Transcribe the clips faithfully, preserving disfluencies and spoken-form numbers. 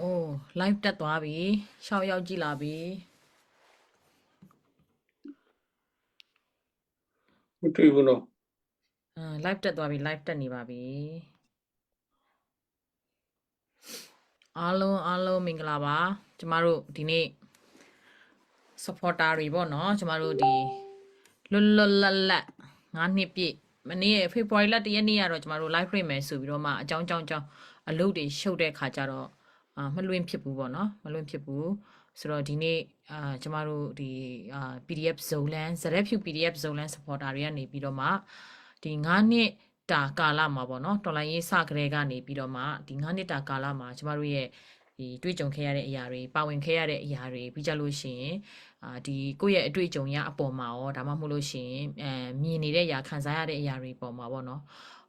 အိုး live တက်သွားပြီ။ ရှောက်ရောက်ကြည့်လာပြီ။ မတွေ့ဘူးနော်။ အာ live တက်သွားပြီ။ live တက်နေပါပြီ။ အားလုံးအားလုံးမင်္ဂလာပါ။ ကျမတို့ဒီနေ့ supporter တွေပေါ့နော်။ ကျမတို့ဒီလွတ်လွတ်လပ်လပ်ငါးနှစ်ပြည့် မနေ့ February လတစ်ရက်နေ့ကတော့ ကျမတို့ live လွှင့်မယ်ဆိုပြီးတော့မှ အကြောင်းကြောင်းကြောင်း အလုပ်တွေရှုပ်တဲ့ခါကျတော့ အာ မလွှင့်ဖြစ်ဘူးပေါ့နော်။ မလွှင့်ဖြစ်ဘူးဆိုတော့ ဒီနေ့ အာ ကျမတို့ဒီ အာ PDF Zoland၊ ZFU PDF Zoland supporter တွေကနေပြီးတော့မှ ဒီငါးနှစ်တာကာလမှာပေါ့နော်၊ တော်လှန်ရေးစကတည်းကနေပြီးတော့မှ ဒီငါးနှစ်တာကာလမှာ ကျမတို့ရဲ့ဒီတွေ့ကြုံခဲ့ရတဲ့အရာတွေ၊ ပါဝင်ခဲ့ရတဲ့အရာတွေ၊ ပြီးကြလို့ရှိရင် အာ ဒီကိုယ့်ရဲ့အတွေ့အကြုံရအပေါ်မှာရော၊ ဒါမှမဟုတ်လို့ရှိရင် အဲ မြင်နေတဲ့အရာ၊ ခံစားရတဲ့အရာတွေပေါ်မှာပေါ့နော်၊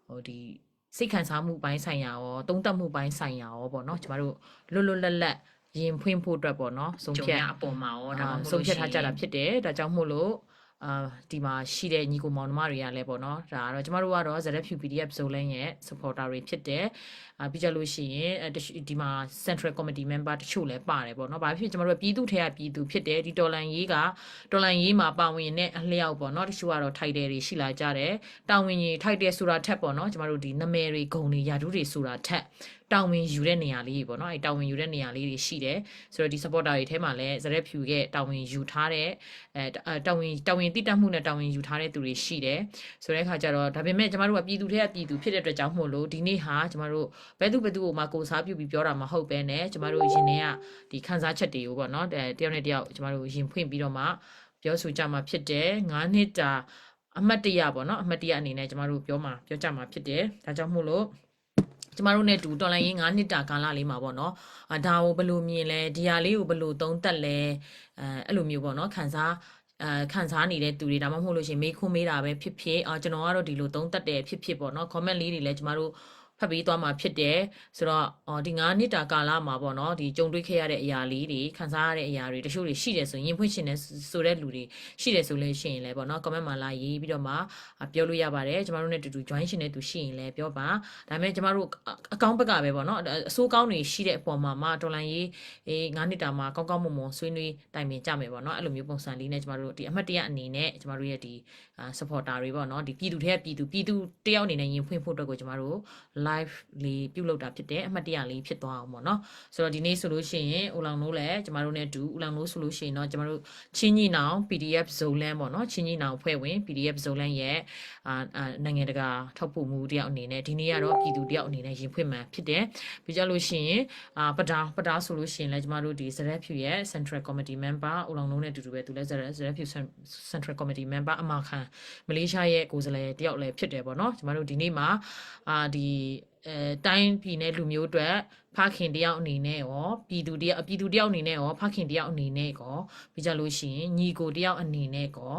ဟို ဒီစိတ်ခံစားမှုပိုင်းဆိုင်ရာရော၊ သုံးသပ်မှုပိုင်းဆိုင်ရာရောပေါ့နော်၊ ကျမတို့လွတ်လွတ်လပ်လပ် ရင်ဖွင့်ဖို့အတွက်ပေါ့နော်၊ ဆုံးဖြတ်၊ အာ ဆုံးဖြတ်ထားကြတာဖြစ်တယ်။ ဒါကြောင့်မို့လို့ အာ ဒီမှာရှိတဲ့ညီကိုမောင်နှမတွေကလည်းပေါ့နော်၊ ဒါကတော့ ကျမတို့ကတော့ ZFU PDF Zoland ရဲ့ supporter တွေဖြစ်တယ်။ အာ ပြီးကြလို့ရှိရင် အဲ တချို့ ဒီမှာ Central Committee member တချို့လည်းပါတယ်ပေါ့နော်။ ဘာဖြစ်ဖြစ် ကျမတို့ကပြည်သူထဲကပြည်သူဖြစ်တယ်။ ဒီတော်လှန်ရေးက တော်လှန်ရေးမှာပါဝင်တဲ့အလျောက်ပေါ့နော်၊ တချို့ကတော့ title တွေရှိလာကြတယ်။ တာဝန်ကြီး title ဆိုတာထက်ပေါ့နော်၊ ကျမတို့ဒီနာမည်တွေ၊ ဂုဏ်တွေ၊ ရာထူးတွေဆိုတာထက် တာဝန်ယူတဲ့နေရာလေးပေါ့နော်၊ အဲ တာဝန်ယူတဲ့နေရာလေးတွေရှိတယ်။ ဆိုတော့ ဒီ supporter တွေထဲမှာလည်း ZFU ရဲ့တာဝန်ယူထားတဲ့၊ အဲ တာဝန်၊ တာဝန်သိတတ်မှုနဲ့ တာဝန်ယူထားတဲ့သူတွေရှိတယ်။ ဆိုတဲ့အခါကျတော့၊ ဒါပေမဲ့ ကျမတို့ကပြည်သူထဲကပြည်သူဖြစ်တဲ့အတွက်ကြောင့်မို့လို့၊ ဒီနေ့ဟာ ကျမတို့ဘယ်သူဘယ်သူကိုမှကိုယ်စားပြုပြီးပြောတာမဟုတ်ဘဲနဲ့၊ ကျမတို့ရင်ထဲကဒီခံစားချက်တွေကိုပေါ့နော်၊ အဲ တယောက်နဲ့တယောက် ကျမတို့ရင်ဖွင့်ပြီးတော့မှ ပြောဆိုကြမှာဖြစ်တယ်။ ငါးနှစ်တာအမှတ်တရပေါ့နော်၊ အမှတ်တရအနေနဲ့ ကျမတို့ပြောမှာ၊ ပြောကြမှာဖြစ်တယ်။ ဒါကြောင့်မို့လို့ ကျမတို့နဲ့အတူ တော်လှန်ရေးငါးနှစ်တာကာလလေးမှာပေါ့နော်၊ အာ ဒါကိုဘယ်လိုမြင်လဲ၊ ဒီဟာလေးကိုဘယ်လိုသုံးသပ်လဲ၊ အဲ အဲ့လိုမျိုးပေါ့နော်၊ ခံစား၊ အဲ ခံစားနေတဲ့သူတွေ၊ ဒါမှမဟုတ်လို့ရှိရင် မေးခွန်းမေးတာပဲဖြစ်ဖြစ်၊ အာ ကျွန်တော်ကတော့ဒီလိုသုံးသပ်တယ်ဖြစ်ဖြစ်ပေါ့နော်၊ comment လေးတွေလည်း ကျမတို့ဖတ်ပေးသွားမှာဖြစ်တယ်။ ဆိုတော့၊ အော်၊ ဒီငါးနှစ်တာကာလမှာပေါ့နော်၊ ဒီကြုံတွေ့ခဲ့ရတဲ့အရာလေးတွေ၊ ခံစားရတဲ့အရာတွေ၊ တချို့တွေရှိတယ်ဆိုရင်၊ ရင်ဖွင့်ချင်တယ်ဆိုတဲ့လူတွေရှိတယ်ဆိုလို့ရှိရင်လည်းပေါ့နော်၊ comment မှာလာရေးပြီးတော့မှ၊ အာ၊ ပြောလို့ရပါတယ်။ ကျမတို့နဲ့တူတူ join ချင်တဲ့သူရှိရင်လည်းပြောပါ။ ဒါပေမဲ့ကျမတို့အ၊ အကောင်းဘက်ကပဲပေါ့နော်၊ အဆိုးအကောင်းတွေရှိတဲ့အပေါ်မှာမှ၊ တော်လှန်ရေး၊ အေး၊ ငါးနှစ်တာမှာ ကောင်းကောင်းမွန်မွန်ဆွေးနွေးတိုင်ပင်ကြမယ်ပေါ့နော်။ အဲ့လိုမျိုးပုံစံလေးနဲ့ ကျမတို့ဒီအမှတ်တရအနေနဲ့ ကျမတို့ရဲ့ဒီ၊ အာ၊ supporter တွေပေါ့နော်၊ ဒီပြည်သူထဲကပြည်သူ၊ ပြည်သူတစ်ယောက်အနေနဲ့ ရင်ဖွင့်ဖို့အတွက်ကို ကျမတို့ live လေးပြုလုပ်တာဖြစ်တယ်။ အမှတ်တရလေးဖြစ်သွားအောင်ပေါ့နော်။ ဆိုတော့ ဒီနေ့ဆိုလို့ရှိရင် ဦးလောင်တို့လည်း ကျမတို့နဲ့အတူ၊ ဦးလောင်တို့ဆိုလို့ရှိရင်တော့ ကျမတို့ ချင်းညီနောင် PDF Zoland ပေါ့နော်၊ ချင်းညီနောင်အဖွဲ့ဝင် PDF Zoland ရဲ့၊ အာ၊ အာ၊ နိုင်ငံတကာထောက်ပို့မှုတစ်ယောက်အနေနဲ့၊ ဒီနေ့ကတော့ ပြည်သူတစ်ယောက်အနေနဲ့ ရင်ဖွင့်မှာဖြစ်တယ်။ ပြီးကြလို့ရှိရင်၊ အာ၊ ပဒါ၊ ပဒါဆိုလို့ရှိရင်လည်း ကျမတို့ဒီ ZFU ရဲ့ Central Committee member ဦးလောင်တို့နဲ့အတူတူပဲ၊ သူလည်း ZFU Central Committee member အမခံ မလေးရှားရဲ့ကိုယ်စားလှယ်တစ်ယောက်လည်းဖြစ်တယ်ပေါ့နော်။ ကျမတို့ဒီနေ့မှာ၊ အာ၊ ဒီ၊ အဲ၊ တိုင်းပြည်နဲ့လူမျိုးအတွက် ဖခင်တစ်ယောက်အနေနဲ့ရော၊ ပြည်သူတစ်ယောက်၊ ပြည်သူတစ်ယောက်အနေနဲ့ရော၊ ဖခင်တစ်ယောက်အနေနဲ့ရော၊ ပြီးကြလို့ရှိရင် ညီကိုတစ်ယောက်အနေနဲ့ရော၊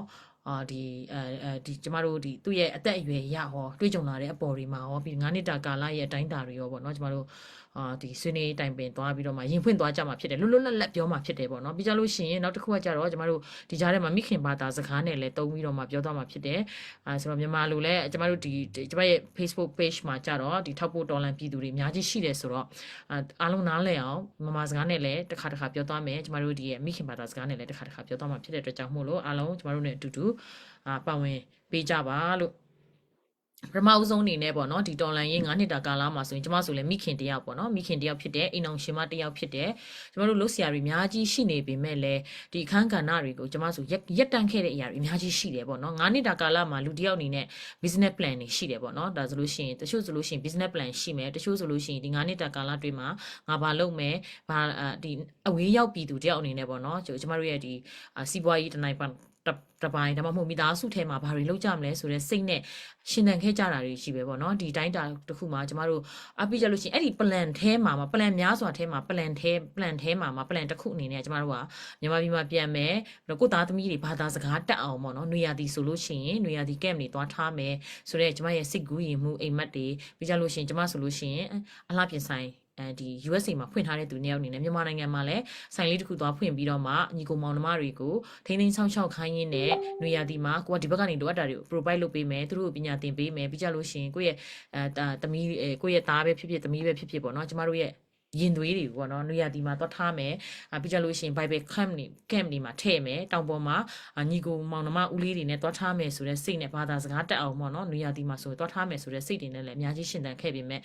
အာ၊ ဒီ၊ အဲ၊ အဲ၊ ဒီ၊ ကျမတို့ဒီသူ့ရဲ့အသက်အရွယ်အရရော၊ တွေ့ကြုံလာတဲ့အပေါ်တွေမှာရော၊ ပြီးငါးနှစ်တာကာလရဲ့အတိုင်းအတာတွေရောပေါ့နော်၊ ကျမတို့၊ အာ၊ ဒီဆွေးနွေးတိုင်ပင်သွားပြီးတော့မှ ရင်ဖွင့်သွားကြမှာဖြစ်တယ်။ လွတ်လွတ်လပ်လပ်ပြောမှာဖြစ်တယ်ပေါ့နော်။ ပြီးကြလို့ရှိရင် နောက်တစ်ခုကကြတော့ ကျမတို့ဒီကြားထဲမှာ မိခင်ဘာသာစကားနဲ့လည်းသုံးပြီးတော့မှ ပြောသွားမှာဖြစ်တယ်။ အာ၊ ဆိုတော့ မြန်မာလိုလည်း ကျမတို့ဒီ၊ ကျမရဲ့ Facebook page မှာကြတော့ ဒီထောက်ပို့တော်လှန်ပြည်သူတွေအများကြီးရှိတယ်ဆိုတော့၊ အာ၊ အားလုံးနားလည်အောင် မြန်မာစကားနဲ့လည်းတစ်ခါတစ်ခါပြောသွားမယ်။ ကျမတို့ဒီရဲ့မိခင်ဘာသာစကားနဲ့လည်းတစ်ခါတစ်ခါပြောသွားမှာဖြစ်တဲ့အတွက်ကြောင့်မို့လို့၊ အားလုံးကျမတို့နဲ့အတူတူ၊ အာ၊ ပါဝင်ပေးကြပါလို့။ ပထမဦးဆုံးအနေနဲ့ပေါ့နော်၊ ဒီတော်လှန်ရေးငါးနှစ်တာကာလမှာဆိုရင် ကျမဆိုလည်းမိခင်တစ်ယောက်ပေါ့နော်၊ မိခင်တစ်ယောက်ဖြစ်တယ်။ အိမ်ထောင်ရှင်မတစ်ယောက်ဖြစ်တယ်။ ကျမတို့လုပ်စရာတွေအများကြီးရှိနေပေမဲ့လည်း၊ ဒီအခန်းကဏ္ဍတွေကို ကျမဆိုရပ်၊ ရပ်တန့်ခဲ့တဲ့အရာတွေအများကြီးရှိတယ်ပေါ့နော်။ ငါးနှစ်တာကာလမှာ လူတစ်ယောက်အနေနဲ့ business plan တွေရှိတယ်ပေါ့နော်။ ဒါဆိုလို့ရှိရင်၊ တချို့ဆိုလို့ရှိရင် business plan ရှိမယ်။ တချို့ဆိုလို့ရှိရင် ဒီငါးနှစ်တာကာလအတွင်းမှာ ငါဘာလုပ်မယ်၊ ဘာ၊ အာ၊ ဒီအဝေးရောက်ပြည်သူတစ်ယောက်အနေနဲ့ပေါ့နော်၊ ကျမတို့ရဲ့ဒီ၊ အာ၊ စီးပွားရေးတစ်နိုင်ပါ၊ တစ်၊ တစ်ပိုင်း၊ ဒါမှမဟုတ် မိသားစုထဲမှာ ဘာတွေလုပ်ကြမလဲဆိုတဲ့စိတ်နဲ့ ရှင်သန်ခဲ့ကြတာတွေရှိပဲပေါ့နော်။ ဒီတိုင်းတာတစ်ခုမှာ ကျမတို့၊ အ၊ ပြီးကြလို့ရှိရင် အဲ့ဒီ plan ထဲမှာ၊ plan များစွာထဲမှာ plan ထဲ၊ plan ထဲမှာ၊ plan တစ်ခုအနေနဲ့ ကျမတို့က မြန်မာပြည်မှာပြန်မယ်၊ ပြီးတော့ ကိုယ့်သားသမီးတွေ ဘာသာစကားတတ်အောင်ပေါ့နော်၊ နွေရာသီဆိုလို့ရှိရင် နွေရာသီ camp တွေသွားထားမယ်ဆိုတဲ့ ကျမရဲ့စိတ်ကူးယဉ်မှု၊ အိပ်မက်တွေ၊ ပြီးကြလို့ရှိရင် ကျမဆိုလို့ရှိရင် အလှပြင်ဆိုင်၊ အဲဒီ USA မှာဖွင့်ထားတဲ့သူနှစ်ယောက်အနေနဲ့ မြန်မာနိုင်ငံမှာလည်းဆိုင်လေးတစ်ခုသွားဖွင့်ပြီးတော့မှ ညီကိုမောင်နှမတွေကိုထိန်းသိမ်းစောင့်ရှောက်ခိုင်းရင်းနဲ့ နွေရာသီမှာကိုကဒီဘက်ကနေလိုအပ်တာတွေကို provide လုပ်ပေးမယ်၊ သူတို့ကိုပညာသင်ပေးမယ်။ ပြီးကြလို့ရှိရင်ကိုယ့်ရဲ့၊ အဲ၊ သမီး၊ အဲ၊ ကိုယ့်ရဲ့သားပဲဖြစ်ဖြစ်၊ သမီးပဲဖြစ်ဖြစ်ပေါ့နော်၊ ကျမတို့ရဲ့ ရင်သွေးတွေပေါ့နော်၊ နွေရာသီမှာသွားထားမယ်။ အာ၊ ပြီးကြလို့ရှိရင် Bible camp တွေ၊ camp တွေမှာထည့်မယ်။ တောင်ပေါ်မှာ၊ အာ၊ ညီကိုမောင်နှမဦးလေးတွေနဲ့သွားထားမယ်ဆိုတဲ့စိတ်နဲ့၊ ဘာသာစကားတတ်အောင်ပေါ့နော်၊ နွေရာသီမှာဆိုသွားထားမယ်ဆိုတဲ့စိတ်တွေနဲ့လည်းအများကြီးရှင်သန်ခဲ့ပေမဲ့၊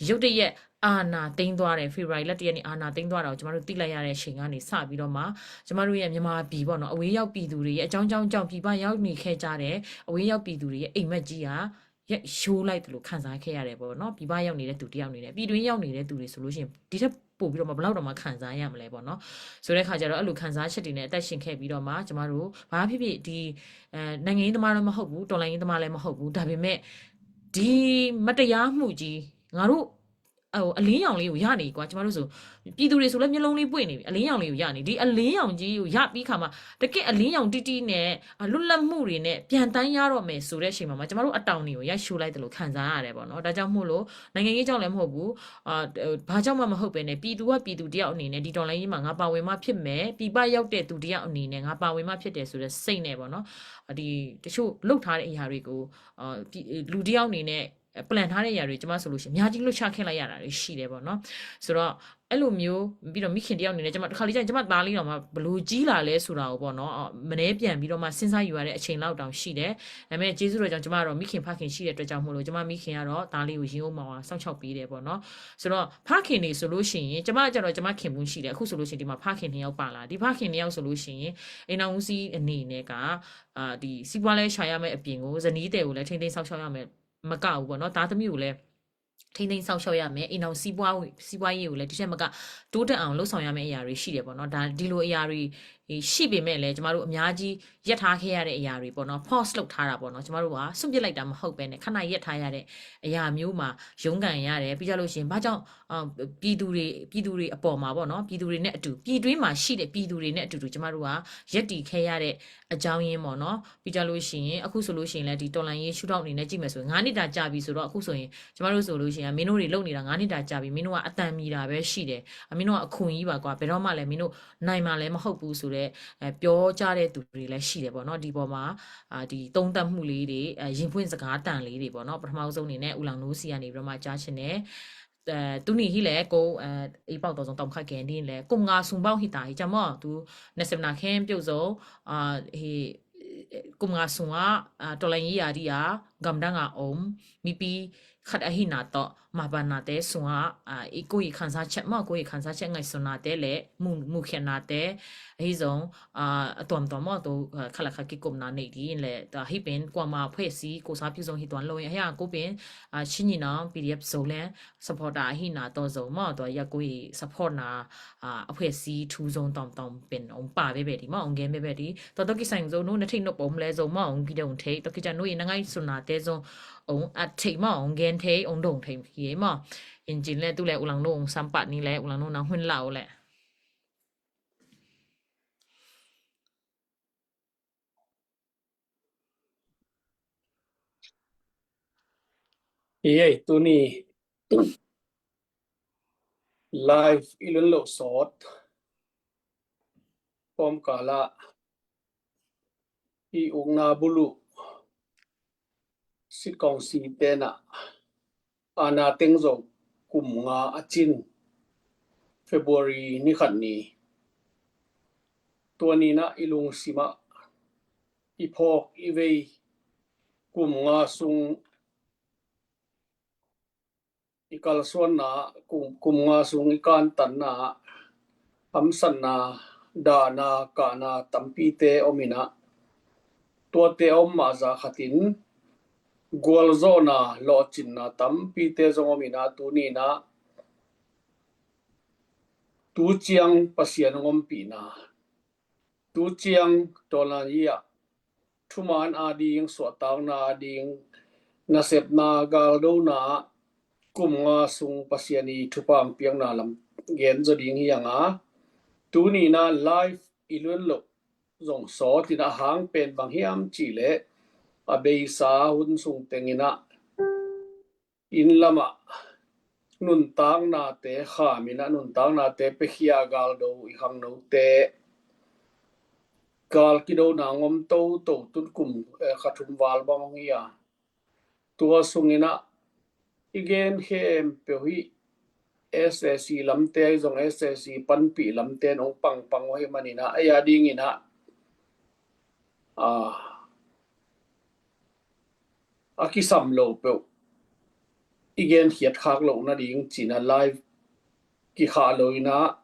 ရုတ်တရက်အာဏာသိမ်းသွားတယ်။ February လတစ်ရက်နေ့အာဏာသိမ်းသွားတာကိုကျွန်တော်တို့သိလိုက်ရတဲ့အချိန်ကနေစပြီးတော့မှ၊ ကျွန်တော်တို့ရဲ့မြန်မာပြည်ပေါ့နော်၊ အဝေးရောက်ပြည်သူတွေရဲ့အကြောင်းကြောင့်ကြောင့်ပြည်ပရောက်နေခဲ့ကြတဲ့၊ အဝေးရောက်ပြည်သူတွေရဲ့အိမ်မက်ကြီးက ရက်ရှိုးလိုက်သလိုခံစားခဲ့ရတယ်ပေါ့နော်။ ပြည်ပရောက်နေတဲ့သူတစ်ယောက်အနေနဲ့၊ ပြည်တွင်းရောက်နေတဲ့သူတွေဆိုလို့ရှိရင်၊ ဒီထက်ပိုပြီးတော့မှဘယ်လောက်တောင်မှခံစားရမလဲပေါ့နော်။ ဆိုတဲ့ခါကျတော့၊ အဲ့လိုခံစားချက်တွေနဲ့အသက်ရှင်ခဲ့ပြီးတော့မှ၊ ကျွန်တော်တို့ဘာဖြစ်ဖြစ်၊ ဒီ၊ အဲ၊ နိုင်ငံရေးသမားလည်းမဟုတ်ဘူး၊ တော်လှန်ရေးသမားလည်းမဟုတ်ဘူး။ ဒါပေမဲ့ဒီမတရားမှုကြီး၊ ငါတို့၊ ဟို၊ အလင်းရောင်လေးကိုရနေကွာ။ ကျွန်တော်တို့ဆိုပြည်သူတွေဆိုလည်းမျက်လုံးလေးပွင့်နေပြီ။ အလင်းရောင်လေးကိုရနေ၊ ဒီအလင်းရောင်ကြီးကိုရပြီးခါမှာတကယ့်အလင်းရောင်တိတိနဲ့၊ အာ၊ လွတ်လပ်မှုတွေနဲ့ပြန်တန်းရတော့မယ်ဆိုတဲ့အချိန်မှာမှ၊ ကျွန်တော်တို့အတောင်တွေကိုရိုက်ရှိုးလိုက်သလိုခံစားရတယ်ပေါ့နော်။ ဒါကြောင့်မို့လို့၊ နိုင်ငံရေးကြောင့်လည်းမဟုတ်ဘူး၊ အာ၊ အဲ၊ ဘာကြောင့်မှမဟုတ်ပဲနဲ့၊ ပြည်သူကပြည်သူတစ်ယောက်အနေနဲ့၊ ဒီတော်လှန်ရေးမှာငါပါဝင်မှဖြစ်မယ်၊ ပြည်ပရောက်တဲ့သူတစ်ယောက်အနေနဲ့ငါပါဝင်မှဖြစ်တယ်ဆိုတဲ့စိတ်နဲ့ပေါ့နော်။ အာ၊ ဒီတချို့လုပ်ထားတဲ့အရာတွေကို၊ အာ၊ ပြည်၊ လူတစ်ယောက်အနေနဲ့ plan ထားတဲ့အရာတွေ၊ ကျွန်မဆိုလို့ရှိရင်အများကြီးလွတ်ချခဲ့လိုက်ရတာတွေရှိတယ်ပေါ့နော်။ ဆိုတော့အဲ့လိုမျိုး၊ ပြီးတော့မိခင်တစ်ယောက်အနေနဲ့၊ ကျွန်မတစ်ခါလေကျရင်ကျွန်မသားလေးတောင်မှဘယ်လိုကြီးလာလဲဆိုတာကိုပေါ့နော်၊ အာ၊ မနှဲပြန်ပြီးတော့မှစဉ်းစားယူရတဲ့အချိန်လောက်တောင်ရှိတယ်။ ဒါပေမဲ့ကျေးဇူးတော်ကြောင့်ကျွန်မကတော့မိခင်ဖခင်ရှိတဲ့အတွက်ကြောင့်မို့လို့၊ ကျွန်မမိခင်ကတော့သားလေးကိုရင်အုံမအောင်အောင်စောင့်ရှောက်ပေးတယ်ပေါ့နော်။ ဆိုတော့ဖခင်တွေဆိုလို့ရှိရင်၊ ကျွန်မကျတော့ကျွန်မခင်ပွန်းရှိတယ်။ အခုဆိုလို့ရှိရင်ဒီမှာဖခင်နှစ်ယောက်ပါလာ။ ဒီဖခင်နှစ်ယောက်ဆိုလို့ရှိရင်၊ အိမ်ထောင်ဦးစီးအနေနဲ့က၊ အာ၊ ဒီစီးပွားလည်းရှာရမယ့်အပြင်ကို၊ ဇနီးသည်ကိုလည်းထိန်းသိမ်းစောင့်ရှောက်ရမယ် မကဘူးပေါ့နော်၊ သားသမီးကိုလည်းထိန်းသိမ်းစောင့်ရှောက်ရမယ်။ အိမ်ထောင်စီးပွား၊ စီးပွားရေးကိုလည်းဒီထက်မကတိုးတက်အောင်လုပ်ဆောင်ရမယ့်အရာတွေရှိတယ်ပေါ့နော်။ ဒါ၊ ဒီလိုအရာတွေရှိပေမဲ့လည်း၊ ကျွန်မတို့အများကြီးရပ်ထားခဲ့ရတဲ့အရာတွေပေါ့နော်၊ pause လုပ်ထားတာပေါ့နော်။ ကျွန်မတို့ကစွန့်ပစ်လိုက်တာမဟုတ်ပဲနဲ့၊ ခဏရပ်ထားရတဲ့အရာမျိုးမှာရုန်းကန်ရတယ်။ ပြီးကြလို့ရှိရင်၊ ဘာကြောင့်၊ အာ၊ ပြည်သူတွေ၊ ပြည်သူတွေအပေါ်မှာပေါ့နော်၊ ပြည်သူတွေနဲ့အတူ၊ ပြည်တွင်းမှာရှိတဲ့ပြည်သူတွေနဲ့အတူတူ၊ ကျွန်မတို့ကရပ်တည်ခဲ့ရတဲ့အကြောင်းရင်းပေါ့နော်။ ပြီးကြလို့ရှိရင်၊ အခုဆိုလို့ရှိရင်လည်း၊ ဒီတော်လှန်ရေးရှုထောင့်အနေနဲ့ကြည့်မယ်ဆိုရင်၊ ငါးနှစ်တာကြာပြီဆိုတော့၊ အခုဆိုရင်ကျွန်မတို့ဆိုလို့ရှိရင်၊ မင်းတို့တွေလုပ်နေတာငါးနှစ်တာကြာပြီ၊ မင်းတို့ကအသံမြည်တာပဲရှိတယ်၊ အ၊ မင်းတို့ကအခွန်ကြီးပါကွာ၊ ဘယ်တော့မှလည်းမင်းတို့နိုင်မှာလည်းမဟုတ်ဘူးဆိုတဲ့၊ အဲ၊ ပြောကြတဲ့သူတွေလည်းရှိတယ်ပေါ့နော်။ ဒီပေါ်မှာ၊ အာ၊ ဒီသုံးသပ်မှုလေးတွေ၊ အဲ၊ ရင်ဖွင့်စကားသံလေးတွေပေါ့နော်။ ပထမဆုံးအနေနဲ့ဦးလောင်နူးစီကနေပြီးတော့မှကြားချင်တယ်။ အဲ၊ သူနေဟိလဲကို၊ အဲ၊ အပေါက်တော်ဆုံးတောင်ခါကဲနေလဲ၊ ကိုမငါဆုံပေါက်ဟိတာဟိကြမော်၊ သူနှစ်ဆယ်နာခဲပြုတ်ဆုံး၊ အာ၊ ဟိ၊ ကိုမငါဆုံက၊ အာ၊ တော်လှန်ရေးရာဒီယာ၊ ကမ်ဒန်းကအုံ၊ မီပီခတ်အဟိနာတော့၊ မပါနာတဲဆုံက၊ အာ၊ အကိုယ့်ရဲ့ခံစားချက်မော်၊ ကိုယ့်ရဲ့ခံစားချက်ငိုက်စွနာတဲလဲ၊ မူ၊ မူခဲနာတဲ၊ အဟိဆုံး၊ အာ၊ အတော်တော်မော်၊ သူ၊ အဲ၊ ခက်လက်ခက်ကိကုမ်နာနေဒီလဲ၊ ဒါဟိပင်ကွာမဖွဲ့စည်းကိုစားပြုဆုံးဟိတွန်လို့၊ အဟိအကိုပင်၊ အာ၊ ချင်းညီနောင် PDF ဆိုလဲ၊ supporter အဟိနာတော့ဆုံးမော်၊ သူရကိုယ် support နာ၊ အာ၊ အဖွဲ့အစည်းထူဆုံးတောင်တောင်ပင်အောင်ပါပဲပဲဒီမော်၊ အောင်ကဲပဲပဲဒီ၊ တော်တော်ကိဆိုင်ဆုံးနော်၊ နထိတ်နော်ပုံလဲဆုံးမော်၊ အောင်ကီးတဲ့အောင်ထိတ်၊ တော်ကိကြနော်၊ နငိုက်စွနာတဲဆုံးအောင်အထိတ်မော်၊ အောင်ကဲထိတ်၊ အောင်ဒုံထိတ်၊ ရေမော်၊ အင်ဂျင်လဲ၊ သူလဲ၊ ဦးလောင်နူး၊ အောင်စမ်းပတ်နီလဲ၊ ဦးလောင်နူး၊ နင်ဟွင်လောက်လဲ။ Yei, tuni live i lun lo sawt pawmkala i ukna bulu sitkawngsi tena ana tengzo kum nga a cin February ni khat ni. Tua nina i lungsima i phawk i vei kum nga sung i kalsuanna, kum, kum nga sung i kantanna, hamsatna, dahna, kahna tampite om ina. Tuate a om mahza khatin gualzawhna, lawhcinna tampite zong om ina, tunina tuciang Pasian hong ompihna, tuciang tawlna hi ah thuman ading, suahtakna ading, nasepna, galdona kum nga sung Pasian i thupha piakna lam gen zaw ding hi anga. Tunina live i lun loh zong sawt ina, a hang pen bang hiam cihleh a beisa hun sung tengina inn lamah nuntaknate kham ina, nuntaknate pekhia galdo i khangnote gal kidona ngom toto tun kum, eh, kha thum val bang hong hi a. Tua sungina i gen khempeuh hi S A C lamte ahi zong S A C panpih lamte in hong pangpang uh ahih manin ah, ei a dingin ah, a, a kisam lo peuh i genkhiat khak loh nading ci-in ah live kikhah lo in ah,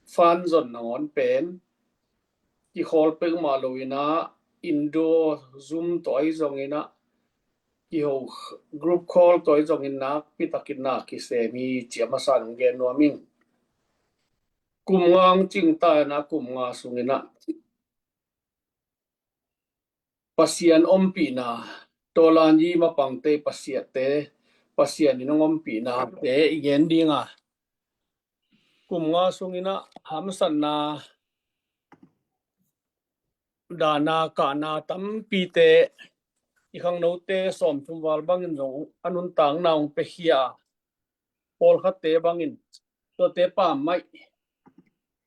fan zon nangawn pen kikhawl peuhmah lo in ah, Indo Zoom tawh ahi zongin ah, kiho group call tawh ahi zongin nakpi takin na kisem hi ci a masa in hong gen nuam ing. Kum nga hong cing ta in ah, kum nga sungin ah Pasian ompihna, Tawlanyi mapangte, Pasiante, Pasian in hong ompihnate i gen ding a, kum nga sungin ah hamsatna, dahna, kahna tampite, i khangnote sawmthum val bangin zong a nuntakna hong piakhia a, pawlkhatte bangin, tuate pammaih,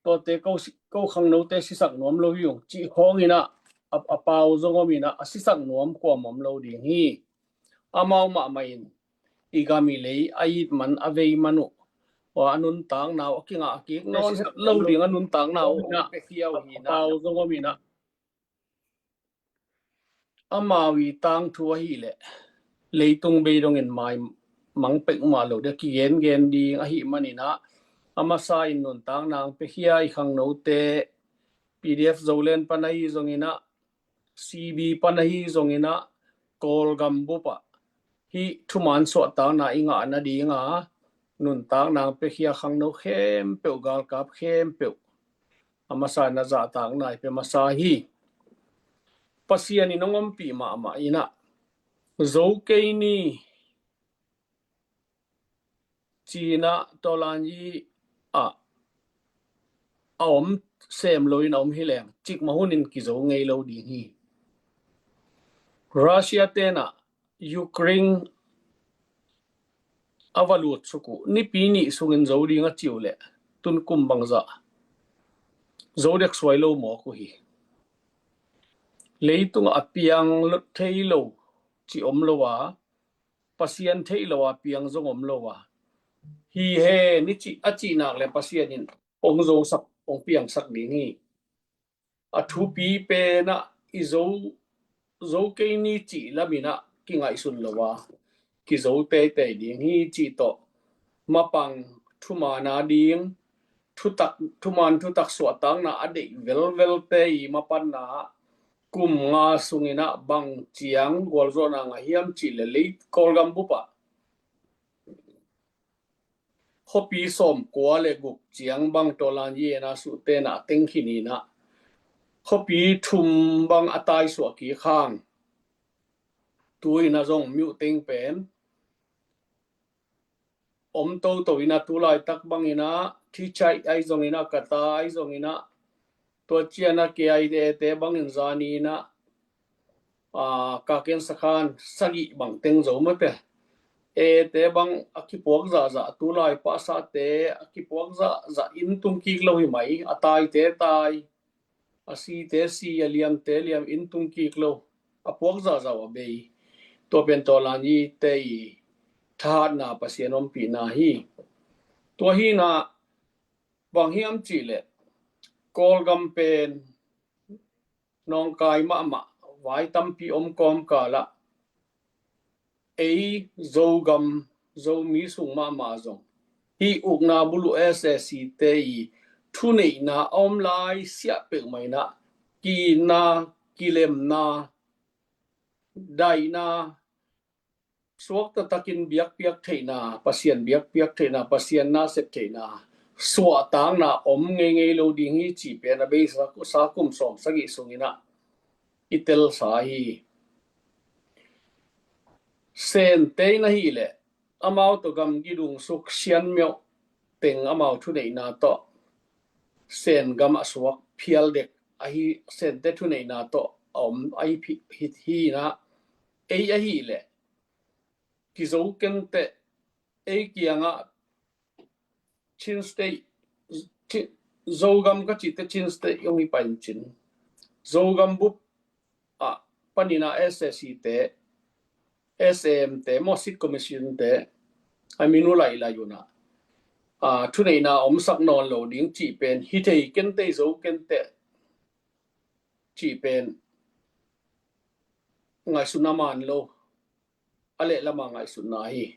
tuate ko, ko khangnote sisak nuam lo hi ung cih khawngin ah, a, a pau zong om in ah, a sisak nuam kuamah om lo ding hi. Amau mahmah in i gam i lei a it man, a vei man uh, a nuntakna uh a kingah kik nawn het lo ding, a nuntakna uh a piakhia uh hi in ah, a pau zong om in ah, amau i tangthu ahih leh leitung bei dongin maimang peuhmah lo ding, kigengen ding ahih manin ah, a masa in nuntakna hong piakhia i khangnote, P D F Zoland pan ahi zongin ah, C B pan ahi zongin ah, Kawlgam bup ah hih thuman suahtakna i ngah nading a nuntakna hong piakhia khangno khempeuh, galkap khempeuh, a masa in ah zahtakna i pia masa hi. Pasian in hong ompih mahmah in ah, zo kei ni ci-in ah Tawlanyi ah a om sem lo in a om hi leng, cikmah hunin kizo ngei lo ding hi. Russia ten ah Ukraine a va lut suk uh, nipi nih sungin zo ding a ci uh leh, tun kum bangzah zo dek suai lo mawk uh hi. Leitungah a piang thei lo cih om lo a, Pasian theih lo a piang zong om lo a, hi hen i cih, a cih nak leh Pasian in hong zosak, hong piangsak ding hi. A thupi pen ah i zo, zo kei ni cih lam in ah kingaihsun lo a, kizo teitei ding hi cih tawh, mapang thuman a ding, thutak, thuman thutak suahtakna a deih velvelte i mapanna ah, kum nga sungin ah bang ciang gualzawhna ngah hiam cih leh, lei Kawlgam bup ah khuapi sawmkua le guk ciang bang Tawlanyi in a suhte na a teng khin in ah, khuapi thum bang a taisuah kik hang. Tu-in ah zong miuh teng pen om toto in ah, tu laitak bangin ah Tichy ahi zongin ah, Kata ahi zongin ah, tua ciang ah K I A te bangin zani in ah, aa, kaken sakhan sagih bang teng zo mate. Ete bang a kipuak zahzah, tulai pasate a kipuak zahzah, inn tung kik lo hi mai, a taite tai, a site si, a liamte liam, inn tung kik lo, a puak zahzah uh a bei. Tua pen Tawlanyi te i thahatna, Pasian ompihna hi. Tua hi in ah bang hiam cih leh, Kawlgam pen nawngkai mahmah, vai tampi om kawmkal ah, ei Zogam, Zomi sung mahmah zong hih ukna buluh S A C te i thuneihna a om lai siah peuhmah in ah, ki-itna, kilemna, daihna, suakta takin biakpiak theihna, Pasian biakpiak theihna, Pasian na sep theihna, suahtakna om ngeingei lo ding hi cih pen a beisa sa kum sawm sagih sungin ah i telsa hi. Sente in ahih leh, amau tawh gamgi dungsuk, Sianmiauh teng amau thuneihna tawh Sen gam a suak phial dek ahi, Sente thuneihna tawh a om ahi hi, hi in ah, ei ahih leh kizo kenteh, ei kiangah Chin State, Chin, Zogam ka cih teh Chin State hong hi pah in cin. Zogam bup ah panin ah S A C te, S A M te, maw, Sixth Commission te, a min uh lailai un ah, a, thuneihna omsak nawn lo ding cih pen, hi thei kenteh, zo kenteh cih pen ngaihsutna man lo, a leh lama ngaihsutna hi.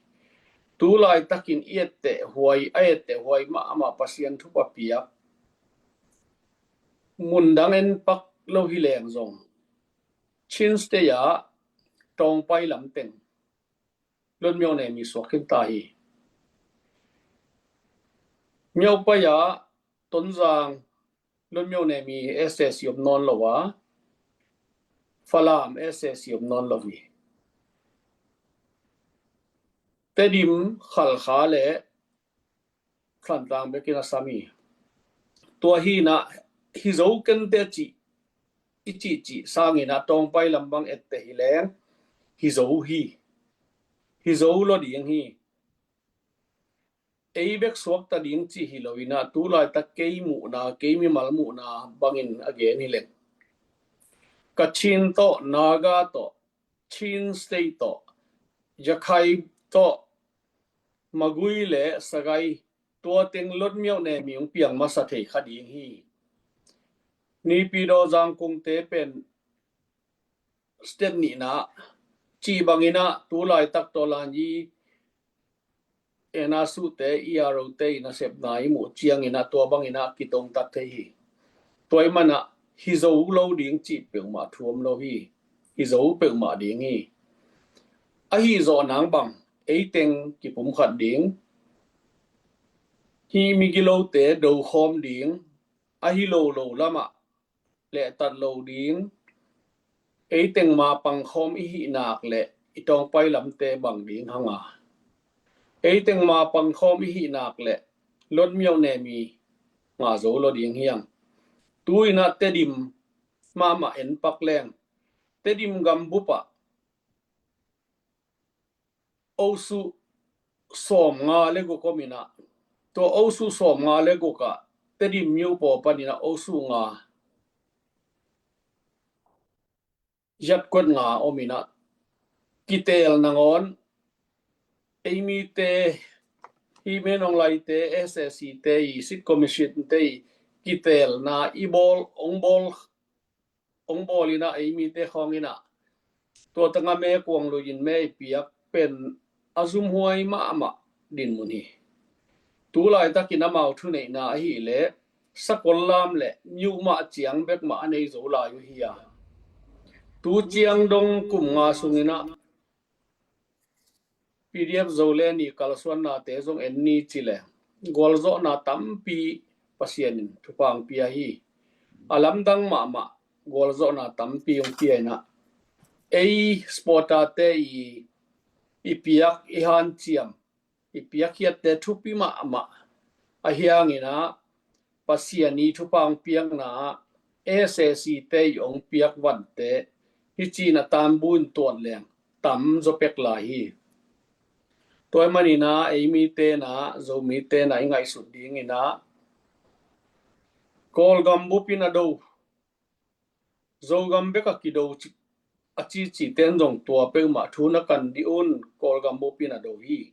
Tu laitakin i etteh huai, a etteh huai mahmah Pasian thupha piak, mundang en pak lo hi leng zong, Chin State ah Tawngpai lamteng Lotmyaw Nemi suak khin ta hi. Myaw Pai ah Tonzang Lotmyaw Nemi S A C om nawn lo a, Falam S A C om nawn lo hi. Tedim, Khalkha le Thantlang bekin a sam hi. Tua hi inah, hi zo kenteh cih, i cihcih sang inah Tawngpai lam bang etteh hi leng, hi zo hi. Hi zo lo ding hi. Ei bek suakta ding cih hi lo inah, tu laitak kei muhna, kei mimal muhna bangin a gen hi leng, Kachin tawh, Naga tawh, Chin State tawh, Yakhai tawh, Magui le Sagai, tua teng Lotmyaw Nemi hong piang masa thei kha ding hi. Naypyidaw Zangkung te pen state nihna cih bang inah, tu laitak tawh lan i N S U te, E R O te i nasepna i muh ciang inah, tua bang inah kitongtat thei hi. Tua ahih manah hi zo lo ding cih peuhmah thu om lo hi. Hi zo peuhmah ding hi. Ahi zawh nang bang, ei teng kipumkhat ding, hih migilote do khawm ding, ahi lo lo lamah lehtat lo ding, ei teng ma pangkhawm i hih nak leh i Tawngpai lamte bang ding hang a, ei teng ma pangkhawm i hih nak leh Lotmyaw Nemi ngah zo lo ding hi hang. Tu inah Tedim mahmah en pak leng, Tedim gambup ah Osu sawmnga le guk om inah, tua Osu sawmnga le guk ah Tedim Myo paw pan inah Osu nga, Yat Kwat nga om inah, kiteel nangawn ei mite, hih Min Aung Hlaing te, S A C te i, Sixth Commission te i kiteelna i bawl, hong bawl hong bawl inah, ei mite khawng inah, tua tangah me kuang lui in me i piak pen a zumhuai mahmah dinmun hi. Tu laitakin amau thuneihna ahih leh sakol lam le myo mah ciang bek mah a nei zo lai uh hi a, tu ciang dong kum nga sung inah P D F Zoland i kalsuannate zong en ni ci le, gualzawhna tampi Pasian in thupha hong pia hi. A lamdang mahmah gualzawhna tampi hong pia inah, ei supporter te i, i piak, i hanciam, i piakkhiatte thupi mahmah. Ahi hang inah Pasian i thupha hong piakna ah S A C te i hong piak vante hi ci-in a tambu in tuat leng tam zaw pek lai hi. Tua ahih man inah ei mite inah, Zomite inah i ngaihsut ding inah, Kawlgam bup in a do, Zogam bek a kido ci, a cici ten zong tua peuhmah thu na kan dih un, Kawlgam bup in a do hi.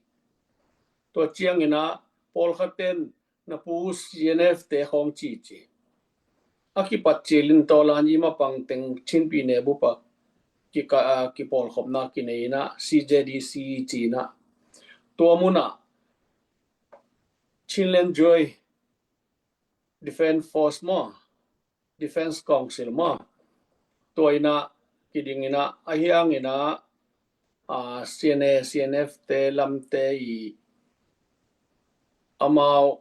Tua ciang inah pawlkhat ten na pu C N F te khawng cici, a kipat cil in tawlan i mapang teng Chin pyine bup ah kika, a, kipawlkhopna kinei inah C J D C ci inah, tua mun ah Chinland Joint Defence Force maw, Defence Council maw, tua inah kiding inah, ahi hang inah, a, C N A, C N F te lamte i amau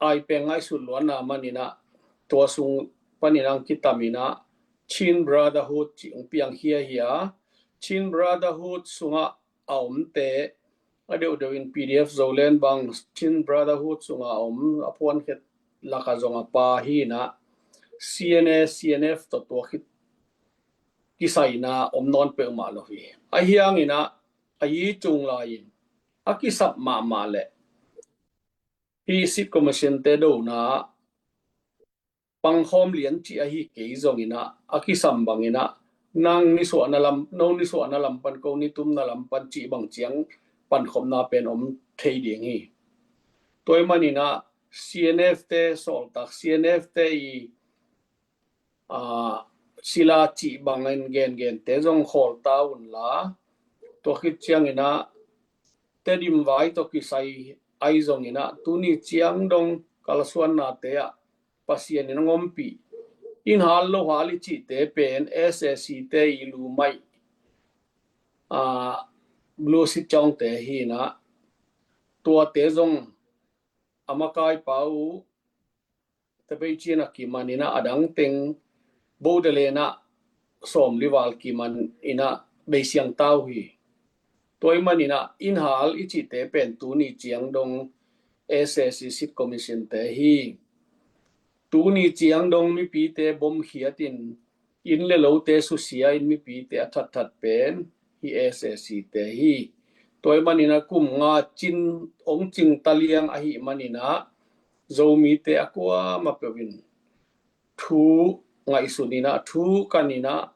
ai peng ngaihsut luatna man inah, tua sung pan inah hong kitam inah Chin Brotherhood ci hong piangkhia hi a, Chin Brotherhood sungah a omte, a deuhdeuh in P D F Zoland bang Chin Brotherhood sungah a om, a phuankhiat lakah zong a pa hi inah, C N A, C N F tawh tua khit kisaina om nawn peuhmah lo hi. Ahi hang inah a yi cung lai-in a kisap mahmah leh hih Sixth Commission te dona pangkhawm lian cih ahi kei zong inah, a kisam bang inah, nang nisuahna lam, no nisuahna lam pan, ko nitumna lam pan cih bang ciang pankhopna pen om thei ding hi. Tua ahih manin ah C N F te sawltak, C N F te i, aa, sila cih bangin gengente zong khawl ta unla, tua khit ciangin ah Tedim vai tawh kisai ahi zongin ah tuni ciang dong kalsuannate ah Pasian in a hong ompih in hal lo hal i cihte pen S A C te i lumai, aa, Blue Seat Chong te hi in ah, tuate zong a makaipa uh Tabei Chin a kiman in ah, a dang teng Bodoland ah sawmli val kiman in ah beisiang ta uh hi. Tua ahih manin ah in hal i cihte pen tuni ciang dong S A C Seat Commission te hi. Tuni ciang dong mipite bomkhiat in, inn le lote susia in mipite a thatthat pen hih S A C te hi. Tua ahih manin ah kum nga cin hong cing taliang ahih manin ah Zomite a kuamah peuh in thu ngaihsun in ah, thu kan in ah,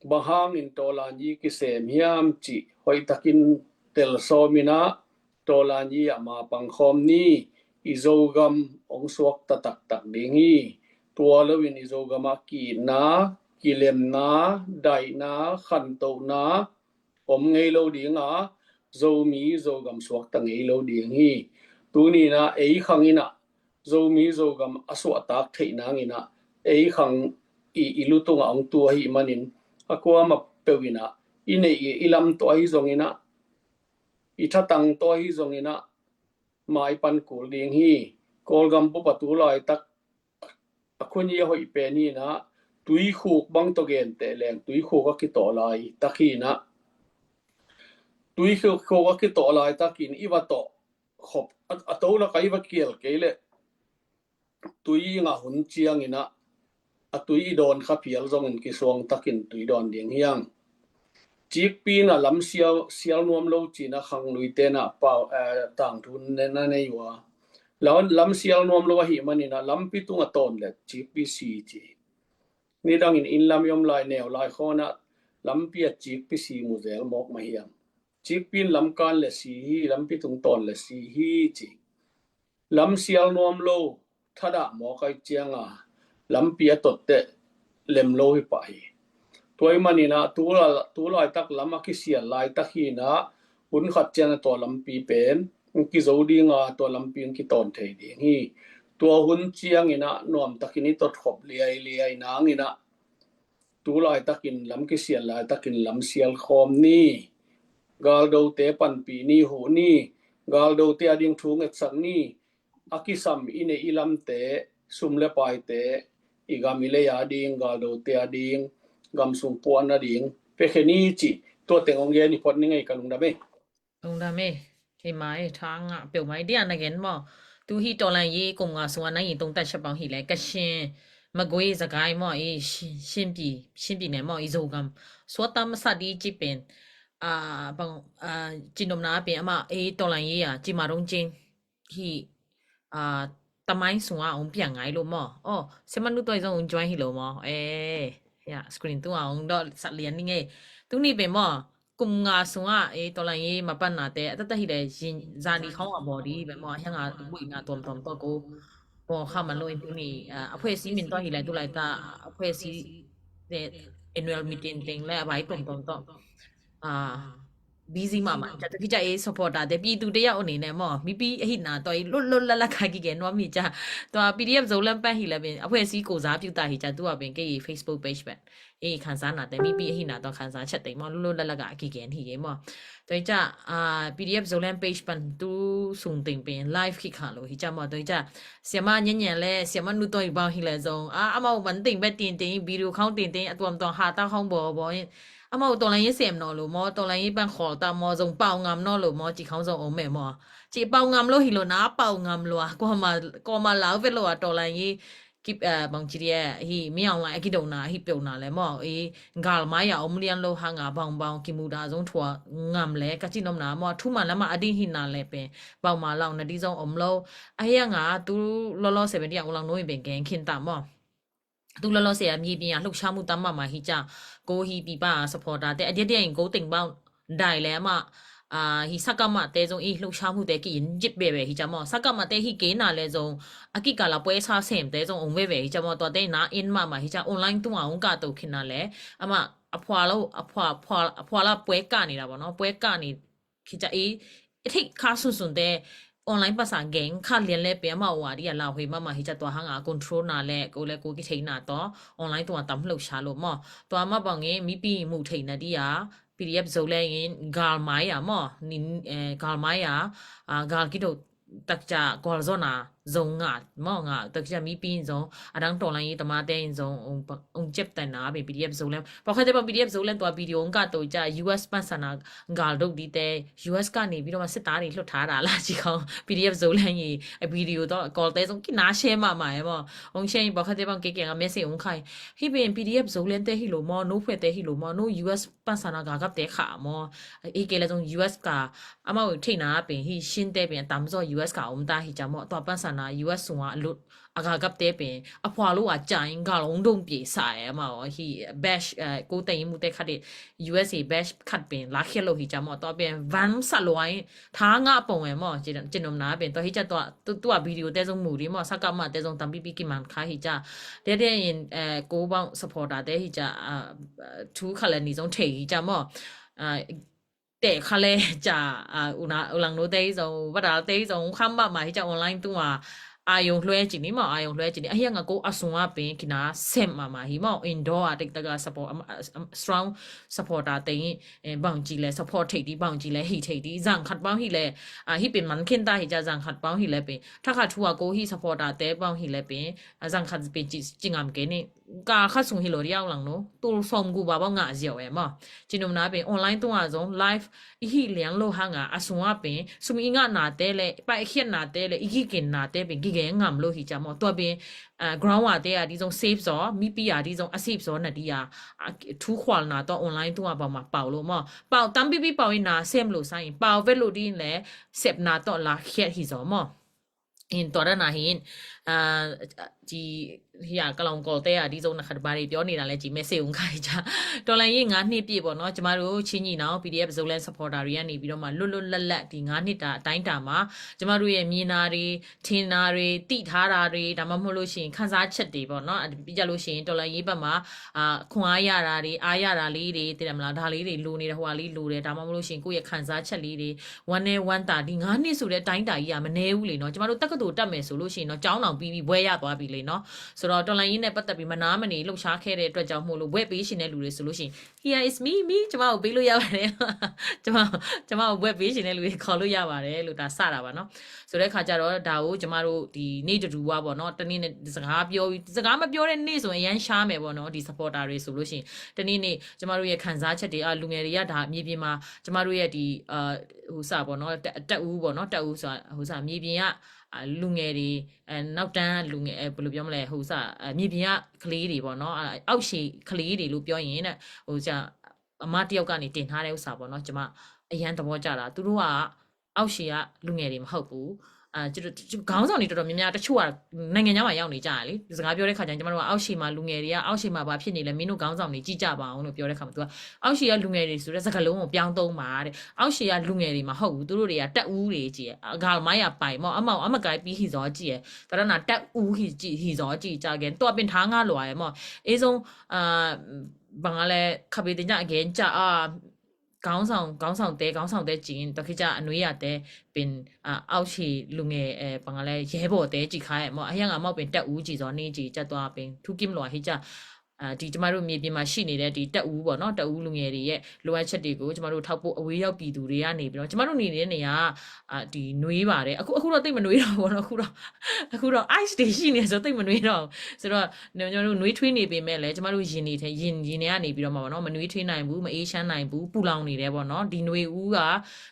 bang hangin Tawlanyi kisem hiam cih hoihtakin tel sawm in ah, Tawlanyi ah mapang khawm ni. I Zogam hong suakta taktak ding hi. Tua loin i Zogam ah ki-itna, kilemna, daihna, khantohna om ngei lo ding a, Zomi Zogam suakta ngei lo ding hi. Tuni in ah ei khang in ah Zomi Zogam a suahtak theih nangin ah ei khang i, i lu tungah hong tu ahih manin, a kuamah peuh in ah i neih i, i lam tawh ahi zongin ah, i thatang tawh ahi zongin ah mai pan kul ding hi. Kawlgam bup a tu laitak a khun i a hoih pen hi in ah, tuikhuk bang tawh genteh leng tuikhuk a kitawh laitak hi in ah, tuikhuk a kitawh laitakin i va tawh khop a, a to lak a i va kial kei leh tui i ngah hun ciangin ah, a tui i dawn kha phial zongin kisuangtakin tui dawn ding hi hang. Cikpi in ah lam sial, sial nuam lo ci-in ah khangluite in ah pau, eh, tangthu na nei uh a, lam, lam sial nuam lo ahih manin ah lampi tungah tawn leh cikpi si ci. Nidangin inn lam i om lai, neu lai khawn ah lampi ah cikpi si mu zel mawk mah hiam? Cikpi in lam kan leh si hi, lampi tung tawn leh si hi ci. Lam sial nuam lo, thadah mawk ahih ciangin lampi a tot teh lem lo hi pah hi. Tua ahih manin ah tu la, tu laitak lam a kisial laitak hi in ah, hun khat ciangin ah tua lampi pen hong kizo ding a, tua lampi hong kitawn thei ding hi. Tua hun ciangin ah nuamtakin i tot khop liailiai nangin ah, tu laitakin lam kisial laitakin lam sial khawm ni. Galdote panpih ni, huh ni. Galdote ading thu ngetsak ni. A kisam i neih i lamte, sum le paite, i gam i lei ading, galdote ading, gam sung puan ading pia khe ni ci. Tua teng hong gen hi phot ning ei, ka lungdam ei. Lungdam ei. Hi mai, thang a peuh mai dia na gen maw. Tu hi tawlan yi kum nga sung a na yi tung ta sha bang hi le ka shin. Magui zagai maw i shin, shin pi, shin pi ne maw i Zogam. Suat tam sa di ci pen. A, bang, a, ci nom na pen ama i tawlan yi a ci ma rong cing. Hi, a, tamai sung a ong piang ngai lo maw. Oh, seman nu toi zong ong join hi lo maw. Eh, ya, screen tu a ong dot sat lian ni nge. Tu ni pen maw. Kum nga sung a, eh, tawlan yi ma pan na te, a tata hi le zan di khong a baw di pen maw, hiang a bui na tuam tuam to ko. Maw kha man lo in tu ni, a, a phuai si min to hi le tu lai ta, a phuai si te annual meeting teng le a bai tuam tuam to. A, busy mahmah. Ca tu ki ca e supporter te pi tu te ya o ni ne maw. Mipi a hi na to i lut lut la la ka ki gen wa mi ca. To a P D F Zoland pa hi la ben. A phuai si ko za piu ta hi ca tu a ben ke i Facebook page ben. E khan sa na te mipi a hi na to khan sa chat te maw lut lut la la ka ki gen hi ge maw. To i ca, a, P D F Zoland page pan tu sung teng pen live ki kha lo hi ca maw. To i ca siama nyen nyen le siama nu to i bang hi la zong. A, a mau man teng bet teng teng video khong teng teng a tuam tuam ha ta khong bo bo. Amau tawlan yi sem naw lo maw, tawlan yi pan khawl ta maw, zong pau ngam naw lo maw, ci khong zong om e maw. Ci pau ngam lo hi lo na, pau ngam lo a, kawma, kawma lau vet lo a, tawlan yi, kip, eh, bang ci di e, hi, mi ang lai, a kidona, hi peuh na le maw, i, gal mai a om lian lo hang a, bang bang, kimu da zong thua ngam le, ka ci nom na maw, thu man la ma a ding hi na le pe, bang ma lau na di zong om lo, a hiang a, tu lo lo se be di a, u lang no i ben geng khin ta maw. Tu lolo se a mi pi a hluk sha mu tam mahmah hi ca. Ko hi pi pa a supporter te a dia dia in ko teng bang dai le ama, အာ၊ ဟိ စကမ တဲ ဇုံ အီ လှုပ်ရှားမှု တဲ ကရင် ယစ် ဘဲ ဘဲ ဟိ ကၠၢ မီၢ်၊ စကမ တဲ ဟိ က့ၤ နၤ လဲၣ် ဇုံ အကံၢ်ကလၤ ပွဲစား စဲမ် တဲ ဇုံ အိၣ် ဝဲ ဘဲ ဟိ ကၠၢ မီၢ်၊ တွၣ် တဲ နၤ အင်း မး မး ဟိ ကၠၢ online တူၢ် အ အိၣ် ကၢ် တူၢ် ခံ နၤ လဲၣ် အမ အဖှၤလၢ အဖှၤ အဖှၤ အဖှၤလၢ ပွဲ ကၢ် န့ၣ် ဒၣ် ဘၣ် နီၤ၊ ပွဲ ကၢ် န့ၣ် ဟိ ကၠၢ အီ အထိတ် ခါ ဆူၣ်ဆူၣ် တဲ online ပှၤ စး ကဲ ခါ လျံ လဲ ပ့ၤ အမ အိၣ် ဝဲ ဒ် အလၤ ဟွဲ မး မး ဟိ ကၠၢ တွၣ် ဟါ ငါ control နၤ လဲၣ် ကိး လဲၣ် ကိး က့ၤ ထိတ် နၤ တီၢ် online တူၢ် အ တမ်း လှုပ်ရှား လို့ မီၢ်၊ တွၣ် မီၢ် ဘၣ် ငိၣ် မီး ပံ မူး ထိတ် နၤ ဒ် ယၤ PDF ဇုံ လဲၣ် ဂိၢ် မၤ ယၤ မီၢ်၊ ဂိၢ် မၤ ယၤ ဂိၢ် ကံၢ် ဒိၣ် တၢ်ကၠၢ ကွၢ် စီၤ နၤ ဇုံ ငါ မီၢ်၊ ငါ တၢ်ကၠၢ မီး ပံ ဇုံ အတၢ် တော်လှန်ရေးသမား တဲ အ ဇုံ အ အုံ ကျပ် တၢ် နၤ ပ့ၤ PDF ဇုံ လဲၣ် ပှၤ ခဲ တဲ ဘၣ် PDF ဇုံ လဲၣ် တွၣ် video အ ကၢ် တူၢ် ကၠၢ US ပှၤ စး နၤ ဂိၢ် ဒိၣ် ဒ် တဲ US ကၢ် န့ၣ် ပြီးတော့မှ စစ်သားတွေ လွှတ်ထားတာလား ကၠၢ PDF ဇုံ လဲၣ် အံၤ အ video တီၢ် ကွၢ် တဲ ဇုံ က့ၤ နၤ ရှဲ မး မး မီၢ်၊ အုံ ရှဲ အံၤ ပှၤ ခဲ တဲ ဘၣ် က့ၤ က့ၤ ငါ message အုံ ခါ ဟိ ပ့ၤ PDF ဇုံ လဲၣ် တဲ ဟ့ၣ် လိာ် မီၢ်၊ နိ ဖှဲး တဲ ဟ့ၣ် လိာ် မီၢ်၊ နိ US ပှၤ စး နၤ ဂိၢ် ကပ် တဲ ခး မီၢ်၊ အ ကဲ လဲၣ် ဇုံ US ကၢ် အမ အိၣ် ထိတ် နၤ ပ့ၤ ဟိ ရှင်း တဲ ပ့ၤ အတမ်း စီၤ US ကၢ် အိၣ် မတၤ ဟိ ကၠၢ မီၢ်၊ တွၣ် ပှၤ စး နၤ US စူၣ် ဝါ အလိၣ် အဂိၢ် ကပ် တဲ ပ့ၤ အဖှၤလၢ ဝဲ ကၠၢ အံၤ ဂိၢ် အိၣ် ဒိၣ် ပ့ၤ စး အ မီၢ် ဟိ badge ကိး တဲ အံၤ မူး တဲ ခး ဒ့ၣ် USA badge ခး ပ့ၤ လၢ ခဲ လိာ် ဟိ ကၠၢ မီၢ်၊ တွၣ် ပ့ၤ ဝၢၼ် စး လိာ် အံၤ ထါ ငါ အပိူင် ဝဲ မီၢ်၊ ကၠၢ နုမ် နၤ ပ့ၤ တွၣ် ဟိ ကၠၢ တွၣ် တွၣ် တွၣ် video တဲ ဇုံ မူး ဒံး မီၢ်၊ စကမ တဲ ဇုံ တမ်း ပံ ပံ က့ၤ မၤ ခါ ဟိ ကၠၢ တဲ တဲ အံၤ ကိး ဘၣ် supporter တဲ ဟိ ကၠၢ ထူ ခါ လဲၣ် နံၤ ဇုံ ထိတ် ဟိ ကၠၢ မီၢ် တဲ ခါ လဲၣ် ကၠၢ အ အိၣ် လၢ် အိၣ် လၢ် နိ တဲ အံၤ ဇုံ ဘၣ် တၢ် တဲ အံၤ ဇုံ ခါ မး မး ဟိ ကၠၢ online တူၢ် မီၢ်၊ အာရုံလွှဲ ကၠၢ န့ၣ် မီၢ်၊ အာရုံလွှဲ ကၠၢ န့ၣ် အ ဟိ ငါ ကိး အ စူၣ် ဝါ ပ့ၤ က့ၤ နၤ စဲမ် မး မး ဟိ မီၢ်၊ indoor အ တၢ် တၢ် support အ strong supporter တဲ ဘၣ် ကၠၢ လဲၣ် support ထိတ် ဒံး ဘၣ် ကၠၢ လဲၣ် ဟ့ၣ် ထိတ် ဒံး စး ခး ပှၤ ဟိ လဲၣ် ဟိ ပ့ၤ မၤ ခဲ တၢ် ဟိ ကၠၢ စး ခး ပှၤ ဟိ လဲၣ် ပ့ၤ ထါ ခး ထူ အ ကိး ဟိ supporter တဲ ပှၤ ဟိ လဲၣ် ပ့ၤ စး ခး ပ့ၤ ကၠၢ ငါ မ့ၢ် ကဲ န့ၣ် ကၢ် ခါ ဆူၣ် ဟ့ၣ် လိာ် ဒံး အ အိၣ် လၢ် နိ တူၢ် စီၤ မကူး ဘၣ် ဘၣ် ငါ စဲး ဝဲ မီၢ်၊ ကၠၢ နုမ် နၤ ပ့ၤ online တူၢ် အ ဇုံ live ဟ့ၣ် လၢ လိာ် ဟါ ငါ အ စူၣ် ဝါ ပ့ၤ စူၣ် မံ အံၤ ငါ နၤ တဲ လဲၣ် ပှၤ အ ခဲ နၤ တဲ လဲၣ် အ က့ၤ က့ၤ နၤ တဲ ပ့ၤ က့ၤ က့ၤ ငၢမ် လိာ် ဟိ ကၠၢ မီၢ်၊ တွၣ် ပ့ၤ ground ဝဲ တဲ အ ဒ် ဇုံ safe စီၤ မီး ပံ ယၤ ဒ် ဇုံ အ safe စီၤ နၤ ဒံး ယၤ ထူ ခွါ နၤ တီၢ် online တူၢ် အ ဘၣ် မၤ ပာ် လိာ် မီၢ်၊ ပာ် တမ်း ပံ ပံ ပာ် အံၤ နၤ စဲမ် လိာ် စး အံၤ ပာ် ဝဲ လိာ် ဒ် လဲၣ် စဲမ် နၤ တီၢ် လၢ ခဲ ဟိ စီၤ မီၢ် အ တွၣ် တၢ် နၤ ဟိ ဒီ ဟိ ကလီၤ ကီၢ် တဲ အ ဒ် ဇုံ န ခး တဘၣ် ဒံး ပြော န့ၣ် ဒၣ် လဲၣ် ကၠၢ message အုံ ခါ ဟိ ကၠၢ တော်လှန်ရေး ငါးနှစ်ပြည့် ပေါ့ နီၤ၊ ကျမတို့ ချင်းညီနောင် PDF Zoland supporter တွေ ကနေ ပြီးတော့မှ လွတ်လွတ်လပ်လပ် ဒီ ငါးနှစ်တာ အတိုင်းအတာမှာ ကျမတို့ရဲ့ မြင်တာတွေ ထင်တာတွေ သိထားတာတွေ ဒါမှမဟုတ်လို့ရှိရင် ခံစားချက်တွေပေါ့နော်။ ပြီးကြလို့ရှိရင် တော်လှန်ရေးဘက်မှာ အာ ခွန်အားရတာတွေ အားရတာလေးတွေ သိတယ်မလား၊ ဒါလေးတွေ လိုနေတယ်၊ ဟိုဟာလေးလိုတယ်၊ ဒါမှမဟုတ်လို့ရှိရင် ကိုယ့်ရဲ့ခံစားချက်လေးတွေ ဝမ်းနည်းဝမ်းသာ ဒီငါးနှစ်ဆိုတဲ့ အတိုင်းအတာကြီးက မနည်းဘူးလေနော်။ ကျမတို့တက္ကသိုလ်တက်မယ်ဆိုလို့ရှိရင်တော့ ကျောင်းတောင်ပြီးပြီး ဘွဲ့ရသွားပြီလေနော်။ ဆိုတော့ တော်လှန်ရေးနဲ့ပတ်သက်ပြီး မနားမနေလှုပ်ရှားခဲ့တဲ့အတွက်ကြောင့်မို့လို့ ဘွဲ့ပေးချင်တဲ့လူတွေဆိုလို့ရှိရင် Here is me, me ကျမကိုပေးလို့ရပါတယ်။ ကျမကျမကိုဘွဲ့ပေးချင်တဲ့လူတွေခေါ်လို့ရပါတယ်လို့ ဒါစတာပါနော်။ ဆိုတဲ့ခါကျတော့ ဒါကိုကျမတို့ဒီနေ့တတူဝါပေါ့နော်၊ တနေ့နဲ့စကားပြောပြီး စကားမပြောတဲ့နေ့ဆိုရင် အရမ်းရှားမယ်ပေါ့နော်။ ဒီ supporter တွေဆိုလို့ရှိရင် တနေ့နေ့ကျမတို့ရဲ့ခံစားချက်တွေ၊ အာ၊ လူငယ်တွေက ဒါမြေပြင်မှာ ကျမတို့ရဲ့ဒီ၊ အာ၊ ဟိုစပေါ့နော်၊ တ- တပ်ဦးပေါ့နော်၊ တပ်ဦးဆိုတာ ဟိုစ မြေပြင်က၊ အာ၊ လူငယ်တွေ၊ အဲ၊ နောက်တန်းလူငယ်၊ အဲ၊ ဘယ်လိုပြောမလဲ၊ ဟိုစ၊ အဲ၊ မြေပြင်ကကလေးတွေပေါ့နော်၊ အဲ၊ အောက်ခြေကလေးတွေလို့ပြောရင်တဲ့၊ ဟိုစ အမတစ်ယောက်ကနေတင်ထားတဲ့ဥစ္စာပေါ့နော်။ ကျမအရမ်းသဘောကျတာ၊ သူတို့ကအောက်ခြေကလူငယ်တွေမဟုတ်ဘူး။ အာ၊ ကျွန်တော်ခေါင်းဆောင်တွေတော်တော်များများ တချို့ကနိုင်ငံခြားမှာရောက်နေကြတာလေ။ စကားပြောတဲ့ခါကျရင် ကျမတို့ကအောက်ခြေမှာလူငယ်တွေက၊ အောက်ခြေမှာဘာဖြစ်နေလဲ၊ မင်းတို့ခေါင်းဆောင်တွေကြည့်ကြပါဦးလို့ပြောတဲ့ခါမှာ သူကအောက်ခြေကလူငယ်တွေဆိုတဲ့စကားလုံးကိုပြောင်းသုံးပါတဲ့။ အောက်ခြေကလူငယ်တွေမဟုတ်ဘူး၊ သူတို့တွေကတပ်ဦးတွေကြီးရဲ့၊ အဂါမရပိုင်ပေါ့၊ အမောင်အမကိုင်ပြီးဟီစောကြီးရဲ့၊ တရနာတပ်ဦးဟီကြီး၊ ဟီစောကြီးကြခဲ့၊ တော့ပင်ထားငါလွားရဲ့မော်၊ အေးဆုံး၊ အာ၊ ဘာငါလဲ၊ ခပ်ပေးတင်ကြအကဲကြအာ၊ ခေါင်းဆောင်ခေါင်းဆောင်တဲခေါင်းဆောင်တဲကျင်၊ တော်ခေတ်ကျအနွေးရတဲ၊ ပင်၊ အာ၊ အောက်ခြေလူငယ်၊ အဲ၊ ဘာငါလဲ၊ ရဲဘော်တဲကျင်ခါရဲ့မော်၊ အဟျံငါမော်ပင်တပ်ဦးကျင်စော်နေကျင်ကျသွားပင်၊ ထူးကင်းမလွားဟိကျအာ၊ ဒီကျမတို့မြေပြင်မှာရှိနေတဲ့ဒီတပ်ဦးပေါ့နော်၊ တပ်ဦးလူငယ်တွေရဲ့လိုအပ်ချက်တွေကိုကျမတို့ထောက်ပို့၊ အဝေးရောက်ပြည်သူတွေကနေပြီးတော့၊ ကျမတို့နေနေတဲ့နေရာက၊ အာ၊ ဒီနွေးပါတယ်။ အခုအခုတော့သိပ်မနွေးတော့ဘူးပေါ့နော်။ အခုတော့အခုတော့ ice တွေရှိနေဆိုသိပ်မနွေးတော့ဘူးဆိုတော့၊ ကျွန်တော်တို့နွေးထွေးနေပေမဲ့လည်း ကျမတို့ရင်တွေထဲ၊ ရင်၊ ရင်ထဲကနေပြီးတော့မှပေါ့နော်၊ မနွေးထွေးနိုင်ဘူး၊ မအေးချမ်းနိုင်ဘူး၊ ပူလောင်နေတယ်ပေါ့နော်။ ဒီနွေဦးက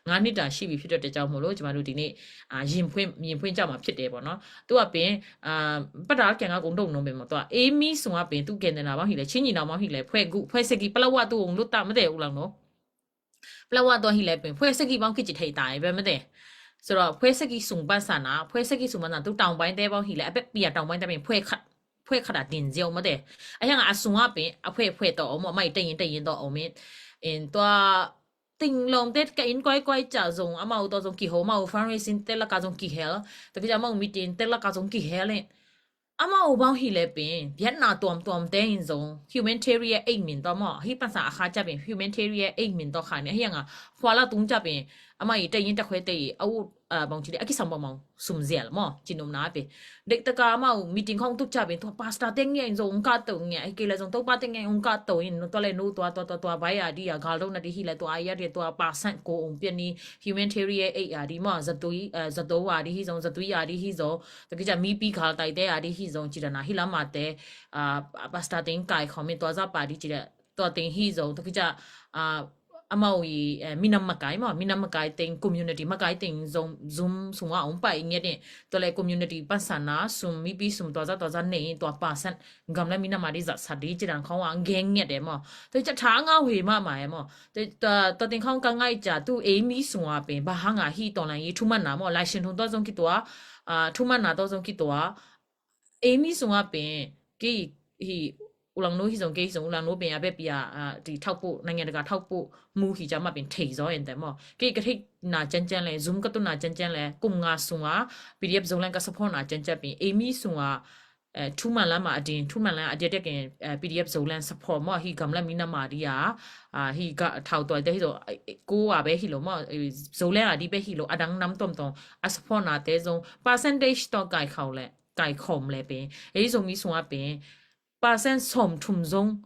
ငါးနှစ်တာရှိပြီဖြစ်တဲ့အတွက်ကြောင့်မို့လို့ ကျမတို့ဒီနေ့၊ အာ၊ ရင်ဖွင့်၊ ရင်ဖွင့်ကြမှာဖြစ်တယ်ပေါ့နော်။ သူကပင်၊ အာ၊ ပတ်တာကံကကုန်တော့နော်ပဲမတော့၊ အေးမီးစုံကပင်၊ သူကဲနေတာပေါ့၊ ဟိလဲ၊ ချင်းညီနောင်ပေါ့၊ ဟိလဲ၊ ဖွဲ့၊ ဖွဲ့စည်း၊ ပလက်ဝါသူအောင်လို့တတ်မတဲ့ဦးလောင်နော်။ ပလက်ဝါသူဟိလဲပင်၊ ဖွဲ့စည်းပေါင်းကစ်ချစ်ထိတ်တာပဲမတဲ့။ ဆိုတော့၊ ဖွဲ့စည်းစုံပန်းစနာ၊ ဖွဲ့စည်းစုံပန်းစနာ၊ သူတောင်ပိုင်းတဲပေါ့၊ ဟိလဲ၊ အပက်ပီယာတောင်ပိုင်းတဲပင်၊ ဖွဲ့ခတ်၊ ဖွဲ့ခတ်တာတင်စေအောင်မတဲ့။ အဟျံငါအစုံကပင်၊ အဖွဲ့၊ ဖွဲ့တော့အောင်မ၊ အမိုက်တရင်၊ တရင်တော့အောင်မ၊ အင်း၊ သွား Ting lawmte ka inn kuaikuai ciah zong amau tawh zong kiho, amau fundraising te lakah zong kihel, tua kici amau meeting te lakah zong kihel in. Amau bang hi le pen biatna tuamtuamte in zong humanitarian aid min tawh maw, hih pansa a kha ciah pen humanitarian aid min tawh kha ni, ahi hangah khua la tung ciah pen amah i te inn te khuate i a ut, ah, bang ci dih, a kisam bangmang sum zial maw, ci nopna pen. Dek taka amau meeting khawng tuk ciah pen tua pastor te ngiah in zong ung kah to ngiah, hi kei le zong Topa te ngiah in ung kah to in, tua le nu tua, tua, tua, tua bai a dih a, galdo na dih hi le tua ai a dih tua percent ko ung pian ni, humanitarian aid a dih maw, zatui, eh, zato a dih hi zong, zatui a dih hi zong, tua kici a mipi galtaite a dih hi zong, ci dana hi lam a te, ah, pastor te in kai khawm in tua zah pa dih ci da, tua teng hi zong, tua kici a, ah, amau i, eh, minam makai maw, minam makai teng, community makai teng zong zum sungah om pai ngiat ni, tua le community pansa na sum, mipi sum tua za, tua za nei, tua percent gam le minam a dih zatsat dih ci dan khawng a gen ngiat e maw. Tua kici a tha ngau hi mahmah e maw. Tua, tua, tua teng khawng ka ngai ciah tu ei mi sungah pen, bang hangah hih tawh na i thumanna maw, Lai Siangtho tawh zong kituak, ah, thumanna tawh zong kituak, ei mi sungah pen, kei hi, u langnu hi zong, kei hi zong u langnu pen a biapi a, ah, ti thaupu, nang ngian ka thaupu mu hi ciah mah pen thei zaw en te maw. Kei ka theihna ciancian le, zum ka tunna ciancian le, kum nga sungah P D F Zoland ka supportna ciancian pen, ei mi sungah, eh, thuman lam a ding, thuman lam a diakdiak in, eh, P D F Zoland support maw, hi gam le minam a dih a, ah, hi ga thau tuai te hi zong, eh, eh, ko a be hi lo maw, eh, Zoland a dih be hi lo, a dang nam tuamtuam a supportna te zong, percentage tawh kai khau le, kai khawm le pen, ei Zomi sungah pen, percent sawm thum zong,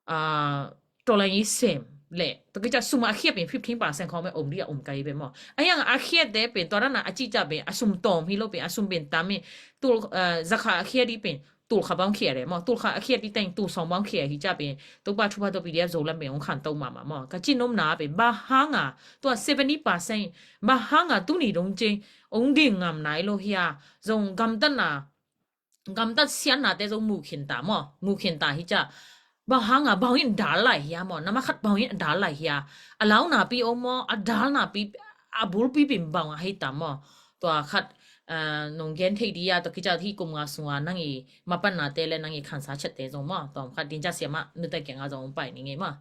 ah, tawlan i sem le, tua kici a sum a khiat pen fifteen percent khawng me om dih a om kai pen maw. Ahi hang a khiat te pen, tua dana a cih ciah pen, a sum tawm hi lo pen, a sum pen tam in, tul, ah, zakha a khiat dih pen, tul khat bang khiat le maw, tul khat a khiat dih teng, tul sawm bang khiat hi ciah pen, Topa thupha tawh P D F Zoland pen, ong khan to mahmah maw. Ka ci nopna pen, bang hangah, tua seventy percent, bang hangah tuni dong cing, ong ding ngam nai lo hia, zong gamtatna, gamtat siatnate zong mu khin ta maw, mu khin ta hi ciah. Bang hangah bang in dal lai hia maw, na ma khat bang in dal lai hia. A launapi om maw, a dalnapi, a bulpi pen bang a hi ta maw. Tua khat, ah, nong gen thei dih a, tua kici a hih kum nga sungah nang i mapannate le nang i khansa ciatte zong maw. Tua khat din ciah siamah nute kiangah zong ong pai ni ngei maw.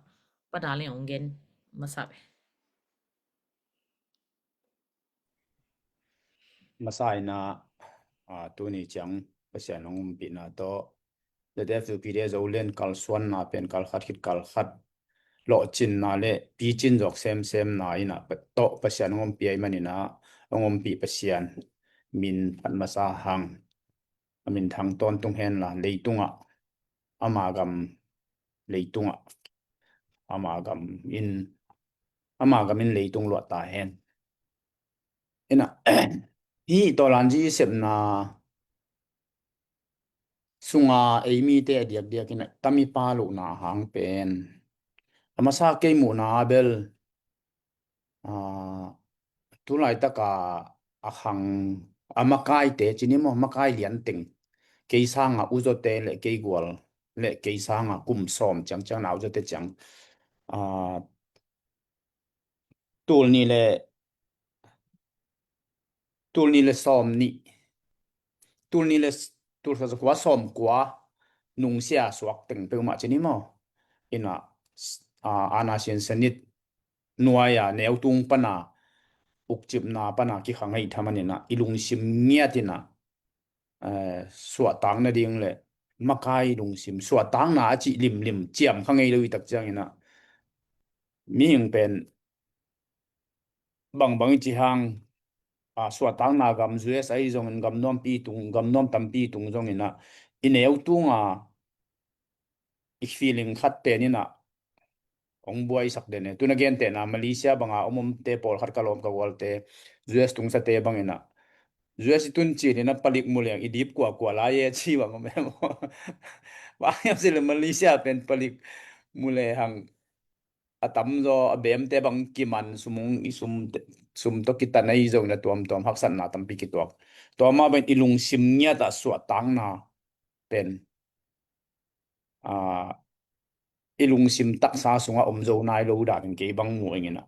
Pa dal in ong gen masa ve. Masa in ah, ah, tuni ciang Pasian hong ompihna tawh, Z F U P D Zoland kalsuanna pen kal khat khit kal khat lawhcinna le picin zawk semsemna in ah, pa-, tawh Pasian hong ompih ahih manin ah, hong ompih Pasian min phat masa hang, a minthang tawntung hen la, leitungah, ama gam leitungah, ama gam in, ama gam in leitung luah ta hen. In ah, hih tawlanzi sepna sunga ei mite a diakdiak in ah, tamipa lohna hang pen, a masa kei muhna ah bel, ah, tu laitaka a khang, a makaite ci ni maw, makai lianteng, kei sanga uzote le kei gual le kei sanga kum sawm ciangciang na uzote ciang, ah, tul nih le, tul nih le sawm nih, tul nih le s-, tul khat za kua sawm kua nungsia suak teng peuhmah ci ni maw. In ah, s-, ah, ana siansanit nuai-a neutung pana, ukcipna pana kikhang ahih tham manin ah, i lungsim ngiat in ah, eh, suahtak nading le makai lungsim, suahtakna a cih limlim ciam kha ngei lo i tak ciangin ah, mihing pen bangbang i ci hang, ah, suahtakna gam U S ahi zongin, gam nuampi tung, gam nuam tampi tung zongin ah, i neutunga i feeling khat pen in ah hong buaisak den e. Tuna gentehna Malaysia banga om omte pawlkhat ka lawm ka gualte, U S tungsate bangin ah, U S i tun cin in ah palik mu leng i dip kuakua lai e ci bang om e maw. Bang hiam cih leh Malaysia pen palik mu lehang a tamzaw a bemte bang kiman, sum hong, i sum, sum tawh kitan ahi zongin ah tuamtuam haksatna tampi kituak. Tua mah bangin i lungsim ngiat ah suahtakna pen, ah, i lungsim taksa sungah om zo nai lo danin kei bang mu ing in ah.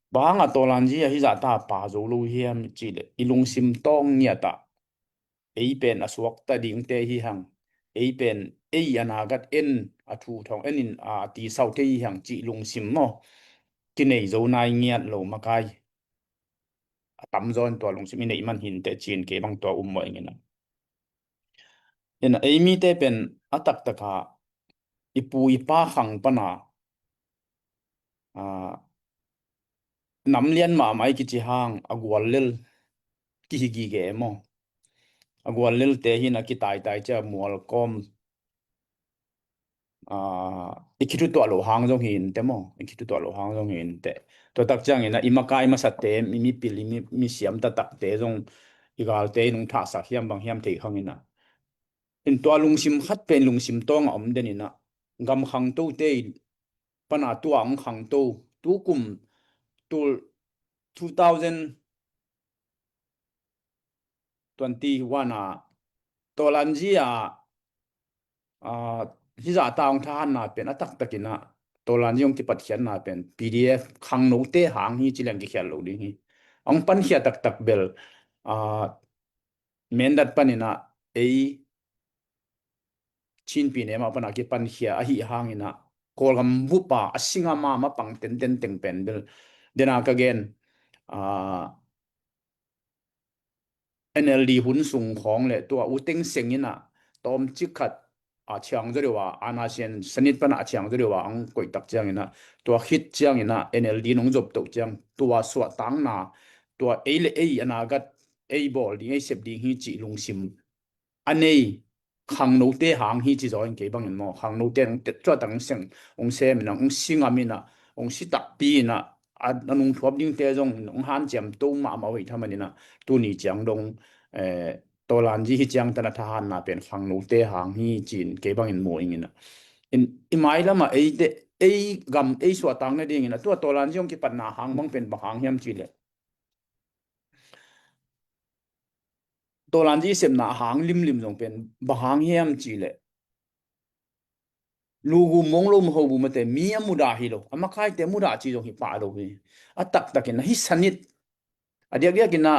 Bang hangah tawlanzi ah hih zahta pha zo lo hiam cih leh, i lungsim tawng ngiat ah ei pen a suakta dingte hi hang, ei pen ei a nagat en, a thu thawng en in a tisau thei hi hang cih lungsim maw. kinei zo nai ngiat lo makai a tamzaw in tua lungsim i neih man hi inteh ci-in kei bang tua um mawh ing ina. Ina ei mite pen a taktak a i pu i pa khang pana, a, nam lian mahmah i kici hang a guallel kihi gige maw? A guallelte hi ina kitaitai cia mual kawm, a, i kithutuah loh hang zong hi inteh maw? I kithutuah loh hang zong hi inteh. Tua tak ciang ina i makai masate, i mipil, i mi, misiam taktakte zong i galte in hong thahsak hiam bang hiam thei khang ina. In tua lungsim khat pen lungsim tawng a om den ina gam khangtote i pana tua hong khangto, tu kum, tul two thousand twenty-one a Tawlanzi a, a, hizah ta hong thahatna pen a taktak ina Tawlanzi hong kipatkhiatna pen P D F khangnote hang hi ci leng kikhiat lo ding hi. Hong pankhia taktak bel, a, Mindat pan ina ei Chin pyine mah pana kipankhia ahi hang ina Kawlgam bup a a singa mama pang tenten teng pen bel dena ka gen, a, N L D hun sung khawng le tua U Thein Sein ina tawmcik khat a ciang zaw deuh a, ana sian sanit pana a ciang zaw deuh a ang koih tak ciang ina tua khit ciang ina N L D nong zop toh ciang tua suahtakna, tua ei le ei a nagat ei bawl ding, ei sep ding hi cih lungsim a nei khangnote hang hi ci zaw in kei bangin maw, khangnote hong tet cuah tak hong seng, hong sem ina, hong si ngam ina, hong si takpi ina, a, a nungthuap dingte zong hong hanciam to mahmah uh hi thaman ina, tuni ciang dong, eh, Tawlanzi hi ciang tan a thahatna pen khangnote hang hi ci-in kei bangin mu ing ina. In, i mailam a eite, ei gam, ei suahtak nading ina, tua Tawlanzi hong kipatna hang bang pen bang hang hiam cih leh Tawlanzi sepna hang limlim zong pen bang hang hiam cih leh lugu mong lo maho bu mate mi a mudah hi lo, a makaite mudah ci zong hi pah lo hi. A taktak ina hi sanit a diakdiak ina,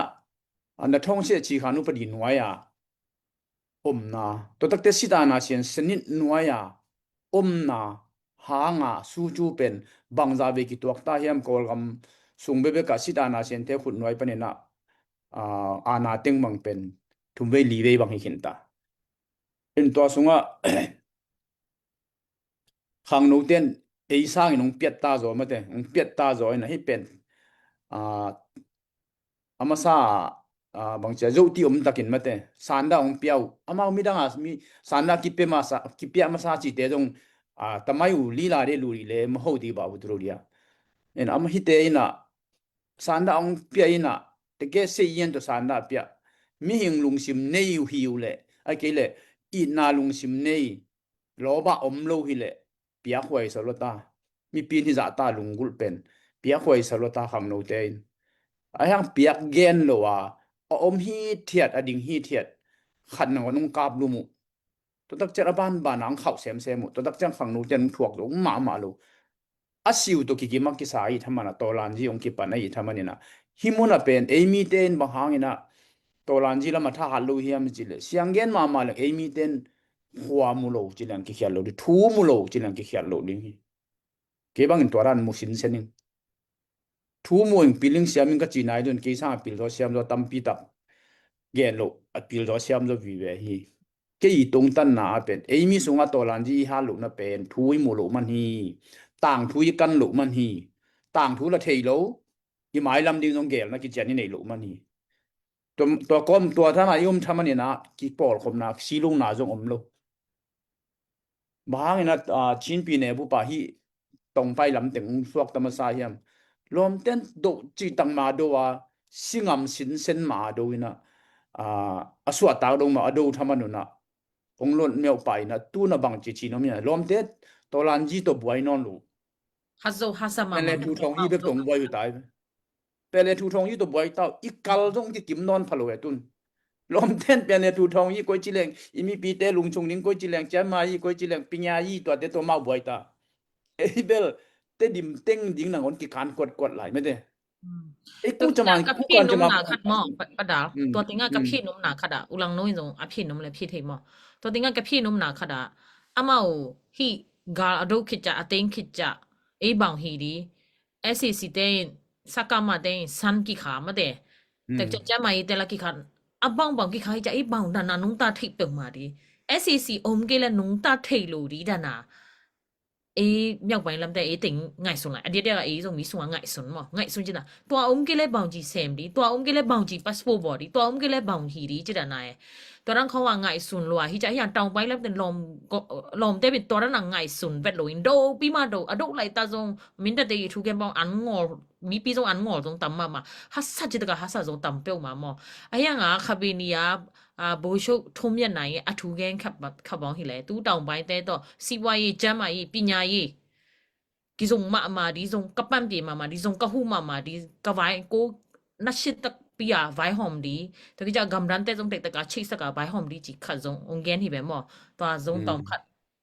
a, na thong sia ci khan upadi nuai a omna, tua takte sitana sian sanit nuai a omna hanga sucu pen bangza vei kituak ta hiam, Kawlgam sung bekbek a sitana siante khut nuai pan ina, a, ana teng bang pen thum vei li vei bang hi khin ta. In tua sungah khangnote in ei sangin hong piat ta zaw mate, hong piat ta zaw ina hi pen, a, a masa, a, bangcia zohti om takin mate, sanda hong pia uh, amau midang a mi sanda kipia masa, kipia masa cite zong, a, tamai uh lila de luri le maho di ba uh turu dia. In ama hite ina sanda hong pia ina, teke sei ian tawh sanda pia. Mihing lungsim nei uh hi uh le, a kei le itna lungsim nei, lawba om lo hi le, piakhuai sa lo ta. Mipi in hizah ta lunggulh pen piakhuai sa lo ta khangnote in. A hiang piak gen lo a, a om hithiat, a ding hithiat khat nangawn hong kap lum uh. Tua tak ciang a banban a hong khauh semsem uh. Tua tak ciang khangnote in hong thuak zo mahmah lo. A siu tawh kikim a kisa ahi thaman a Tawlanzi hong kipan ahi thaman ina, hi mun a pen ei mite in bang hang ina Tawlanzi lam a thahat lo hiam cih leh, siang gen mahmah leng ei mite in khua mu lo ci leng kikhiat lo ding, thu mu lo ci leng kikhiat lo ding hi. Kei bangin tua dan mu sinsen ing. Thu mu ing, pil ing, siam ing ka ci nai dun, kei sanga pil zaw siam zaw tampi tak gen lo, a pil zaw siam zaw vive hi. Kei i tungtanna a pen ei mi sunga Tawlanzi i hat lohna pen thu i mu loh man hi. Tangthu i kan loh man hi. Tangthu la thei lo, i mailam ding zong gelna kician i nei loh man hi. Tua, tua kawm, tua thana i um thaman ina kipawlkhopna, silungna zong om lo. Bang hang ina, a, Chin pyine bup a hih tongpai lam teng hong suak ta masa hiam? Lawmten do cih tak ma do a, singam sinsen ma do ina, a, a suahtak dong ma a do thaman una hong lot meuh pa ina, tuna bang ci ci nuam ina, lawmte Tawlanzi tawh buai nawn lo. Hazo hasa ma ma. Pen le thu thong hi bek tong buai uh tai. Pen le thu thong hi tawh buai tau, i kal zong kikim nawn pha lo e tun. Lawmten pen le thu thong hi koi ci leng, i mipite lungchung ding koi ci leng, ciama hi koi ci leng, pinya hi tuate tawh mau buai ta. Ei bel, te dim teng ding nangawn kikan kuatkuat lai mete. Ei ku cama ka phi nopna khat maw, Padal. Tua tinga ka phi nopna khat a, ulang noi zong a phi nom le phi thei maw. Tua tinga ka phi nopna khat a, amau hi gal a do khit cia, a teng khit cia, ei bang hi di. SAC te in, sakama te in san kikha mate. Tek ciang ciang ma i te la kikha. A bangbang kikha hi ciang i bang dan a nungta theih peuhmah di. SAC om kei le nungta theih lo di dan a. Ei miakbang lamte ei teng ngaihsun lai. A diakdiak a ei Zomi sungah ngaihsun maw. Ngaihsun cina. Tua om kei le bangci sem di. Tua om kei le bangci passport baw di. Tua om kei le bangci di ci dan a e. Tua dan khawng a ngaihsun lua hi ciang hi a taung pai lamte lawm, lawmte bin tua dan a ngaihsun vet lo in do pi ma do a do lai ta zong min tate i thu gen bawng an ngawl mipi zong an ngawl zong tam mahmah. Hasa ci taka hasa zong tam peuhmah maw. A hiang a khabini a, a, Bosho thum yan nai a thu gen khabawng hi le tu taung pai te tawh siwa i jama i pinya i kizong mahmah di zong ka panpih mahmah di zong ka hu mahmah di ka vai ko na sit tak pia vai hawm di. Tua kica gamdante zong tektek a chihsak a vai hawm di ci khat zong ong gen hi be maw. Tua zong tawm khat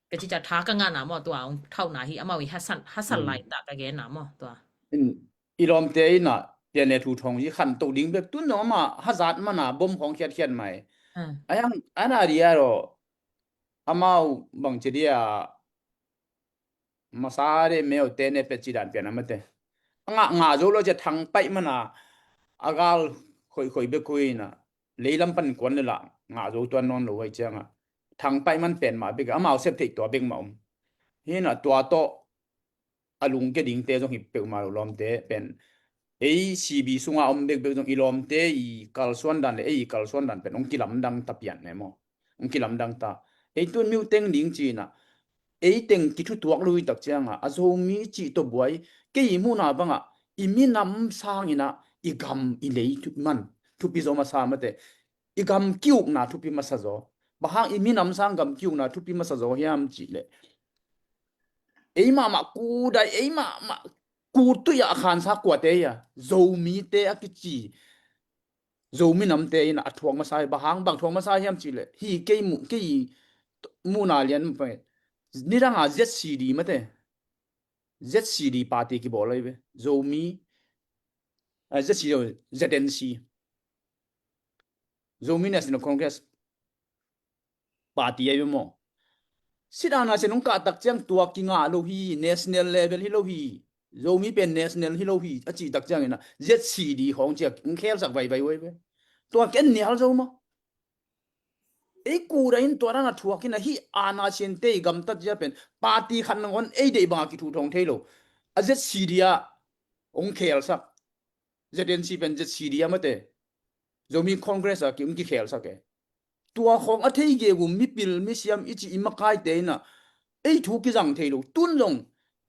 ka cica tha ka ngahna maw tua ong thauhna hi amau i hasan hasan lai ta ka genna maw tua. I lawmte ina pian le thu thong hi khan to ding bek tun zong ama hazat mana bom khong khiatkhiat mai. A hiang ana ria ro amau bangci dia masa de meu te ne pet ci dan pian amate. A ngah ngah zo lo cia thang paih mana a gal khoikhoi bek hui ina leilam pan kuan le la ngah zo tuan nawn lo hai cianga thang paih man pen mah bek amau sep theih tua bek mah om. Hina tua tawh a lungke dingte zong hi peuhmah lo lawmte pen ei C B sunga om bekbek zong i lawmte i kalsuan dan le ei i kalsuan dan pen hong kilamdang ta pian ne maw? Hong kilamdang ta. Ei tun miu teng ding cina ei teng kithutuak lui tak cianga a Zomi cih tawh buai kei i muhna banga i minam sangina i gam i lei man thupi zo masa mate. I gam kiukna thupi masa zaw. Bang hang i minam sang gam kiukna thupi masa zaw hiam cih leh ei mahmah kudai ei mahmah kutui a khansa kuate ia Zomite a kici Zomi namte in a thuak masa hi bang hang bang thuak masa hiam cih leh hi kei muh kei muhna lian nidanga Z C D mate Z C D party kibawl ahi ve Zomi ZNC Zomi National Congress party ahi ve maw? Sit ana se nung kah tak ciang tua kingah lo hi national level hi lo hi Zomi pen national hi lo hi a cih tak ciangin a Z C D khawng ciak ong khelsak vaivai uh ahi ve. Tua ken nial zo maw? Ei kura in tua dana thuak in a hi ana siente i gamtat zia pen party khat nangawn ei deih banga kithuh thawng thei lo a Z C D a ong khelsak ZNC pen Z C D a mate Zomi Congress a ki ong kikhelsak e. Tua khawng a thei gegu mipil misiam i ci i makaite ina ei thu kizang thei lo tun zong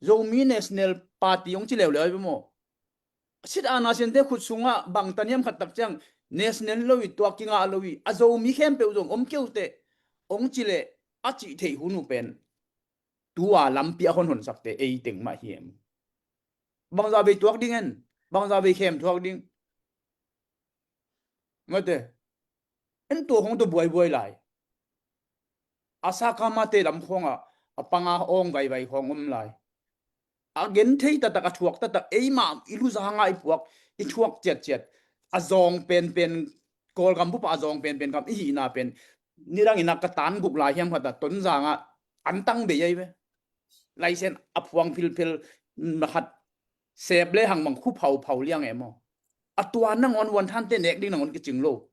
Zomi National Party ong ci leuleu ahi ve maw? Sit ana siente khut sungah bang taniam khat tak ciang national lo i tuak kingah lo i a Zomi khempeuh zong om keute ong ci leh a cih theih hun uh pen tua lampi a honhonsakte ei teng mah hi em? Bangza vei tuak ding en bangza vei khem thuak ding mate. En tua khong tua buaibuai lai a sakamate lam khongah a panga awng vaivai khong om lai. A gen thei taktak a thuak taktak eimah i luzanga i puak i thuak ciatciat a zawng penpen Kawlgam bupa a zawng penpen gam i hihna pen nidangin a ka tan guk lai hiam khata Tonzanga an tang bei ahi ve. Laisen a phuang philphil na khat sep le hangbang khu phauphau liang e maw? A tua nangawn uan thante nek ding nangawn kicing lo.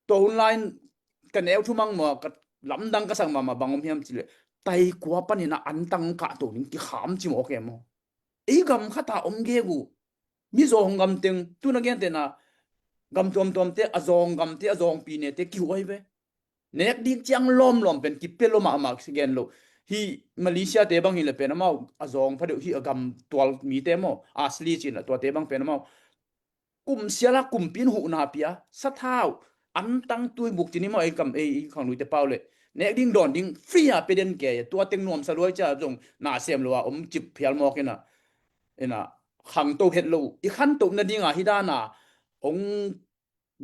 Tua hun lai-in ka neu thumang maw ka lamdang ka sak mahmah bang om hiam cileh taikua panin a antang kah to ding kikham ci mawk e maw? Ei gam khata om gegu mi zawng gam teng tuna gentehna gam tuamtuamte a zawng gamte a zawngpi nete kihuai ve. Nek ding ciang lawmlawm pen kipia lo mahmah si gen lo. Hi Malaysia te bang hi le pen amau a zawng phadeuh hi a gam tual mite maw asli cin a tuate bang pen amau kum siala kumpi in huhna pia sathau antang tuibuk cin i maw ei kam ei khangluite pau le nek ding dawn ding free a pia den ke tua teng nuamsa luai cia zong na sem lo a om cip phial mawk ina ina khangto het lo i khanto nadinga hi dana ong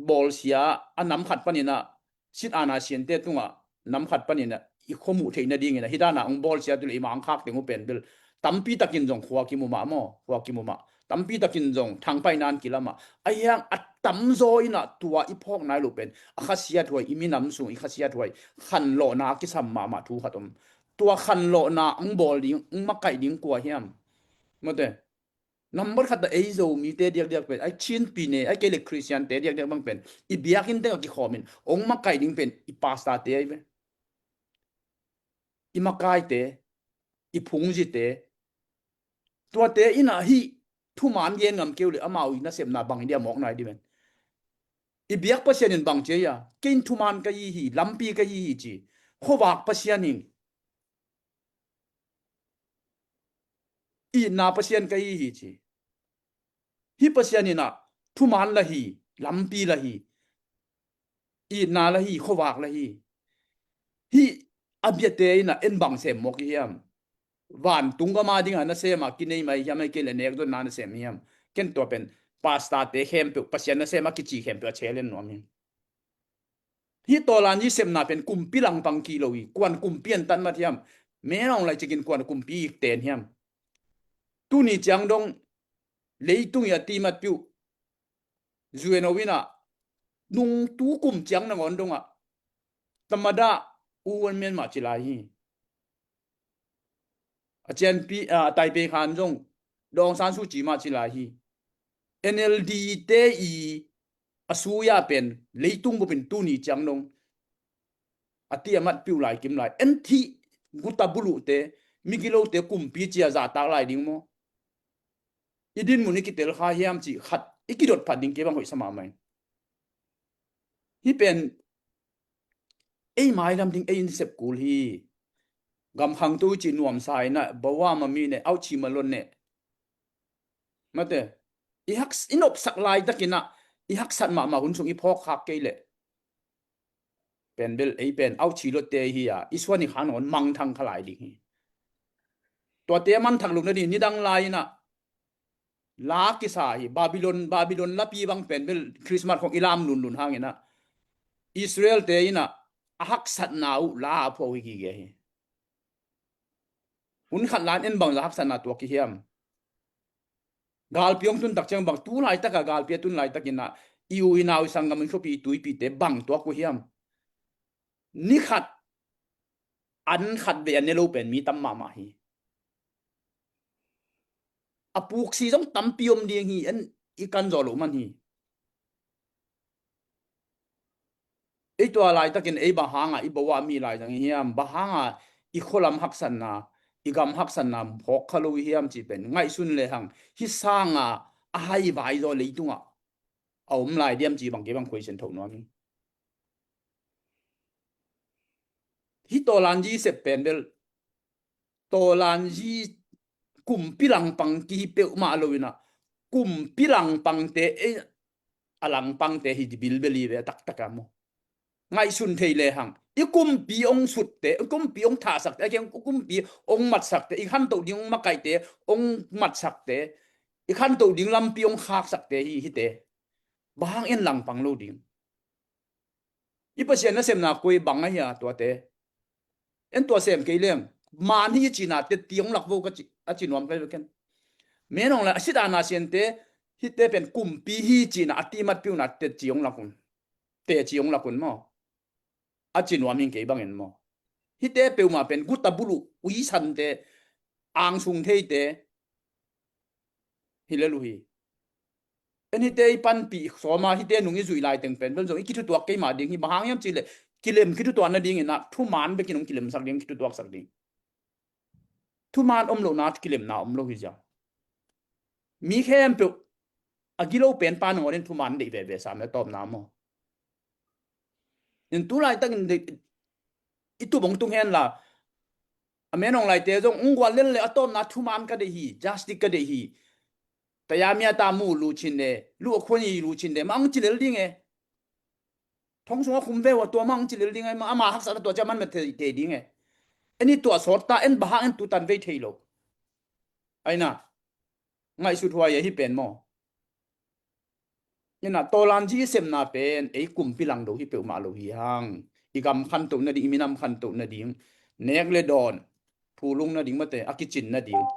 bawlsia a nam khat panina sit ana siante tungah nam khat panina i khomuh theih nadingina hi dana ong bawlsia tu le i mangkhak teng uh pen bel tampi takin zong khua kimu mah maw khua kimu mah tampi takin zong thangpaihna an kilamah a hiang a tamzaw ina tua i phawk nai lo pen a khasiat huai i minam sung i khasiat huai khanlawhna a kisam mahmah thu khat om tua khanlawhna ong bawl ding ong makaih ding kua hiam? Mate Nambat khat ah ei Zomite diakdiak pen, ai Chin pi ne, ai kei le Christian te diakdiak bang pen, i biakinn teng a kikhawm in ong makaih ding pen i pastor te ai ve. I makaite, i phungzite, tuate in ah hih thuman gen ngam keu le amau i nasepna bang i dia mawk nai di ven. I biak Pasian in bang ci a, kei in thuman ka hi hi, lampi ka hi hi ci. Khuavak Pasian in itna Pasian ka hi hi ci. Hih Pasian in ah thuman la hi, lampi la hi, itna la hi, khuavak la hi. Hih a biate in ah en bang sem mawk i hiam? Vantung gam a ding a nasem a kinei mai hiam, ai kei le nekdonna nasem hiam? Ken tua pen pastor te khempeuh, Pasian nasem a kici khempeuh a challenge nuam hi. Hih tawlanzi sepna pen kumpi langpang kilo hi. Kuan kumpi an tan mat hiam? Menawng lai cikin kuan kumpi ik ten hiam? Tuni ciang dong leitung i a ti mat piuh, U N O in ah nung tu kum ciang nangawn dong ah tamada u an men mah ci lai hi. A cianpi, a, Taipei khan zong Daw Aung San Suu Kyi mah ci lai hi. N L D te i a suya pen leitung bupin tuni ciang dong a ti a mat piuh lai kim lai. En thih guta buluhte, migilote kumpi cia zahtak lai ding maw? I dinmun i kitel kha hiam cih khat i kidot phat ding kei bang hoih sa mahmah in. Hih pen ei mailam ding ei in sep kul hi. Gam khangto i cih nuamsa in ah bawa ma mi ne, auchi ma lon ne. Mate, i hak, i nopsak laitakin ah i haksat mahmah hun sung i phawk khak kei leh pen bel ei pen auchi lotte hi a, i suan i khan hon mangthang kha lai ding hi. Tuate a manthak lo nading nidang lai in ah la kisa hi. Babylon, Babylon lapi bang pen bel Christmas khong i lam lunlun hangin ah Israel te in ah a haksatna uh la a phuah uh hi gige hi. Hun khat lan en bangza haksatna tuak i hiam? Galpi hong tun tak ciang bang tu laitak a galpi a tun laitakin ah i u i nau i sanggam i khuapi i tuipite bang tuak uh hiam? Ni khat an khat vei a ne lo pen mi tam mahmah hi. A puksi zong tampi om ding hi, en i kan zawh loh man hi. Ei tua laitakin ei bang hanga i bawa mi lai zang i hiam? Bang hanga i khualam haksatna, i gam haksatna phawk kha lo i hiam cih pen ngaihsun lehang hih sanga a hai vai zaw leitungah a om lai diam cih bang kei bang question tho nuam hi. Hih tawlanzi sep pen bel tawlanzi kumpi langpang kihi peuhmah lo in ah kumpi langpangte, ei a langpangte hi bilbel hi ve a taktak a maw? Ngaihsun thei lehang i kumpi hong sutte, i kumpi hong thahsakte, a keng i kumpi hong matsakte, i khantoh ding hong makaihte hong matsakte, i khantoh ding lampi hong khaksakte hi hite. Bang hang en langpang lo ding? I Pasian nasemna koi bang ahi a tuate? En tua sem kei leng man hi cina tetti hong lak vo ka ci, a ci nuam kai ken. Menawng la a sidana siante hite pen kumpi hi cina a timat piuna tetti hong lak un. Teci hong lak un maw? A ci nuam hing kei bangin maw? Hite peuhmah pen guta buluh uisante, angsung theite hi lel uh hi. En hite i panpih sawma hite nung i zuih laiteng pen bel zong i kithutuak keimah ding hi. Bang hang hiam cihleh kilem kithutuak nadingin ah thuman bekin hong kilemsak ding, kithutuaksak ding. Thuman om lohna kilemna om lo hi zia. Mi khempeuh a gilo pen pa nangawn in thuman deih veve sam le tawpna maw? In tu laitakin i tup hong tung henla a menawng laite zong ung gual lel le a tawpna thuman ka deih hi, justice ka deih hi. Tayamia ta mu luchin le lu a khuani luchin le ma ang ci lel ding e. Thong sungah khum ve uh a tua mang ci lel ding ai, ama haksatna tua cia man met thei ding e. En i tua sawt ta, en bang hang en tutan vei thei lo. Aina ngaihsut huai ahi pen maw? Ina tawlanzi i sepna pen ei kumpi langdo hi peuhmah lo hi hang. I gam khantoh nading, i minam khantoh nading, nek le dawn, phulung nading mate, a kicin nading.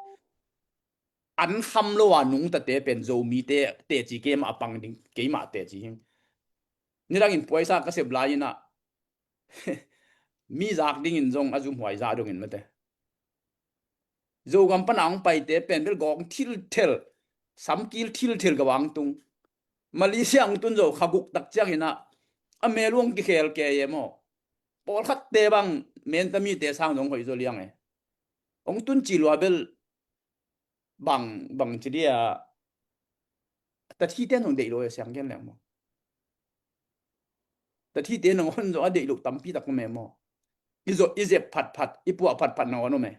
An kham lo a nungtate pen Zomite teci keimah a pang ding, keimah teci hing. Nidangin puaisa ka sep lai-inah mi zak dingin zong a zumhuai zah dongin mate. Zogam pana hong paite pen bel gawng thilthel Samkil thilthil ka vang tung. Malaysia ang tun zo kha guk tak ciangin ah a mel uang kikhel ke ye maw? Pawlkhatte bang menta mite sang zong hoih zo liang e. Ong tun ci lua bel bang, bang ci dia, tathite nong deih lo e siang gen leng maw? Tathite nong hon zong a deih lo tampi tak om e maw? I zop, i zep phatphat, i puah phatphat nong hon om e.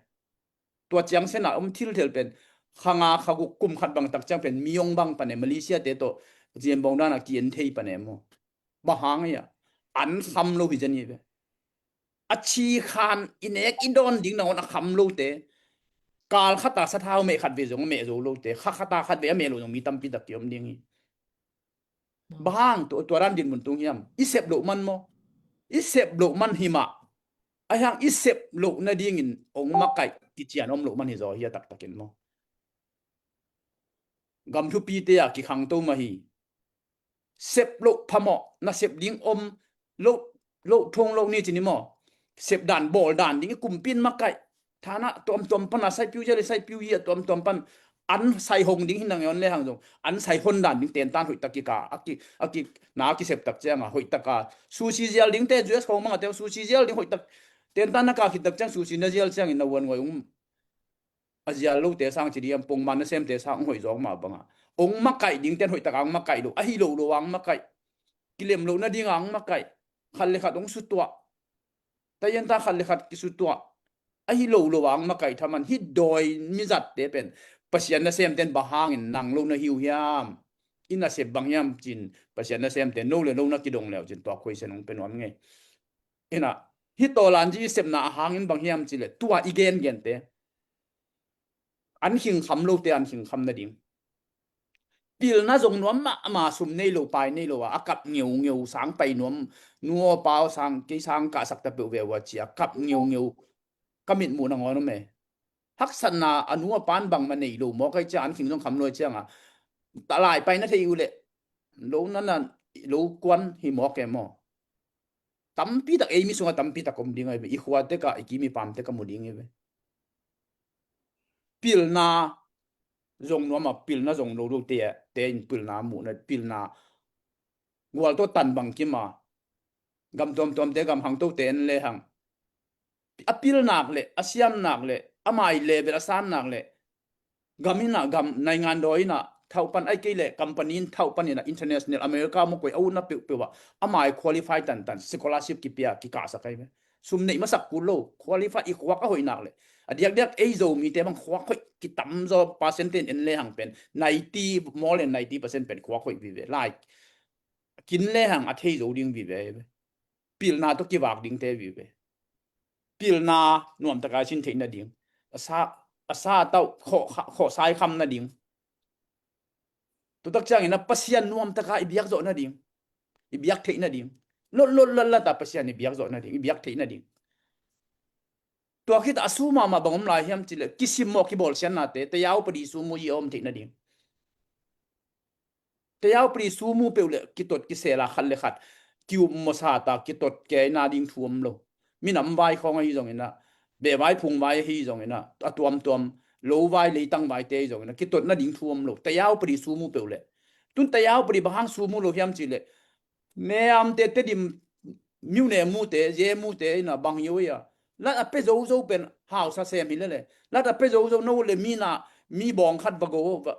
Tua ciang sena om thilthel pen kha nga kha guk kum khat bang tak ciang pen mi ong bang pan e, Malaysia te tawh zian bawng dan a ki-en thei pan e maw? Bang hang ia an kham lo hi zia ni ve. A ci khan i nek i dawn ding nangawn a kham lote, kal khata sathau meh khat ve zong a meh zo lote, kha khata khat ve a meh lo zong mi tampi tak ki om ding hi. Bang hang tua, tua dan dinmun tung hiam? I sep loh man maw? I sep loh man hi mah. A hiang i sep loh nadingin ong makaih kician om loh man hi zaw hi a taktakin maw? Gam thupite a kikhangto mah hi. Sep loh phamawh, na sep ding om loh, loh thong loh ni ci ni maw? Sep dan bawl dan ding i kumpi in makaih. Thana tuamtuam pan a saipiu zial i saipiu hi a tuamtuam pan an sai hong ding hi nang e on le hang zong an sai hon dan ding tentan hoih tak kika a ki, a ki na kisep tak cianga hoih taka sushi zial dingte, U S khong mangate sushi zial ding hoih tak tentan na ka khit tak ciang sushi na zial ciangin na uan ngoi ung a zial lote sang ci diam pongman nasemte sang ong hoih zawk mah banga ong makaih dingten hoih taka ong makaih lo, ahi lo lo ang makaih, kilem loh nadinga ong makaih, khat le khat ong sutuah, taiyanta khat le khat kisutuah, ahi lo lo ang makaih thaman hih dawi mizatte pen Pasian nasemten bang hangin nang lo na hi uh hiam? I nasep bang hiam cin Pasian nasemten no le no na kidong leu cin tua khuaisen ong pe nuam ngei. Ina hih tawlanzi i sepna a hangin bang hiam cile tua i gengente an khingkham lote an khingkham nading. Pilna zong nuam mahmah, sum nei lo pai nei lo a a kap ngeungeu, sang pai nuam, nu aw pa aw sang kei sang kahsak ta peuh ve ua ci a kap ngeungeu ka mitmuh nangawn om e. Haksatna a nu a pan bangmah nei lo mawk ai ciang an khing zong kham lo ai cianga talai pai na thei uh leh lo na na lo kuan hi mawk e maw? Tampi tak ei mi sunga tampi tak om ding ai ve. I khua teka i kim i pam teka mu ding ai ve. Pilna zong nuam a pilna zong lo lo te te in pilna muhna pilna gual tawh tan bang kim a gam tuamtuamte gam hangtote en le hang a pilnak le a siamnak le a mai level a sannak le gam ina gam naingan dawi ina thauh pan ai kei le company in thauh pan ina international America maw koi a utna peuhpeuh ah ama i qualify tantan scholarship kipia kikahsak ai ve. Sum neih masak kul lo qualify i khuak a hoihnak le a diakdiak ei Zomite bang khuak hoih kitamzaw percentage en le hang pen ninety, more than ninety percent pen khuak hoih vive lai kin le hang a thei zo ding vive. Pilna tawh kivak dingte vive. Pilna nuamtaka sin theih nading a sa, a sa tauh khawh sai kham nading. Tutak ciangin a Pasian nuamtaka i biak zawh nading, i biak theih nading, lot lot lot lata Pasian i biak zawh nading, i biak theih nading. Tua khita a su mahmah bang om lai hiam cileh kisim mawh kibawlsiatnate tayau padi su mu i a om theih nading. Tayau padi su mu peuh le kitot kisela khat le khat kiup mawsata kitot keina ding thu om lo. Minam vai khawng ahi zongina, beh vai phung vai ahi zongina, a tuamtuam lo vai leitang vaite ahi zongina kitot nading thu om lo. Tayau padi su mu peuh le tun tayau padi bang hang su mu lo hiam cileh meamte tedim miune mute ze mute ina bang yo ia lat a pe zozo pen hausa sem hi lele lat a pe zozo no le mina mi bawng khat va go va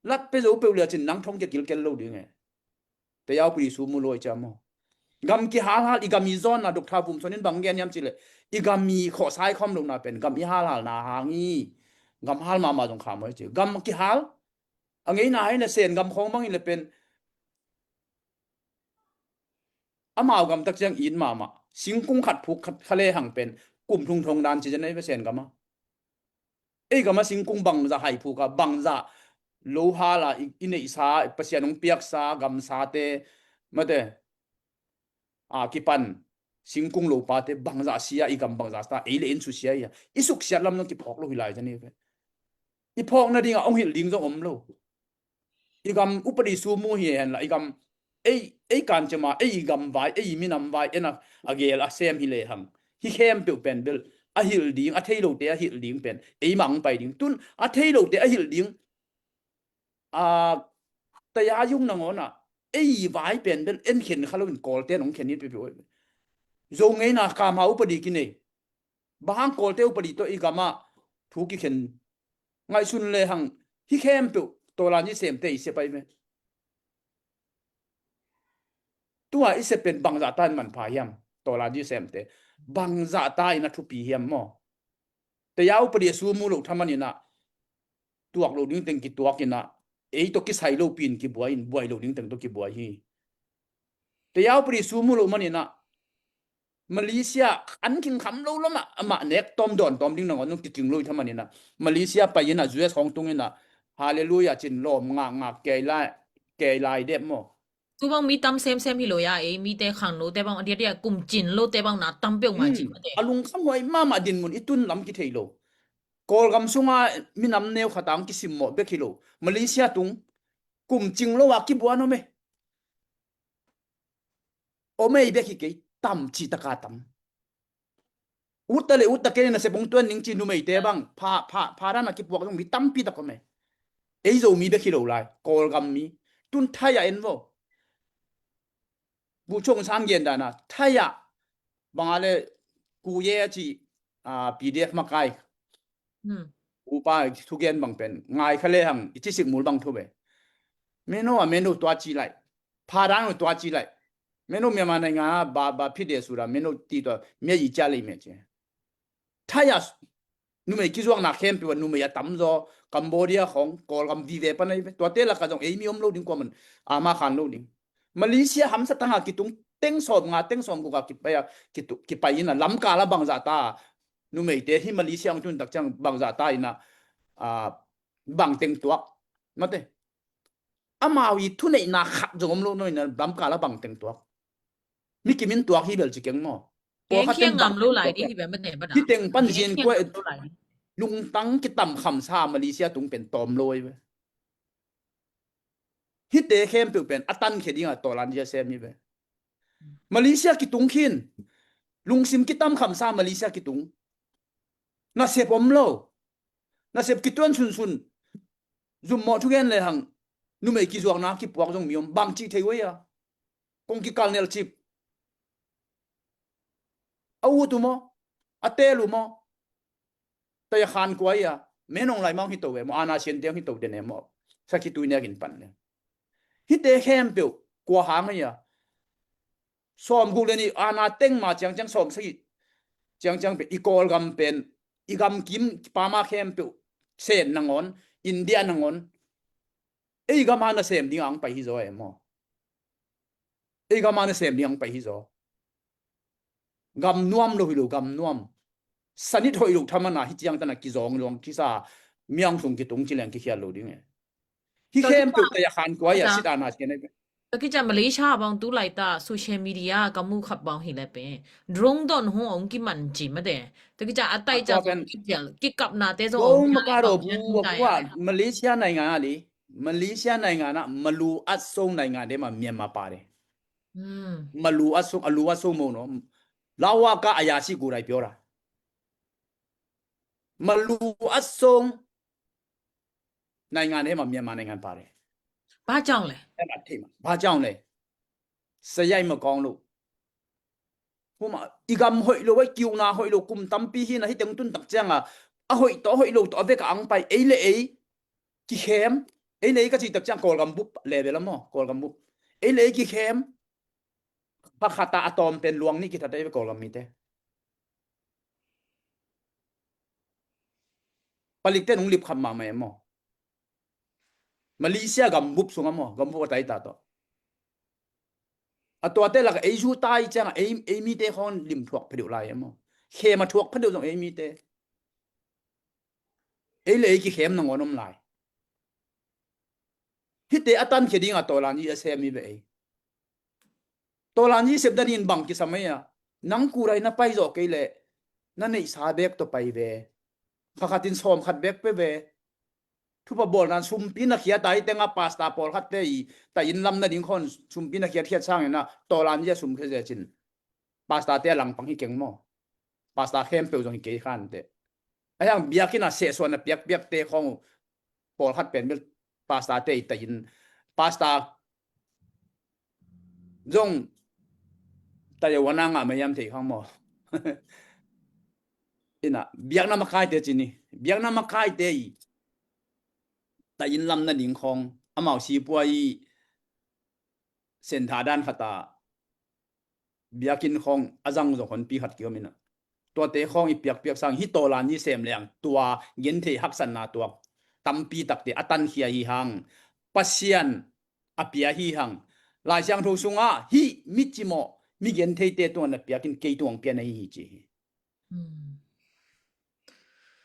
lat pe zo peuh le cin nang thong kia kilkel lo ding e. Tayau padi su mu lo i cia maw? Gam kihalhal i gam i zawnna Doctor Vum Suan in bang gen hiam cileh i gam i khawhsai khawm lohna pen gam i halhalna hang i gam hal mahmah zong kha maw i ci gam kihal a ngeina hai na Sen gam khawng bangin le pen amau gam tak ciang it mahmah singkung khat phuk khat kha le hang pen kum thung thong dan ci zen ei ve Sen gam a. Ei gam a singkung bangzah hai phuk a bangzah lo hal a i, i neihsa Pasian hong piaksa gamsate mate a kipan singkung lopate bangzah sia i gam bangzah sa ei le in susia ia i suksiat lam zong kiphawk lo hi lai zan i ve. I phawk nading a ong hilh ding zong om lo. I gam upadi su mu hi henla i gam ei, ei kan cema ei gam vai ei minam vai ena a gel a sem hi le hang hi khempeuh pen bel a hilh ding a thei lote a hilh ding pen ei mang pai ding tun a thei lote a hilh ding a, taya yung nangawn ah, ei vai pen bel en khen kha lo in Kawlte nong khen hi pipi oi. Zo ngeina kama upadi kinei. Bang hang Kawlte upadi tawh i gam ah thu kikhen ngaihsun le hang hi khempeuh tawlan i semte i sep ahi ve. Tua i sep pen bangzah ta in manpha hiam? Tawlan i semte bangzah ta in a thupi hiam maw? Taya upadi a su mu lo thaman in ah tuak lo ding teng kituak in ah, ei tawh kisai lo pi in kibuai in buai lo ding teng tawh kibuai hi. Taya upadi su mu lo man in ah Malaysia an king kham lo lam ah amah nek tawm dawn tawm ding nangawn nung kiking lo i thaman in ah Malaysia pai in ah U S hong tung in ah Hallelujah cin lawm ngak ngak kei lai, kei lai dep maw? Tu bang mi tam semsem hi lo ya, ei mite khangnote bang a diadia kum cin lote bang na tam peuh mah ci mate. A lungkham huai mahmah dinmun i tun lam kithei lo. Kawlgam sunga minam neu khatang kisimmawh bek hi lo. Malaysia tung kum cing lo a kibuan om e. Om ei bek hi kei, tam ci taka tam. Utta le utta kei na sepung tuan ning ci numeite bang pha, pha, pha dan a kipuak zong mi tampi tak om e. Ei Zomi bek hi lo lai, Kawlgam mi. Tun Thai a en vo. Bu chung sang gen dan a Thai a bang a le ku ye a ci, a, P D F makai. Upa thugen bang pen ngai kha le hang i ci sik mul bang thu ve. Meno a meno tua ci lai. Pha dan tua ci lai. Meno Myanmar naingan a ba, ba phit de su da meno ti tua mia i cia lei me ce. Thai a numei kizuakna khempeuh a numei a tamzaw Cambodia khong Kawlgam vive pan ahi ve. Tuate laka zong ei mi om lo ding kuaman ama khan lo ding. Malaysia hamsa tanga kitung teng sawm nga teng sawm guk a kipai a kitu, kipai in a lamkal a bangzah ta numeite hi Malaysia ang tun tak ciang bangzah ta in a, a, bang teng tuak mate. Amau i thuneihna khat zong om lo no in a lamkal a bang teng tuak. Mi kimin tuak hi bel ci keng maw? Keng khiang ngam lo lai ding hi bel mate bada. Hi teng pan zin kua lungtang kitam khamsa Malaysia tung pen tawm lo ahi ve. Hite khempeuh pen a tankhia dingah tawlan zia sem hi ve. Malaysia kitung khin lungsim kitam khamsa Malaysia kitung. Nasep om lo. Nasep kituan sunsun. Zummawh thugen le hang numei kizuakna kipuak zong mi om bang cih thei uh ei a. Kong kikal nel cip. A ut uh maw? A tel uh maw? Taya khan kua ia menong lai mang hi to ve maw? Ana sian tiang hi to den e maw? Sakhi tui nek in pan le. Hite khempeuh kua hang ia. Sawm guk le ni ana teng ma ciang ciang sawm sakhi ciang ciang pe i Kawlgam pen i gam kim pama khempeuh Sen nangawn, India nangawn. Ei gam a nasem ding ang pai hi zaw e maw? Ei gam a nasem ding ang pai hi zaw. Gam nuam lo hi lo, gam nuam. Sanit hoih lo thamana hi ciang tana kizawng luang kisa miang sung kitung ci leng kikhial lo ding e. Hi khempeuh taya khan kua ia sit ana sian e. Taki ca Malaysia bang tu lai ta social media ka mu khap bang hi le pe. Drone don hong ong ki man ci mate. Taki ca a tai ca zong ki jel, ki kap na te zong ong ki lai ta. Malaysia naingan a li. Malaysia naingan a malu at song naingan de ma Myanmar pa de. Malu at song, alu at song mo no. Lawa ka aya si gu rai piora. Malu at song naingan de ma Myanmar naingan pa de. Ba jang le. Ba jang le. Sayai ma kong lo. Huma i gam hoih lo, ai kiuna hoih lo, kum tampi hi na hi teng tun tak cianga a hoih to, hoih lo to, a veka ang pai, ei le ei kikhem, ei le ei ka ci tak ciang Kawlgam bup level a maw, Kawlgam bup. Ei le ei kikhem, pakhata a tawm pen luang ni kithat ei ve Kawlgam mite. Palikte nung lip kham mahmah e maw? Malaysia gambup sunga maw, gambup a taita tawh. A tuate laka ei zu tai cianga ei, ei mite khong lim thuak phadeuh lai e maw? Khem a thuak phadeuh zong ei mite. Ei le ei kikhem nangawn om lai. Hite a tankhia dinga tawlan i a sem i ve ei. Tawlan i sep danin bang kisam ei a, nang kurai na pai zawh kei leh na neihsa bek tawh pai ve. Kha khatin sawm khat bek pe ve. Thupha bawlnan sumpi na khiat a, hitenga pasta pawlkhatte i ta inn lam nading khon sumpi na khiatkhiat sangin a tawlan i a sum khia zia cin. Pasta te a langpang hi keng maw? Pasta khempeuh zong hi kei khante. A hiang biakinn a sehsuan a piakpiakte khong uh pawlkhat pen bel Pastor te i tai in, pastor zong tai a wana ngah maiam thei khang maw? Ina biakna makaite cini, biakna makaite i tai in lam nading khawng amau sipua i sentha dan khata biakinn khawng a zang zong honpi khat kiom ina, tuate khawng i piakpiak sang hi tawlan i sem leng tua genthei haksatna tuak tampi takte a tankhia hi hang, Pasian a pia hi hang. Lai Siangtho sungah hih mi cimawh, mi gentheite tungah na piakin kei tungah pian ahi hi ci hi.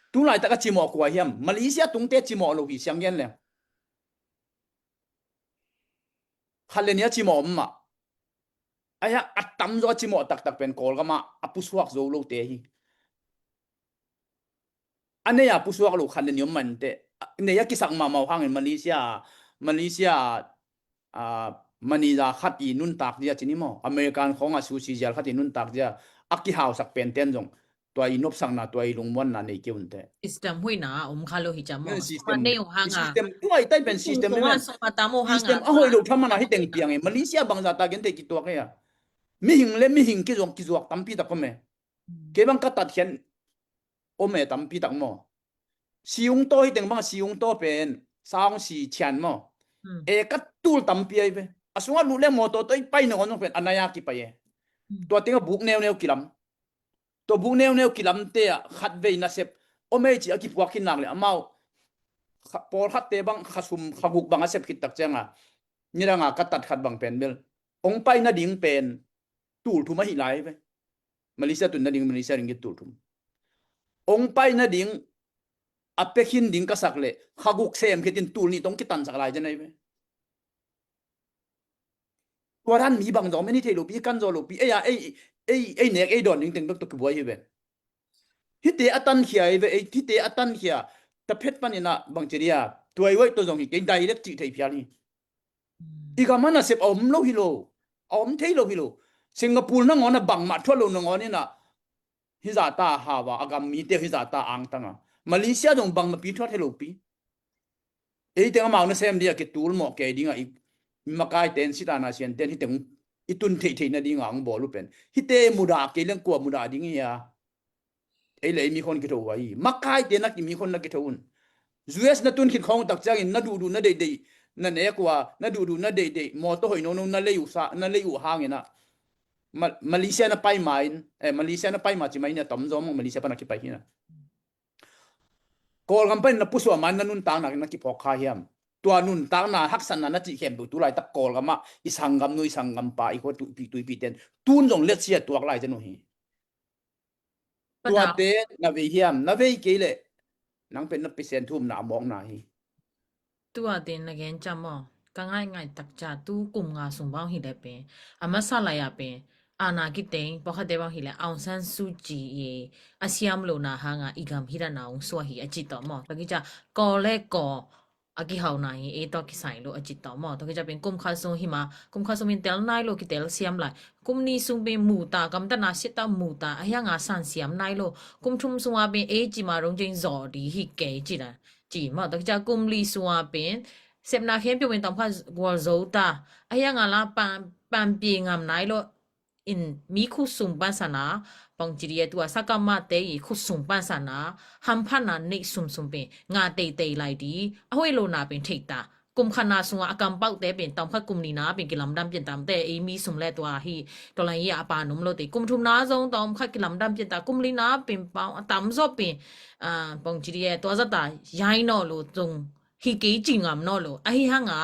Tu laitak a cimawh kua hiam? Malaysia tungte cimawh lo hi siang gen leng. Khat le nih a cimawh om mah. Aia a tamzaw a cimawh taktak pen Kawlgam ah a pusuak zo lote hi. A nei a pusuak lo khat le nih om mah inteh. Nei a kisak mahmah uh hangin Malaysia, Malaysia, ah, manager khat i nuntak zia cini maw, American khawngah sushi zial khat i nuntak zia a kihausak penten zong tua i nopsakna, tua i lungmuanna nei kei unteh. System huihna a om kha lo hi ciam maw? System, nei uh hanga system, tua i tai pen system, system a hoih lo thamana hi teng piang e. Malaysia bangza ta genthei kituak e a, mihing le mihing kizuak, kizuak tampi tak om e. Kei bang ka tatkhian om e tampi tak maw? Siung taw hi teng bang, siung taw pen saung si thian maw? E ka tul tampi ai ve. A sungah lut le mawtaw taw i pai nangawn zong pen a nai a kipai e. Tua tengah buk neuneu kilam. Tua buk neuneu kilamte ah khatvei nasep om ei ci a kipuak khin nak le amau pawlkhatte bang khasum khaguk bang a sep khit tak cianga nidanga ka tat khat bang pen bel ong pai nading pen tul thum ahi lai ve. Malaysia tun nading Malaysia ringgit tul thum. Ong pai nading a pekhin ding ka sak le khaguk sem khitin tul nih tong kitansak lai zen ai ve. Tua dan mi bang zong men hi thei lopi, i kan zaw lopi, ei a ei, ei, ei nek ei dawn ding teng bek tawh kibuai hi ve. Hihte a tankhia hi ve, ei hihte a tankhia. Taphet paninah bangci dia tuaiuaih tawh zong hi kei direct cih thei phial hi. I gam a nasep a om lo hi lo, a om thei lo hi lo. Singapore nangawn a bangmah thuah lo nangawn inah hizahta hau a, a gam mite hizahta angtang a. Malaysia zong bangmahpi thuah thei lopi. Eiteng amau nasem dia kitul mawh kei dinga i makaiten sitana sianten hiteng i tun theihtheih nadinga ang bawl uh pen hite mudah kei leng kua mudah ding hi a. Ei le ei mikhon kitho uh ahi. Makaite na kimikhon na kitho un. U S na tun khit khawng tak ciangin na duhduh na deihdeih na nek uh a, na duhduh na deihdeih mawtaw hoih nono na lei uh sa, na lei uh hanginah Malaysia na pai ma in, eh, Malaysia na pai ma ci ma in a tamzaw mawh Malaysia pan a kipai hinah. Kawlgam panin na pusuah ma in na nuntakna na kiphawk kha hiam? Tua nuntakna haksatna na cih khempeuh tu laitak Kawlgamah i sanggamnu i sanggampa i khua tuipi tuipiten tun zong letsia tuak lai zen uh hi. Tuate na vei hiam? Na vei kei leh nang pen na pisen thumna a mawkna hi. Tuate na gen ciam aw, ka ngaingai takcia tu kum nga sung bang hi leh pen a masa lai a pen ana kiteng pawlkhatte bang hi leh Aung San Suu Kyi i a siam lohna hanga i gam hi dana ung sua hi a ci tawh maw? Tua kicia kaw le kaw a kihauna hi, ei tawh kisai lo a ci tawh maw? Tua kicia pen kum khat sung hima, kum khat sung min tel nai lo kitel siam lai. Kum ni sung pen muta, gamtatna siata muta, a hianga san siam nai lo. Kum thum sunga pen ei cima rong cing zaw di hi kei ci la. Ci maw? Tua kicia kum li sunga pen sepna khempeuh pen tam khat gual zo ta. A hianga la pan, panpie ngam nai lo. In mi khutsung pansana pawng ci di e tua sakamate i khutsung pansana hamphatna neih sumsum pen nga teitei lai di a hoih lona pen theita. Kum khatna sunga a kampaute pen tawmkhat kum lina pen kilamdam pian tamte ei mi sum le tua hi. Tua lai hi a pa num lote kum thumna zong tawmkhat kilamdam pian ta kum lina pen pau a tamzaw pen pawng ci di e tua zata yai naw lo zong hi kei ci ngam naw lo. Ahi hanga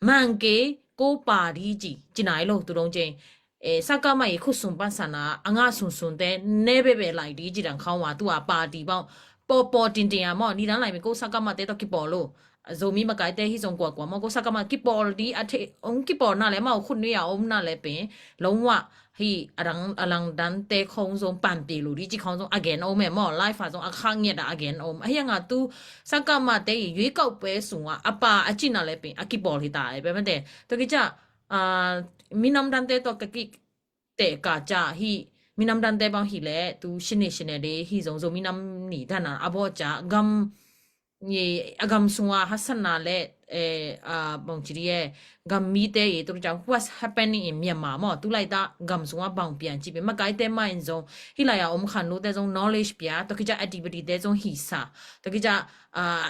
mang kei ko pa di ci ci nai lo tu dong ceng. E, sakama i khutsung pansana a nga sunsunte ne bebe lai di ci dang khawma tua pa di bang pawpaw tintin a maw ni dan lai mi ko sakamate tawh kipaw lo. Zomi makaite hi zong kuakua maw ko sakama kipawl di a the ong kipawlna le maw khut nui a omna le pen longwa hi a dang a langdante khong zong panpie lo di ci khong zong a gen om e maw life a zong a khak ngiat a a gen om. A hianga tu sakamate i yuikauhpe sunga a pa a cina le pen a kipawl hi ta e pe mate. Tua kicia minam dante tua ka ki teh ka ca hi minam dante bang hi le tu shine shine de hi zong zo minam ni dana a baw ca gam a gam sunga hasana le, eh, a bangci di e, gam mite i tuk ciang what's happening in Myanmar maw, tu laita gam sunga bang pian ci pen makaite mah in zong, hi lai a om khanlute zong knowledge pia, tua kici a activity te zong hisa, tua kici a,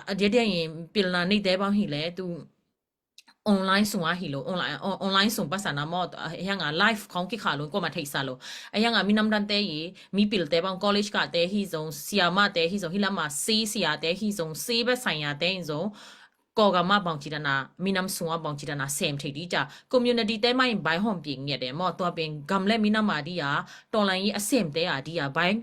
a diadia in pilna neite bang hi le tu online sunga hi lo, online, online sung pasana maw, a hianga live khong kikha lo, koma theisa lo. A hianga minam dante i, mi pilte bang college kate hi zong, siamate hi zong, hi lama si siate hi zong, si ba saiate hi zong, kogama bangci dana, minam sunga bangci dana sem thei di ca. Community te mai bai hom pi ngiat e maw, tua pen gam le minam a di a, tawlan i a semte a di a bai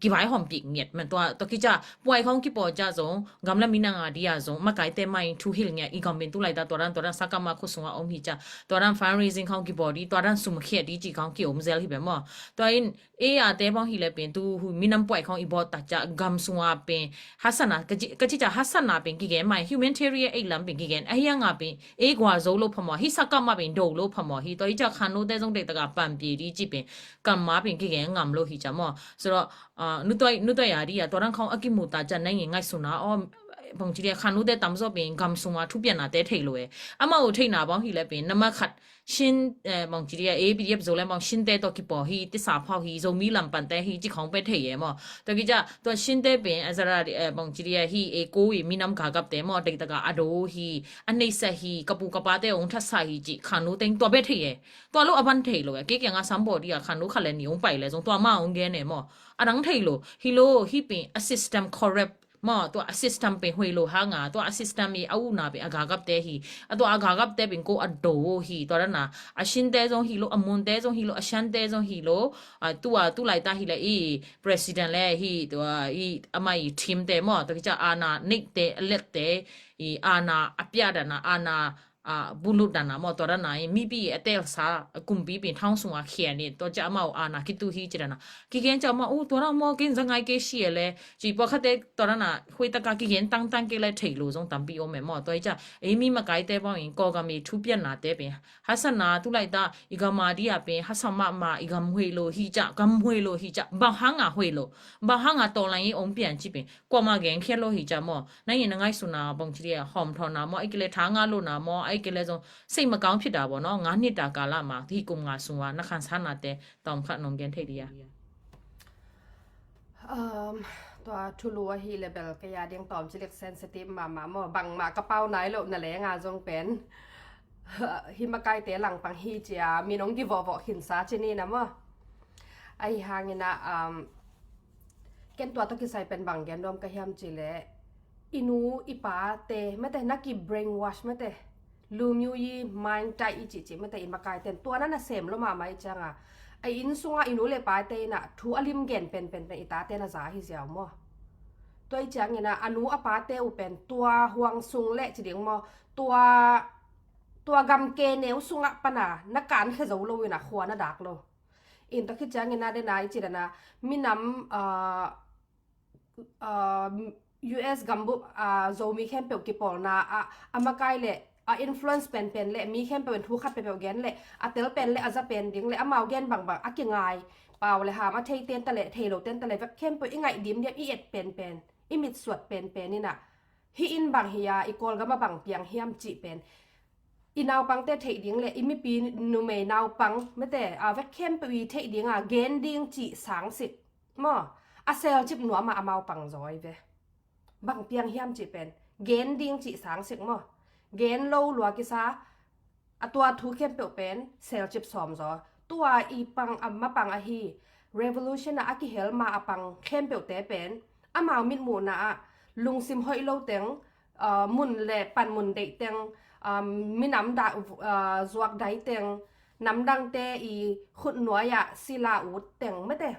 kibai hom pi ngiat man tua, tua kici a puai khong kipaw ca zong, gam le minam a di a zong, makaite mai thu hil ngiat i gam pen tu laita tua dan, tua dan sakama khu sunga om hi ca, tua dan fundraising khong kipaw di, tua dan sum khiat di ci khong ki om zel hi pen maw. Tua in, e a te bang hi le pen tu hu minam puai khong i bawt ta ca gam sunga pen, hasana, kaci, kaci ca hasana pen kigen mai, humanitarian aid lam pen kigen, a hianga pen, e gua zo lo phamawh, hi sakama pen do lo phamawh, hi tua i ca khanlute zong deitaka panpie di ci pen, kanma pen kigen ngam lo hi ca maw. So, a, nutuai, nutuai a di a, tua dang khong a kimu ta ca nai ngi ngaisuna, o, bangci di a khanlute tamzaw pen gam sunga thupianna te thei lo e. Ama u theina bang hi le pen, nama khat, Shin, eh, bangci di a, A P D F Zoland bang Shinte tua kipaw hi, tisa phau hi, Zomi lampante hi, ci khong pe thei e maw. Tua kici a, tua Shinte pen, a zara di, eh, bangci di a hi, e ko i minam gagapte maw, deitaka a do hi, a neisa hi, kapu kapate ong thasa hi, ci khanluteng tua pe thei e. Tua lo a ban thei lo e, ke kianga sambaw di a khanlu khat le ni ong pai le zong, tua ma ong gen e maw. A dang thei lo, hi lo, hi pen, a system corrupt, maw, tua a system pen huai lo hanga, tua a system i a una pen a gagapte hi, a tua a gagapte pen ko a do hi, tua dana, a Shinte zong hi lo, a Munte zong hi lo, a Shante zong hi lo, a tua, tu laita hi le i, president le hi, tua i, ama i team te maw, tua kici a ana neite, a lette, i ana a pia dana, ana a bulut dana maw, tua dana i mipi a telsa, a kumpi pen thong sunga khian i, tua ca amau ana kitu hi ci dana. Kigen ca amau, u, tua dana maw, ken za ngai ke si e le, ci pua khate, tua dana, huaitaka kigen tangtang ke le thei lo zong tampi om e maw, tua i ca, ei mi makaite bang in, kawgam i thupianna te pen, hasana tu laita, i gam a di a pen, hasa mahmah, i gam huai lo hi ca, gam huai lo hi ca, bang hanga huai lo, bang hanga tawlan i ong pian ci pen, kuama gen khiat lo hi ca maw. Nai ngi na ngaisuna bangci di a hom thawna maw, ai kile tha nga lona maw, ai kile zong sei makang phit a baw no, nga nit a kala ma, hi kum nga sunga, na khansana te, tawm khat nong gen thei di a. Um, tua thulu a hi le bel kei a ding tawm cilik sensitive mahmah maw, bangmah ka pau nai lo na le nga zong pen. Hi makaite langpang hi cia, mi nong kivawhvawh khinsa ci ni na maw. Ahi hangina, um, ken tua tawh kisai pen bang gen nuam ka hiam ci le, i nu i pate, mate na ki brainwash mate, lumyu i mind tai i cihcih mate i makaiten, tua na na sem lo mahmah i cianga, a inn sunga i nu le pate ina thu a lim gen penpenpen i tate na za hi ziau maw. Tua i ciangina, a nu a pate u pen, tua huang sung le ci ding maw, tua, tua gam ke neu sunga pana, na kan khe zo lo ina khua na dak lo. In tua khit ciangina dena i ci dana, minam, ah, ah, U S gambup, ah, Zomi khempeuh kipawlna, ah, a makai le, a influence penpen le, mi khempeuh in thu khat peuhpeuh gen le, a tel pen le, a za pen ding le, amau gen bangbang, a kingai, pau le ham, a thei ten ta le, thei lo ten ta le, vek khempeuh i ngaih dimdiam, i et penpen, i mitsuat penpen ina, hi in bang hi a, i Kawlgam a bang piang hiam cih pen, i naupangte theih ding le i mipi numei naupang mete a vek khempeuh i theih dinga gen ding cih sangsik maw, a selcip nuama amau pang zawi ve. Bang piang hiam cih pen gen ding cih sangsik maw, gen lo lua kisa, a tua thu khempeuh pen selcip sawm zaw. Tua i pang a mapang ahi revolution a a kihel ma a pang khempeuhte pen amau mitmuhna ah lungsim hoih lo teng, ah, mun le pan mun deih teng, ah, minam dah, ah, zuak dai teng, namdangte i khutnuai ah sila ut teng mete,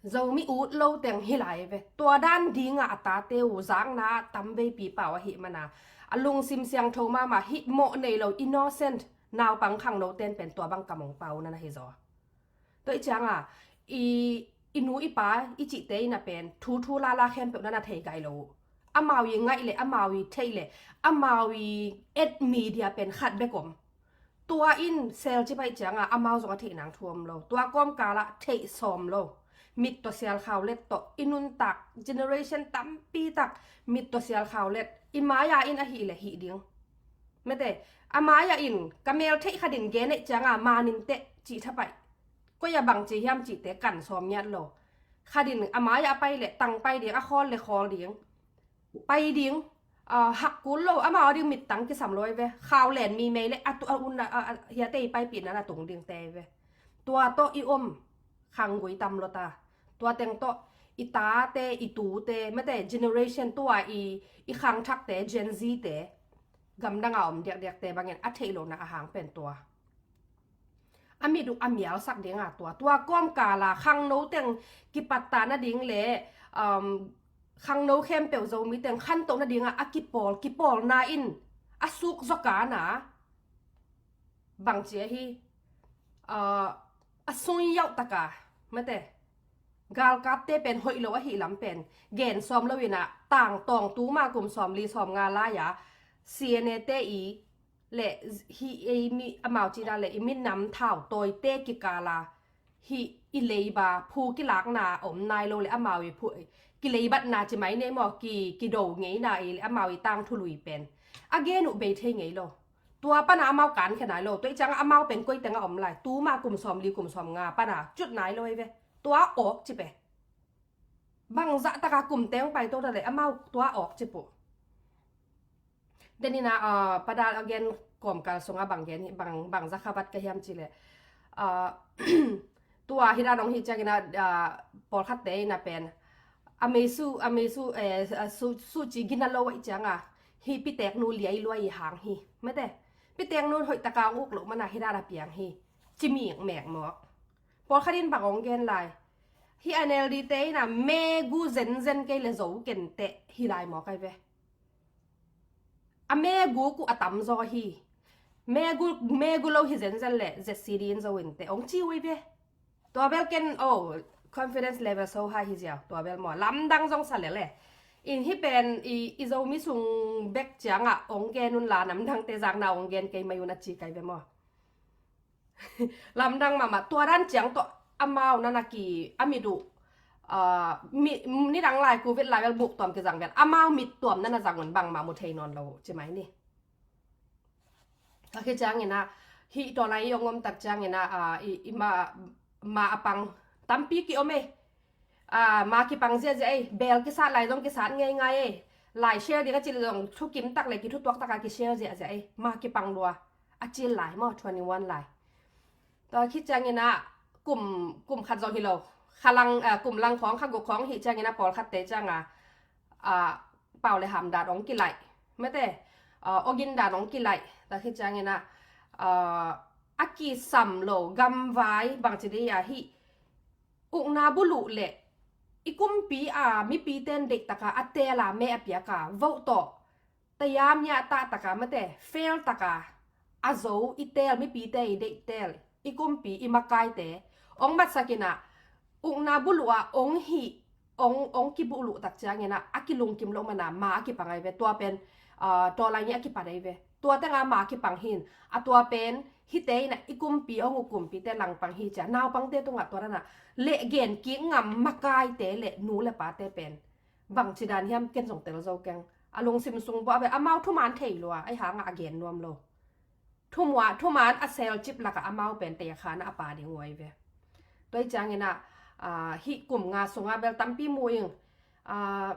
Zomi ut lo teng hi lai ve. Tua dan dinga a tate uh zakna tam veipi pau ahi mana, a lungsim siangtho mama hih mawh nei lo innocent naupang khangno ten pen tua bang kamong pau nana hi zaw. Tua i cianga i, i nu i pa i cihte ina pen thu thu lala khempeuh nana thei kai lo uh. Amau i ngaih le amau i theih le amau i et media pen khat bek om. Tua in selcip aih cianga amau zong a theih nang thu om lo. Tua kawmkala theih sawm lo. Mit tawh sial khau let tawh i nuntak, generation tampi tak mit tawh sial khau let, i mai-a in ahih leh hih ding. Mate, a mai-a in ka mel theih khat in gen neih cianga manin teh cih thapaih. Koi-a bang ci hiam cihte kan sawm ngiat lo. Khat in a mai-a a pai leh tang pai ding, a khawl leh khawl ding. Pai ding, ah, hak kul lo, amau ding mittang kisam lo ei ve. Khau len mi mei leh a tu a un a, a, a, hiate i paipihna na tung dingte ei ve. Tua tawh i om khanggui tam lo ta. Tua teng tawh i tate, i tute, mate generation tua i, i khangthakte, Gen Z-te, gamdanga om diakdiakte bangin a theih lohna a hang pen tua. A mit uh a mialsak dinga tua, tua kawmkala khangno teng kipatta nading le, um, khangno khempeuh Zomi teng khantoh nadinga a kipawl, kipawlna in a suk zawkana bangci ahi, uh, a sung yauh taka, mate, galkapte pen hoih lo ahi lam pen gen sawm lo ina tangtawng tuma kum sawmli sawmnga lai-a C N A te i le hih ei mi amau cina le i minam thau tawite kikala hih i leiba phu kilakna om nai lo le amau i phu kileibatna ci mai nei maw, ki, kido ngeina i le amau i tangthu lui pen a gen uh bei thei ngei lo. Tua pana amau kankhia nai lo. Tua i cianga amau pen koi tenga om lai, tuma kum sawmli kum sawmnga pana cut nai lo ei ve. Tua awk ci pe. Bangzah taka kum teng pai to ta le amau tua awk ci puh. Denina, uh, padal a gen kawmkal sunga bang gen hi, bang, bang zakhabat ka hiam ci le, uh, tua hi dan ong hi ciangina, uh, pawlkhatte ina pen a meisu, a meisu, eh, a su, su ci gina lo a i cianga hi pitek nu liai luai i hang hi. Mate, pitek nu hoih taka ong uk lo mana hi dan a piang hi. Ci mi mek mawk. Pawlkhat in bang ong gen lai. Hi N L D te ina megu zenzen kei le zo kenteh hi lai mawk ai ve. A megu ku a tam zaw hi. Megu, megu lo hi zenzen le Z C D in zo in te ong ci ui ve. Tua bel ken, oh, confidence level so high hi ziau. Tua bel maw lamdang zong sa le le. In hi pen i, i Zomi sung bek cianga ong gen un la namdangte zakna ong gen kei mai un a ci kai ve maw. Lamdang mahmah, tua dan ciang tawh amau nana ki a mit uh, ah, mi, nidang lai covid lai bel buk tuam kizang bel amau mit tuam nana zang un bangmah mu thei nawn lo ci mai ni. Ka khi ciangina hih tawlai i ong om tak ciangina, ah, i, i ma, ma a pang tampi ki om ei. Ah, ma kipang ziahziah ei, bel kisat lai zong kisat ngeingai ei. Lai share ding a cil zong thukim tak le kithutuak taka ki share ziahziah ei. Ma kipang lua a cil lai maw, twenty one lai. Tua khit ciangina kum, kum khat zong hi lo. Khalang, ah, kum lang khawng, khaguk khawng hi ciangina pawlkhatte cianga, ah, pau le ham dan ong kilaih. Mate, ah, ogin dan ong kilaih. Tua khit ciangina, ah, a kisam lo gamvai bangci dei a hi. Ukna buluh le i kumpi a mipite in deihtaka a tela me a piaka vote tawh tayam nia tahtaka mate fail taka a zo i tel mipite i deihtel i kumpi i makaite ong matsakina ukna buluh a ong hih ong, ong kibuluh tak ciangina a kilungkim lo mana ma a kipang ai ve. Tua pen, ah, tawlai ni a kipat ai ve. Tua tenga ma kipang hin a tua pen hite ina i kumpi ong uh kumpite langpang hi cia naupangte tungah tua dana leh gen kik ngam makaite le nu le pate pen bangci dan hiam ken zong tel zo keng. A lungsim sung buah ve amau thuman thei lua ai hanga a gen nuam lo. Thumua, thuman a sel cip laka amau pen tei a khana a pa ding uai ve. Tua i ciangina, ah, hih kum nga sunga bel tampi mu ing, ah,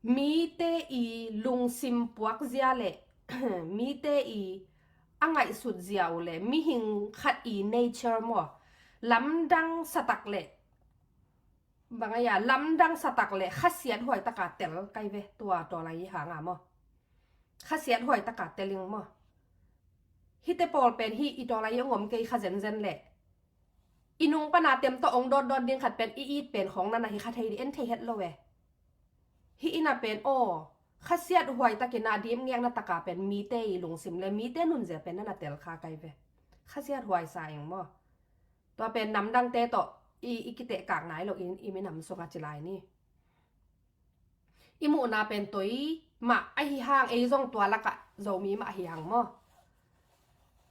mite i lungsim puakzia le mite i a ngaihsutzia uh le mihing khat i nature maw lamdang satak le bang a ia lamdang satak le khasiat huai taka tel kai ve tua tawlai i hanga maw. Khasiat huai taka tel ing maw. Hite pawl pen hi i tawlai i ong om kei kha zenzen le i nung pana tem tawh ong dawtdawt ding khat pen i it pen khawng nana hi kha thei di en thei het lo e. Hi ina pen aw khasiat huai takina dim ngekna taka pen mite i lungsim le mite nunzia pen nana tel kha kai ve. Khasiat huai sa ing maw. Tua pen namdangte tawh i, i kitehkak nai lo i, i minam sunga ci lai ni. I muhna pen toi mah ahi hang ei zong tua lakah Zomi mah ahi hang maw.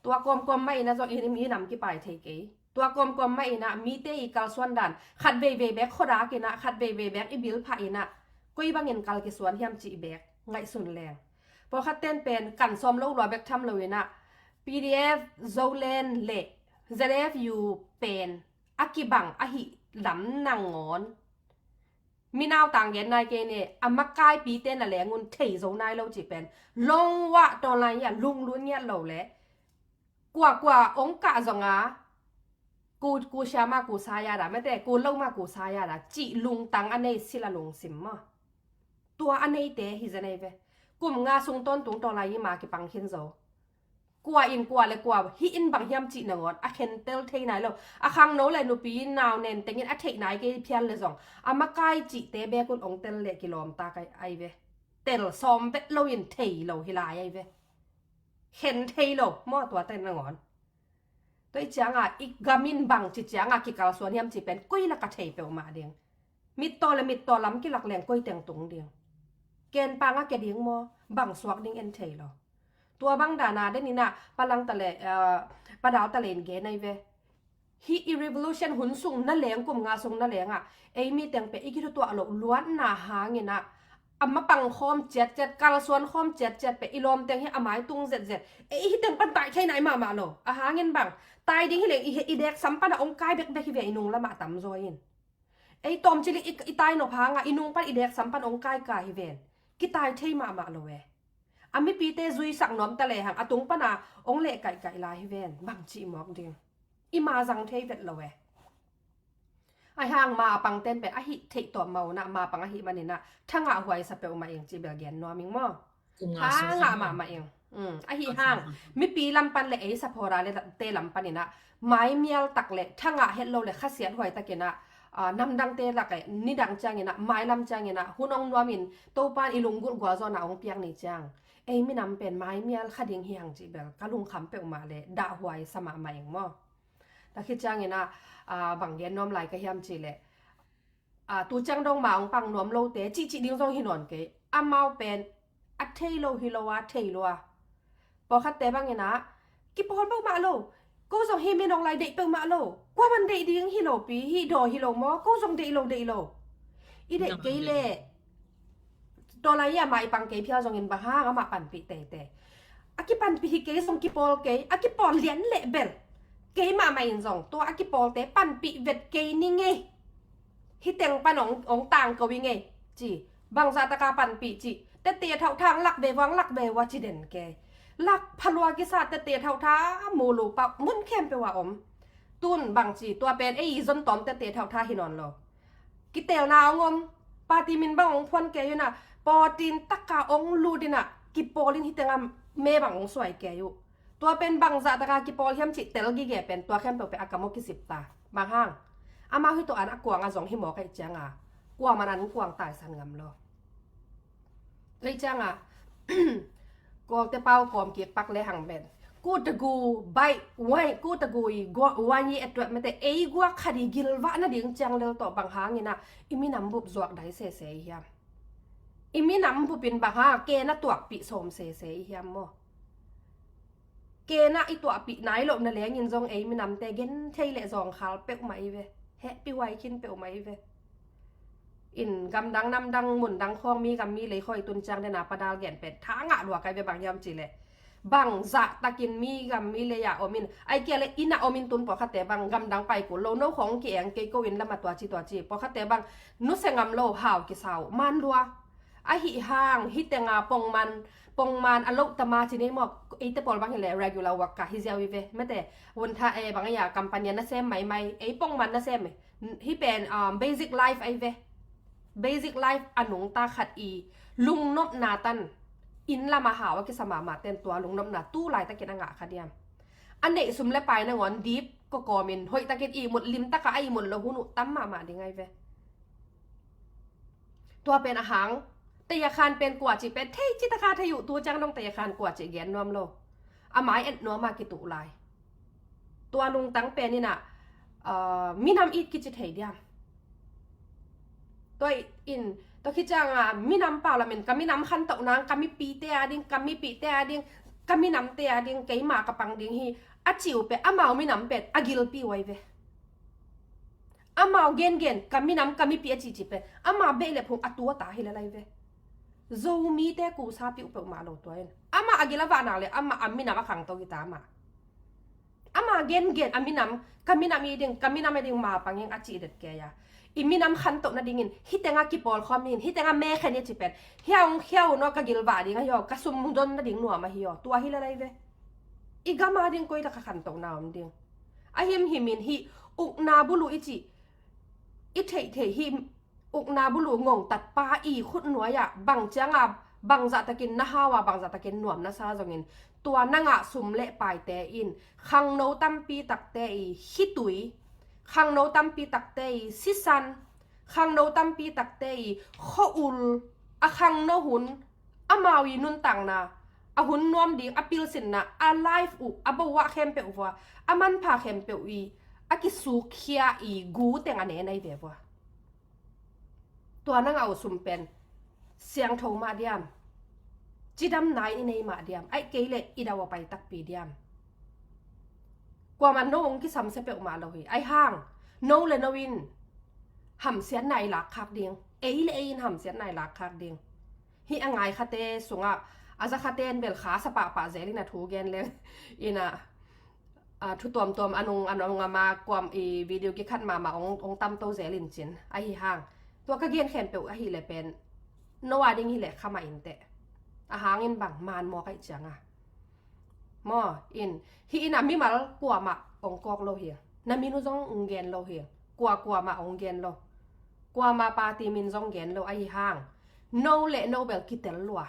Tua kawmkawm mah ina zong i, i nam kipai thei kei. Tua kawmkawm mah inah mite i kalsuan dan khat veivei bek khuadak inah khat veivei bek i bil phah inah koi bangin kal kisuan hiam cih bek ngaihsun leng. Pawlkhat ten pen kan sawm lo lua bek tham lo inah P D F Zoland le Z F U pen a kibang ahi lam nangawn minau tang gen nai kei ne, a makaipite na lengun thei zo nai lo cih pen longwah tawnlai hi a lunglut ngiat lo le kua kua ong kah zonga ku, ku sia ma ku saya da mete ku lo ma ku saya da cih lungtang a nei sila lungsim maw? Tua a neite hi zen ei ve. Kum nga sung tawntung tawnlai hi ma kipang khin zo. Kua in kua le kua hi in bang hiam cih nangawn a khentel thei nai lo. A khangno le nupi nau nen tengin a theih nai kei phial le zong a makai cihte bekun ong tel le kilawmtak ai ve. Tel sawm vet lo in thei lo hi lai ai ve. Khen thei lo maw tua ten nangawn. Tua i cianga i gamin bang ci cianga kikalsuan hiam ci pen koi laka thei peuhmah ding. Mittaw le mittaw lam kilak leng koi teng tung ding. Ken panga ke ding maw bang suak ding en thei lo. Tua bang dana deninah palangta le padalta le in gen ai ve. Hih i revolution hun sung na leng kum nga sung na lengah ei mi tengpe i kithutuah loh luatna hanginah a mapang khawm ciatciat kalsuan khawm ciatciat pe i lawm teng hi a mai tung zetzet. Ei hi teng pan tai thei nai mahmah lo a hangin bang tai ding hi leng i dek sam pana ong kai bekbek hi ve i nung lamah tamzaw in. Ei tawmcili i tai nop hanga i nung pan i dek sam pan ong kai ka hi ven. Kitai thei mahmah lo e. A mipite zuisak nuamta lehang a tung pana ong leh kaihkaih lai hi ven bang cih mawk ding. I ma zang thei vet lo e. Ai hang ma a pangten pen ahi theih tawh mauna ma pang ahi maninah thangah huaisa peuhmah ing cih bel gen nuam ing maw? Thangah mahmah ing. Ahi hang mipi lam pan le ei saphora le te lam paninah maimial tak le thangah het lo le khasiat huai takinah namdangte lak e nidang cianginah mailam cianginah hun ong nuamin Topan i lunggulh gualzawhna ong piak ni ciang ei minam pen maimial kha ding hi hang cih bel ka lungkham peuhmah le dahhuai sa mahmah ing maw? Takhi cianginah bang gen nuam lai ka hiam cih leh tu ciang dong ma ong pang nuam lote cihcih ding zong hi nawn kei. Amau pen a thei lo hi lo a thei lo a pawlkhatte banginah kipawl peuhmah lo. Ko zong hi minong lai deih peuhmah lo. Kuaman deih ding hi lo pi hi daw hi lo maw ko zong deih lo deih lo. I deih kei leh tawlai a mah i pang kei phial zongin bang hang amah panpih teitei. A kipanpih hi kei zong kipawl kei a kipawl lian leh bel kei mahmah in zong tua a kipawlte panpih vet kei ni ngei. Hi teng pan ong tangko i ngei ci. Bangzah taka panpih ci. Tete thauh thang lak ve vang lak ve ua ci den kei. Lak phalua kisa tete thauh tha mulu pah mun khempeuh a om. Tun bang ci tua pen ei i zon tawm tete thauh tha hi nawn lo. Kitelna ong om. Party min bang ong phuan kei unah pawtin taka ong lut inah kipawlin hi tenga me bang ong suai kei uh. Tua pen bangzah taka kipawl hiam cih tel gige pen tua khempeuh pen a kamaw kisip ta. Bang hang amau hi tawh an a kuang a zong hi mawk aih cianga kuaman an kuang taisan ngam lo. Lei cianga Kawlte pau kawm kik pak le hang pen kutagu bai wai kutagu i wai i etwet mete ei guak khadi gilvah nading ciang lel tawh bang hanginah i minam bup zuak dai sese i hiam? I minam bupin bang hang ke na tuakpih sawm sese i hiam maw? Kena i tuahpih nai loh na lengin zong ei minamte gen thei leh zawngkhal peuhmah i ve. Hehpih huai khin peuhmah i ve. In gamdang namdang mundang khawng mi gam mi lei khawi tun ciang dena padal gen pen tha ngah lua kai ve bang hiam cileh bangzah takin mi gam mi lei ah omin ai kia le inn ah omin tun pawlkhatte bang gamdang pai kul lo no khawng ki-eng kei ko inn lama tuaci tuaci pawlkhatte bang nuse ngam lo hau kisau man lua. Ahi hang hitenga pongman pongman a loh tama ci nei maw? Eite pawl bang hileh regular work ka hi ziau i ve mete. Vun tha e bang a ya company a nasem maimai ei pongman nasem e. Hi pen basic life ai ve. Basic life a nungta khat i lungnopna tan inn lama hau a kisa mahmah ten tua lungnopna tu laitakin a ngah kha diam? A neih sum le pai nangawn dip kawkawmin hoihtakin ihmut limtaka a ihmut lo hun uh tam mahmah ding ai ve. Tua pen a hang tayakhan pen kuacih pen thei citaka thei uh tu ciang dong tayakhan kuacih gen nuam lo. A mai et nuama kituh lai. Tua lungtang peninah minam it kici thei diam? Tua in tua khicianga minam pau lamin ka minam khantoh nang ka mipite a ding ka mipite a ding ka minamte a ding keima ka pang ding hi. a cih uh pen amau minam pen a gilpi uh ahi ve. Amau gengen ka minam ka mipi a cihcih pen ama behlep hong a tu a ta hi lel ahi ve. Zomite kuhsapi uh peuhmah lo tua in ama a gil a vah nak le ama a minam a khangto hi ta mah. Ama gengen a minam, ka minam i ding, ka minam i ding ma pangin a cih det kei a. I minam khantoh nadingin hih tengah kipawlkhawm in, hih tengah mekhen i a cih pen hia hong khia uh naw, ka gilvah ding ahi aw, ka sum don nading nuam ahi aw, tua hi lel ahi ve. I gam a ding koi laka khantohna om ding. A himhimin hih ukna buluh i cih i theihtheih hih ukna buluh ngongtatpa i khutnuai-ah bang cianga bangzahtakin na hau a, bangzahtakin nuam na sa zongin, tua na ngah sum le paite in khangno tampi takte i khitui, khangno tampi takte i sisan, khangno tampi takte i khua-ul, a khangno hun, amau i nuntakna, a hun nuam ding, a pilsinna, a life uh, a boah khempeuh vua, a manpha khempeuh i a kisukkhia i gu teng a ne nai ve vua. Tua na ngah uh sum pen siangtho mah diam? Cidamna in i nei mah diam? Aih kei le i dau a pai takpi diam? Kuamah no hong kisamsia peuhmah lo hi. Aih hang no le no in hamsiatna i lakkhak ding, ei le ei in hamsiatna i lakkhak ding. Hih a ngai khate sungah a za khate in bel kha sa pahpah zel in a thu gen leng in a, a, thu tuamtuam a nung a nung a ma kuam i video kikhat mahmah ong, ong tamto zel in cin ahi hang. Tua ka gen khempeuh ahi le pen no a ding hi le kha mah in teh. A hangin bang man maw kaih cianga maw in, hih in a mimal kuamah ong kawk lo hi. Na min uh zong ong gen lo hi. Kua kuamah ong gen lo. Kuama party min zong gen lo ahi hang, no le no bel kitel lua.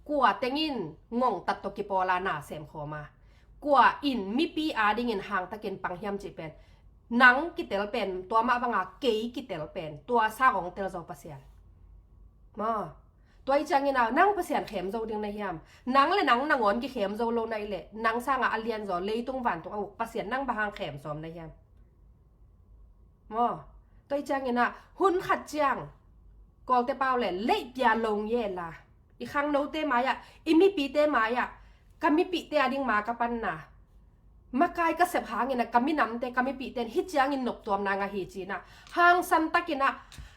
Kua tengin ngongtat tawh kipawla na semkhawm a, kua in mipi a dingin hangtakin pang hiam cih pen, nang kitel pen, tua mah banga kei kitel pen, tua sa ong tel zo Pasian maw. Tua i ciangin a nang Pasian khem zo ding na hiam? Nang le nang nangawn kikhem zo lo na i le, nang sanga a lian zaw leitung vantung a uk Pasian nang bang hang khem sawm na hiam? Maw, tua i ciangin a hun khat ciang Kawlte pau le leihpia long ye la, i khangnote mai-ah, i mipite mai-ah, ka mipite a ding ma ka panna makai ka sep hangin a ka minamte, ka mipite in hih ciangin noptuamna ngah hi ci-in a, hangsan takin a,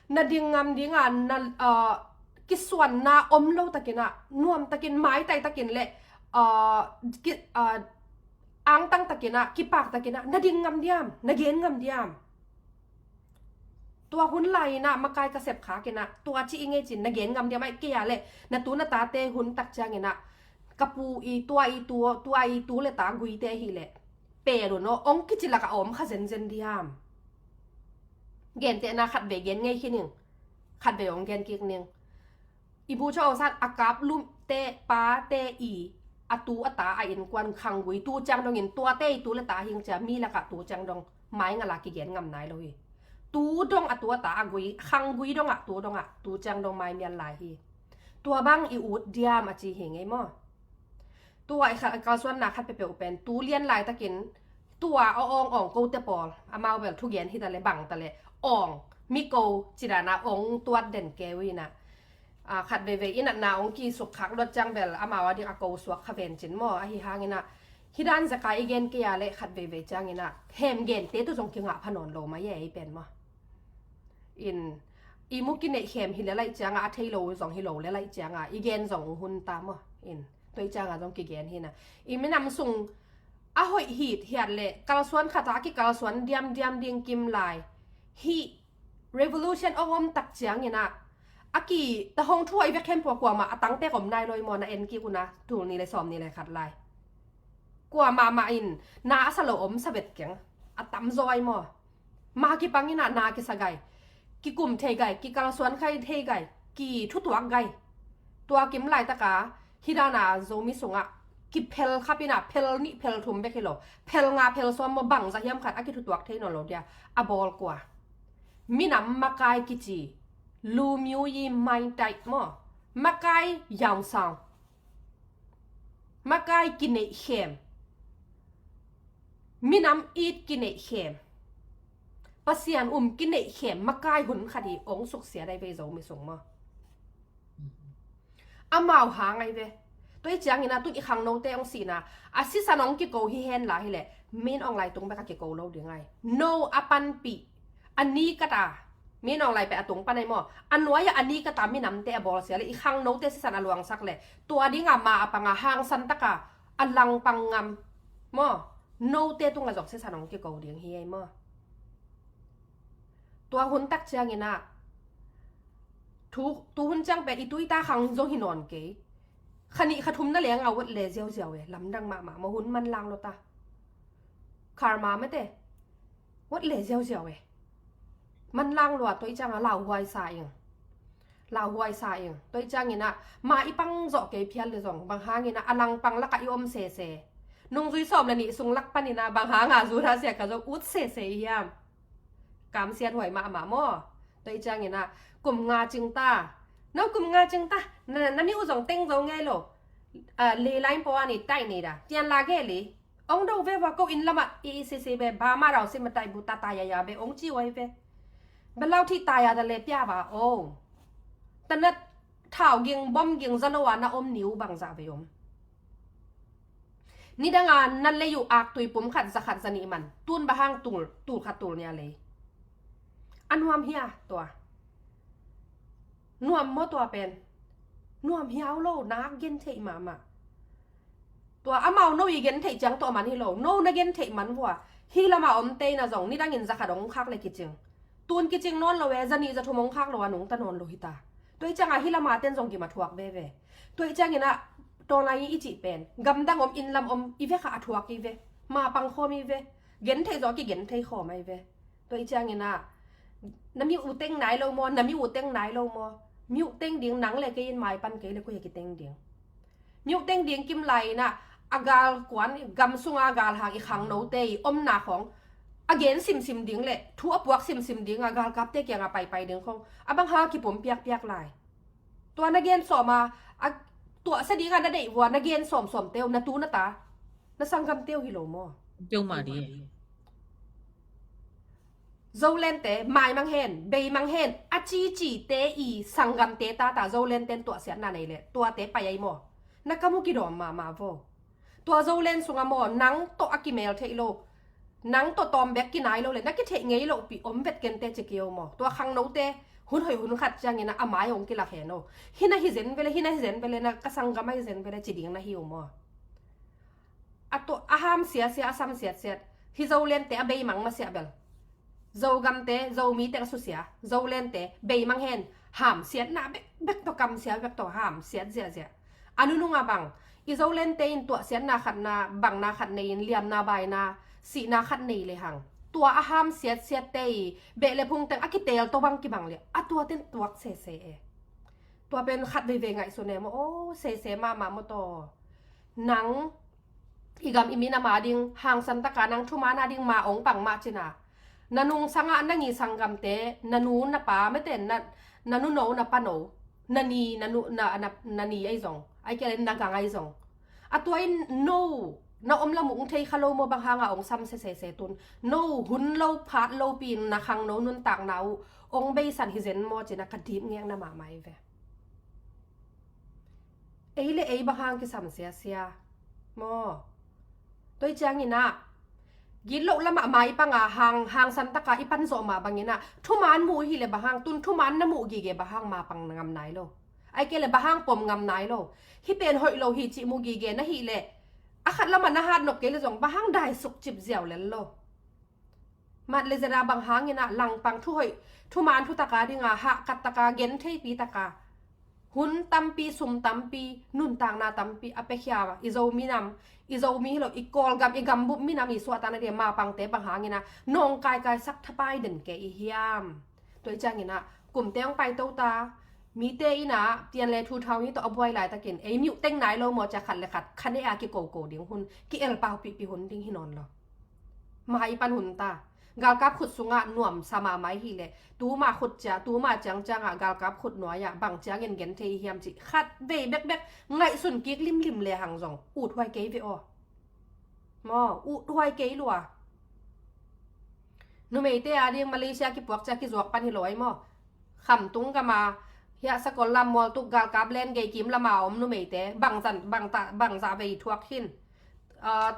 na ding ngam ding a, na, ah, kisuanna om lo takin a, nuam takin, maitai takin le, ah, ki, ah, angtang takin a, kipak takin a, na ding ngam diam, na gen ngam diam? Tua hun lai-in a makai ka sep khak in a, tua ci i ngei cin na gen ngam diam? Aih kei a le na tu na tate hun tak ciangin a, ka pu i tua i tu, tua i tu le ta guite hi le, pel un aw, ong kici lak a om kha zenzen diam? Gentehna khat vei gen ngei khin ing, khat vei ong gen kik ning. I bu chaw sang a kap lumte pate i a tu a ta a innkuan khanggui tu ciang dongin tuate i tu le ta hing cia mi lakah tu ciang dong mai ngala kigen ngam nai lo hi. Tu dong a tu a ta a gui, khanggui dongah tu dongah tu ciang dong mai mial lai hi. Tua bang i ut diam a ci hi ngei maw? Tua i kha-, kalsuanna khat peuhpeuh pen tu lian laitakin tua a awng awng kote pawl, amau bel thugen hi ta le bang ta le awng mi ko cidana awng tuat den keu in a, a, khat veivei i natna awng kisuk khak luat ciang bel amau a ding a ko suak kha ven cin maw? Ahi hangin a, hih dan zaka i gen kei a le khat veivei ciangin a, hem gente tu zong kingah pha nawn lo mai e, ei pen maw? In, i mu kineih khem hi le laih cianga, a thei lo zong hi lo le laih cianga, i gen zong hun ta maw? In, tua i cianga zong kigen hi na. I minam sung a hoih hit hiat le kalsuan khat a kikalsuan diamdiam ding kim lai. Hih revolution a om tak ciangin a, a ki ta hong thu a i vek khempua kuamah a tangtek om nai lo i maw? Na en kik un a, tul ni le sawm ni le khat lai. Kuamah mah in na a sa lo om sa vet keng. A tamzaw i maw? Ma kipang in a na kisa gai, kikum thei gai, kikalsuan khai thei gai, kithutuak gai. Tua kim laitaka hih dana Zomi sungah kiphel khap in a, phel nih phel thum bek hi lo, phel nga phel sawm maw, bangzah hiam khat a kithutuak thei nawn lo dia. A bawl kua? Minam makai kici, lumyu yi mai tai maw? Makai yausang. Makai kineihkhem. Minam it kineihkhem. Pasian um kineihkhem makai hun khat hi, ong suksia dai vei Zomi sung maw? Amau hang ai ve. Tua i ciangin ah tun i khangnote hong sihna, a sisan hong kiko hi hen la hileh, Min Aung Hlaing tung bek a kiko lo ding ai. No a panpih, a ni kata, Min Aung Hlaing pen a tung pan ai maw, a nuai-ah a ni kata minamte a bawlsia le i khangnote sisan a luangsak le, tua dingah ma a panga hangsan taka a langpang ngam maw, note tungah zong sisan hong kiko ding hi ei maw. Tua hun tak ciangin ah, tu hun ciang pen i tuita khang zong hi nawn kei. Kha nih kha thum na leng a uat le ziauziau e, lamdang mahmah maw, hun manlang lo ta. Karma mete, uat le ziauziau e. Manlang lua, tua i ciangah lauhuai sa ing. Lauhuai sa ing. Tua i ciangin ah, ma i pang zawh kei phial le zong, bang hangin ah a langpang lakah i om sese. Nungzui sawm le nih sung lak panin ah, bang hanga Judah sia ka zong ut sese i hiam. Kamsiat huai mahmah maw. Tua i ciangin ah, kum nga cing ta. No kum nga cing ta. Na, na mi uh zong teng zo ngei lo. Ah, lei lain paw a ni tai ni da. Tian la ge li. Ong do ve va ko in lama i i sisi ve ba ma rau si ma tai bu ta ta ya ya ve ong ci wai ve. Ba lau thi ta ya da le pia va o. Ta na thau ging bom ging za lo a na om niu bang za ve om. Nidanga na lei uh ak tui pum khat za khat za nih man. Tun ba hang tul, tul khat tul nia lei. A nuam hia tua. Nuam maw tua pen. Nuam hiau lo, nak gen theih mahmah. Tua amau no i gen theih ciang tawh man hi lo, no na gen theih man vua. Hi lama om teina zong, nidangin za khat hong khak le kicing. Tun kicing nawn lo e, za nih za thum hong khak lo a nungta nawn lo hi ta. Tua i ciangah hi lama ten zong gim a thuak veve. Tua i ciangin ah, tawnlai i cih pen. Gamdang om, inn lam om, i vekha a thuak i ve. Ma pang khawm i ve. Gen theih zawh ki gen thei khawm a i ve. Tua i ciangin ah, na mi uh teng nai lo maw, na mi uh teng nai lo maw. Mi uh teng ding nang le kei in mai pan kei le koi a kiteng ding. Mi uh teng ding kim lai in ah, a gal kuan gam sunga gal hang i khangnote i omna khawng a gen simsim ding le thu a puak simsim ding a galkapte kiangah paipai ding khawng a bang hang a kipum piakpiak lai. Tua na gen sawm a, a tuahsia dingah na deih vua na gen sawmsawm teu, na tu na ta, na sanggamteu hi lo maw. Teu mah ding. Zolente maimang hen, beimang hen, a cicite i sanggamte tata Zolenten tuahsiatna nei leh tuate pai ai maw. Na kam uh kidawm mahmah vo. Tua Zolen sungah maw, nang tawh a kimel theih lo, nang tawh tawm bek kinai lo leh na kitheih ngei lohpih om vet kente ci kio maw. Tua khangnote hun hoih hun khat ciangin a mai hong kilak hen o. Hi na hi zen vele, hi na hi zen vele, na ka sanggam a hi zen vele ci ding na hi uh maw. A tuah a ham siasia, a sam siatsiat. Hi Zolente a beimang masiah bel. Zogamte, Zomite ka susia, Zolente beimang hen, hamsiatna bekbek tawh, kamsia bek tawh hamsiat ziahziah. A nunungah bang i Zolente in tuahsiatna khatna, bangna khat nei in, liamna baina, sihna khat nei lehang, tua a hamsiatsiatte i beh le phungteng a kiteel tawh bang kibang leh a tuaten tuak sese e. Tua pen khat veivei ngaihsun e maw, o sese mahmah maw taw. Nang i gam i minam a ding hangsan taka nang thuman a ding ma ong pang mah cina, na nungsangah na ngi sanggamte, na nu na pa mete, na, na nuno na pano, na ni, na nu, na, na, na ni ai zong, ai kele na gang ai zong. A tua in no na om lamuk thei kha lo maw, bang hanga ong sam sesese tun. No hun lo phat lopi in na khangno nuntakna uh ong beisan hi zen maw cina ka dip ngekna mahmah i ve. Ei le ei bang hang kisam siasia maw. Tua i ciangin ah, gitloh lamah ma i panga hang, hangsan taka i pan zawh mah bangin ah, thuman muh hi le bang hang, tun thuman na muh gige bang hang ma pang ngam nai lo. Ai kele bang hang pom ngam nai lo. Hi pen hoih lo hi cih muh gige na hi le, a khat lamah na hat nop kei le zong bang hang dai suk cip ziau lel lo. Mat le zera bang hangin ah langpang thu hoih, thuman thutaka dinga hahkat taka, gentheipi taka, hun tampi, sum tampi, nuntakna tampi a piakhia i Zo minam, i Zomi hi lo, i Kawlgam, i gambup minam i suahtakna ding mapangte bang hangin ah nawngkaikai sak thapai den kei i hiam. Tua i ciangin ah kumte hong paito ta, mite in ah tian le thu thau hi tawh a buai laitakin ei miuh teng nai lo maw cia khat le khat khanea kikoko ding hun, ki-el paupihpih hun ding hi nawn lo. Ma i pan hun ta. Galkap khut sungah nuamsa mahmah i hi leh, tuma khut cia, tuma ciangciangah galkap khut nuai-ah bang ciangin gen thei i hiam cih khat vei bekbek ngaihsun kik limlim lehang zong uthuai kei ve aw. Maw, uthuai kei lua. Numeite a ding Malaysia kipuak cia kizuak pan hi lo ai maw. Khamtung gama Hiah sakol lam mual tuk galkap len gei kim lama om numeite bangzan bangta bangza vei thuak hin.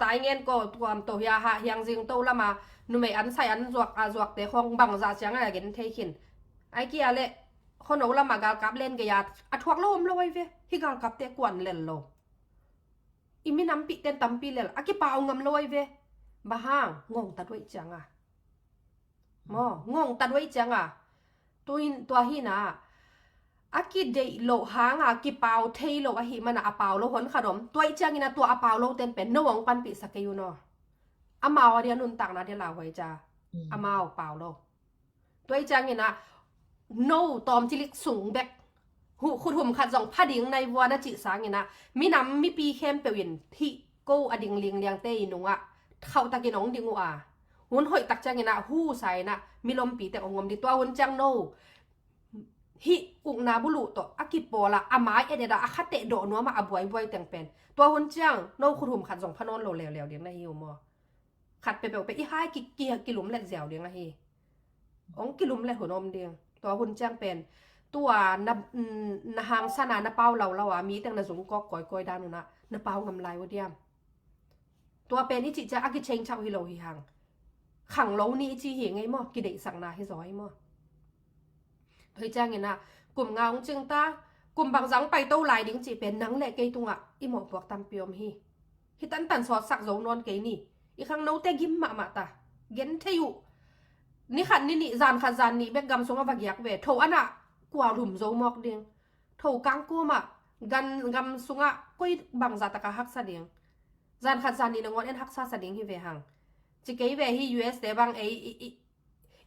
Taingen ko tuam to hia ha hiang zing to lama numei an sai an zuak a zuakte khong bangza ciang a gen thei khin. Ai kia le khono lama galkap len gei a thuak lo om lo ai ve. Hi galkapte kuan lel lo. I minampihten tampi lel a kipau ngam lo ai ve. Bang hang ngong ta duai cianga. Maw, ngong ta duai cianga. Tuin tua hina a kideih loh hanga kipau thei lo ahi mana a pau lo hon khat om. Tuai ciangina tua a pau lo ten pen no ong panpih sa kei un aw. Amau a dia nuntakna dia lauhuai ca. Amau pau lo. Tuai ciangina no tawm cilik sung bek. Hu khuthum khat zong pha ding nai vua na cih sangina minam mipi khempeuh in hih ko a ding lingliangte i nungah khauhtakin ong ding uh a. Hun hoih tak ciangina hu saina milompite ong om ding tua hun ciang no. Hih ukna buluh tawh a kipawla a mai ededa a khateh dawh nuama a buaibuai teng pen tua hun ciang no khuthum khat zong pha nawn lo leuleu ding na hi uh maw? Khat peuhpeuh pe i hai ki, ki, kilumlet ziau ding ahi. Ong kilumlet hun om ding. Tua hun ciang pen tua na, na hangsana na pau laulau a mi teng na zungkawk kawikawi dan unah na pau ngam lai uh diam? Tua pen i cih ciang a kicheng chauh hi lo hi hang. Khang lo ni i ci hi ngei maw? Kideihsakna hi zaw hi maw? Tua hi ciangina kum nga ong cingta kum bangzang paito lai ding cih pen nang le kei tungah i mawhpuak tampi om hi. Hi tantan sawtsak zo nawn kei ni. I khangnote gim mahmah ta. Gen thei uh. Ni khat ni nih zan khat zan nih bek gam sungah va giak ve. Tho anah kua lum zo mawk ding. Tho kangkua mah gan gam sungah koi bangza taka haksa ding. Zan khat zan nih nangawn en haksa sa ding hi ve hang. Ci kei ve hi U S te bang ei i, i,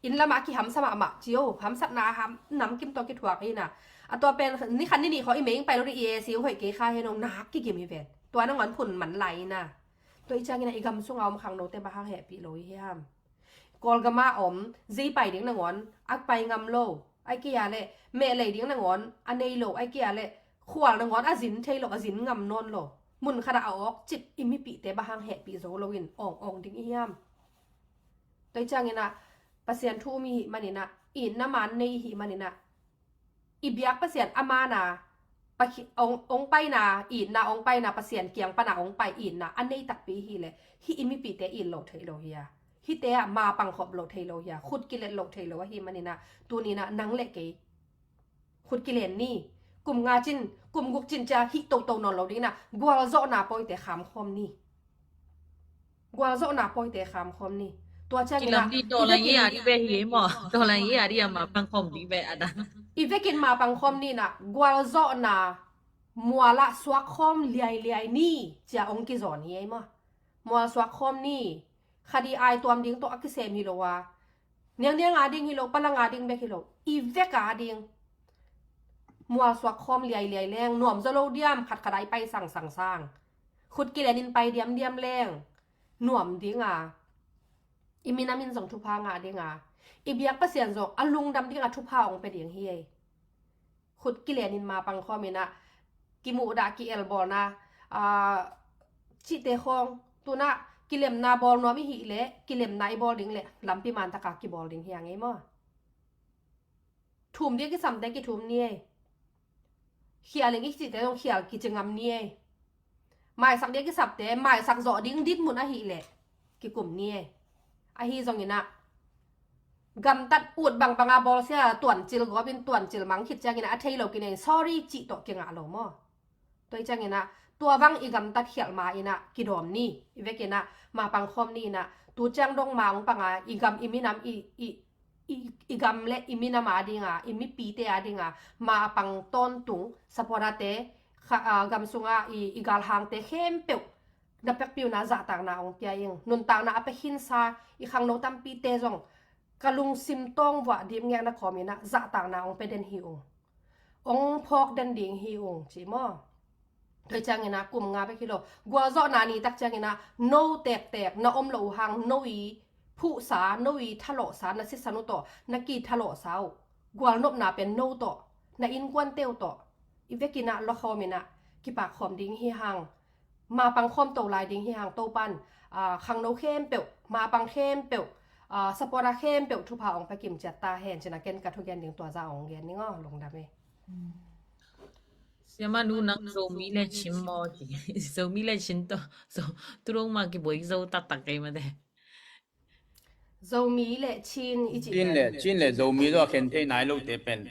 inn lamah kihamsa mahmah cio hamsatna ham namkim tawh kithuak hina. A tua pen ni khat ni nih khaw i mei ing pai lo ding i A C ung hoih kei kha hen ong nak kikim hi ven. Tua nangawn phun man lai ina. Tua i ciangina i gam sunga om khangnote bang hang hehpih lo i hiam? Kawlgama om zei pai ding nangawn a pai ngam lo. Ai kia le mehlei ding nangawn a nei lo ai kia le khual nangawn a zin thei lo a zin ngam nawn lo. Mun khatah a awk cip i mipihte bang hang hehpih zo loin awng awng ding i hiam? Tua i ciangina Pasian thu um i hih manina itna man nei i hih manina i biak Pasian a mana ong paina itna ong paina Pasian kiang pana ong pai itna a nei takpi i hih leh hih i mipihte it loh theih lo hi a. Hihte ah ma pangkhop loh theih lo hi a. Khut kilet loh theih lo ahi manina tunina nang le kei khut kilen ni. Kum nga cin kum guk cin cia hih toto nawn lo dingina gualzawhna pawite khamkhawm ni. Gualzawhna pawite khamkhawm ni. Tua ciangina i vekin ma pangkhawm nina gualzawhna mualah suakkhawm liailiai ni cia ong kizawn hi ei maw? Mual suakkhawm ni. Khadi ai tuam ding tawh a kisem hi lo a niangniang a ding hi lo palang a ding bek hi lo i vek a ding. Mual suakkhawm liailiai leng nuam zaw lo diam khatkhat a i pai sangsang sang. Khut kilenin pai diamdiam leng nuam dinga i minamin zong thupha ngah dinga i biak Pasian zong a lungdam dinga thupha ong pe ding hi ei. Khut kilenin ma pangkhawm inah kimuhdah ki-elbawlna cihte khawng tunah kilemna bawl nuam i hih leh kilemna i bawl ding leh lampi mantaka kibawl ding hi a ngei maw? Thum dia kisamte kithum ni ei. Khial ing i cihte zong khial kici ngam ni ei. Maisak dia kisapte maisak zawh ding ditmun ahih leh kikum ni ei. Ahi zonginah gamtat ut bangbanga bawlsia tuancil gawpin tuancil mang khit cianginah a thei lo kinei sorry cih tawh kingah lo maw? Tua i cianginah tua bang i gamtat khialh ma inah kidawm ni. I vekinah ma pangkhawm ni inah tu ciang dong ma ong panga i gam i minam i, i i gam le i minam a dinga i mipite a dinga ma a pang tawntung sapuadate gam sunga i galhangte khempeuh na pekpiuna zahtakna ong pia ing. Nuntakna a pekhinsa i khangno tampite zong ka lungsim tawng vuah dipngekna khawminah zahtakna ong pe den hi ung. Ong phawk den ding hi ung ci maw? Tua ciangina kum nga bek hi lo gualzawhna ni tak ciangina no tektek na om lo uh hang no i phuhsa no i thalawhsa na sisan uh tawh na kithalawhsa uh gualnopna pen no tawh na innkuante uh tawh i vekinah lawkhawminah kipakkhawm ding hi hang. Ma pangkhawm to lai ding hi hang Topan khangno khempeuh ma pang khempeuh sapuara khempeuh thupha ong pekim ciat ta hen cina ken ka thugen ding tua za ong gen ning aw lungdam e. Siamah nu, nang Zomi le Chin maw ci. Zomi le Chin tawh, Zo, tu dong mah kibuai Zo taktak kei mate. Zomi le Chin i cih Chin le, pen. Chin le Zomi tawh a khen thei nai lote pen.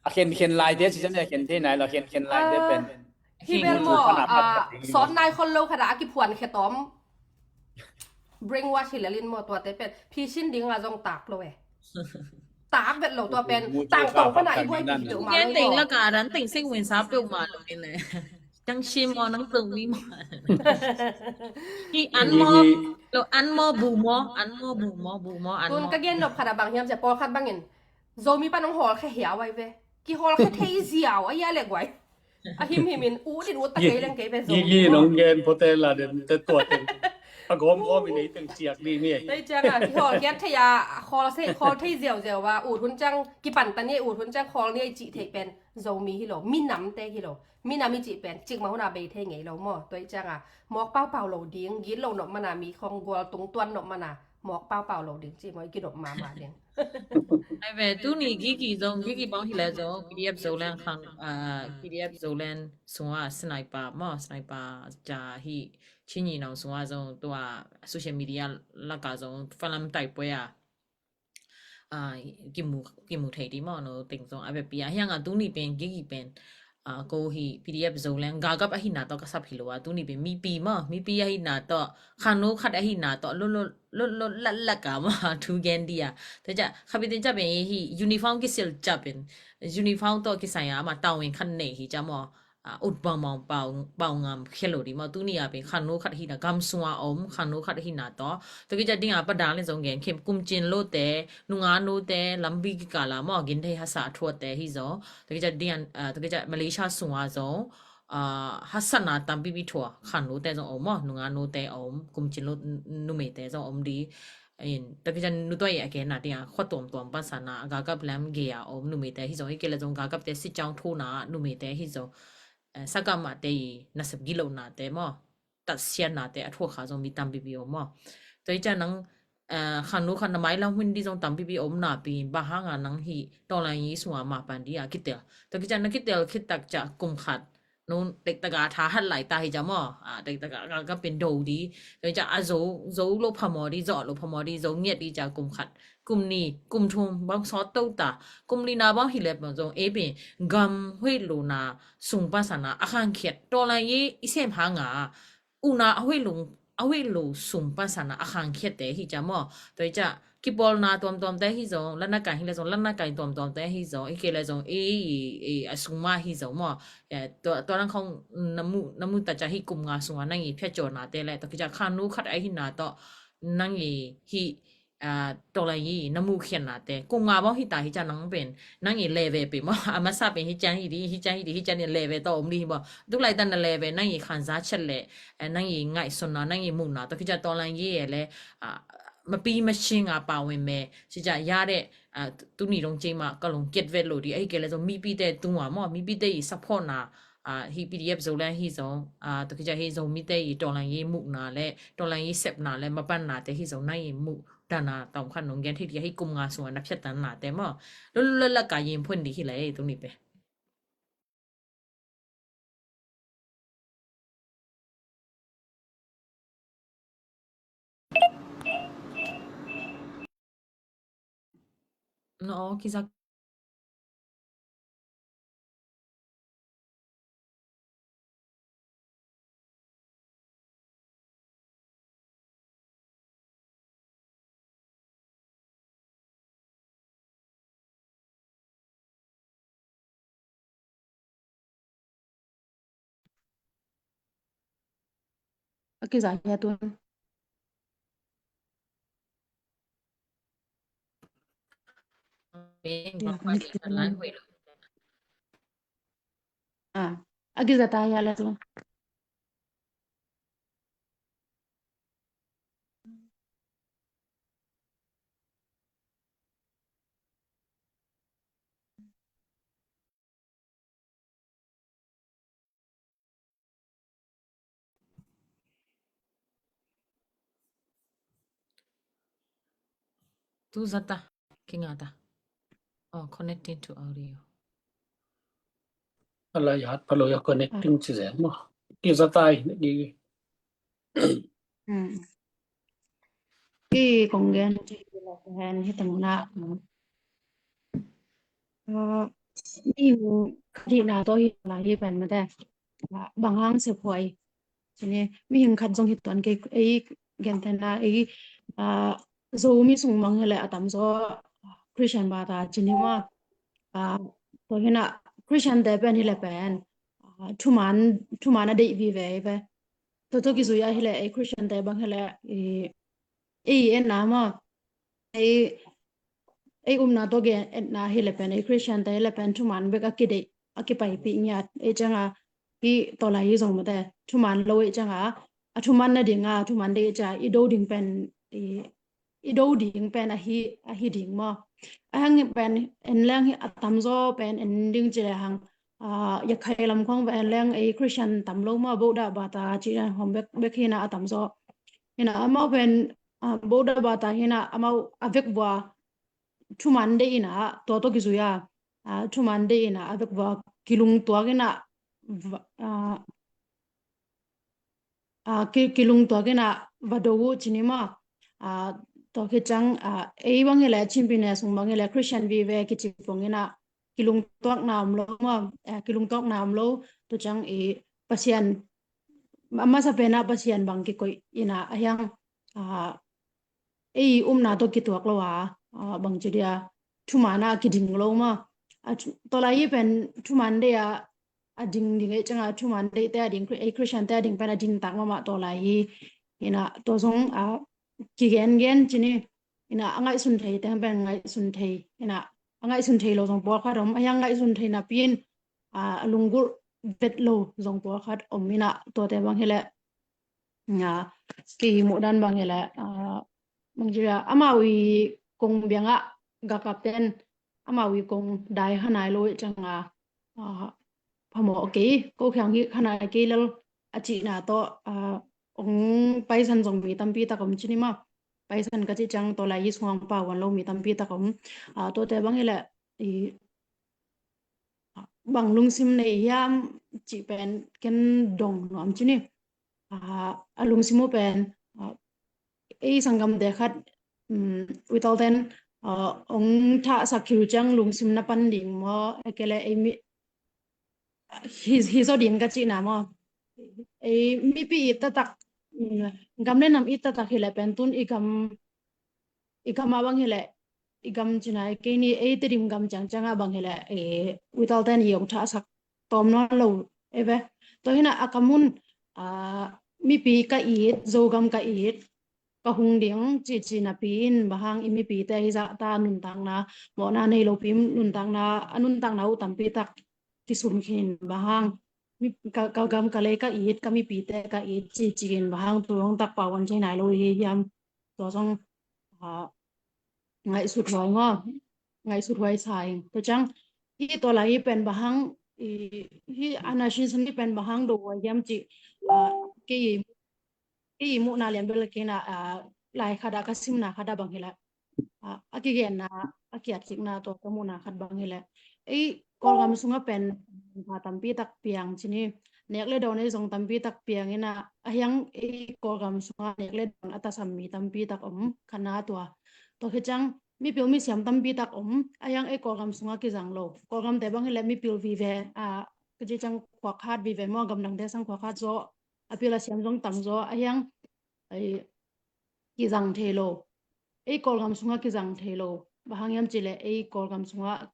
A khen, khen laite ci ciang a khen thei nai lo, a khen, khen laite pen. Ah, hi bel maw, ah, sawt nai khol lo khat ah a kiphuan khe tawm. Brainwash hi lel in maw tuate pen. Phi sin ding a zong tak lo e. Tak vet lo tua pen. Tang tong pana i buai pi peuhmah lo. Gen teng la ka ran teng seng wen sa peuhmah lo in le. Tang shim maw, nang Zomi maw. Hi an maw, lo an maw, bu maw, an maw, bu maw, bu maw, an maw. Tun ka gen nop khat a bang hiam cia pawlkhat bangin Zomi pan hong hawl khe hiau ai ve. Kihawl khe thei ziau ai a le guai. A himhim in ut in ut ta kei leng kei ve Zomi. Gigi nong gen phote la den te tua teng. A gawm gawm in ei teng ciak ding hi. Tei ciang a kihawl khiat thei a, khawl se, khawl thei ziau ziau a, ut hun ciang kipan ta ni, ut hun ciang khawl ni ei cih thei pen Zomi hi lo, minamte hi lo. Minam i cih pen cikmah hun a bei thei ngei lo maw. Tua i ciang a mawk paupau lo ding, git lo nop man a, mi khong gual tung tuan nop man a, mawk paupau lo ding cih maw, i kinop mahmah ding. Ai ve, tuni Gigi zong, Gigi bang hi le zong, P D F Zoland khang, ah, P D F Zoland sungah sniper maw, sniper ca hi, Chin Yi Nong sungah zong, tua social media lakah zong, falam tai poi a, ah, kimu, kimu thei di maw, no teng zong, a ve pi a hiang a tuni pen, Gigi pen, ah, ko hi P D F Zoland gagap ahina tawh ka sap hi lo a, tuni pen mipi maw, mipi ahina tawh, khangno khat ahina tawh, lo, lo, lo, lo, lat, lat ka maw, thu gen di a. Tua ca, khapi ten ca pen hi, uniform kisil ca pen, uniform tawh kisai a maw, tawen khat nei hi ca maw, ah, ut bang bang pau, pau ngam khia lo di maw, tuni a pen khangno khat ahina, gam sunga om, khangno khat ahina tawh. Tua kica ding a pa dang le zong gen khem, kum cin lote, nunga note, lampi kikala maw, gin thei hasa thuate hi zong. Tua kica ding a, ah, tua kica Malaysia sunga zong, ah, hasana tampipi thua, khangnote zong om maw, nunga note om, kum cin lo numeite zong om di. In, tua kica nu tua i a kena ding a, khua tuamtuam pasana, a gagap lam gei a om numeite hi zong, i kei le zong gagapte si ciang thuna numeite hi zong, eh, sagamate i nasep gilo nate maw, tatsianate a thuak kha zong mi tampipi om maw. Tua i ca nang, eh, khangno khat na mailam hun di zong tampipi om napi, bang hanga nang hi tawlai i sunga mapan di a kitel. Tua kica na kitel khit tak ca kum khat, nung tektak a tha hat lai ta hi ca maw. Ah, tektak a ka, ka pen do di. Tua i ca a zo, zo lo phamaw di, zo lo phamaw di, zo ngiat di ca kum khat. Kum ni, kum thum, bang sawt to ta. Kum lina bang hi le bang zong, e pen, gam huih luna, sung pasana, a khang khiat. Tawlai i, i sem hanga, una a huih lung, a huih lu sung pasana, a khang khiatte hi ca maw. Tua i ca, kipawlna tuamtuamte hi zong, lana kai hi le zong, lana kai tuamtuamte hi zong, i kei le zong, i, i, i, a sung ma hi zong maw. Eh, tua, tua nang khong, na mu, na mu ta ca hi kum nga sunga, nang i phiat cawnate le, tua kica khangno khat ahina tawh, nang i hi, ah, tawlai i na mukhiatnate. Kum nga bawng hita hi ca nang pen, nang i leve pe maw. A masa pen hi ciang hi di, hi ciang hi di, hi ciang hi leve tawh om di hi maw. Tuk laitan na leve, nang i khanza chet le, eh, nang i ngaihsonna, nang i mukna, tawh kica tawlai i e le, ah, mapi masing a pau me me, cica ya de, ah, tuni dong cei ma ka long kiat vet lo di, ahi kei le zong mipite tunga maw, mipite i support na, ah, hi P D F Zoland hi zong, ah, tawh kica hi zong mite i tawlai i mukna le, tawlai i sepna le, mapannate hi zong nang i muk dana tawm khan nong gen thei di ahi kum nga sunga na phiattanna te maw. Lululala ka yin phun di hi le, tung ni pe. No, kizak. A kiza hi a tun. Ah, a kiza ta hi a la tun. Tu zata, kinga ta. Oh, connecting to audio. Ala yat palo ya connecting ci zel mo. Ki za tai ni. Hmm. Ki kong gen ci la hen hi tang na. Ah, mihing khat hihna tawh hi la hi pen mate. Ah, bang hang sephuai. Cini mihing khat zong hi tuan kei ei gentehna ei, ah, Zomi sung bang hileh a tamzaw Christian bata cini ma. Ah, tua hinah Christian te pen hileh pen, ah, thuman, thuman a deih vive ve. Tua tua kizui a hileh ei Christian te bang hileh ei, ei enna ma. Ei, ei umna tawh gen etna hileh pen ei Christian te hileh pen thuman bek a kideih, a kipaipih ngiat. Ei cianga hi tawlai hi zong mate thuman lo ei cianga a thuman nadinga thuman deih ei cianga i do ding pen i, i do ding pen ahi, ahi ding maw. A hang pen en leng hi a tamzaw pen en ding ci le hang, ah, yakhai lam khong pen en leng ei Christian tam lo maw, Buddha bata ci le hong bek, bek hina a tamzaw. Hina amau pen, ah, Buddha bata hina amau a vek vua thuman deih ina tua tawh kizui a, ah, thuman deih ina a vek vua kilungtuak ina va, ah, ah, ki, kilungtuak ina va do uh cini maw. Ah, tua khit ciang, ah, ei bang hileh Chin pyine sung bang hileh Christian vive kici pong ina kilungtuakna om lo maw. Ah, kilungtuakna om lo, tua ciang i Pasian, a masa pena Pasian bang kikoih ina a hiang, ah, ei umna tawh kituak lo a, ah, bang ci dia thuman a kiding lo maw. Ah, tawlai hi pen thuman deih a a ding ding ei cianga thuman deihte a ding, ei Christian te a ding pen a ding tak mahmah tawlai hi. Ina tua zong, ah, kigengen cini. Ina a ngaihsun thei teng pen ngaihsun thei. Ina a ngaihsun thei lo zong pawlkhat om, a hiang ngaihsun thei napi in, ah, a lunggulh vet lo zong pawlkhat om ina tuate bang hileh. Nga, kei muhdan bang hileh, ah, bang ci dia, amau i kong biangah gakapten amau i kong dai khanai lo ei cianga, ah, phamawh kei, ko khiang hi khanai kei lel a cihna tawh, ah, ong paisan zong mi tampi tak om cini maw. Paisan ka cih ciang tawlai hi sungah pauan lo mi tampi tak om. Ah, tuate bang hileh i, ah, bang lungsim nei hiam cih pen ken dong nuam cini. Ah, a lungsim uh pen, ah, ei sanggamte khat, um, without ten, ah, ong thahsak khit uh ciang lungsim na pan ding maw, a kei leh ei mi, hi, hi zaw ding ka cihna maw. Ei mipi it taktak, um, gam le nam it taktak hileh pen tun i gam, i gam a bang hileh, i gam cina, i kei ni ei Tedim gam ciangciang a bang hileh, eh, without ten i ong thahsak tawm nawn lo ei ve. Tua hina a kam un, ah, mipi ka it, Zogam ka it, ka hung ding cici napi in bang hang i mipite hi zahta nuntakna, mawhna nei lopi nuntakna, a nuntakna uh tampi tak kisum khin bang hang. Mi, ka, ka gam ka lei ka it, ka mipite ka it cici in bang hang tu hong tak pauan cei nai lo hi hiam. Tua zong, ah, ngaihsut huai maw, ngaihsut huai sa ing. Tua ciang, hi tawlai hi pen bang hang, i, hi a nations ni pen bang hang do huai hiam cih, ah, kei, kei muhna lian bel kei na, ah, lai khat a ka simna khat a bang hileh. Ah, a kigenna, a kiatkikna tua ka muhna khat bang hileh. Ei Kawlgam sungah pen pha tampi tak piang cini. Nek le dawn ei zong tampi tak piang ina, a hiang ei Kawlgam sungah nek le dawn a tasam mi tampi tak om, khatna tua. Tua khit ciang mipil misiam tampi tak om, a hiang ei Kawlgam sungah kizang lo. Kawlgamte bang hileh mipil vive, ah, ka cih ciang khuak hat vive maw, gamdangte sang khuak hat zaw, a pil a siam zong tam zaw, a hiang, ei, kizang thei lo. Ei Kawlgam sungah kizang thei lo. Bang hang hiam cih leh ei Kawlgam sungah,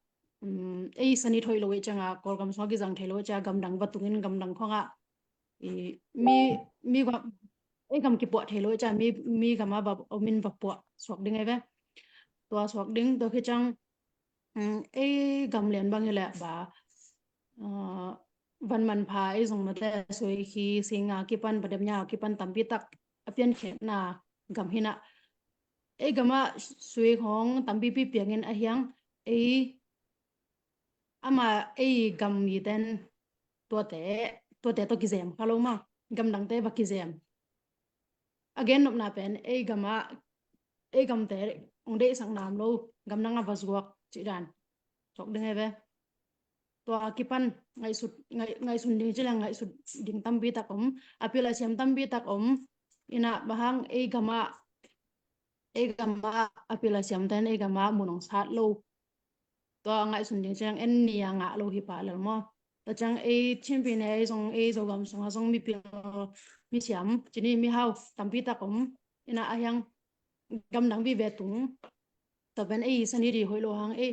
um, ei sanit hoih lo ei cianga Kawlgam sungah kizang thei lo ei cianga gamdang va tungin gamdang khongah i, mi, mi gam, ei gam kipuah thei lo ei cianga mi, mi gam a va omin va puah suak ding ei ve. Tua suak ding, tua khit ciang, um, ei gam lian bang hileh ba, ah, van manpha ei zong mate sui khi singa kipan, padem nya kipan tampi tak a piankhiatna gam hina. Ei gam a sui khong tampipi piangin a hiang ei ama ei gam miten tuate, tuate tawh kizem kha lo maw, gamdangte va kizem. A gennopna pen ei gam a, ei gamte ong deihsak nam lo, gamdang a va zuak cih dan. Cawk ding hi ve. Tua kipan ngaihsut, ngaih, ngaihsun ding ci leng ngaihsut ding tampi tak om. A pil a siam tampi tak om. Ina bang hang ei gam ah, ei gam ah a pil a siam ten ei gam ah mun hong sat lo. Tua ngaihsun ding ci leng en ni a ngah lo hi pah lel maw. Tua ciang ei Chin Pyine ei zong ei Zogam sungah zong mipil misiam ci ni mihau tampi tak om. Ina a hiang gamdang vive tung. Tua pen ei sanit i hoih lo hang ei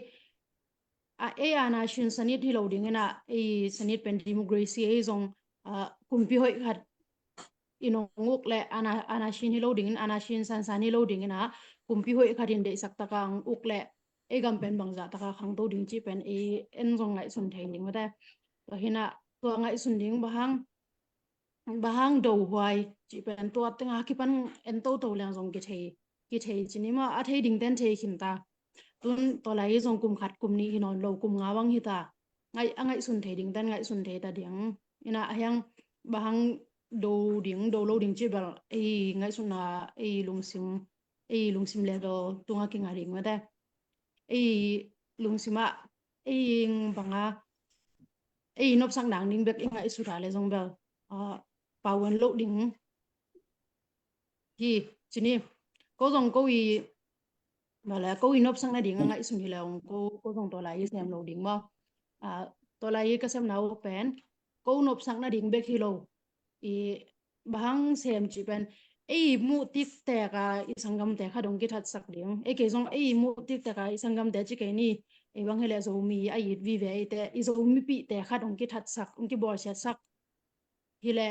a ei ana sin sanit hi lo ding ina ei sanit pen democracy ei zong a kumpi hoih khat i nong uk le ana, ana sin hi lo dingin ana sin sansan hi lo dingin a kumpi hoih khat in deihsak taka ang uk le ei gam pen bangzah taka khangto ding ci pen ei en zong ngaihsun thei ding mate. Tua hina tua ngaihsun ding bang hang bang hang dohuai ci pen tua tenga kipan en toto leng zong kithei, kithei ci ni maw a thei ding ten thei khin ta. Tun tua lai zong kum khat kum nih hi nawn lo kum nga bang hi ta. Ngaih, a ngaihsun thei ding ten ngaihsun thei ta ding. Ina a hiang bang hang do ding do lo ding ci bel ei ngaihsutna ei lungsim, ei lungsim level tunga kinga ding mate. Ei lungsim ah ei banga ei nopsak nang ding bek i ngaihsut a le zong bel a pau en lo ding hi ci ni. Ko zong ko i bale ko i nopsak nading a ngaihsun hi le ong ko, ko zong tua lai i sem lo ding maw. A tua lai i ka sepna uh pen ko nopsak nading bek hi lo. I bang hang sem ci pen ei muh tik tek a i sanggamte khat hong kithatsak ding. Ei kei zong ei muh tik tek a i sanggamte ci kei ni. Ei bang hi le Zomi a it vive eite i Zomipihte khat hong kithatsak, hong kibawlsiatsak hi le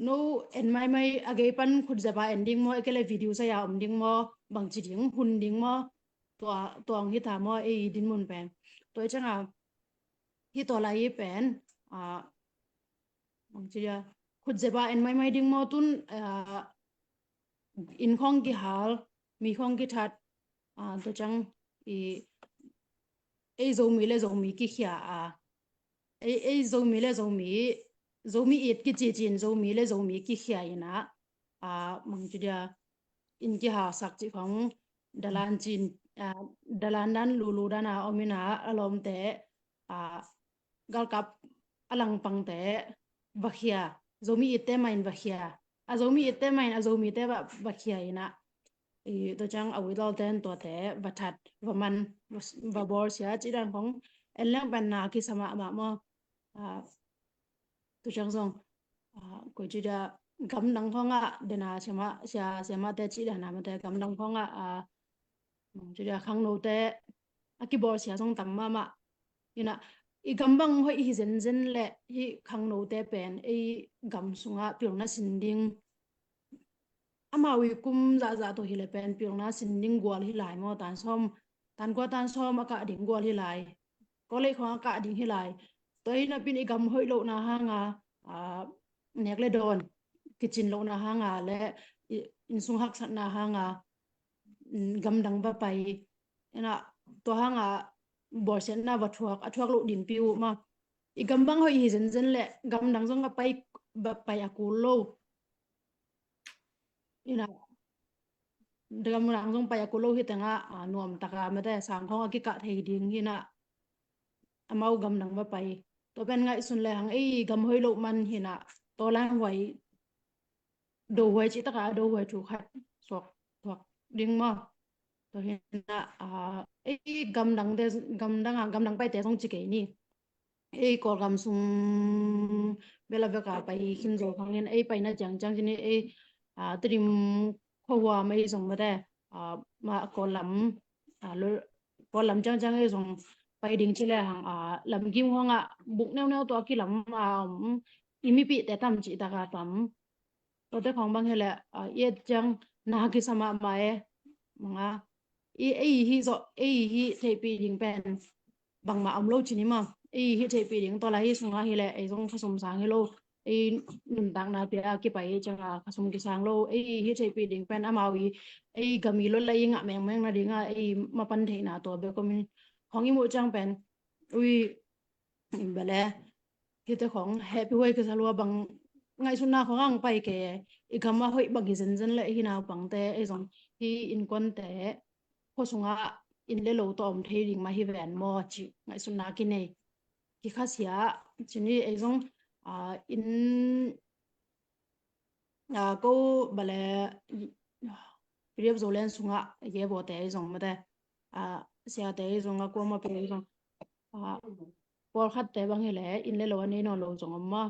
no en maimai a gei pan khut zep a en ding maw, ei kei le video sai a om ding maw, bangci ding hun ding maw, tua, tua hong hi ta maw ei dinmun pen. Tua i cianga hi tua lai i pen a bangci dia khut zep a en maimai ding maw tun a inn khawng kihal, mi khawng kithat a tua ciang i ei Zomi le Zomi kikhia a ei, ei Zomi le Zomi, Zomi it kicicin Zomi le Zomi kikhia ina a bangci dia inn kihalsak ci khawng dalan cin a dalan dan lulu dan a om ina a lawmte a galkap a langpangte va khia, Zomi itte main va khia, a Zomi itte main a Zomite va, va khia ina i tua ciang a uitawlten tuate va that va man va, va bawlsia ci dan khawng en leng pen na kisa mahmah maw. A tua ciang zong a koi ci dia gamdang khawngah dena siama, sia, siamate ci dana mate gamdang khawngah a ci dia khangnote a kibawlsia zong tam mahmah. Ina i gam bang hoih hi zenzen le hi khangnote pen ei gam sungah pilna sin ding amau i kum zahzah tawh hi le pen pilna sin ding gual hi lai maw, tan sawm, tan kua tan sawm a kah ding gual hi lai. College khawng a kah ding hi lai. Tua hi napin i gam hoih lohna hanga a nek le dawn kicin lohna hanga le i, innsung haksatna hanga gamdang va pai. Ina tua hanga bawlsiatna va thuak, a thuak loh dinpi uh maw. I gam bang hoih hi zenzen le gamdang zong a pai, va pai a kul lo. Ina gamdang zong pai a kul lo hi tengah a nuam taka mate sang khawng a kikah thei ding hi ina amau gamdang va pai. Tua pen ngaihsun le hang ei gam hoih loh man hi ina tua lai huai dohuai cih takah a dohuai thu khat suak thuak ding maw. Tua hi ina a ei gamdangte, gamdang a gamdang paite zong ci kei ni. Ei Kawlgam sung bel a veka pai khin zo khangin ei paina ciangciang ci ni ei a Tedim khuahuam ei zong mate a ma Kawllam a lo Kawllam ciangciang ei zong pai ding ci le hang a lamgim huangah buk neuneu tua kilam a om i mipihte tam cih taka tam. Tuate khawng bang hi le a i et ciang na kisa mahmah e. Manga i ei hi zawh ei hi theihpih ding pen bangmah om lo ci ni maw. Ei hi theihpih ding tua lai hi sungah hi le ei zong khasum sang hi lo. Ei nuntakna pia kipai hi cianga khasum kisang lo. Ei hi theihpih ding pen amau i ei gam i lot lai i ngah mengmeng nadinga ei mapan theihna tua bek om in khawng i muh ciang pen ui bale hite khawng hehpih huai kisa lua bang ngaihsutna khawng ang pai ke i gam a hoih bang hi zenzen le hi naupangte ei zong hi innkuante khua sungah inn le lo tawh om thei ding mah hi ven maw cih ngaihsutna kinei. Kikhasia cih ni ei zong, ah, inn, ah, ko bale PDF Zoland sungah ye bawte ei zong mate, ah, siate ei zong a kuama pe ei zong, ah, pawlkhatte bang hileh inn le lo a nei nawn lo zong om maw.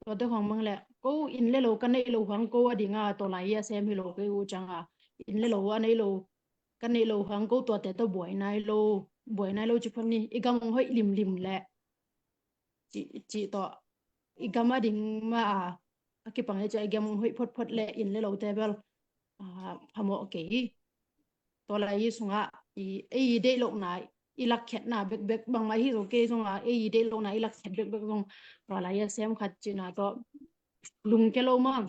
Tuate khong bang hileh ko inn le lo ka neih loh hang ko a dinga tawlai a sem hi lo kei uh cianga inn le lo a neih lo ka neih loh hang ko tuate tawh buai nai lo, buai nai lo ci phot ni. I gam hong hoih limlim leh cih, cih tawh i gam a ding mah a, a kipang le ciah i gam hong hoih photphot leh inn le lote bel, ah, phamawh kei hi. Tua lai i sungah i, ei i deih lohna i lakkhiatna bekbek bangmah hi zo kei zongah ei i deih lohna i lakkhiat bekbek zong tua lai a sem khat cihna tawh lungkia lo mah.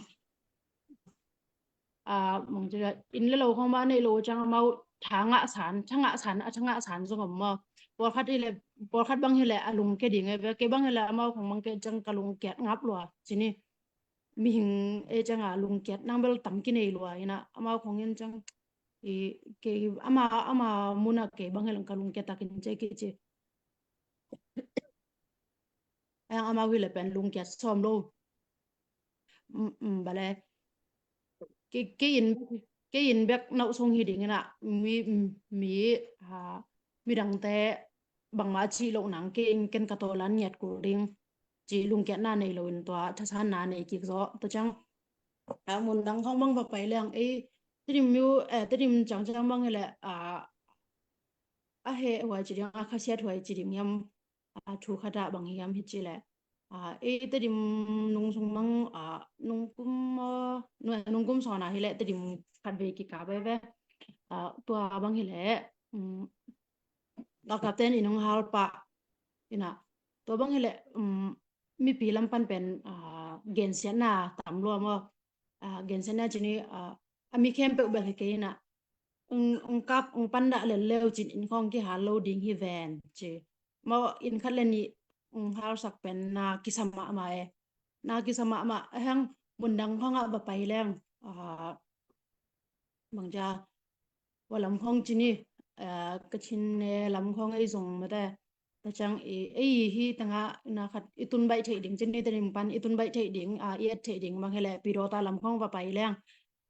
Ah, mangcia inn le lo khong mah neih lo ciang amau tha ngah san, tha ngah san, a tha ngah san zong om maw. Pawlkhat hileh, pawlkhat bang hileh a lungkia ding e ve, kei bang hileh amau khong bang kei ciang ka lungkiat ngap lua cih ni. Mihing ei cianga lungkiat nang bel tam kinei lua ina amau khong in ciang i kei ama, ama muna kei bang hileh ka lungkiat takin cia kici. Ayang amau hileh pen lungkiat sawm lo. Mm, mm, bale. Kei, kei in, kei in bek nauh sung hi ding ina mi, mi, ah, midangte bangmah cih loh nang kei in ken ka tawlan ngiat kul ding. Cih lungkiatna nei lo in tua thasanna nei kik zaw. Tua ciang, ah, mundang khong bang va pai leng ei Tedim mi uh, eh, Tedim ciangciang bang hileh, ah, a heh huai ci ding, a khasiat huai ci ding hiam, a thu khat ah bang hiam hi ci leh, ah, ei Tedim nung sung bang, ah, nung kum, ah, nung, nung kum sawn ah hileh Tedim khat vei kikap veve. Ah, tua bang hileh, um, galkapten in hong hal pah ina tua bang hileh, um, mipi lam pan pen, ah, gensiatna tam lua maw. Ah, gensiatna cih ni, ah, a mi khempeuh bel hi kei ina ung, ung kap, ung pan dah lel leu cin inn khong kihal lo ding hi ven ci. Maw inn khat le nih ung halsak pen na kisa mahmah e. Na kisa mahmah a hang mundang khongah va pai leng, ah, bangcia, hua lam khong cih ni, ah, Kachin, eh, lam khong ei zong mate. Tua ciang i, ei hi tengah na khat i tun baih theih ding cih ni, Tedim pan i tun baih theih ding, ah, i et theih ding bang hileh Pidawta lam khong va pai leng.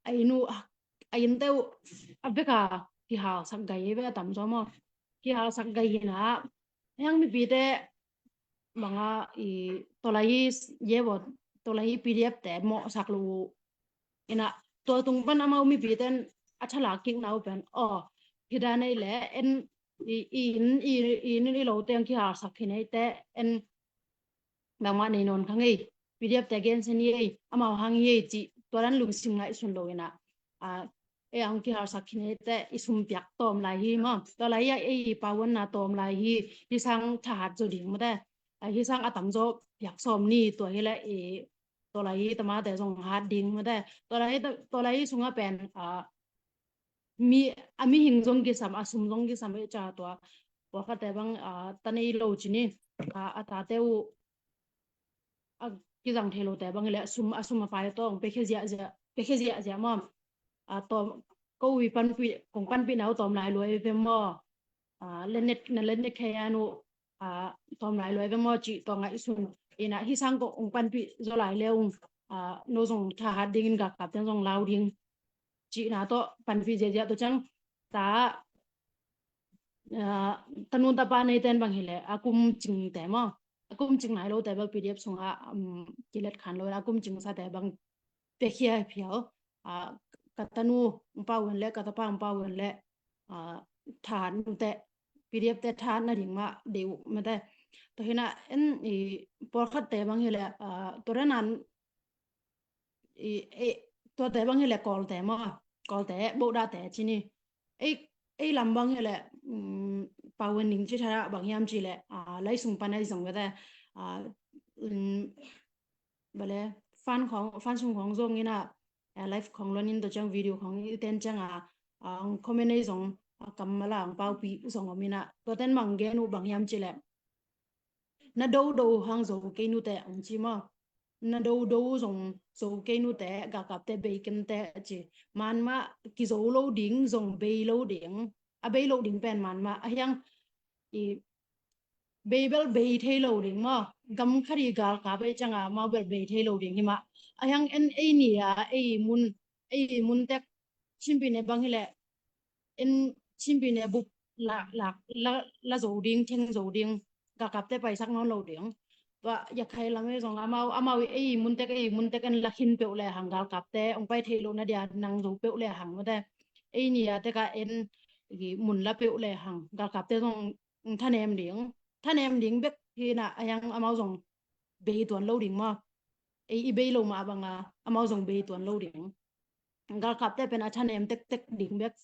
A inn uh, ah, a innte uh a veka kihalsak gai ve a tam zaw maw. Kihalsak gai ina hiang mipite banga i tawlai ye bawh, tawlai PDF te mawhsak lo uh. Ina tua tung pan amau mipite in a thalak kikna uh pen aw, hi dan ei leh en i, i inn, i, i inn i lote ang kihalsak hi nei te en bangmah nei nawn kha ngei. PDF te gensia ni ei, amau hang hi ei cih tua dan lungsim ngaihsun lo ina, ah, ei ang kihalsak hi nei te i sum piak tawm lai hi maw. Tua lai hi a ei i pauanna tawm lai hi, hi sang thahat zaw ding mate. Ah, hi sang a tam zaw piak sawm ni tua hileh i tua lai hi tamate zong hat ding mate. Tua lai hi ta, tua lai hi sungah pen, ah, mi, a mihing zong kisam, a sum zong kisam ei ca tua. Pawlkhatte bang, ah, ta nei lo cih ni, ah, a tate uh a kizang thei lote bang hileh a sum, a sum a pai tawng piakhia ziahziah, piakhia ziahziah maw. Ah, tawm, ko ui panpih, kong panpihna uh tawm lai lua ei ve maw. Ah, lennet, na lennet khei an uh, ah, tawm lai lua ei ve maw cih tua ngaihsun ina hi sang ko ung panpih zaw lai le ung, ah, no zong thahat dingin galkapten zong lau ding cihna tawh panpih ziahziah tua ciang ta, ah, tanu tapa neite in bang hileh a kum cingte maw, a kum cing nai lote bel PDF sungah, um, kilet khan lo a kum cingsate bang piakhia phial, ah, ka tanu ung pau hen leh ka tapa ung pau hen leh, ah, thahat nute PDF te thahat nading mah deih uh mate. Tua hina en i pawlkhatte bang hileh, ah, tua renan i, e, tuate bang hileh Kawlte maw, Kawlte Bodahte cih ni. Ei, ei lam bang hileh, um, pau en ning cih thadah bang hiam cih leh, ah, lai sung pan ei zong vete, ah, um, bale fan khong, fan sung khong zong ina, ah, live khong lon in tua ciang video khong i ten cianga, ah, comment ei zong, ah, kammal a ang paupih zong om ina. Tuaten mang gen uh bang hiam cih leh na dodo hang zo kei nute ang ci maw. Na dodo zong zo kei nute, galkapte bei kemte a ci. Man mah kizo lo ding, zong bei lo ding. a bei loh ding pen man mah a hiang i bei bel bei thei lo ding maw. Gam khat i galkap ei cianga amau bel bei thei lo ding hi mah. A hiang en ei ni a ei mun ei mun tek Chin Pyine bang hileh en Chin Pyine bup la la la la zo ding, theng zo ding, galkapte paisak nawn lo ding. Tua Yakhai lam ei zong amau amau i ei mun tek ei mun tek en la khin peuh le hang galkapte ong pai thei lo na dia nang zo peuh le hang mate. Ei ni a teka en i mun la peuh le hang galkapte zong thanem ding, thanem ding bek hi na a hiang amau zong bei tuan lo ding maw. Ei i bei lo mah banga amau zong bei tuan lo ding. Galkapte pen a thanem tektek ding bek.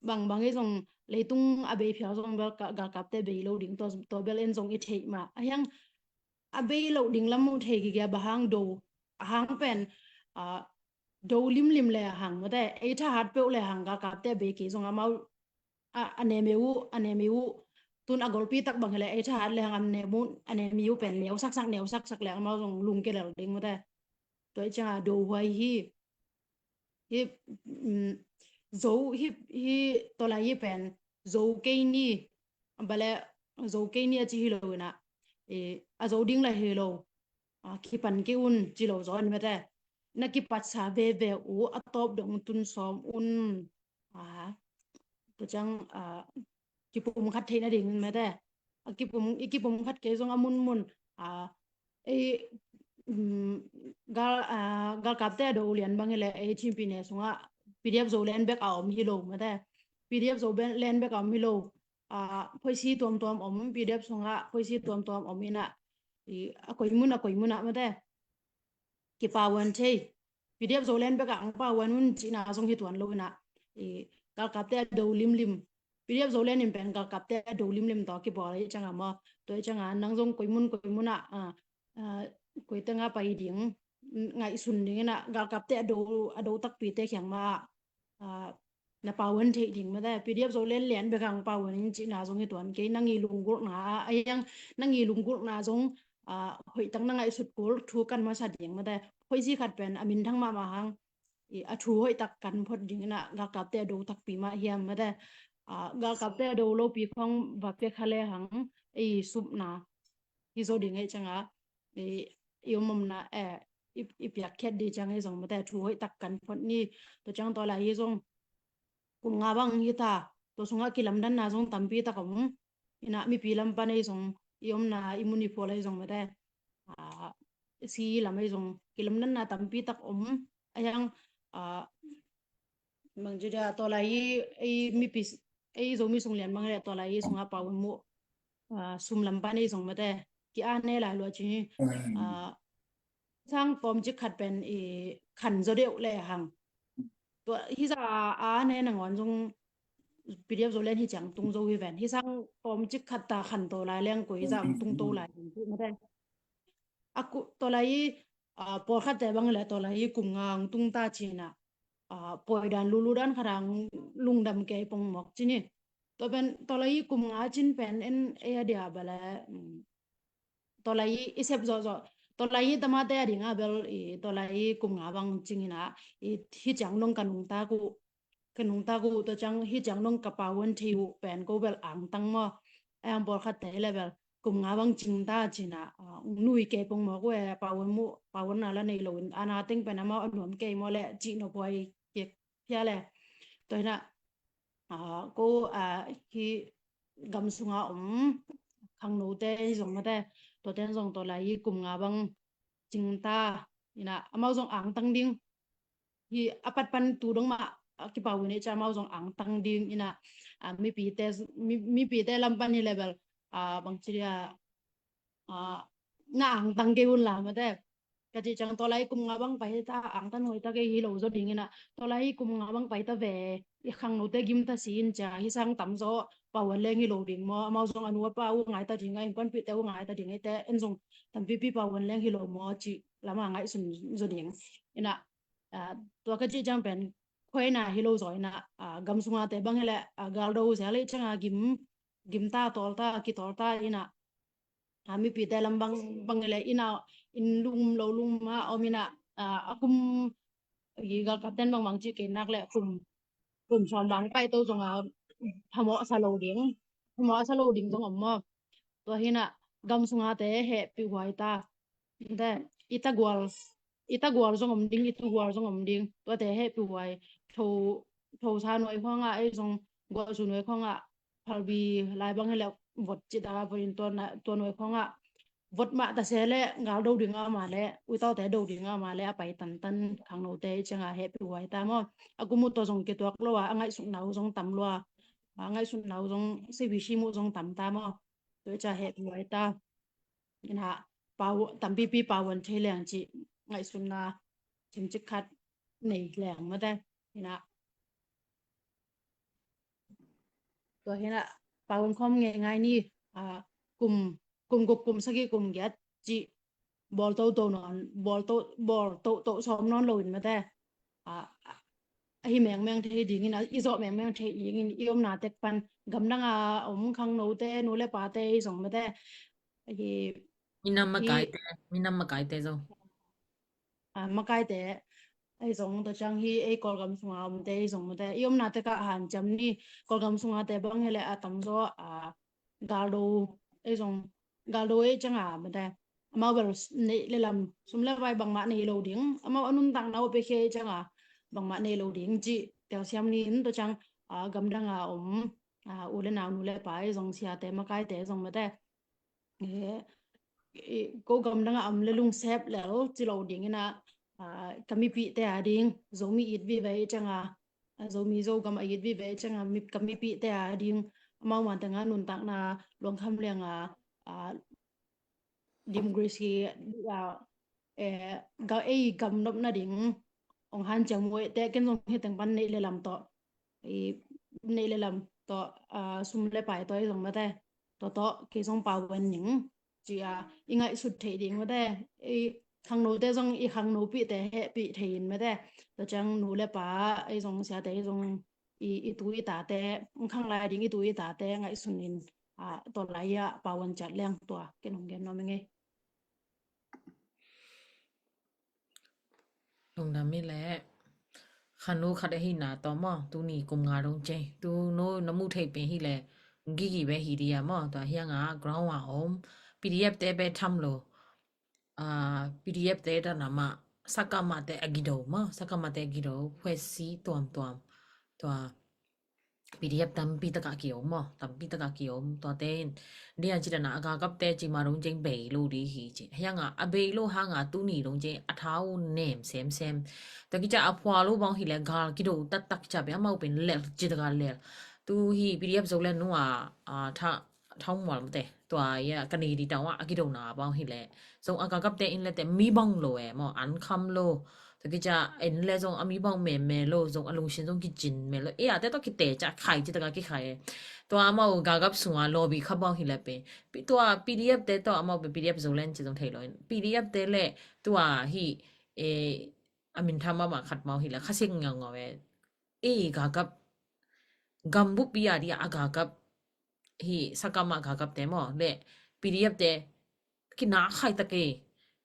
Bangbang ei zong leitung a bei phial zong bel galkapte bei lo ding, tua bel en zong i theih mah. A hiang a bei lo ding lam muh thei kigia bang hang do a hang pen a do limlim le a hang mate ei thahat peuh le hang galkapte a bei kei zong amau a a nemi uh a nemi uh tun a golpi tak bang hileh ei thahat le hang a nemi uh a nemi uh pen neu saksak neu saksak le amau zong lungkia lel ding mate. Tua i cianga do huai hi. Hi um, zo hi hi tolai hi pen zo kei ni bale zo kei ni a ci hi lo ina a zo ding la hi lo. A kipan kei un ci lo zo ni mate. Na kipatsa veve uh a tawp dong tun sawm un. A tua ciang a kipum khat theih nading mate. A kipum i kipum khat kei zong a munmun a ei um, gal a galkapte a do lian bang hileh ei Chin Pyine sungah P D F Zoland bek a om hi lo mate. P D F Zoland bek a om hi lo. A phoisi tuamtuam om, P D F sungah phoisi tuamtuam om ina i a koimun a koimun ah mate. Kipawan thei. P D F Zoland bek a ang pawan un cihna zong hi tuan lo ina i galkapte a do limlim. P D F Zoland in pen galkapte a do limlim tawh kibawl i cianga maw. Tua i cianga nang zong koimun koimun ah a a koi tenga pai ding ngaihsun ding ina galkapte a do a do takpite kiang mah a na pawan theih ding mate. P D F Zoland lian bek ang pawan in cihna zong hi tuan kei. Nang i lunggulhna a a hiang nang i lunggulhna zong a hoih tak na ngaihsut kul thu kan masa ding mate. Phoisi khat pen a minthang mahmah hang i a thu hoih tak kan phot ding ina galkapte a do takpi mah hiam mate. A galkapte a do lopi khong va pia kha le hang ei supna hi zo ding ei cianga i i um omna eh i i piakkhiat ding ciang ei zong mate thu hoih tak kan phot ni. Tua ciang tua lai hi zong kum nga bang hi ta. Tua sungah kilamdanna zong tampi tak om. Ina mipi lam pan ei zong i omna i mun i phual ei zong mate. A si lam ei zong kilamdanna tampi tak om. A hiang a bang ci dia tolai i ei mipi ei Zomi sung lian bang le tolai i sungah pau muh a sum lam pan ei zong mate ki a ne lai lua ci a sang tawm cik khat pen i khan zo deuh le hang. Tua hi za a ne nangawn zong P D F Zoland hi ciang tung zo hi ven. Hi sang tawm cik khat ta khan to lai leng koi za ang tung to lai ding ci mate. A ku tolai i a pawlkhatte bang le tolai i kum nga ang tung ta cina a pawi dan lulu dan khat ang lungdam kei pong mawk ci ni. Tua pen tolai i kum nga cin pen en ei a dia bale tolai i sep zawhzawh tolai i tamate a dinga bel i tolai i kum nga bang cingina i hi ciang nong ka nungtak uh ka nungtak uh tua ciang hi ciang nong ka pawan thei uh pen ko bel angtang maw. A ang pawlkhatte le bel kum nga bang cingta cina nui kei pong mawk uh e pawan muh pawan na la nei lo in ana teng pen amau a nuam kei maw le cih nop huai kik phia le. Tua hina ko hi gam sunga om khangnote hi zong mate tuaten zong tolai i kum nga bang cingta ina amau zong angtang ding hi a patpan tu dong mah a kipau in ei ca amau zong angtang ding ina mipite mipite lam pan hi le bel bang ci dia na angtang kei un la mate. Ka cih ciang tolai kum nga bang pai ta angtan hoih ta kei hi lo zaw ding ina tolai kum nga bang pai ta ve i khangnote gim ta si in cia hi sang tam zaw pawan leng hi lo ding maw amau zong a nu a pa uh ngai ta ding a innkuanpihte uh ngai ta ding eite en zong tampipi pawan leng hi lo maw cih lama ngaihsun zaw ding ina tua ka cih ciang pen khuaina hi lo zaw ina gam sungate bang hi le galdo zel ei cianga gim gimta tawlta kitawlta ina mipite lam bang bang le ina in lum lo lum ma om ina a kum i galkapten bang bang ci kei nak le kum kum sawm bang pai to zonga phamawh sa lo ding, phamawh sa lo ding zong om maw? Tua hinah gam sungate hehpih huai ta. Te, i tagual, i tagual zong om ding, i tugual zong om ding. Tuate hehpih huai. Tho, thosa nuai khawngah, ei zong gualzu nuai khawngah, phalbi lai bang hileh vot cita, vot in tua na, tua nuai khawngah vot mah ta se leh gal do ding a, mah leh uitaute do ding a, mah leh a pai tantan khangnote i ciangah hehpih huai ta maw? A kum uh tawh zong kituak lo a, a ngaihsutna uh zong tam lua, a ngaihsutna uh zong, sibi sim uh zong tam ta maw? Tua i ciah hehpih huai ta. Ina pau, tampipi pau an thei leng cih ngaihsutna cimcik khat nei leng mate. Ina tua hinah pau an khawm ngei ngai ni, a, kum, kum guk, kum sagih, kum giat cih bawl toto nawn, bawl to, bawl toto sawm nawn loin mate. A, a, a hi mengmeng thei dingin, a, i zawh mengmeng thei dingin, i omna tek pan gamdang a om khangnote, nu le pate i zong mate. Hi, minam hi makaite, minam makaite zong. A, makaite ei zong, tua ciang hi ei Kawlgam sunga omte ei zong mate. I omna tekah hanciam ni, Kawlgam sunga te bang hileh a tamzaw, a, galdo ei zong, galdo ei cianga mate. Amau bel neih le lam, sum le pai bangmah nei lo ding. Amau a nuntakna uh pia khia ei cianga bangmah nei lo ding cih telsiam ni in, tua ciang, a, gamdang a om, a, u le nau, nu le pa ei zong, siate makaite zong mate. Eh, eh, ko gamdang a om le lungsep lel ci lo dingin a, a, ka mipihte a ding, Zomi it vive ei cianga, a, Zomi Zogam a it vive ei cianga, mi, ka mipihte a ding, amau manteng a nuntakna luangkham lianga, a, democracy, a, eh, ga, ei gam nopna ding ong hanciam uh ei te, ken zong hi teng pan neih le lam tawh, i neih le lam tawh, a, sum le pai tawh ei zong mate. Tua tawh kei zong pau an ning ci a, i ngaihsut theih ding mate. I khangnote zong i khangnopihte hehpih thei in mate. Tua ciang nu le pa ei zong, siate ei zong, i, i tu i tate, khanglai ding i tu i tate ngaihsun in, a, tua lai-ah pau an ciat leng tua ken ong gen nuam ing ei. Lungdam hi leh. Khanu khat ahina tawh maw, tuni kum nga dong cei. Tu no na mu thei pen hi leh, gigi be hi dia maw, tua hianga ground a om. P D F te be tham lo. A, P D F te ta na mah, sakama te a gido maw, sakama te a gido, phuesi tuamtuam. Tua P D F tampi taka kiom maw, tampi taka kiom, tuate in. Dia ci dana a gagapte ci ma dong ceng bei lo di hi ci. Hianga a bei lo hanga tuni dong ceng a thau nem semsem. Tua kica a phua lo bang hi le gal kido taktak ca be amau pen lel ci taka lel. Tu hi P D F Zoland nua, a, tha, thau mual mate. Tua ia ka nei di tau a kido na bang hi le. Zong a gagapte in le te mi bang lo e maw, an kham lo. Tua kica en le zong a mi bang meme lo, zong a lungsin zong kicin me lo. E a te tawh kite ca khai ci taka kikhai e. Tua amau gagap sunga lobby kha bang hi le pen. Pi, tua P D F te tawh amau pen P D F Zoland ci zong thei lo in. P D F te le tua hi, e, a min tham ama khat mau hi le kha sing ngau ngau e. E gagap. Gambupi a dia a gagap. Hi sakama gagap te maw. Le P D F te kina khai ta ke.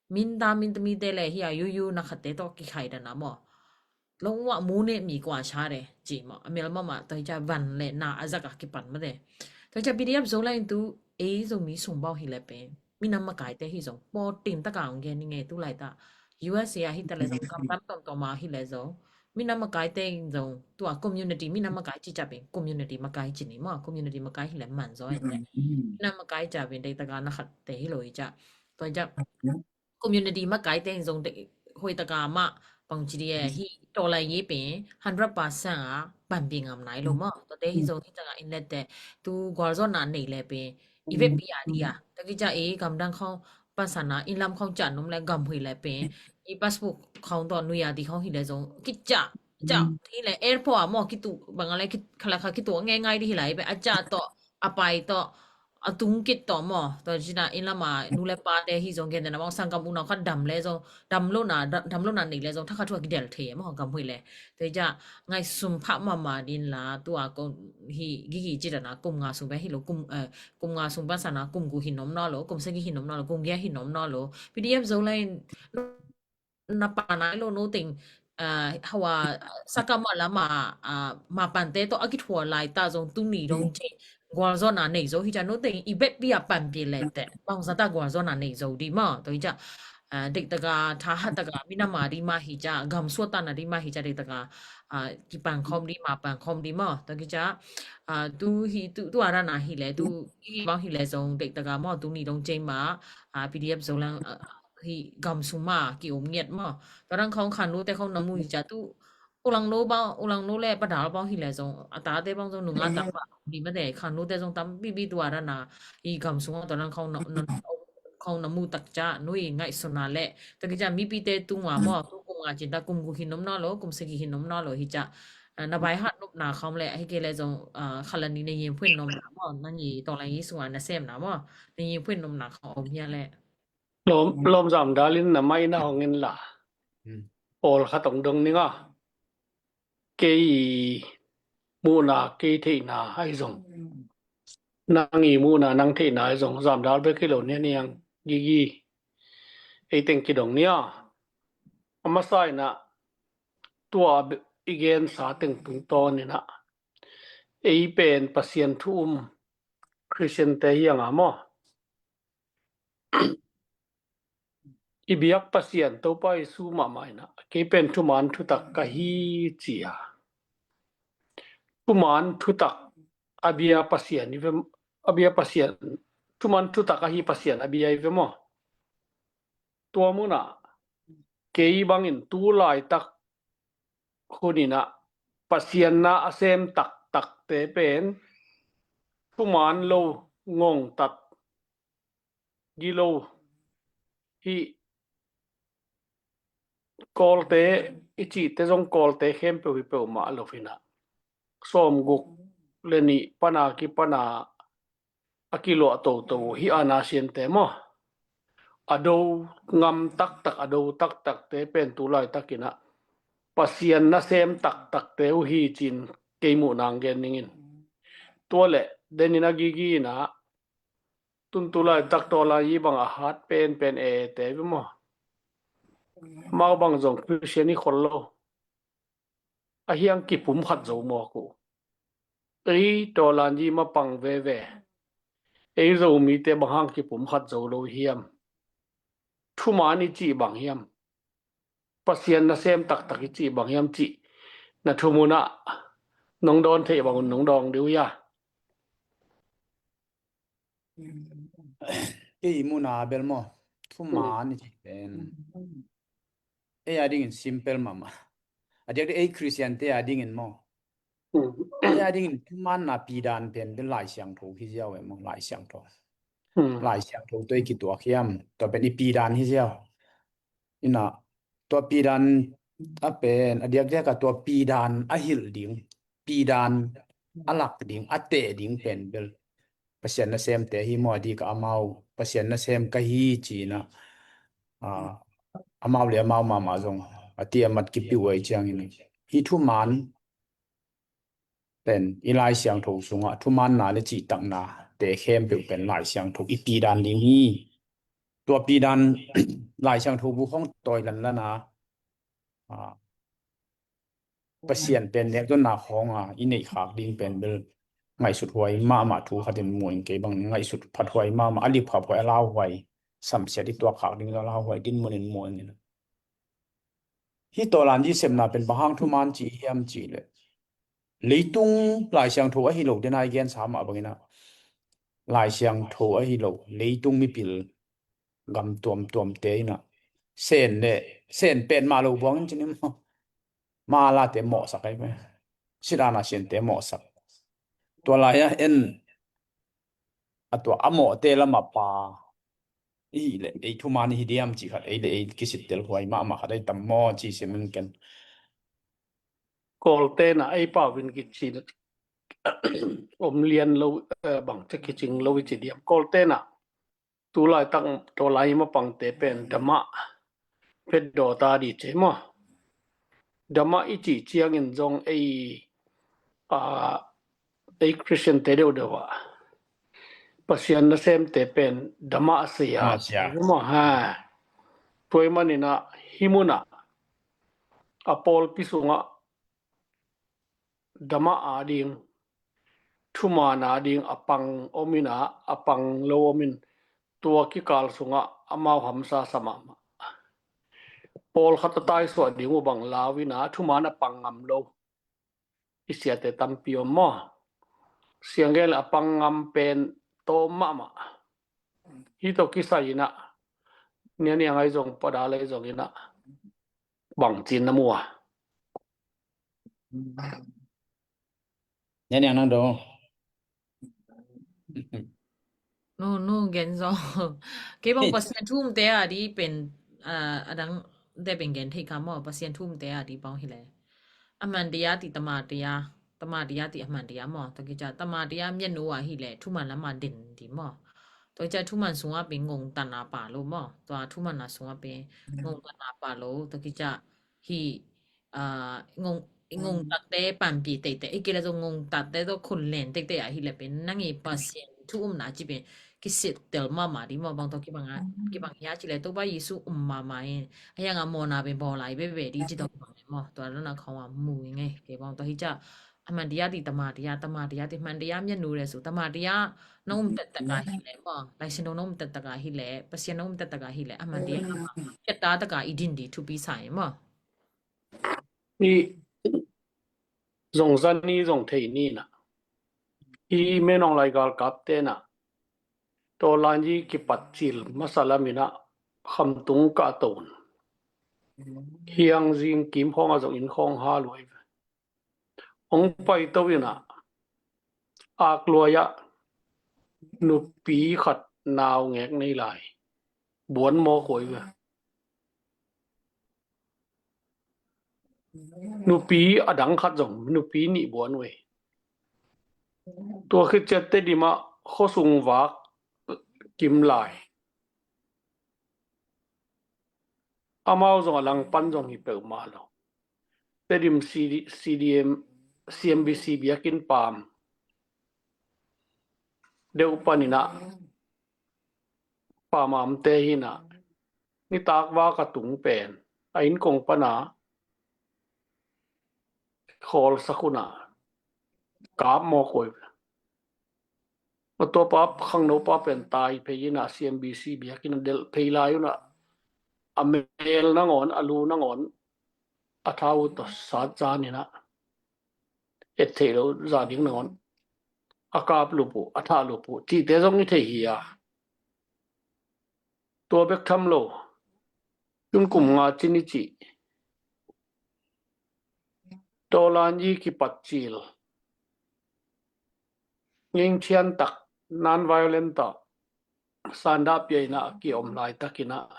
Minta, minta mite le hi a yuyu na khat te tawh kikhai dana maw. Longwa mu ne mi kua cha de. Ci maw. A mel mama toi ca van le na a zak a kipan mate. Toi ca P D F Zoland tu ei Zomi sung bau hi le pen. Minam makaite hi zong. Pawtin taka ong gen ni nge tu lai ta. U S A a hi ta le zong. Kam tam tom tom a hi le zong. Minam makaite zong. Tua community. Minam makai ci ca pen. Community makai ci ni maw. Community makai hi le man zong. Minam makai ca pen. Dei taka na khat te hi lo i ca. Tua ca. Community makaite zong te hoih taka mah pang ci dia hi tawlai ngi pen hundred percent a ban pi ngam nai lo maw. Tua te hi zong hi taka in le te tu gualzawhna nei le pen i vekpi a dia. Taki ca ei gamdang khong pansana in lam khong ca num le gam hui le pen i passbook khong tawh nui a di khong hi le zong kica ca hi le airport a maw kitu bang a le khalakha kitu ngai ngai di hi lai pen a ca tawh a pai tawh a tung kit tawh maw. Tua cina in lama nu le pate hi zong gen dena bang sanggam unau khat dam le zong dam lona, dam lona nei le zong thakha thua kidel thei maw gam hui le. Tua ca ngaihsun pha mama din la tua ko hi gigi ci dana kum nga sung be hi lo kum, eh, kum nga sung pansana kum gu hi nom na lo, kum sagi hi nom na lo, kum gia hi nom na lo. P D F Zoland na pa nai lo no teng ah, hawa, sakama lama, ah, mapante tawh a kithuah laita zong tuni dong ci gualzawhna nei zo hi ca, note i beppi a panpih lete bangzata gualzawhna nei zo di maw? Tua hi ca, ah, dektaka thahattaka minama di mah hi ca, gamsuatana di mah hi ca, dektaka, ah, kipankhawm di, mapankhawm di maw? Tua hi ca, ah, tu hi, tu, tu arana hi le, tu hi bang hi le zong dektaka maw, tuni dong cei ma, ah, P D F Zoland, ah, hi gamsung ma ki-om ngiat maw? Tua dang khawng khanlute khawng na mu hi ca, tu ulangno bang, ulangno le padal bang hi le zong, a tate bang zong nunga tam bang di mate, khanlute zong tam bibi, tua dana hi gamsung a tua dang khawng na, na, khawng na mu tak ca, nui ngaihsutna le, tua hi ca mipite tunga maw, tu kum nga cinta kum guk hi nomna lo, kum sagih hi nomna lo hi ca, ah, na baihat nopna khawng le, hi kei le zong, ah, khalani na yemphuin nomna maw, na ngi tawlai sunga na semna maw, na yemphuin nomna khawng om hia le. Lawm, lawm zam dalin na mai na hong in la. Hmm. Pawl khat hong dong ning a. Kei muhna, kei theihna ahi zong. Nang i muhna, nang theihna ahi zong. Zam dal bek hi lo nia niang gigi. Ei teng kidong nia. A masa ina tua i gensa teng tungtawn ina. Ei pen Pasian thu um Christian te hi a nga maw? I biak Pasian Topa Jesu mahmah ina, kei pen thuman thutak ka hi ci a. Thuman thutak a bia Pasian i ve, a bia Pasian, thuman thutak a hi Pasian a bia i ve maw? Tua muna kei bangin tu laitak hun ina Pasian na a sem taktakte pen thuman lo, ngongtat, gilo hi. Kawlte i cihte zong Kawlte khempeuh hi peuhmah lo hi na. Sawmguk le nih pana kipana a kiluah toto hi a, na siante maw? A do ngam taktak, a do taktakte pen tu laitak ina Pasian nasem taktakte uh hi cin kei muh nang gen ningin. Tua le denin a gigi ina tun tu laitak tawlai i bang a hat penpen e te ve maw? Mau bang zong Christian i khol lo. A hiang kipum khat zo mawk uh. Ei tawlan i mapang veve. Ei Zomite bang hang kipum khat zo lo hiam? Thuman i cih bang hiam? Pasian nasem taktak i cih bang hiam cih na thumun ah nong dawn theih bangun nong dawng deuh hia? Kei i muna bel maw, thuman i cih pen ei a dingin simple mahmah. A diakdiak ei Christian te a dingin maw, ei a dingin thumanna pidan pen bel Lai Siangtho hi ziau e maw, Lai Siangtho. Lai Siangtho tawh i kituak hiam, tua pen i pidan hi ziau. Ina tua pidan a pen a diakdiak a tua pidan a hilh ding, pidan a lak ding, a teh ding pen bel Pasian nasemte hi maw, a dik a amau Pasian nasem ka hi ci-in a, a, amau le amau mahmah zong a ti a mat kipih uh ahih ciangin hih thuman pen i Lai Siangtho sungah thumanna le cihtakna te khempeuh pen Lai Siangtho i pidan ding hi. Tua pidan Lai Siangtho bu khawng tawi lanlan a, a, Pasian pen nekzonna khawng a i neih khak ding pen bel ngaihsut huai mahmah thu khatin mu in, kei bang ngaihsut phat huai mahmah, a lip khap huai, a lau huai, samsiat i tuak khak ding a lau huai dinmun in mu in. Hih tawlan i sepna pen bang hang thuman ci hiam cih leh, leitung Lai Siangtho ahi lo, den a i gensa mah bangin a, Lai Siangtho ahi lo leitung mipil gam tuamtuamte in a, Sen le Sen pen mah lo buang in cin i maw, malate mawhsak ahi ve. Sit ana Sente mawhsak. Tua lai-ah en a tua a mawhte lamah pa i hih leh ei thuman i hi diam cih khat, ei le ei kisittel huai mahmah khat ahi tam maw ci sim in ken. Kawlte'n a ei pau in kici om lian lo, eh, bang ci kicing lo i ci diam. Kawlte'n a tu laitak tawlai mapangte pen damah phet dawta di ci maw. Damah i cih ciangin zong ei, a, ei Christian te deuhdeuh ah Pasian nasemte pen damah sia, damah sia, maw, ha. Tua ahih manin a hih mun ah a pawlpi sungah damah a ding, thuman a ding a pang om in ah, a pang lo om in, tua kikal sungah amau hamsa sa mahmah. Pawlkhat a taisuah ding uh bang lau in ah, thuman a pang ngam lo i siate tampi om maw? Sianggen le a pang ngam pen tawm mahmah. Hih tawh kisai in ah, Nia Niang ahi zong, Pa Dal ahi zong in ah, bangci na mu a? Nia Niang nang dong. Nu, nu gen zaw. Kei bang Pasian thu umte a di pen, ah, a dang te pen gen thei kha maw, Pasian thu umte a di bang hi leh. A man dia ti tama dia, tama dia ti a man dia maw. Tua kici a tama dia mian nu a hi leh, thuman lam a den di maw. Tua kici a thuman sungah pen ngongtatna pha lo maw. Tua thuman a sungah pen ngongtatna pha lo. Tua kici a hih, ah, ngong, ngongtatte panpih teitei, i kila zong ngongtatte tawh khun len teitei ahi leh pen, nang i Pasian thu umna ci pen kisit tel mahmah di maw, bang tawh kibang a, kibang hia ci leh Topa Jesu um mahmah in, a hiang a mawhna pen bawl lai veve di ci tawh kibang leh maw, tua dana khawng a mu i ngei, kei bang tawh hi ca, a man dia di tama dia, tama dia di, man dia mian nu le su, tama dia na um taktak a hi leh maw, Lai Siangtho na um taktak a hi leh, Pasian na um taktak a hi leh, a man dia, keta taka i din di thupi sa i maw. Hih zong za ni zong thei ni in ah, hih Menawng lai galkapte in ah, Tawlanyi kipat cil masa lam in ah, Khamtung kah to un. Hiang zing kim khawng ah zong inn khawng hal uh ahi ve. Hong paito in ah, Akluai ah nupi khat nau ngek nei lai, buan mawk uh ahi ve. Nupi a dang khat zong nupi nih buan uh hi. Tua khit ciang Tedim ah khuasung vak kim lai. Amau zong a langpan zong hi peuhmah lo. Tedim C D, C D M, C M B C biakinn pam deuh pan in ah, pamamte hi in ah, nitak vak a tung pen a inn kong pan a khawlsak un ah kap mawk uh hi. A tua pa, khangno pa pen tai phei in ah, C M B C biakinn a delh phei lai un ah, a mel nangawn, a lu nangawn, a tha uh tawh sat zan in ah, et theih loh zah ding nangawn a kap lup uh, a thah lup uh cihte zong i thei hi a. Tua bek tham lo, tun kum nga cin i cih, Tawlanyi kipat cil, ngingthian tak, non-violent ah sandah pia in ah a kiom laitak in ah,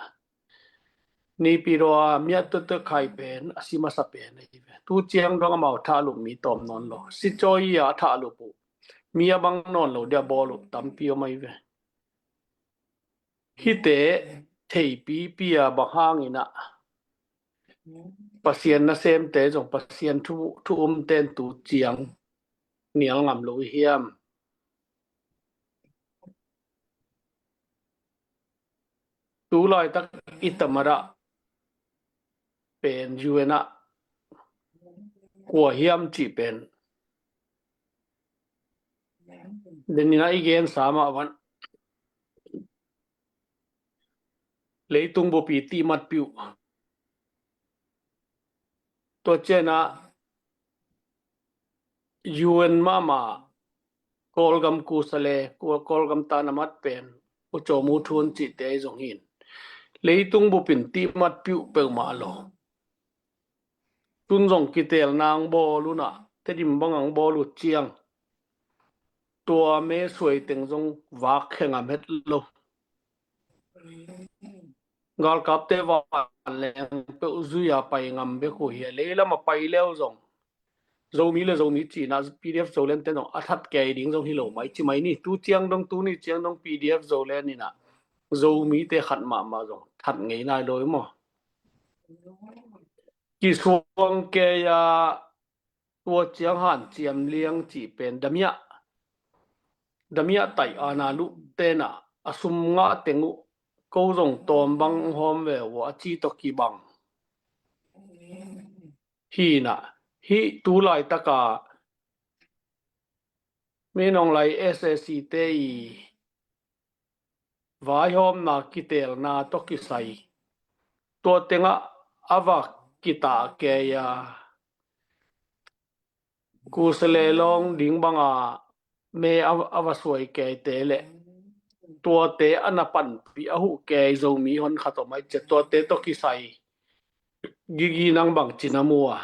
Naypyidaw a miah tuaktuak khai pen a si masa pen ahi ve. Tu ciang dong amau thah lup mi tawm nawn lo. Sichawi ah a thah lup uh, mi a bang nawn lo dia bawl uh tampi om ahi ve. Hihte theipipi a bang hang in ah, Pasian nasemte zong, Pasian thu, thu umte in tu ciang nial ngam lo i hiam? Tu laitak i tamadah pen U N ah kua hiam cih pen den in ah i gensa mah van, leitung bupi tihmatpih uh. Tua ciang ah U N mahmah, Kawlgam kusa le, Kawl, Kawlgam tan a mat pen U Kyaw Moe Tun cihte ahi zong hi in, leitung bup in tihmatpih uh peuhmah lo. Tun zong kitelna ang bawl un ah, Tedim bang ang bawl uh ciang, tua me suai teng zong vak khe ngam het lo. Galkapte vanleng peuh zui a pai ngam bek uh hi a, leilam a pai leu zong Zomi le Zomi cih in ah, P D F Zoland te zong a that kei ding zong hi lo mai ci mai ni. Tu ciang dong, tuni ciang dong P D F Zoland in ah Zomite khat mahmah zong that ngei nai lo hi maw? Kisuang kei a, tua ciang hanciam liang cih pen damiah, damiah taih ana luhte in ah a sum ngah teng uh, ko zong tawm bang hawm ve uh a ci tawh kibang. hi in ah, hih tu laitaka Min Aung Hlaing S A C te i vaihawmna kiteelna tawh kisai, tua tengah a va kitah kei a, Khuslei Long ding banga me a, a va suai keite le tuate a na panpih a huh kei Zomi honkhat om ahih ciang tuate tawh kisai Gigi nang bangci na mu a?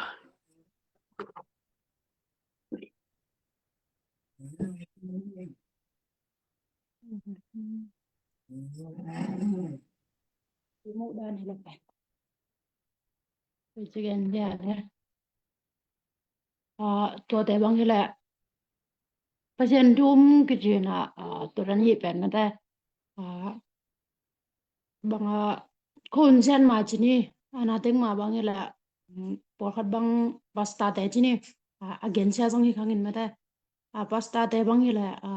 Tuate bang hileh Pasian thu um kici in ah, tua dan hi pen mate. Banga khonsiat ma ci ni, a na teng ma bang hileh, pawlkhat bang pastor te ci ni, a gensia zong hi khang in mate. A pastor te bang hileh, a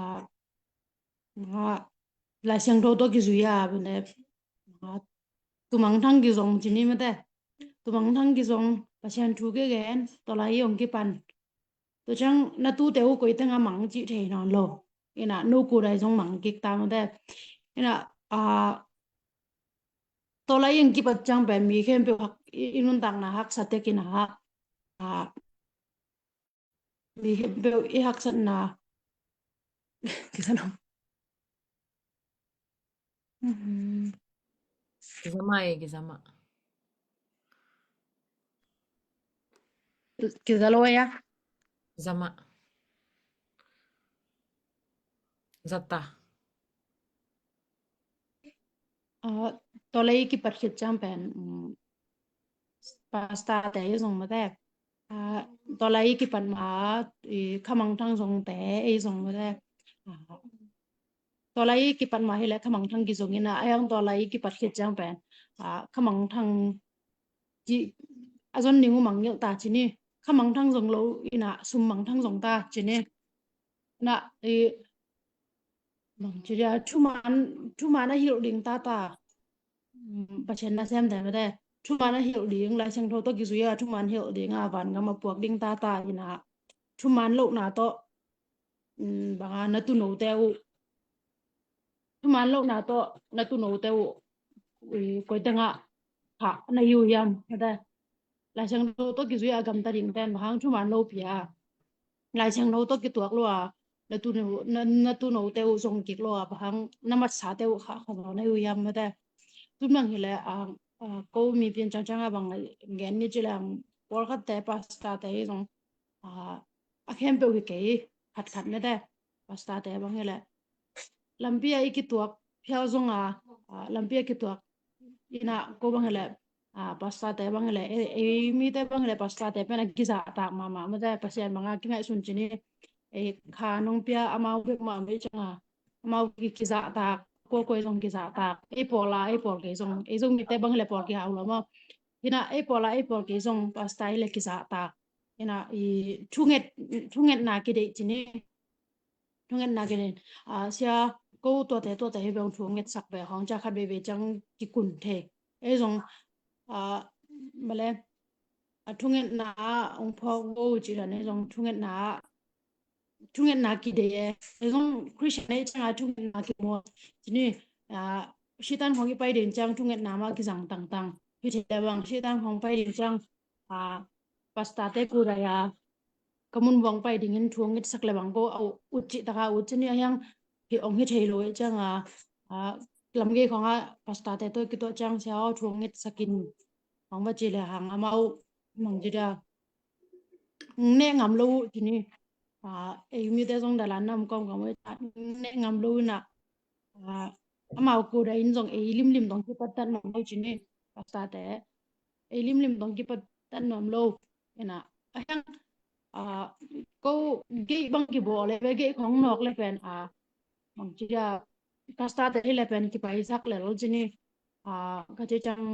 Lai Siangtho tawh kizui a, bende tumangthang kizong ci ni mate. Tumangthang kizong, Pasian thu kigen, tua lai hong kipan. Tua ciang na tute uh koi tengah mang cih thei nawn lo. Ina nu kudai zong mang kik ta mate. Ina tua lai hong kipat ciang pen mi khempeuh hak, i nuntakna haksa tek ina, mi khempeuh i haksatna kisa lo. Kisa mah e, kisa mah. Kisa lo ya. Kisa mah. Zata. Tua lai kipat khit ciang pen pastor te i zong mate. Tua lai kipat ma khamangthang zongte i zong mate. Tua lai kipat ma hileh khamangthang kizong ina, a hiang tua lai kipat khit ciang pen khamangthang a zon ding uh mangngilh ta ci ni. Khamangthang zong lo ina, sum mangthang zong ta ci ni. Na i bangci dia, thuman, thuman a hilh ding tata. Pasian nasem te mate. Thuman a hilh ding, Lai Siangtho tawh kizui a thuman hilh ding a vangam a puak ding tata ina, thuman lohna tawh banga na tunote uh, thuman lohna tawh na tunote uh koi tengah khah na hi uh hiam mate. Lai Siangtho tawh kizui a gamta ding pen bang hang thuman lo pia, Lai Siangtho tawh kituak lo a na tuno, na tunote uh zong kik lo a bang hang na matsate uh khah kha lo na hi uh hiam mate. Tun bang hileh ko mi pian ciangciang a bang gen ni ci leng, pawlkhatte pastor te i zong a khempeuh hi kei, khatkhat mate. Pastor te bang hileh lampi a i kituak phial zong a, lampi a kituak ina ko bang hileh pastor te bang hileh, ei mite bang hileh pastor te pen a kizahtak mahmah mate. Pasian banga kingaihsun ci ni. Ei kha nong pia amau bek mah mei cianga amau kizahtak, kuakua i zong kizahtak. Ei pawl a ei pawl kei zong, ei zong mite bang hileh pawl kihau lo maw. Hina ei pawl a ei pawl kei zong pastor hileh kizahtak. Ina i thunget, thungetna kideih ci ni. Thungetna kideih. Sia ko tuate tuate hi beng thungetsak ve hong cia khat veve ciang kikun thei. Ei zong bale a thungetna ong phawk vo ci dan ei zong thungetna, thungetna kideih e. Ei zong Christian ei cianga thungetna kimu ci ni. Sitan khong i pai ding ciang thungetna mah kizang tangtang. Hi thei le bang sitan khong pai ding ciang pastor te kudai a ka mun buang pai dingin thu ong ngetsak le bang ko a ut cih taka ut ci ni a hiang hi ong hi thei lo e cianga lamgei khong a pastor te tawh kituah ciang sia aw thu ong ngetsak in hong va ci le hang amau mang ci dia neh ngam lo uh ci ni. Ei mite zong dalan nam kawmkawm uh neh ngam lo ina amau kudai in zong ei limlim dong kipat tat nuam lo ci ni. Pastor te ei limlim dong kipat tat nuam lo ina a hiang ko gei bang kibawl le ve gei khong nawk le pen a bang ci dia pastor te hi le pen kipaisak le lo ci ni. Ka ci ciang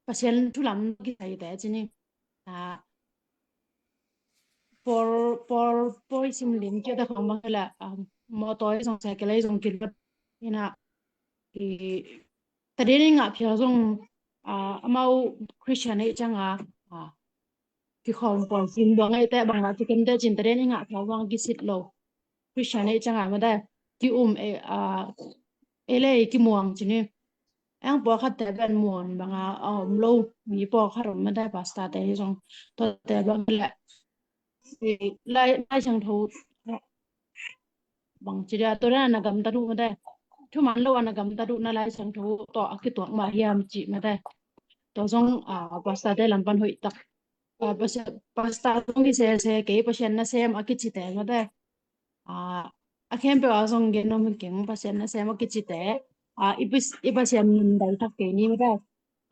Pasian thu lam kisai te ci ni. Pawl, pawl, pawl sim lim kia ta khong bang hileh mawtaw i zong cycle i zong kilut ina i tadin i ngah phial zong amau Christian ei cianga kikhawm pawl kim buang ei te bang la tu ken te cin te den i ngah thaw bang kisit lo. Christian ei canga mate ki um ei a ei le ei kimuang cini. Eng pawlkhat te ben muang banga a om lo mi pawlkhat om mate pastor te hi zong tua te bang le lai lai sang tho bang ci dia tua na gamta duh mate. Thuman lo ana gamta duh na lai sang tho tawh a kituak mah hiam ci mate. Tua zong a pastor te lam pan hoih tak a pastor zong kisese kei Pasian nasem a kicite mate. A khempeuh a zong gen om keng Pasian nasem a kicite a i Pasian nun dai tak kei ni mate.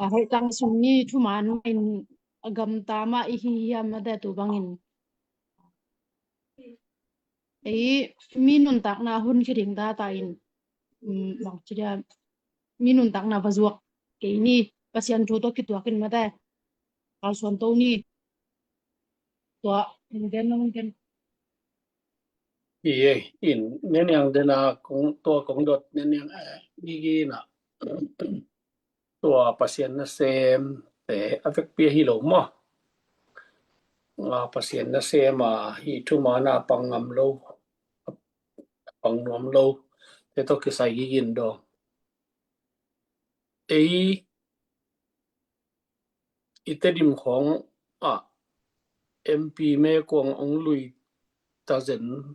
A hoih tang sung ni thuman in a gamta mah i hi hiam mate tu bangin ei mi nuntakna hun khia ding data in bang ci dia mi nuntakna va zuak kei ni. Pasian thu tawh kituak in mate kalsuan to ni. Tua in gen nong gen. Iye in neniang dena kong tua kong dot neniang eh, gigi na tua Pasian nasem te a vekpi a hi lo maw? A Pasian nasem a hi thumana pang ngam lo, pang nuam lo te tawh kisai gigin dawng. Ei i Tedim khawng ah M P me kuang ong lui tazen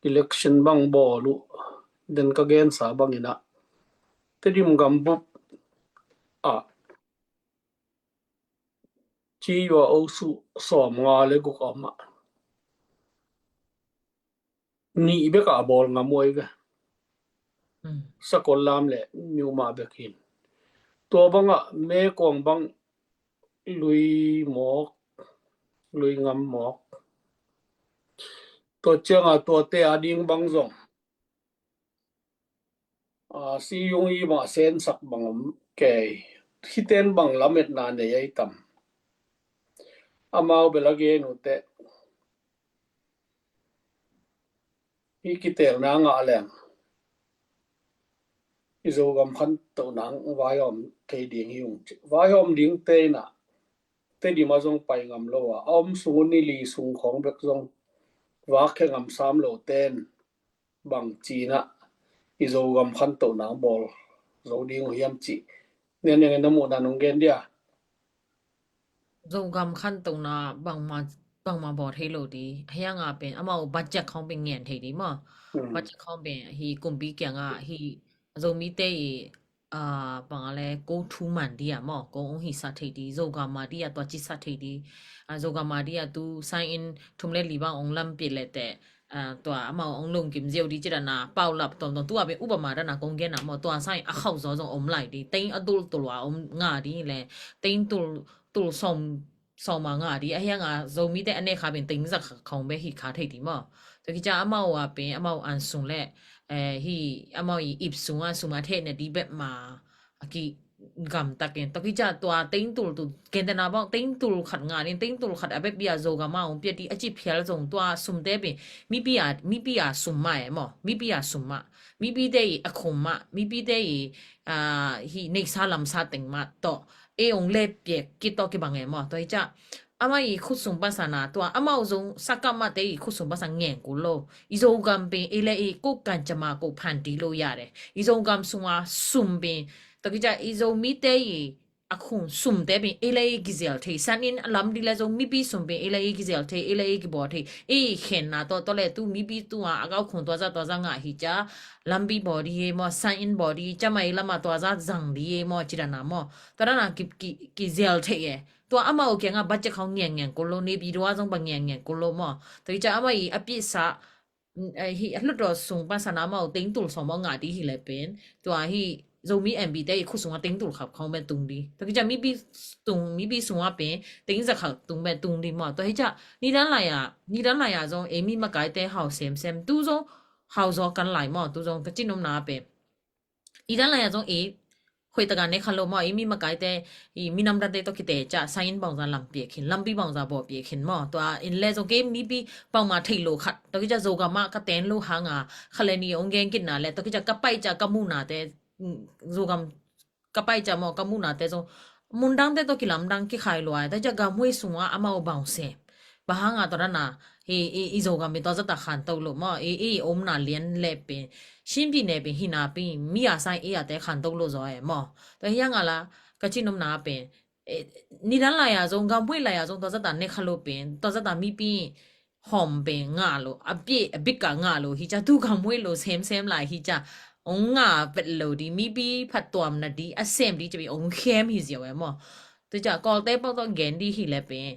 election bang bawl uh den ka gensa bangin ah Tedim gambup ah ci yua osu sawm nga le guk a om ah nih bek a bawl ngam uh ei ve. Sakol lam le niuma bek hin tua bangah me kuang bang lui mawk lui ngam mawk tua cianga tuate a ding bang zong a si yung i mah sensak bang om kei hiten bang lametna nei ei tam. Amau bel a gen uh teh hi kitelna ngah leng i Zogam khantohna vaihawm thei ding hi ung ci vaihawm ding te inah Tedim a zong pai ngam lo a a om sung un i li sung khawng bek zong vak khe ngam sam lo ten bang cinah i Zogam khantohna bawl zo ding uh hiam cih neniangin na muhna nong gen dia. Zogam khantohna bangma bangma bawl thei lo di a hianga pen amau budget khawng pen ngen thei di maw? Budget khawng pen hi kumpi kiangah hi Zomite i a bang a le ko thu man di a maw ko ong hi sa thei di Zogam ma di a tua ci sa thei di a Zogam ma di a tu sign in thum le li bang ong lam pit le teh a tua amau ong lungkim ziau di ci dana paulap tawmtawm tu a pen upama dana kong gen a maw tua sign a khauh zaw zong om lai di teng a dul tul a om nga di le teng tul tul sawm sawm a nga di a hianga Zomite a ne kha pen teng zak khawng be hi kha thei di maw? Tua kica amau a pen amau an sung le hi amau i ip sunga suma thehna di bep ma a ki gamtakin tua kica tua tengtul tu kentena bang tengtul khat nga din tengtul khat a bep bia Zogam a ong pia di a ci phial zong tua sumte pen mipi a mipi a sum ma e maw mipi a sum ma mipite i a khum ma mipite i hi neisa lamsa teng ma tawh ei ong le piak ki tawh kibang e maw tua hi ca amau i khutsung pasana tua amau zong sakam mate i khutsung pasa ngen kul lo i Zogam pen ei le ei ko kan cama ko phan di lo ya de i Zogam sunga sum pen tua kica i Zomite i a khung sumte pen ei le ei kizel thei san in a lam di le zong mipi sum pen ei le ei kizel thei ei le ei kibawl thei ei khenna tawh tawh le tu mipi tua a kau khung tua za tua za ngah hi ca lampi bawl di e maw san in bawl di cama i lama tua za zang di e maw cidana maw tua dana kizel thei e. Tua amau kiangah budget khawng ngiangngiang kul lo Naypyidaw ah zong bang ngiangngiang kul lo maw tua hi ca amau i a pisa hi a hlut daw sung pansana amau tengtul sawm aw ngah di hi le pen tua hi Zomi M P te i khut sungah tengtul khat khawng pen tung di tua hi ca mipi tung mipi sungah pen teng za khat tung pen tung di maw tua hi ca nidan lai ah nidan lai ah zong ei mi makaite hau semsem tu zong hau zaw kan lai maw tu zong ka cinomna pen i dan lai a zong i hoih taka ne khan lo maw i mi makaite i minam dante tawh kite ca sain bangza lam piak khin lampi bangza baw piak khin maw tua in le zong ke mipi bangma thei lo khat tua kica Zogam ah ka ten lo hanga khat le ni ong gen kitna le tua kica ka pai ca ka munate Zogam ka pai ca maw ka munate zong မုန်တိုင်းတဲ့တော့ ကိလမ်ဒန်း ကိခိုင်လွား တကြ ဂမ်ဝေး ဆုငါ အမဝ် ဘောင်စဲ ဘၣ်ဟါငါ တရနၢ ဟေ အီ အီ ဇိုဂမ်မီ တဇတၢ် ခၢၣ်တူလိာ် မီ အီ အီ အိမ်နၢ လျံ လဲပင် ရှင်းပြည်နယ် ပင် ဟိနၢ ပင် မီး အဆိုင် အီ အတဲ ခၢၣ်တူလိာ် ဇော် အဲ မီ တဟံ ငါလၢ ကချင် နုံနၢ ပင် နံၤတန်း လာရာဇုန် ဂမ်ဝေး လာရာဇုန် တဇတၢ် နဲခလိာ် ပင် တဇတၢ် မီးပင် ဟီုမ် ပင် ငါလိာ် အပြည့် အဘိက္ခာ ငါလိာ် ဟံးကၢ တူၢ် ဂမ်ဝေး လိာ် ဆဲမ်ဆဲမ် လာ ဟံးကၢ အိုင် ငါပက်လိာ် ဒ် မီးပီ ဖတ်တွမ် နဒ် အဆဲမ် ဒ် တပီ အိုင် ခဲမ် ဟံးစဲဝဲ မီ တကြ ကီၢ်တဲပေါက်တော့ ဂဲၤဒ် ဟံးလဲပင်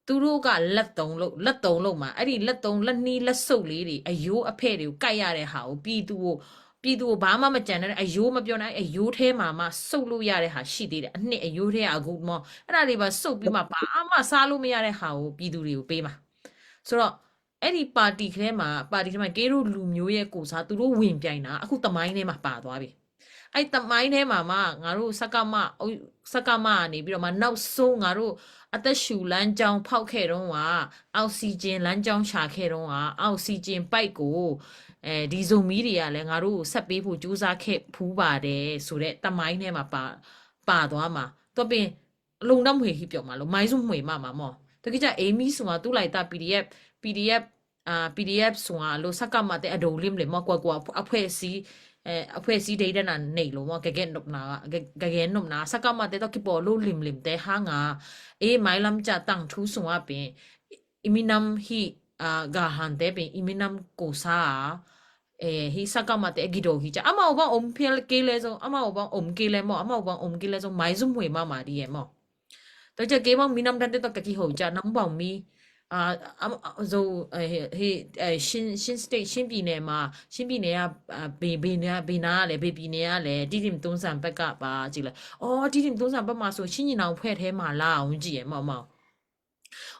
သူတို့က လက်သုံးလုပ် လက်သုံးလုပ်မှာ အဲ့ဒီ လက်သုံး လက်နှစ် လက်စုပ်လေးတွေ အရိုးအဖဲ့တွေကို ကိုက်ရတဲ့ဟာကို ပြည်သူကို ပြည်သူကို ဘာမှမကျန်တဲ့ အရိုးမပြောနဲ့ အရိုးထဲမှာမှ စုပ်လို့ရတဲ့ဟာ ရှိသေးတယ်။ အနှစ် အရိုးထဲက အဂုတ်မော အဲ့ဒါတွေပါ စုပ်ပြီးမှ ဘာမှ စားလို့မရတဲ့ဟာကို ပြည်သူတွေကို ပေးမှာ။ ဆိုတော့ အဲ့ဒီ ပါတီထဲမှာ ပါတီထဲမှာ ကဲတို့လူမျိုးရဲ့ ကိုယ်စား သူတို့ ဝင်ပြိုင်တာ အခု သမိုင်းထဲမှာ ပါသွားပြီ။ အဲ့ သမိုင်းထဲမှာမှ ငါတို့ စကမ စကမ ကနေပြီးတော့မှ နောက်ဆုံး ငါတို့ အသက်ရှူလမ်းကြောင်း ဖောက်ခဲ့တုန်းက အောက်ဆီဂျင် လမ်းကြောင်း ရှာခဲ့တုန်းက အောက်ဆီဂျင် ပိုက်ကို အဲဒီ ဇိုမီ တွေကလည်း ငါတို့ကို ဆက်ပေးဖို့ ကြိုးစားခဲ့ဖူးပါတယ်ဆိုတဲ့ သမိုင်းထဲမှာ ပါ ပါသွားမှာ။ တော့ပင် လုံလောက်မှု ဟိပြောက်မှာလို့ မိုင်းစုံမှွေမှာမှာမော်။ တကကြ အေးမီး ဆိုမှာ သူလိုက်တာ ပီဒီအက်ဖ် ပီဒီအက်ဖ် အာ ပီဒီအက်ဖ် ဆိုတာလို့ စကမ တဲ့ အဒိုလင်းလေ မကွာကွာ အဖွဲ့အစည်း အဲ အဖွဲ့အစည်း ဒိတ်တနာ နေလို့ မကကဲနုပ်နာ ကကဲနုပ်နာ စကမ တဲ့ တော့ ကပေါ်လို့ လင်းလင်း တဲ့ ဟာငါ အေး မိုင်းလမ်းကြ တန့်ထူ ဆိုတာ ပင် အီမီနမ် ဟိ အာ ဂါဟန် တဲ့ ပင် အီမီနမ် ကိုစား အဲ ဟိ စကမ တဲ့ အဂီဒို ဟိကြ အမအိုဘန် အိုမ်ဖဲလ် ကဲလဲ ဆို အမအိုဘန် အိုမ် ကဲလဲ မ အမအိုဘန် အိုမ် ကဲလဲ ဆို မိုင်းစုံမှွေမှာမှာ ဒီ ရဲ့ မ တကြ ကဲ ဘန် မီနမ် တန် တဲ့ တော့ ကကီ ဟိုကြ နမ် ဘန် မီ အာ အ အ ဆို အဲ ဟေ အဲ ရှင်း ရှင်း state ရှင်းပြည်နယ်မှာ ရှင်းပြည်နယ်က အာ ဘယ် ဘယ်နေရာ ဘယ်နားလဲ ဘယ်ပြည်နယ်ကလဲ တီးတိမ် တုံးစံ ဘက်ကပါ ကြည့်လဲ အော် တီးတိမ် တုံးစံ ဘက်မှာဆို ချင်းညီနောင်အဖွဲ့ထဲမှာလား အောင်ကြည့်ရယ် မ မ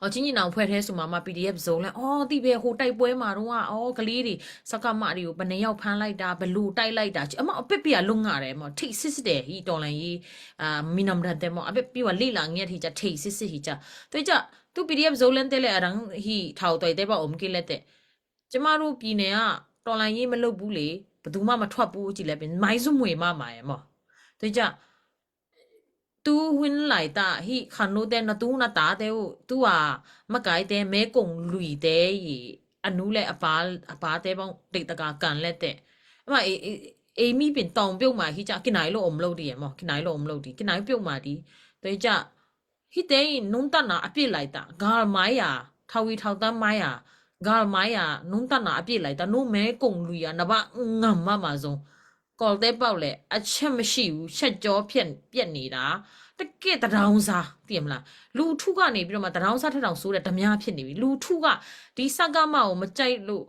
အော် ချင်းညီနောင်အဖွဲ့ထဲဆိုမှ မှ ပီဒီအက်ဖ် ဆိုလဲ အော် သိပဲ ဟို တိုက်ပွဲမှာတော့ အော် ကလေးတွေ စကမ တွေကို ဘယ်နှစ်ယောက် ဖမ်းလိုက်တာ ဘယ်လို တိုက်လိုက်တာ အမ အပစ်ပြ လွတ်ငါတယ် မ ထိတ်စစ်စစ်တယ် ဟိ တော်လှန်ရေး အာ မီနမ် တန် တဲ့ မ အပစ်ပြ လေ့လာငယ် ဟိကြ ထိတ်စစ်စစ် ဟိကြ သူကြ သူ ပီဒီအက်ဖ် ဇိုလန်တဲလဲ အရင် ဟိ ထောက် တွယ် တဲပါ အိုမ် ကဲလဲ တဲ့ ကျမတို့ ပြည်နယ်က တော်လှန်ရေး မလုပ်ဘူးလေ ဘယ်သူမှ မထွက်ဘူး ကြည့်လဲ ပင် မိုင်းစုံမှွေမှာမှာ ရဲ့ မ သူကြ သူ ဝင်းလှိုင် တ ဟိ ခါနိုတဲ နသူ နတာ တဲ အို သူ အာ မကဲတဲ မဲကုံလွီ တဲ ရေ အနူလဲ အပါ အပါ တဲ ပေါင်း တိတ်တကာ ကန် လဲ တဲ့ အမ အေး အေး အေးမီး ပင် တောင်ပြုတ်မှာ ဟိကြ ကနိုင်လို့ အုံလို့ ဒီ ရဲ့ မ ကနိုင်လို့ အုံလို့ ဒီ ကနိုင်ပြုတ်မှာ ဒီ သူကြ ဟိတဲ နုံတနာ အပြစ်လိုက်တာ ဂါ်မိုင်းရာ ထောက်ဝီထောက်တမ်းမိုင်းရာ ဂါ်မိုင်းရာ နုံတနာ အပြစ်လိုက်တာ နုံမဲကုံလွီ ရာ နဘ ငမ် မ မ ဆုံး ကီၢ်တဲပေါက်လဲ အချက်မရှိဘူး ချက်ကြောပြတ်ပြတ်နေတာ တကယ့် တံတောင်းစား သိရမလား လူထုကနေပြီးတော့မှ တံတောင်းစားထက်တောင်ဆိုးတဲ့ ဓမြဖြစ်နေပြီ လူထုက ဒီ စကမ ကို မကြိုက်လို့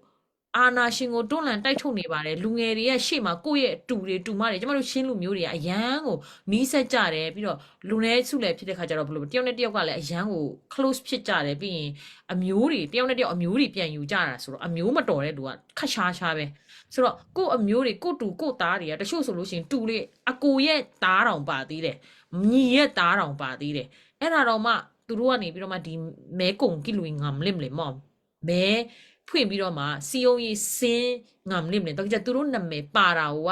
အာဏာရှင်ကို တွန်းလှန်တိုက်ထုတ်နေပါတယ် လူငယ်တွေက ရှေ့မှာ ကိုယ့်ရဲ့တူတွေတူမတွေ ကျမတို့ ချင်းလူမျိုးတွေက အရမ်းကို နီးစပ်ကြတယ် ပြီးတော့ လူနည်းစုလည်း ဖြစ်တဲ့ခါကျတော့ ဘယ်လို တယောက်နဲ့တယောက်ကလည်း အရမ်းကို close ဖြစ်ကြတယ် ပြီးရင် အမျိုးတွေ တယောက်နဲ့တယောက် အမျိုးတွေ ပြန်ယူကြတာဆိုတော့ အမျိုးမတော်တဲ့လူက ခပ်ရှားရှားပဲ ဆိုတော့ ကိုယ့်အမျိုးတွေ ကိုယ့်တူကိုယ့်သားတွေက တချို့ဆိုလို့ရှိရင် တူတွေ အကိုရဲ့သားတောင်ပါသေးတယ် ညီရဲ့သားတောင်ပါသေးတယ် အဲ့ဒါတော့မှ သူတို့ကနေပြီးတော့မှ ဒီ မဲကုံကီလွီ ငမ် လင့်လေ မ မဲဖွင့်ပြီးတော့မှ စည်းရုံးရေးဆင်း ငမ် လင့်လေ တော့ကြ သူတို့နာမည်ပါတာကိုက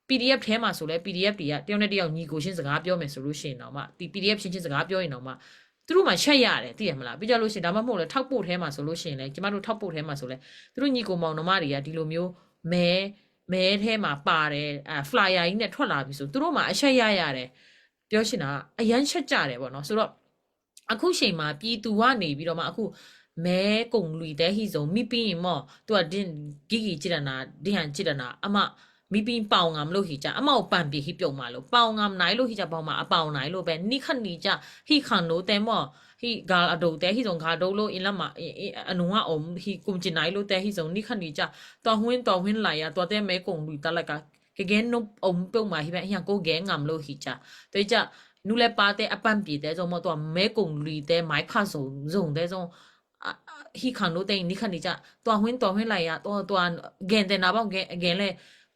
ပီဒီအက်ဖ် ထဲမှာဆိုလဲ ပီဒီအက်ဖ် တွေက တယောက်နဲ့တယောက် ညီကိုချင်း စကားပြောမယ်ဆိုလို့ရှိရင်တော့မှ ဒီ ပီဒီအက်ဖ် ချင်းချင်း စကားပြောရင်တော့မှ သူတို့မှာ ချက်ရတယ် သိရမလား ပြီးကြလို့ရှိရင် ဒါမှမဟုတ်လဲ ထောက်ပို့ ထဲမှာဆိုလို့ရှိရင်လဲ ကျမတို့ ထောက်ပို့ ထဲမှာဆိုလဲ သူတို့ ညီကိုမောင်နှမတွေက ဒီလိုမျိုး မဲ မဲထဲမှာပါတယ် အာ flyer ကြီးနဲ့ ထွက်လာပြီဆို သူတို့မှာ အချက်ရရတယ် ပြောချင်တာ အရမ်း ချက်ကြတယ် ပေါ့နော် ဆိုတော့ အခုချိန်မှာ ပြည်သူကနေပြီးတော့မှ အခု မဲကုံလွီ တဲ ဟိဇုံ မီးပင်း မော် သူက ဒင်း ဂီဂီ ကြည့်တာနာ ဒင်းဟန် ကြည့်တာနာ အမ မီးပင်း ပေါင်ငမ်လို့ ဟိကြ အမ ကို ပန်ပီ ဟိပြုံးမှာလို့ ပေါင်ငမ်နိုင်လို့ ဟိကြ ပေါင်မှာ အပေါင်နိုင်လို့ပဲ နိခတ်နေကြ ဟိခန်လို့ တဲ မော် ဟိဂါ်အဒိုတဲ ဟိဇုံ ဂါ်ဒိုလို့ အင်းလမ်းမှာ အင်း အင်း အနုံအအုံ ဟိကုံကျင်နိုင်လို့ တဲ ဟိဇုံ နိခတ်နေကြ တော်ဝင် တော်ဝင်လာရာ တော်တဲ မဲကုံလွီ တလက်က ကကဲနုပ် အုံပြုံးမှာ ဟိပဲ ဟိယံကို ကဲငမ်လို့ ဟိကြ တဲကြ နူလဲပါတဲ အပန်ပီ တဲ ဇုံ မော် တော်မဲကုံလွီ တဲ မိုင်းဖတ်စုံ စုံ တဲ ဇုံ ဟိခန်လို့ တဲ နိခတ်နေကြ တော်ဝင် တော်ဝင်လာရာ တော် တော် ဂဲန်တဲနာ ပေါ့ ဂဲန် ဂဲန်လဲ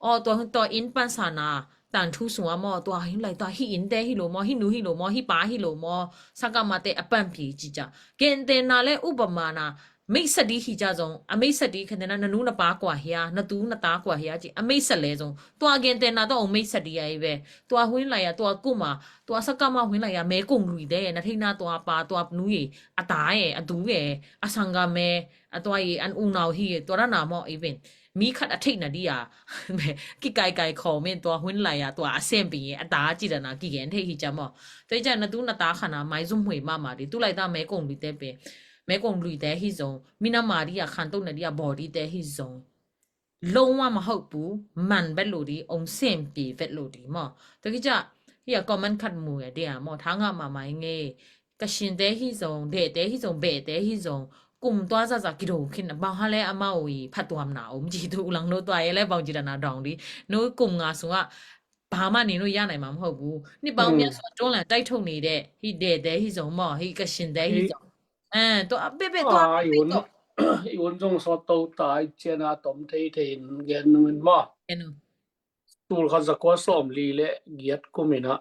အော် တော် တော်အင်း ပန်ဆာနာ တန်ထူ စုံ အမော် တော်ဟိလိုက် တော်ဟိအင်း တဲ ဟိလို့ မော် ဟိနူ ဟိလို့ မော် ဟိပါ ဟိလို့ မော် စကမ တဲ အပန်ပီ ကြည့်ကြ ဂဲန်တဲနာလဲ ဥပမာနာ Meisa di hi ca zong, a meisa di kha tena, na nu na pa kua hia, na tu na ta kua hia ci, a meisa le zong. Tua gentena tua ong meisa di ai ve. Tua hun lai a, tua kuma, tua sakama hun lai a, me kong lui de, na theina tua pa, tua nu e, a ta e, a tu e, a sangga me, a tua e, an unau hi, tua rana mo even. Mi khat a theina di a. Kikai kai comment tua hun lai a, tua a sem pi e, a ta ci dana, kigen thei hi ca mo. Tua i ca na tu na ta khana, mai zum hui mama di, tu lai ta me kong lui te pe. Me kong lui te hi zong, mina ma di a khan to na di a body te hi zong. Lo ma ma hau pu, man vet lo di, ong sem pi vet lo di mo. Tua ki ca, hi a comment khat mu ya di a mo, tha nga ma ma nge. Ka shin te hi zong, de te hi zong, be te hi zong. Kum tua za za ki do khin, bang ha le a mau i phat tuam na om ji tu ulang no tua e le bang ji da na dong di. No kum nga sunga, pa ma ni no ya nai ma ma hau pu. Ni bang mi a sua dong la, dai thong ni de, hi de te hi zong mo, hi ka shin te hi zong. Eh, tua a bebe tua a, i un, i un zong sawt to ta i cian a tom thei thei in gen nung in maw. Tul khat za kua sawm li le giat kum in a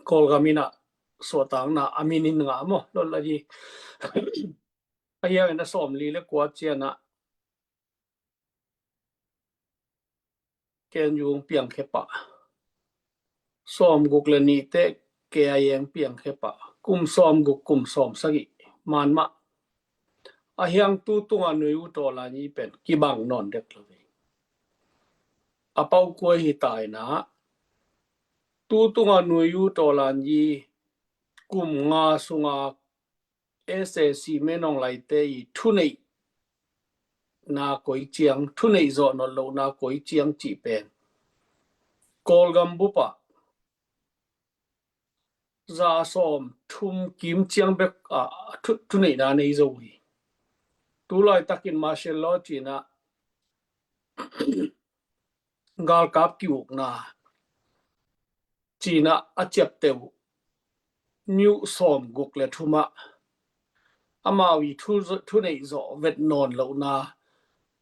Kawlgam in a suahtakna a min in ngah maw. Lol a di. A hiang in a sawm li le kua cian a K N U ong piangkhia pah. Sawm guk le nih teh K I A ong piangkhia pah. Kum sawm guk, kum sawm sagih. Man mah. A hiang tu tunga nui u tawlan i pen kibang nawn dek lo ve. A pau kuai hi ta in a. Tu tunga nui u tawlan i kum nga sunga S A C Min Aung Hlaing te i thuneih na koi ciang, thuneih zawh nawn loh na koi ciang cih pen Kawlgam bup ah za sawm thum kim ciang bek ah thu, thuneihna nei zo hi. Tu laitakin martial law cih na galkap ki-ukna cih na a ciapteh uh, mi sawm guk le thum ah amau i thu, thuneih zawh vet nawn lohna,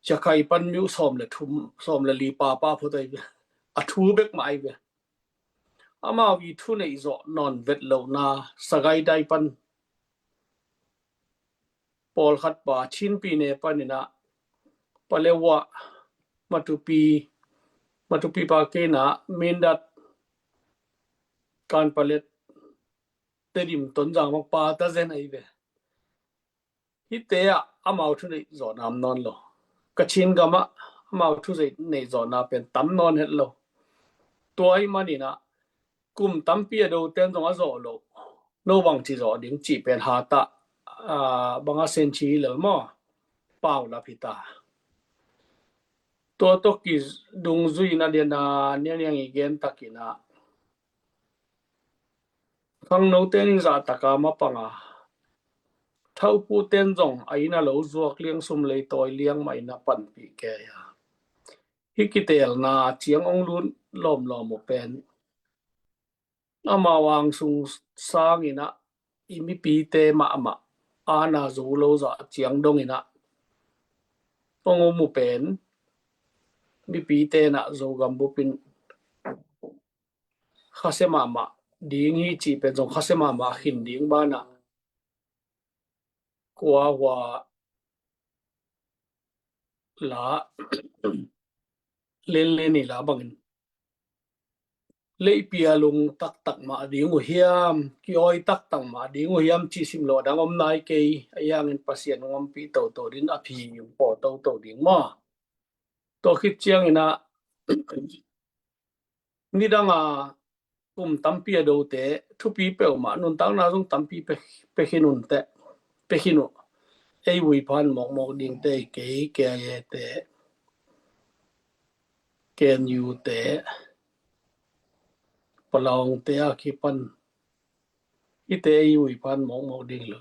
ciakhai pan mi sawm le thum, sawm le li papa phot ai ve. A thu bek mah ai ve. Amau i thuneih zawh nawn vet lohna, Sagaing dai pan pawlkhat pa Chin pyine pan in a, Paletwa, Matupi, Matupi pa kei in a, Mindat, Kanpalet, Tedim, Tonzang bang pa ta zen ai ve. Hite ah amau thuneih zawhna om nawn lo. Kachin gam ah amau thuneih zawhna pen tam nawn het lo. Tua ahih manin a kum tampi a do ten zong a zawh lo. No bangci zawh ding cih pen hat ah, ah, bang a senci lel maw. Paulap hi ta. Tua tawh kidungzui in a lian a niangniang i gen takin a khangno ten in zahtak a mapang a, thaupu ten zong a inn a lo zuak liang, sum lei tawi liang mah in a panpih kei a. Hih kiteelna ciang ong lut lawmlawm uh pen amau angsung sang in a i mipite mahmah, a na zo lo zah ciang dong in a ong om uh pen mipite in a Zogam bup in khasia mahmah ding hi cih pen zong khasia mahmah khin ding banah kua hua la lenlen i la bangin leihpia lung taktak mah ding uh hiam, kiawi taktak mah ding uh hiam cih sim lo a dang om nai kei. A hiangin Pasian hong ompih toto ding, a phi hong pawh toto ding maw. Tua khit ciangin a nidang a kum tampi a dote thupi peuhmah, nuntakna zong tampi pe, pe khin un teh, pe khin uh. Ei Ui phan mawkmawk dingte, kei, kei a ete, K N U te, Palawngte a kipan hite ei Ui phan mawkmawk ding lo.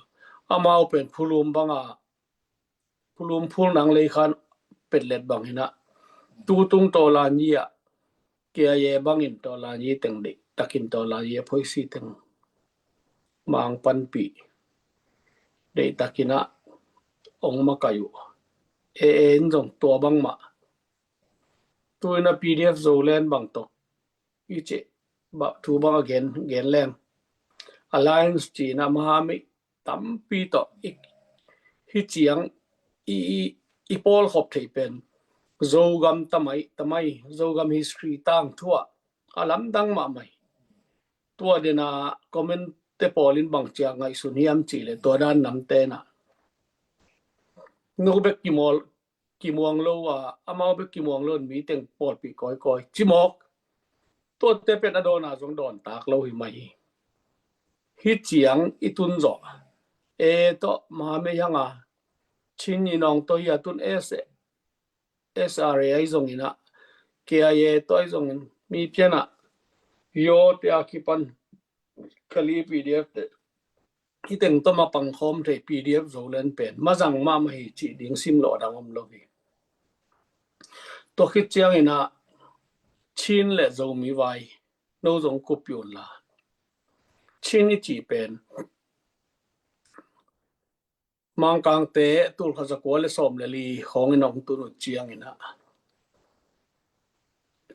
Amau pen phulum banga phulum phul nang lei khan petlet bang hi na. Tutung tawlan yi ah K I A bangin tawlan yi teng deih takin tawlan yi a phoisi teng mang panpih deih takin ah ong makai uh. A A in zong tua bangmah. Tuina P D F Zoland bang tawh i cih thu bang a gen, gen leng. Alliance cihna maha mi tampi tawh i, Hi ciang i, i, i pawlkhop thei pen Zogam tamai, tamai, Zogam history tangthu ah a lamdang mahmah hi. Tua dena comment te pawl in bang ciang ngaihsun hiam cih leh tua dan namte na. Nu bek kimuang, kimuang lo a, amau bek kimuang lo in mi teng pawlpi kawikawi. Cimawk. Tuate pen a dawn a zong dawn tak lo hi mai hi. Hi ciang i tun zawh. E tawh ma mei hang a. Chin i nawng tawh hi a tun S, S R A ahi zongin ah. K I A tawh ahi zongin. Mi pian ah. Yo te a kipan. Kali P D F te. Hi teng tawh ma pangkhawm thei P D F Zoland pen. Ma zang mahmah hi cih ding sim lawh dang om lo hi. Tua khit ciangin ah Chin le Zomi vai. No zong kup piun la. Chin i cih pen. Mangkangte tulkhat zakua le sawm le li khawngin a hong tun uh ciangin ah.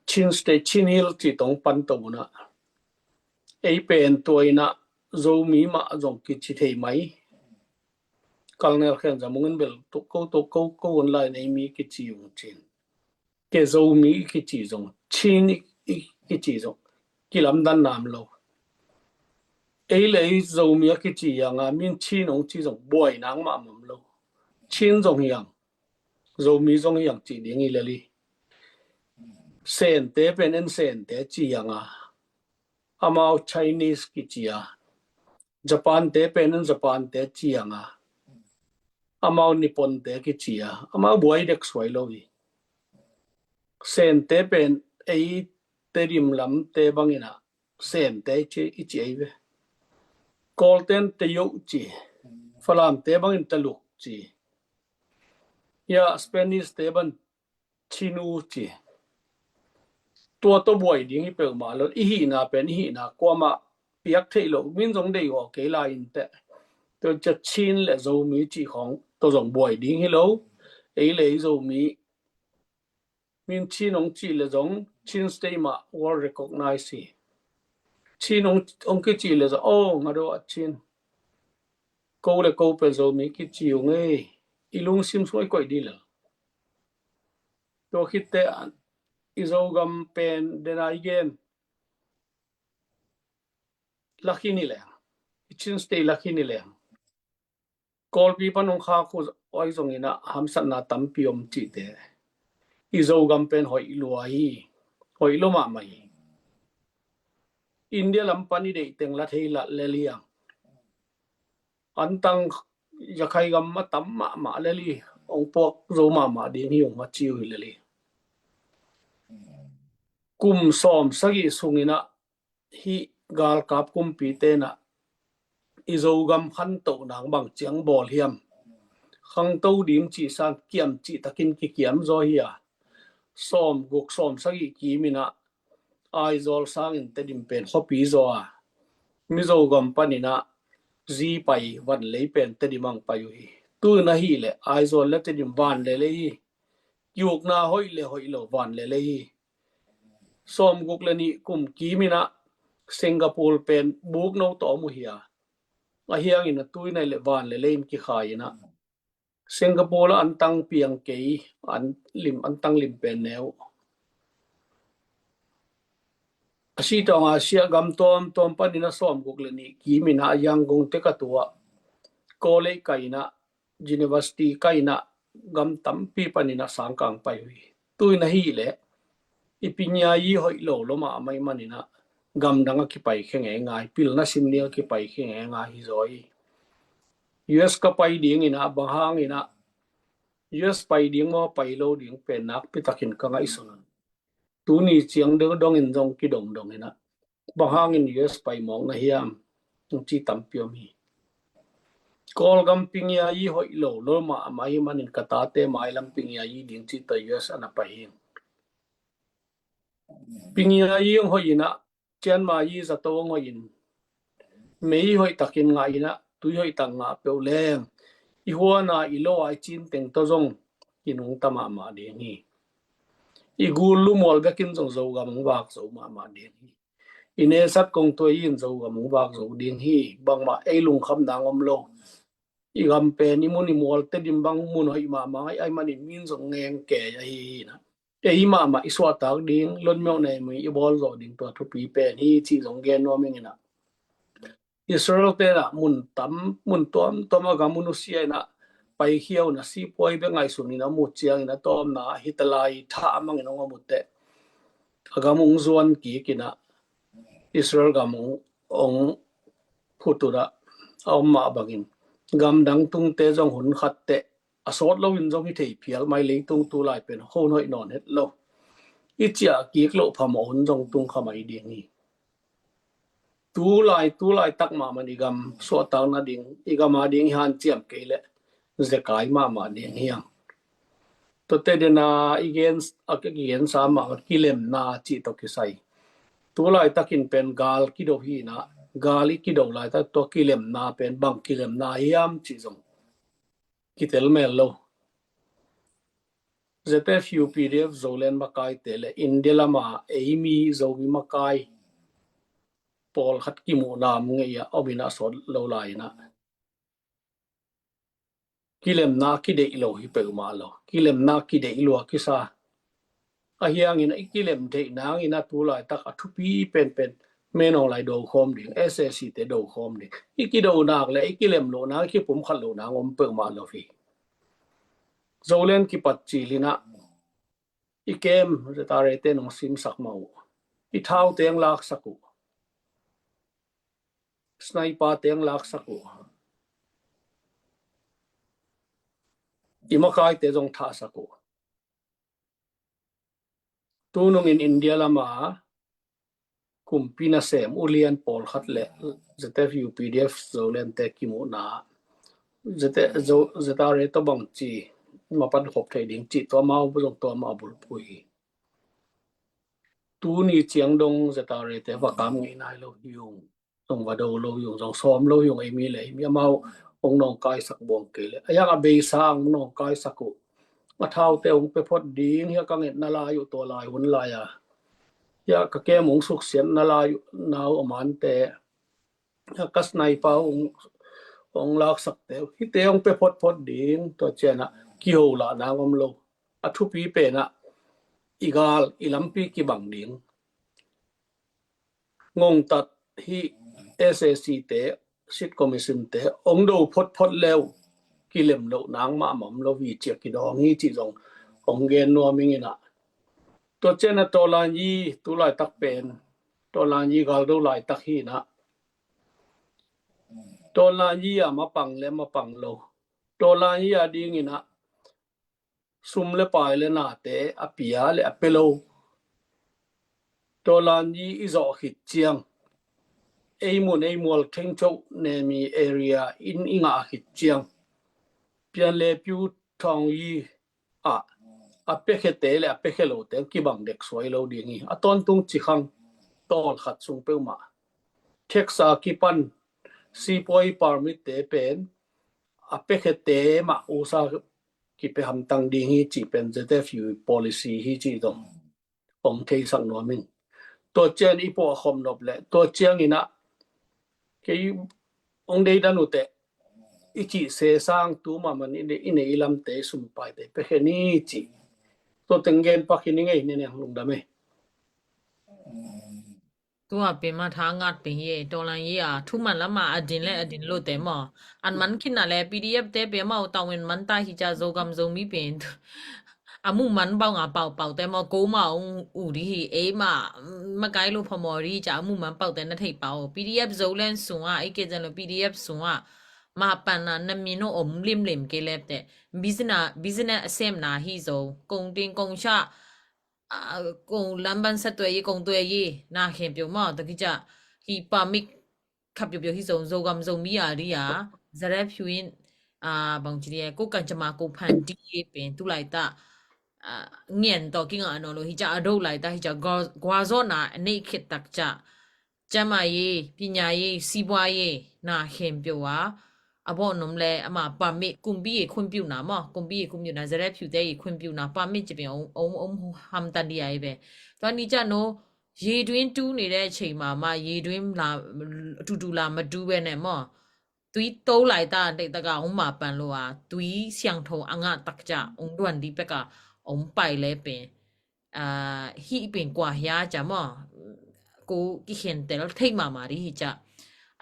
Chin State, Chin Hill cih tawh pan to un ah. Ei pen tua in ah Zomi mah zong kici thei mai. Colonel Khen Za Mung in bel tuk ko, tuk ko, ko online ei mi kici ung cin. Kei Zomi i kici zong, Chin i, i kici zong, kilamdan nam lo. Ei le ei Zomi a kici hiang a, min Chin hong ci zong, buai nang mah mam lo. Chin zong hiang, Zomi zong hiang ci ding hi lel hi. Sente pen en Sente ci hiang a. Amau Chinese kici a. Japan te pen in Japan te ci hiang a. Amau Nippon te kici a. Amau buai dek suai lo hi. Sente pen ei Tedim lam te bangin ah Sente i ci, i ci ei ve. Kawlten Teyoh ci. Falam te bangin Taluk ci. Ya Spanish te ban Chinu ci. Tua tawh buai ding hi peuhmah lo. I hihna pen i hihna kuamah piak theih loh. Min zong deih aw kei lai in teh. Tua cia Chin le Zomi cih khawng tua zong buai ding hi lo. Ei le ei Zomi. Min Chin hong cih le zong Chin State mah world recognize hi. Chin hong, hong kicih le zong, oh, nga do a Chin. Ko le ko pen Zomi kici ung ei. I lungsim sung i koih dih lel. Tua khit teh i Zogam pen dena i gen lak hi ni leng. I Chin State lak hi ni leng. Kawlpi pan hong khak uh ahi zongin ah hamsatna tampi om cihte. I Zogam pen hoih lua hi. Hoih lua mahmah hi. India lam pan i deih teng la thei la lel hiang. Antang Yakhai gam a tam mahmah lel hi, hong puak zo mahmah ding hi, hong a ci uh hi lel hi. Kum sawm sagih sungin ah hih galkap kumpite in ah i Zogam khantohna bang ciang bawl hiam. Khangto ding cih sang kiam cih takin kikiam zaw hi a. Sawm guk sawm sagih kimin ah Aizawl sangin Tedim pen khuapi zaw a. Mizo gam panin ah zi pai van lei pen Tedim ang pai uh hi. Tu in ahih leh Aizawl le Tedim van le lei hi. Kiukna hoih le hoih lo van le lei hi. Sawm guk le nih kum kimin ah Singapore pen buk no tawh om uh hi a. Ahi hangin ah tu in ahih leh van le lei in kikhai in ah Singapore ah antang piang kei, an lim, antang lim pen neu. A si tawng a sia gam tuamtuam panin ah sawm guk le nih kimin ah Yangon te ka tu ah, college kai in ah, university kai in ah, gam tampi panin ah sangkang pai uh hi. Tu in ahih leh i pinyayi hoih lo lua mahmah ahih manin ah gamdang a kipai khe ngeingai, pilna sim ding a kipai khe ngeingai hi zaw hi. U S ka pai dingin ah, bang hangin ah U S pai ding maw pai lo ding pen nakpi takin ka ngaihsun a. Tuni ciang dongin zong kidongdong in ah bang hangin U S pai mawk na hiam, hong ci tampi om hi. Kawlgam pinyayi hoih lo lua mahmah ahih manin ka tate mailam pinyayi ding ci tawh U S a na pai hi. Pinyayi hong hoih in ah, cianmayi zato hong hoih in, mei hoih takin ngah in ah, tui hoih tak ngah peuh leng i huan a, i lo a, i cin teng tawh zong kinungta mahmah ding hi. I gul lumual bekin zong Zogam hong vak zo mahmah ding hi. I nesat kong tuai in Zogam hong vak zo ding hi. Bangmah ei lungkham nang om lo. i gam pen i mun i mual tedim bang mun hoih mahmah ai, ai manin min zong ngeng kei ahi hi na. Ei mahmah i suahtak ding, lotmyok nei mui i bawl zawh ding tua thupi pen hi cih zong gen nuam ing ina. Israel tenah mun tam, mun tuamtuam a gam uh nusia inah paikhia unah sipuai bek ngaihsun inah mu ciang inah tawmna hitalai thah a mangin hong om uh teh a gam hong zuan kik inah Israel gam hong, hong phut unah a om mah bangin gamdang tungte zong hun khat teh a sawt loin zong hi thei phial mai, leitung tu lai pen hon hoih nawn het lo. I ciah kik loh phamawh hun zong tung kha mai ding hi. Tu lai, tu laitak mahmah i gam suahtak nading, i gam ading i hanciam kei leh zekai mahmah ding hiam? Tuate dena i gen, a kigensa mah kilemna cih tawh kisai. Tu laitakin pen gal kido hi inah, gal i kido laitak tua kilemna pen bang kilemna hiam cih zong kitel mel lo. ZFU PDF Zoland makaite le India lama eimi Zomi makai pawlkhat kimuhna om ngei a om inah sawt lo lai inah kilemna kideih lo hi peuhmah lo. Kilemna kideih lua kisa. A hiangin i kilem theih nangin a tu laitak a thupi penpen Menawng lai do khawm ding, SAC te do khawm ding. I kido nak le i kilem loh nang, i kipum khat loh nang om peuhmah lo hi. Zoland kipat cil inah i kem ZRA te nong simsak mah uh. I thau teng laksak uh. Sniper teng laksak uh. I makaite zong thahsak uh. Tunungin India lama kumpi nasem ulian pawlkhat le ZFU PDF Zoland te kimuhna ZRA tawh bangci mapan khop thei ding cih tua mau zong tua mau bulpui hi. Tuni ciang dong ZRA te va kam ngei nai lo hi ung. Zong va do lo hi ung, zong sawm lo hi ung, eimi le eimi amau hong nawngkaisak buang kei le. A yang a beisa hong nawngkaisak uh. A thaute hong pia phot ding hi a ka ngetna lai uh tua lai hun lai a. Hi a ka kem hong suksiatna lai uh nau a mante. Hi a ka sniper hong, hong laksakte uh. Hihte hong pia photphot ding tua cianah kiho lah nang om lo. A thupi penah i gal, i lampi kibang ding. Ngongtat hi SAC te, Seat Commission te, hong do photphot leu, kilem loh nang mahmah om lo hi ci a kidawng hi cih zong hong gen nuam ing inah. Tua cianah Tawlanyi tu laitak pen, Tawlanyi galdo laitak hi inah. Tawlanyi a mapang le mapang lo. Tawlanyi a ding inah sum le pai le nate a pia le a pia lo. Tawlanyi i zawh khit ciang, ei mun ei mual thengchoh nemi area in i ngah khit ciang, Pianlepiu Thawngyi ah a piakhete le a piakhe lote kibang dek suai lo ding hi. A tawntung cikhang tawlkhat sung peuhmah theksa kipan sipuai permit te pen a piakhete mah usa kipia hamtang ding hi cih pen ZFU policy hi cih zong hong theisak nuam ing. Tua ciang i puah khop nop le tua ciang inah kei hong deidan uh teh i cih se sang tu mahmah in i nei i lamte i sum paite pekhe ni cih. Tua teng gen pak hi ni ngei ni neng lungdam e. Tua pen mah tha ngat pen hi e, Tawlanyi a thuman lama a din le a din lote maw. An man khin na le PDF te pen maw tawin man ta hi ca Zogam Zomi pen a muh man bang a pau pau te maw ko ma ong u di hi e ma makai lo pha maw ri ca a muh man pau te na thei pau. PDF Zoland sung a i ke jan lo PDF sung a ma pan na na mi no om lim lim ke lep te business business sem na hi zo kong ting kong sha a kong lam ban sa tuai i kong tuai i na khem piu maw ta ki ca hi pa mik khap piu piu hi zo Zogam Zomi a ri a ZFU in a bang ci di ko kan ca ma ko phan di pen tu lai ta a ngian tawh kingah nawn lo hi ca a do lai ta hi ca gua zawhna a neih khit tak ca cama i pinya i sibua i na khempeuh a a bawh nom le ama pamit kumpi i khunpiuhna maw kumpi i khunpiuhna ZFU te i khunpiuhna pamit ci pen om om hamtan di a i ve tua ni ca no ရေတွင်းတူးနေတဲ့ချိန်မှာမှရေတွင်းလာတူတူလာမတူးဘဲနဲ့မော် tui to lai ta, deih taka ong ma pan lo a, tui siangtho a ngah tak ca ong duan di peka ong pai le pen, ah, hih pen kua hia ca maw, ko kikhen tel thei mahmah di hi ca.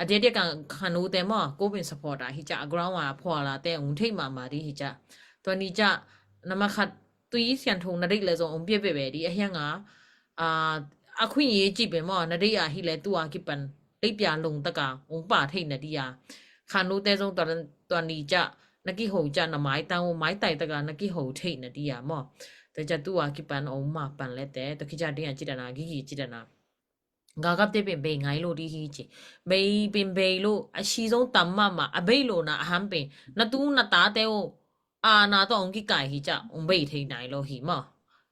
A dia dia ka khanu te maw, ko pen support a hi ca, a ground a phual a te ong thei mahmah di hi ca. Tua ni ca, nama khat tui siangtho na deih le zong ong pia bebe di a hiang a, ah, a khui ye ci pen maw, na deih a hi le tua kipan lei pia long taka ong pa thei na di a. Khanu te zong tua, tua ni ca, na kiho ca na mai tang, mai tai taka na kiho thei na di a maw. Tua ca tua kipan ong ma pan le te, tua ki ca ding a ci dana, gigi ci dana. Galkapte pen bei ngai lo di hi ci. Bei pen bei lo, a si zong tam mahmah, a bei lo na a ham pen. Na tu na tate o, a na tawh ong kikai hi ca, ong bei thei nai lo hi maw.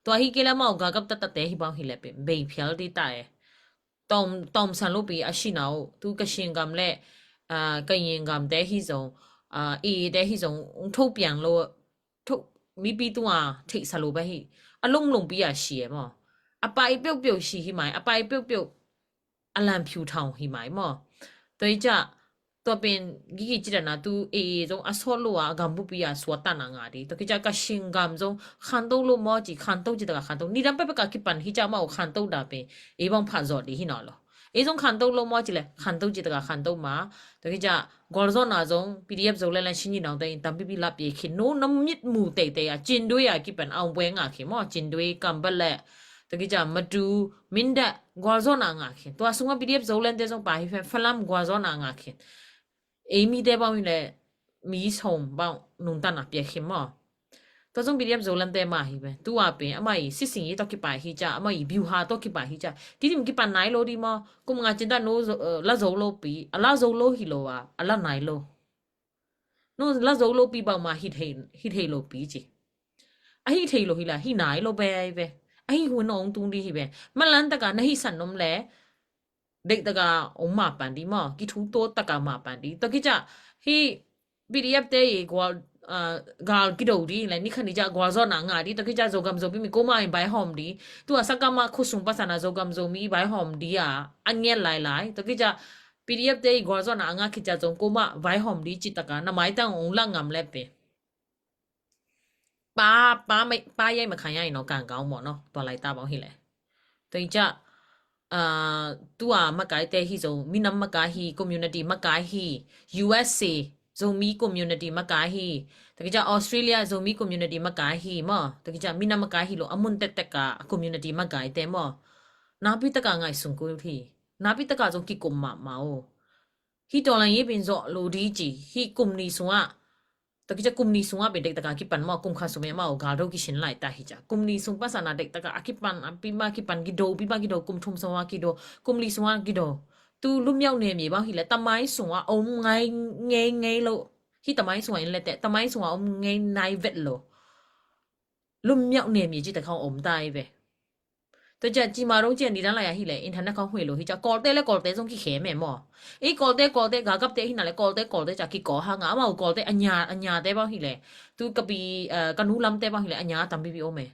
Tua hi kei la maw, galkap tatate hi bang hi le pen, bei phial di ta e. Tom, tom san lo pi a si na o, tu ka sing gam le, ah, ka yin gam te hi zong, ah, i te hi zong, ong tho piang lo, tho, mipi tua, theih sa lo ba hi. A lom lom pi a si e maw. A pai peuh peuh si hi mai, a pai peuh peuh a lam phiu thau hi mai maw. Tua hi ca, tua pen gigi ci dana tu e e zong a sawt lo a gam bupi a suat tana nga di. Tua ki ca ka sing gam zong khanto lo maw ci, khanto ci taka khanto. Ni dam pepeka kipan hi ca maw khanto da pen. E bang pha zawt di hi naw lo. E zong khanto lo maw ci le, khanto ci taka khanto ma. Tua ki ca, gualzawna zong, P D F zong le lan shin yi nong te in tam pipi lap ye khin. No, na mit mu teitei a, cin dui a kipan a ong bue nga khin maw, cin dui, kam ba le. Tua ki ca, matu, min da, gualzawna nga khin. Tua sunga P D F zong lente zong pa hi fen, falam gualzawna nga khin. Ei mi te bang hi le, mi som bang nung tana pia khin maw. Tua zong P D F zong lente ma hi pen. Tua pen, ama i sising i to kipa hi ca, ama i biu ha to kipa hi ca. Ti dim kipa nai lo di maw. Kum nga cin ta no zo, eh, la zo lo pi, a la zo lo hi lo a, a la nai lo. No, la zo lo pi bang ma hi thei, hi thei lo pi ci. A hi thei lo hi la, hi nai lo be ai be. A hi hun ong tung di hi be. Ma lan taka na hi san nom le. Deih taka ong ma pan di maw. Ki thu to taka ma pan di. Tua ki ca hi P D F te i gual, ah, gal ki do di le ni khan i ca gualzawna nga di. Tua ki ca Zogam Zomi mi ko ma i bai hom di. Tua sakama khusung pasana Zogam Zomi bai hom di a. A ngiat lai lai. Tua ki ca P D F te i gualzawna nga ki ca zong ko ma bai hom di ci taka. Na mai tang ong la ngam le pe. Pa, pa, mai, pa yai ma kha yai no kang kau mo no, tua lai ta bang hi le. Tua i ca, ah, tua makai te hi zo, minam makai hi, community makai hi, U S A, Zomi community makai hi. Tua ki ca Australia, Zomi community makai hi mo. Tua ki ca minam makai hi lo, a mun tek tek ka, a community makai te mo. Napi taka ngai sung kul hi. Napi taka zong kikum ma ma o. Hi tua lai yi bin zo lo di ci, hi kum ni sunga. Tua ki ca kum ni sunga be dek taka kipan maw, kum kha sung me maw, gal do ki sin lai ta hi ca. Kum ni sung pasana dek taka a kipan, a pi ma kipan ki do, pi ma ki do, kum thum sunga ki do, kum ni sunga ki do. Tu lum yau ne mi bang hi le, tamai sunga om ngai, ngai, ngai lo. Hi tamai sunga in le te, tamai sunga om ngai nai vet lo. Lum yau ne mi ci ta khong om ta i ve. Tua cia ci ma dong cia ni dan lai a hi le, internet khong hui lo hi ca, Kawlte le Kawlte zong ki khe me maw. I Kawlte, Kawlte, ga gapte hi na le, Kawlte, Kawlte ca ki kaw hang a, amau Kawlte a nya, a nyate bang hi le. Tu ka pi, eh, ka nu lamte bang hi le, a nya tam pi pi om e.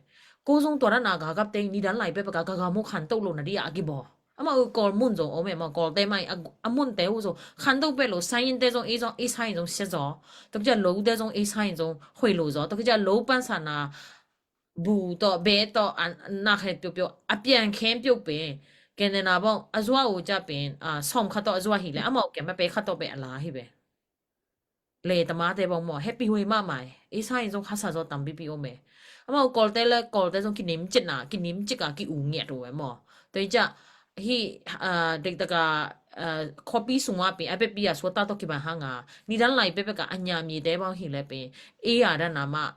Ko zong tua dan a ga gapte ni dan lai pe pe ka, ka ga mu khan to lo na di a ki baw. Amau Kawl mun zong om e, amau Kawlte mai, a, a munte uh zong khan to pe lo, sign te zong, i zong, i sign zong sia zaw. Tua cia lo te zong, i sign zong hui lo zaw. Tua cia lo pan sa na, bu tawh, be tawh, a, nak he piopio, a pian khem pio pe. Ken ne na bawng, a zua u ca pen, a, sawm kha tawh a zua hi le, amau kem a pe kha tawh pe a la hi be. Le tama te bawng maw, happy hui ma mai. I sa in zong khasa zaw tam pipi om e. Amau Kawlte le, Kawlte zong ki nim cit na, ki nim cik a, ki u ngiat u e maw. Tua i ca, hi, a, dek taka, a, copy sunga pe, a pe pi a suata tawh ki ba hang a. Ni dan lai pe pe ka, a nya mi te bawng hi le pe. I a dan a ma,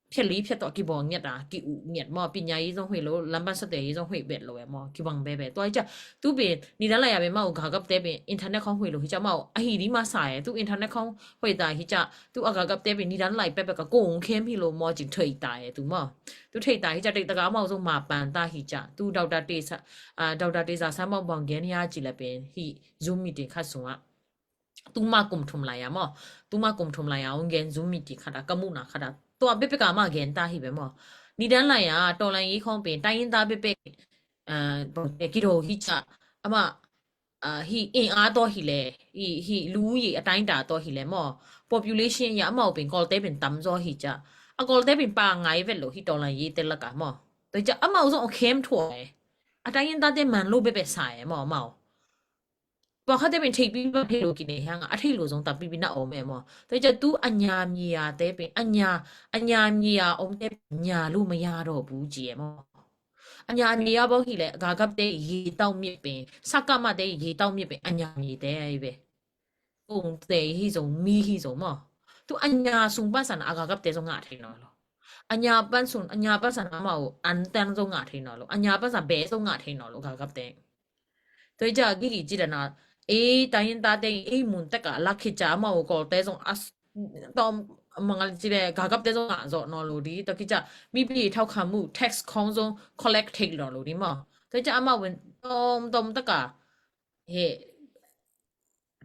phiat li phiat tawh ki bawl ngiat a, ki uh ngiat maw, pinya i zong hui lo, lamban sate i zong hui bet lo e maw, ki bang be be. Tua i ca, tu pen, ni dan lai a be maw, ga gapte pen, internet khong hui lo hi ca maw, a hi di ma sa e, tu internet khong hui ta hi ca, tu a ga gapte pen, ni dan lai pe pe ka kong khem hi lo maw, cing thei ta e, tu maw. Tu thei ta hi ca, dek taka maw zong ma pan ta hi ca, tu Doctor Teza, a, Doctor Teza sa maw bang gen hi a ci la pen, hi Zoom meeting khat sunga. Tuma kum thum lai a maw. Tuma kum thum lai a, ong gen Zoom meeting khat a, ka muhna khat a. Tua bepeka ma gen ta hi be maw. Ni dan lai a, tua lai i khong pen, ta in ta bepek, eh, bang te ki do hi ca. Ama, အဟိအင်အားတော့ဟိလဲ ဟိဟိလူဦးရေအတိုင်းအတာတော့ဟိလဲမ့ၢ် population အရအမ့ၢ်အိုပင်ကော်တဲပင်တမ်းသောဟိကြ အကော်တဲပင်ပါငါးဘက်လို့ဟိတော်လှန်ရေးတဲလက်ကမ့ၢ် တကြအမ့ၢ်အိုဆုံးအခဲမထွဲ အတိုင်းရင်းသားတဲမန်လို့ပဲပဲဆိုင်မ့ၢ်အမ့ၢ်အို ပှၤခါတဲပင်ထိပ်ပြီးဘက်ထိပ်လို့ကိနေဟံငါအထိပ်လို့ဆုံးတမ်းပြီးပြီးနောက်အိုမဲမ့ၢ် တကြသူအညာမြေယာတဲပင်အညာအညာမြေယာအိုတဲပင်ညာလို့မရတော့ဘူးကြည်မ့ၢ် အညာမြေယာဘီဟိလဲ အဂါကပ်တဲရေတောက်မြစ်ပင် စကမတဲရေတောက်မြစ်ပင် အညာမြေတဲပဲ ကုန်သည်ဟိစုံ မီးဟိစုံမ့ၢ် သူအညာစုံပန်းစံနာ အဂါကပ်တဲစုံငါထဲနော်လို့ အညာပန်းစုံ အညာပန်းစံနာမ့ၢ်အို အန်တန်စုံငါထဲနော်လို့ အညာပန်းစံဘဲစုံငါထဲနော်လို့ အဂါကပ်တဲ တကြဂိဂိကြည်တနာ အေးတိုင်းရင်းသားတဲ အေးမွန်တက်ကလာခေတ်ကြအမ့ၢ်အိုကော်တဲစုံအ တော့မင်္ဂလာကြည့်တဲ့ဂါကပ်တဲစုံအဇော်နော်လို့ဒီတခိကြမိပြီးထောက်ခံမှု tax ခေါင်းစုံ collect ထိတ်နော်လို့ဒီမ့ၢ်တကြအမဝင်တော့တော့တက်ကဟဲ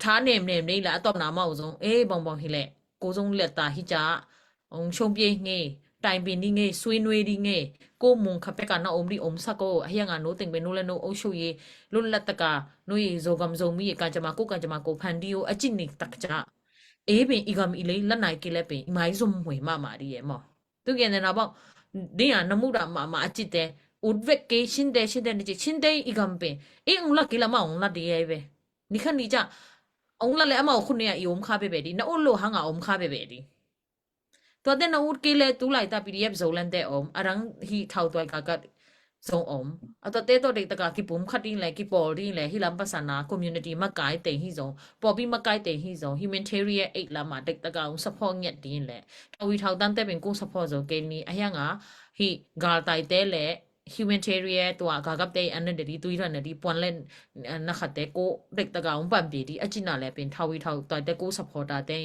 ထားနေနေနေလားအတော့နာမအောင်ဆုံးအေးបងបងဟိလဲကိုဆုံးလက်တာဟိကြအောင်ရှုံးပြေးငေးတိုင်ပင်ဒီငေးဆွေးနွေးဒီငေးကိုမုံခပက်ကနာအုံဒီအုံစကိုအဟျငါနိုးတင်ပင်နိုးလဲနိုးအုပ်ချုပ်ရေးလွတ်လပ်တကနိုးရေဇော်ကံဇော်မီးရေကံကြမ္မာကိုကံကြမ္မာကိုဖန်တီးအိုအကြည့်နေတကကြ အေးပင် အီဂမ် အီလေး လက်နိုင်ကလေးပင် အီမိုင်းစုံမွေမမဒီရဲ့မ့ၢ် သူကဲနေတော့ပေါ့ ဒီဟာနမှုတာမမအချစ်တယ် ဦးဝဲကဲရှင်းတယ်ရှင်းတယ်နေချစ်ရှင်းတယ် အီဂမ် ပင် အေး အောင်လတ်ကလေးမအောင်လတ်ဒီရဲ့ပဲ နိခန့်နိကြ အောင်လတ်လည်းအမအောင်ခုနေအီ အောင်ခါပဲပဲဒီ နအိုလိုဟငါ အောင်ခါပဲပဲဒီ ตัวเต้นนอุดกิเลสตุไลตา PDF โซลันเตอม อรัง ฮิเท่าตัวกากัด โซอม อัตเตตัวเด็กตะกากิปุ่มขัดดิ้งแหละกิปอลดิ้งแหละฮิลำภาษานา community มาไกลเตงฮิโซ ปอบีมาไกลเตงฮิโซ humanitarian aid ละมาเด็กตะกาอง support เงียดดิ้งแหละ ทวีเท่าตั้งแต่เป็นกู้ support โซเกนี้อะยังอ่ะ ฮิกาลไตเตแหละ humanitarian ตัวกากับเตอันนั้นเดี๋ยวดีตุยทันเดี๋ยวดีปวนเล่น นะคะแต่กูเด็กตะกาองปั่นปีดีอาจินาแลเป็นเท่าวิเท่าต่อยแต่กู support ตาแต่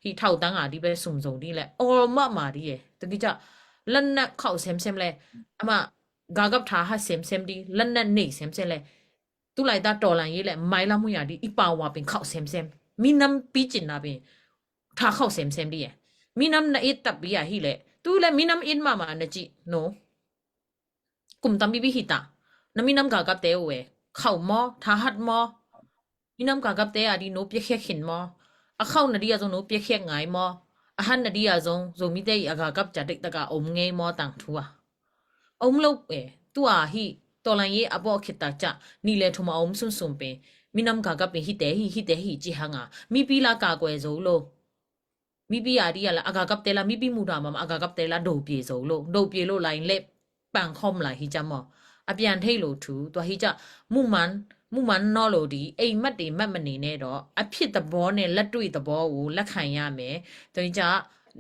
ฮิเท่าตั้งอ่ะดีไปสุ่มส่งดีแหละ all มากมาดีเอตะกี้จะลั่นนักเข้าเซมเซมเลยอะมากากับท้าหาเซมเซมดีลั่นนักเหน่งเซมเซมเลยตุไลตาต่อหลังยี่แหละไม่ละมุยาดีอีปาวาเป็นเข้าเซมเซมมีน้ำปีจินนาเป็นท้าเข้าเซมเซมดีเอมีน้ำนาอิดตับปียาฮีแหละตุแลมีน้ำอิดมามานะจิโน กลุ่มตำบิบิฮิตะนมีน้ำกากาเตเวเขาหมอทาหัดหมอมีน้ำกากาเตอดีโนเปียแขกเห็นหมออาเข้านาดีอาจงโนเปียแขกไงหมออาหันนาดีอาจงโจมีเตอากากาบจะเด็กตะกาอมไงหมอต่างทัวอมโลกเอตัวฮิตัวลังเยอปอคิดตาจะนี่แหละทุมาอมซุนซุนเปมีน้ำกากาเปฮิเตฮิฮิเตฮิจิฮังอามีปีลากาเกวโจโล မိဘအဒီအလအဂါကပ်တဲလမီးဘီမူဒါမမအဂါကပ်တဲလဒိုပျေဇိုလဒိုပျေလလိုင်းလပန်ခီုမ်လဟီးမအပြန်ထိတ်လိုထူး သွားဟီးမူမန်မူမန်နီလိုဒီအိမ်မက်တွေမက်မနေနဲ့တော့အဖြစ်သဘောနဲ့လက်တွေ့သဘောကိုလက်ခံရမယ်။ သွားဟီး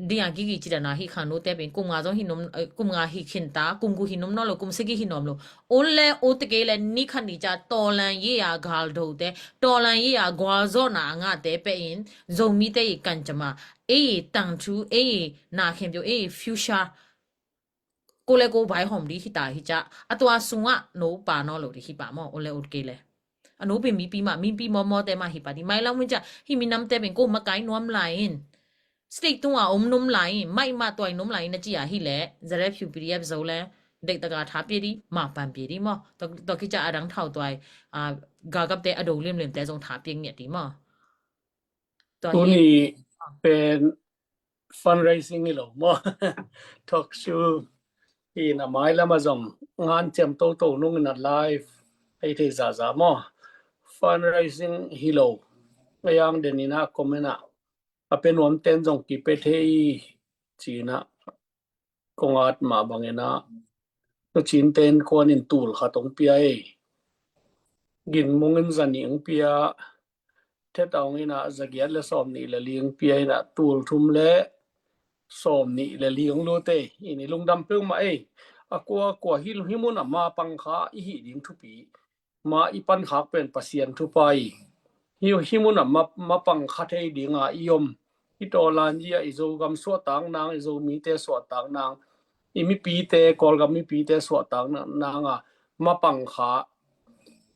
ဒီအဂီဂီချီတနာဟီးခါနုတဲပင်ကုမ်ငါဇိုဟီးနုမ်ကုမ်ငါဟီးခၢၣ်တာကုမ်ကူဟီးနုမ်နီလိုကုမ်စကီးဟီးနုမ်လို အိုလဲအိုတကဲလဲနိခနီးချီးတော်လှန်ရေးရာဂါလ်ဒိုတဲ တော်လှန်ရေးရာဂွါဇော့နာအငါတဲပဲ့အင်ဇိုမီးတဲအီးကံၣ်ကမႃ အေးတန်ထူ အေးနာခင်ပြို အေး future ကိုလဲကိုဘိုင်ဟီုမ်ဒီဟီးတႃးဟီးချီးအသွါစုံအနိပၢ်နီလိဒီဟီးပၢ်မီၢ်အိုလဲအိုတကဲလဲ အနိပင်မီးပီးမးမီးပီးမီးမီးတဲမးဟီးပၢ်ဒီမၤလီၤမုၢ်ချီးဟီးမံးနမ်တဲပင်ကိၣ်မကဲနွမ်လၢ်အံၤ state တုၤအအိမ်နုမ်လၢ်အံၤ မ့ၢ်မးတွဲနုမ်လၢ်အံၤနကံႉယၤဟီးလဲ ဇရဲဖြူ ပီးဒီးယဲၢ်ပစိလၢ ဒိၣ်တဂၤထါပျ့ၤဒီး မၤပၢ်ပျ့ၤဒီးမီၢ် ဒီးခံကၠၢ်အဒၢ်ထီၣ်တွဲ ဂၤကပ်တဲအဒိၣ်လ့ၣ်လ့ၣ်တဲစိၣ်ထါပျ့ၤငဲၣ်ဒီးမီၢ် တူၢ်န့ၣ်ပၢ် fundraising ဟီၣ်လီၤမီၢ် talk show ဟီၣ်နမၤလၢမၤဇီုင် ငါးချက်တိုးတိုးနုင်န live ဟီၣ်ထီၣ်ဇာဇာမီၢ် fundraising ဟီၣ်လီၤ အယၢင်ဒဲးနံၤန comment န အပဲနွမ်တဲန်ဇီုင်ကံပဲထဲအံၤ ကံန ကီၢ်ငါးမးဘၣ်ငဲန နကံတဲန်ကွၢ်နံၣ်တူၢ်ခါတုံးပျဲ ဂိၣ်မုၢ်နံၣ်ဇာနံၣ်ပျဲ ထဲတၢ်အီၤနံၣ်န ဇာကယဲၢ်လၢစီၤနံၣ်လၢလံပျဲန တူၢ်ထူၣ်လၢစီၤနံၣ်လၢလံလိၤတဲ အံၤနံၣ်လူင်ဒမ်ပဵင်းမးအံၤ အကွၢ်ကွၢ်ဟံၣ်ဟံၣ်မုၢ်နမၤပၢ်ခါအံၤဟံၣ်ဒံးထူၣ်ပံၤ မၤအံၤပၢ်ခါပၢၢ် ပသံၣ်ထူၣ်ပၢ်အံၤ ဟံၣ်ဟံၣ်မုၢ်နမၤပၢ်ခါထဲအံၤဒံးငါအံၤယိမ် ဟံၣ်တီလၢ်ယံအံၤ ယိၤကမ်သွဲၣ်တၢ်နၢ် ယိၤမံၤတဲသွဲၣ်တၢ်နၢ် ယမံပံၤတဲ ကီၢ်ကမံပံၤတဲသွဲၣ်တၢ်နၢ် မၤပၢ်ခါ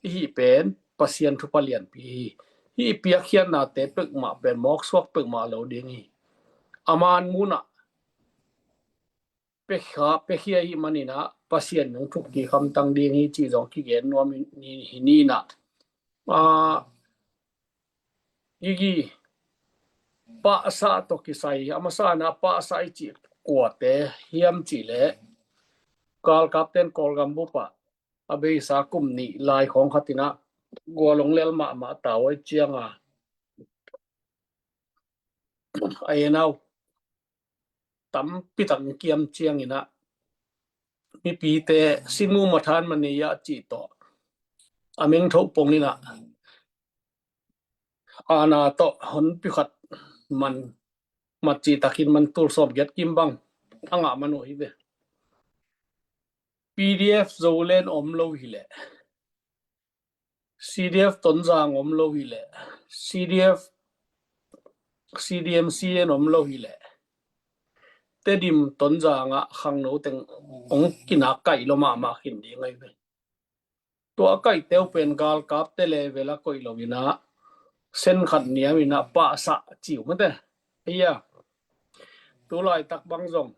ဟံၣ်ပၢၢ် ပသံၣ်ထူၣ်ပၢ်လံပံၤ ဟံၣ်ပျဲခၢၣ်နၢ်တဲပၢၢ်မးပၢၢ် မီၢ်သွဲၣ်ပၢၢ်မးလီၤဒံးအံၤ အမၤမုၢ်န ပဲခါပဲခါအံၤမနုၤန ပသံၣ်နုၣ်ထူၣ်ကံၣ်ခၢမ်တၢ်ဒံးအံၤ ကံၣ်ဇီုင်ကံၣ်ကဲနွမ်နံၣ်နံၣ်န Ah, Gigi, pahsa tawh kisai, a masa na pahsa i cih kuate hiam cih leh, galkapten Kawlgam bup ah a beisa kum nih lai khawng khat in ah gualong lel mahmah ta uh ahih ciangin, a enau tampi tak kiam ciangin ah, mipite Sinmu Mathan Mania cih tawh a meng thoh pongin ah, ana tawh honpi khat man, mat cih takin man tul sawmgiat kim bang a ngah man uh hi ve. P D F Zoland om lo hi leh, C D F Tonzang om lo hi leh, C D F, C D M C N om lo hi leh, Tedim Tonzang ah khangno teng hong kinak kaih lo mahmah khin ding ahi ve. Tua a kaihte uh pen galkapte level a koih lo in ah, sen khat niam in ah pahsa ci uh mate. Ei a, tu laitak bang zong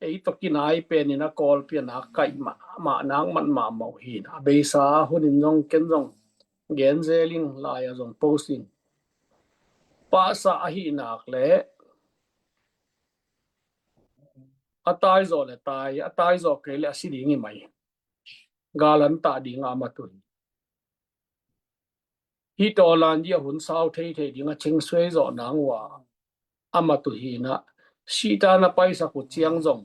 ei tawh kinai pen in ah Kawlpi a nak kaih mahmah, nak mat mahmah uh hi in ah, a beisa hun in zong ken zong gen zel ing, lai ah zong post ing. Pahsa ahih nak leh a tai zawh leh tai, a tai zawh kei leh a si ding hi mai. Gal an tah ding a mat uh hi. Hih tawlan dih a hun sau theithei ding a chingsuai zawh nang uh a, a mat uh hi in ah, sihtan a paisak uh ciang zong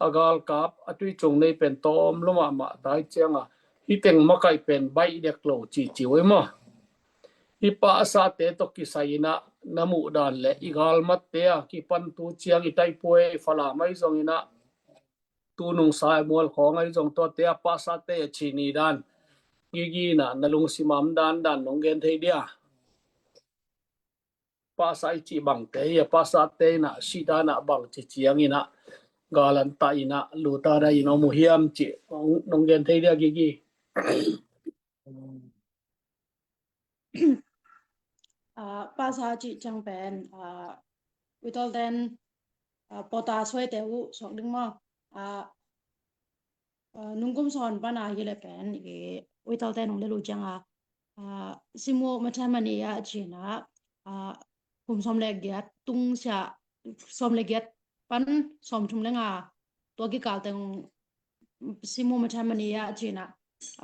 a galkap a tuicung nei pen tawm lo mahmah ta ahih ciangin, hih teng makaih pen baih dek lo cici uh hi maw. Hih pahsate tawh kisai in ah na muh dan leh i galmatte a kipan tu ciang i Taipuai, Falam ahi zongin ah, tu nungsa i Mual khawng ahi zong, tuate a pahsate a ci ni dan, Gigi in ah na lungsim a om dan dan nong gen thei dia? Pahsa i cih bangte hi a, pahsate in ah sihtan ah bang ci ciangin ah gal an tah in ah luta da in om uh hiam cih nong, nong gen thei dia, Gigi? Ah, pahsa cih ciang pen, ah, Uitolten, ah, pawta suaite uh suak ding maw? Ah, ah, nungkum sawn pan a hi leh pen i Uitolten hong lel uh ciangin, ah, Sinmu Mathan Mania ci in ah, ah, kum sawm le giat tung sia, sawm le giat pan sawmthum le nga, tua kikal teng Sinmu Mathan Mania ci in ah,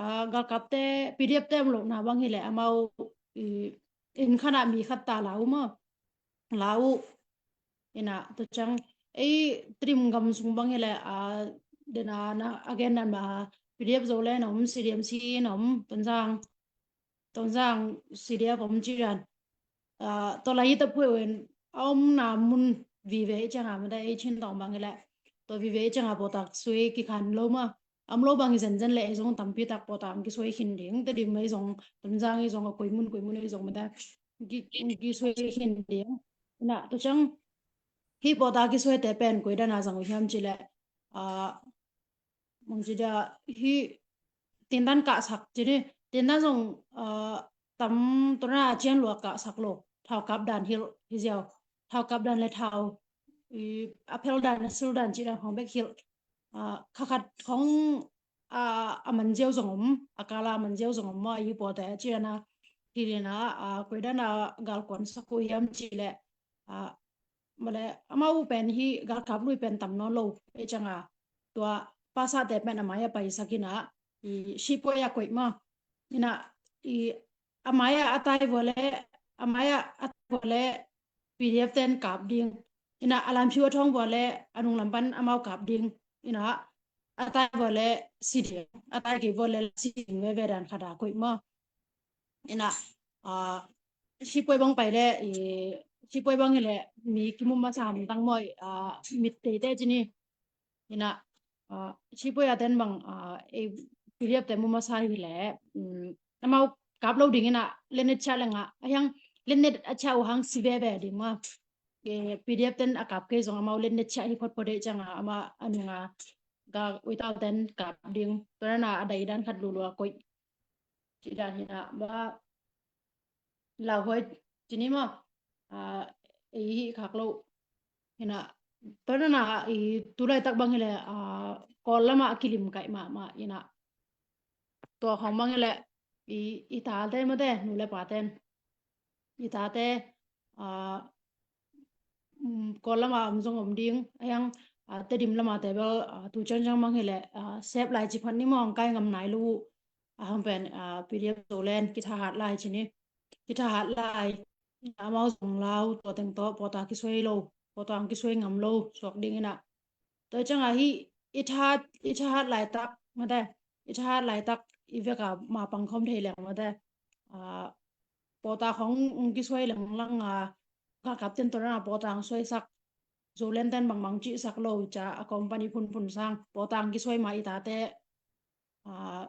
ah, galkapte, P D F te om lohna bang hi leh amau, i, inn khat ah mi khat ta la uh maw, la uh. In ah tua ciang ei Tedim gam sung bang hi leh, ah, den a na a gen dan mah, P D F Zoland om, C D M C N om, Tonzang, Tonzang C D F om ci dan. Ah, tua lai hi ta phuai uh in, a omna mun vive i ciangin, mate, ei Chin Tawng bang hi leh, tua vive i ciangin pawtak sui kikhan lo maw. A om lo bang hi zenzen leh ei zong tampi tak pawtak kisuai khin ding. Tedim ei zong, Tonzang ei zong, a koi mun koi mun ei zong, mate, ki, kisuai khin ding. In ah tua ciang hih pawtak kisuaite pen koi dan a zang uh hiam cih leh, ah, mong ci dia, hih tindan kahsak ci ni, tindan zong, ah, tam, tua na a cian lua kahsak lo, thau kap dan hilh hi ziau, thau kap dan le thau, i, a phel dan, a sil dan cih dan khawng bek hilh. Ah, kha khat khawng, ah, a man ziau zong om, a kal a a man ziau zong om maw, i pawte ci dan a, hi dan a, ah, koi dan a galkuan sak uh hiam cih leh, ah, mawle, amau pen hih galkap lui pen tam nawn lo ahih ciangin, tua pahsate pen a mai ah paisak in ah, i, sihpuai ah koih maw. In ah, i, a mai ah a tai vua leh, a mai ah a tai vua leh P D F ten kap ding. In ah a lamphiu a thawng vua leh a nunglam pan amau kap ding. In ah a tai vua leh si ding, a tai kei vua leh si ding veve dan khat ah koih maw. In ah, ah, sihpuai bang pai leh, i, sihpuai bang hi leh mi kimu masa hamtang maw, ah, mit teitei ci ni. In ah, ah, sihpuai a ten bang, ah, ei P D F te mu masa hi leh, um, amau kap lo ding in ah, letnet ciah leng ah, a hiang letnet a ciah uh hang si veve ding maw. Eh, P D F ten a kap kei zong amau letnet ciah hi photphot ahih ciangin, amah a nung a ga Uitolten kap ding. Tua dan a a dai dan khat lulua koih. Ci dan hi in ah, ba, lauhuai ci ni maw. Ah, ei hih khak lo. Hi in ah, tua dan a i tu laitak bang hi leh, ah, Kawl lam ah a kilim kaih mahmah in ah. Tua khawng bang hi leh, i, i tate mate, nu le paten i tate, a, um, Kawl lama om zong om ding a hiang, a, Tedim lama te bel, a, tu ciangciang mang hileh, a, sep lai ci phat ni maw, ang kai ngam nai lo uh. A hang pen, a, P D F Zoland kithahat lai ci ni. Kithahat lai, amau zong lau, tua teng tawh pawta kisuai lo, pawta ang kisuai ngam lo suak ding inah. Tua ciangah hih i thahat, i thahat laitak mate, i thahat laitak i veka ma pangkhawm thei leng mate, a, pawta khawng ung kisuai lenglang a, galkap ten tua dana pawta ang suaisak, Zoland ten bangbang cihsak lo ca a company phunphun sang pawta ang kisuai ma i tate, a,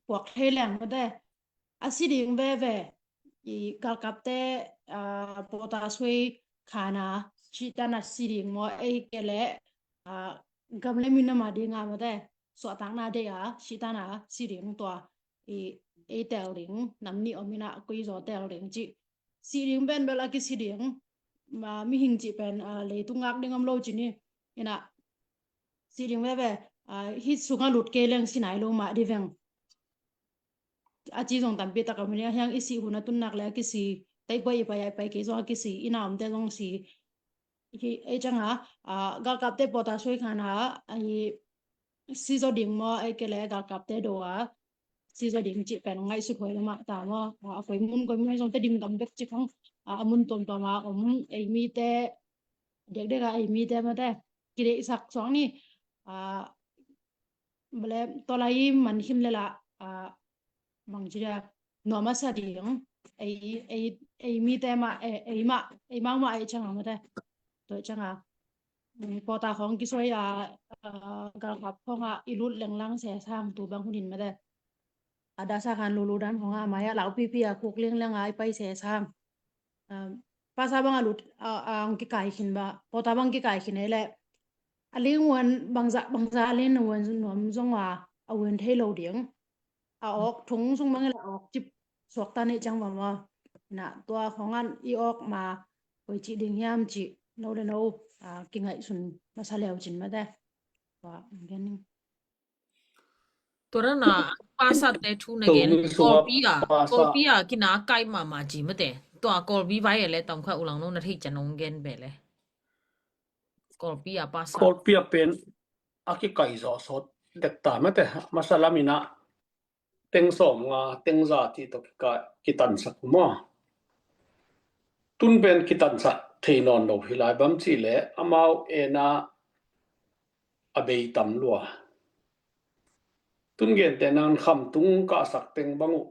puak thei leng mate. A si ding veve, i galkapte, a, pawta suai khana, sihtan a si ding maw, ei ke le, a, gam le minam a ding a mate, suahtakna dei a sihtan a si ding tua, i, ei tel ding, nam nih om inah koi zaw tel ding cih. Si ding pen bel a kisi ding, ma, mihing cih pen, a, leitung ngak ding om lo ci ni. Inah si ding veve, a, hih sungah lut kei leng si nai lo mah di veng. A ci zong tampi tak a muni a hiang i sih hun a tunnak le a kisi, taipuai i pai a i pai kei zong a kisi, i na omte zong si. Hi, ei cianga, a, galkapte pawta suai khana, a, i si zaw ding maw, ei ke le galkapte do a si zaw ding cih pen ngaihsut huai lamah ta maw. A, a koi mun koi mun zong Tedim gam bek cih khang, a, a mun tuamtuam a om ei mite, dekdek a ei mite mate kideihsak suak ni. A, bale, tua lai i man khin le lah, a, bangci dia, nuam a sa ding, ei, ei, ei mite mah, ei, ei mah, ei mah mah ei cianga mate. Tua cianga, mm, pawta khawng kisuai a, a, galkap khawng a i lut lenglang sesang tu bang hunin mate. A dasa khan lulu dan khawng a mai a laupipi a khuk lenglang a i pai sesang. Um, pasa bang a lut, a, a, ang kikai khin ba, pawta bang kikai khin ei leh. A ling wan bangza, bangza a ling wan nuam zong a, a wan thei lo ding. A awk thong sung bang ei leh a awk cip suak ta nei ciang bang maw. Na, tua khawng an i awk ma, koi cih ding hiam cih, no le no, a, kingaihsun masa leu cin mate. Tua, ang gen ning. Tua dana, pasate thu na gen, Kawlpi a, Kawlpi a kina kai mama ci mate. Tua Kawlpi vai a le tam kha ulang no na thei cian ong gen be le. Kawlpi a pasa. Kawlpi a pen a kikai zawh sawt dek ta mate. Masa lam inah teng sawm nga, teng za ti tawh kika, kitansak maw. Tun pen kitansak thei nawn lo hi lai bam cih leh amau ena a bei tam lua. Tun gente nan kham tung kahsak teng bang uh.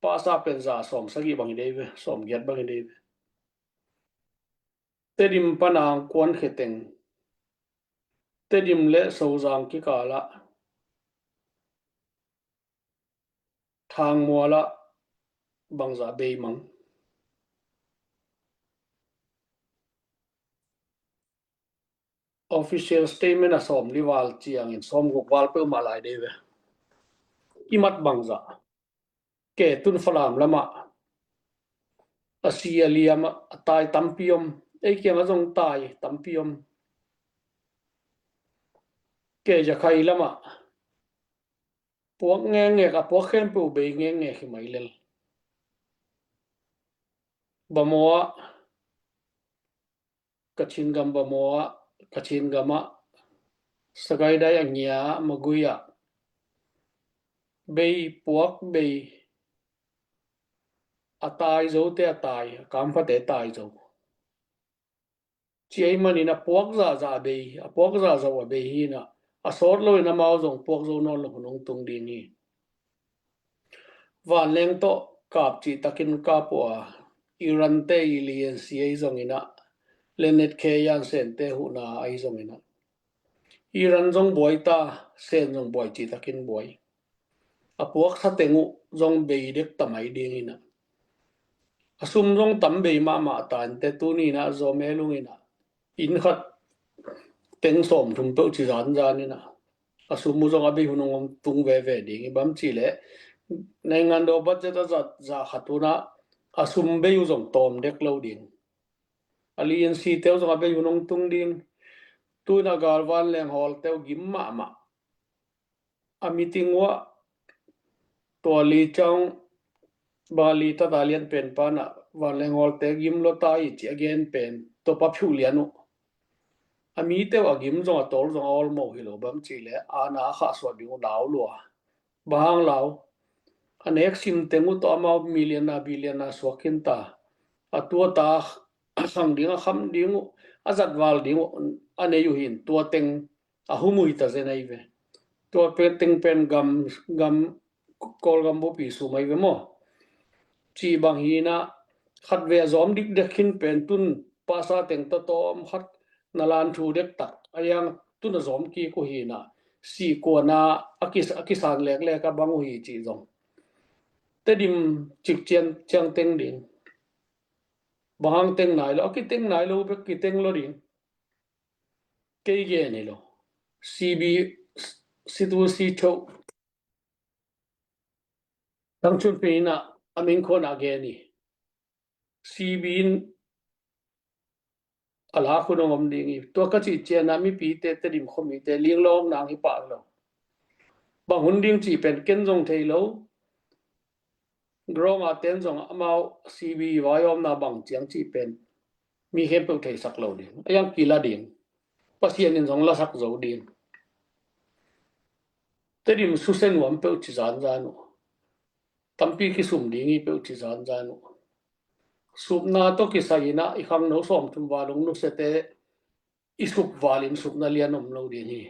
Pasa pen za sawm sagih bang hi dei ve, sawm giat bang hi dei ve. Tedim pan a ang kuan khe teng. Tedim le Sozang kikal ah Thangmual ah bangzah bei mang. Official statement a sawm li val ciangin sawm guk val peuhmah lai dei ve. I mat bangzah. Ke tun Falam lamah a si a liam a tai tampi om. Ei kiangah zong tai tampi om. Ke Jakhai lamah puak ngengek a puak khempeuh bei ngengek hi mai lel. Bamaw ah Kachin gam Bamaw ah, Kachin gam ah, Sagaing Dai a ngia ah, Magway ah, bei puak bei, a tai zote a tai, a kamphate tai zo. Ci ei manin a puak zahzah a bei, a puak zahzah a bei hi inah, a sawt loin amau zong puak zo nawn lo hun hong tung ding hi. Vanleng tawh kap cihtakin kap uh a, Iran te i liansi ahi zongin ah, Lenet Khe Yan Sen te huhna ahi zongin ah, Iran zong buai ta, Sen zong buai cihtakin buai. A puaksa teng uh zong bei dek ta mai ding inah, a sum zong tam bei mahmah ta inte tuni inah Zomi lung inah inn khat teng sawm thum peuh ci zanzan inah, a sum uh zong a bei hun hong tung veve ding hi bam cih leh, naingan daw budget a zat zah khat un ah a sum bei uh zong tawm dek lo ding. A liansi te uh zong a bei hun hong tung ding. Tu inah galvan leng hawl te uh gim mahmah. A meeting uh ah Tua Li Chang, Bali tata lian pen pana vanleng hawlte gim lo ta i ci a gen pen tua pa phiu lian uh. A mite uh a gim zong a tawl zong a awlmo hi lo bam ci le ana a khahsuah ding uh lau lua. Bang hang lau, a nek sim teng uh tawh amau million a billion a suak khin ta. A tua ta a khang ding a kham ding uh a zatval ding uh a nei uh hin tua teng a hum uh hi ta zen ahi ve. Tua pe teng pen gam gam Kawlgam bupi sum ahi ve maw? Cih bang hinah khat ve a zawm dikdek khin pen tun pasa teng tawtawm khat na lan thu dektak a yang tun a zawm kik uh hinah sihkuana a kis a kisan leklek a bang uh hi cih zong Tedim cik cian ciang teng ding. Bang hang teng nai lo a kiteng nai lo bek kiteng lo ding. Kei gen hi lo. C B situ si cho tang chun pina a ming khon a gen hi. C B in a la khun hong om ding hi. Tua ka cih ciana mipite Tedim khomite linglawng nang hi pah lo. Bang hun ding cih pen ken zong thei lo. Grong a ten zong amau C B vai omna bang ciang cih pen mi khempeuh theisak lo ding a yang kila ding. Pasian in zong lasak zo ding. Tedim susia nuam peuh ci zanzan uh. Tampi kisum ding hi peuh ci zanzan uh. Supna tawh kisai inah i khangno sawmthum val hong nusiate i sup valin supna lian om lo ding hi.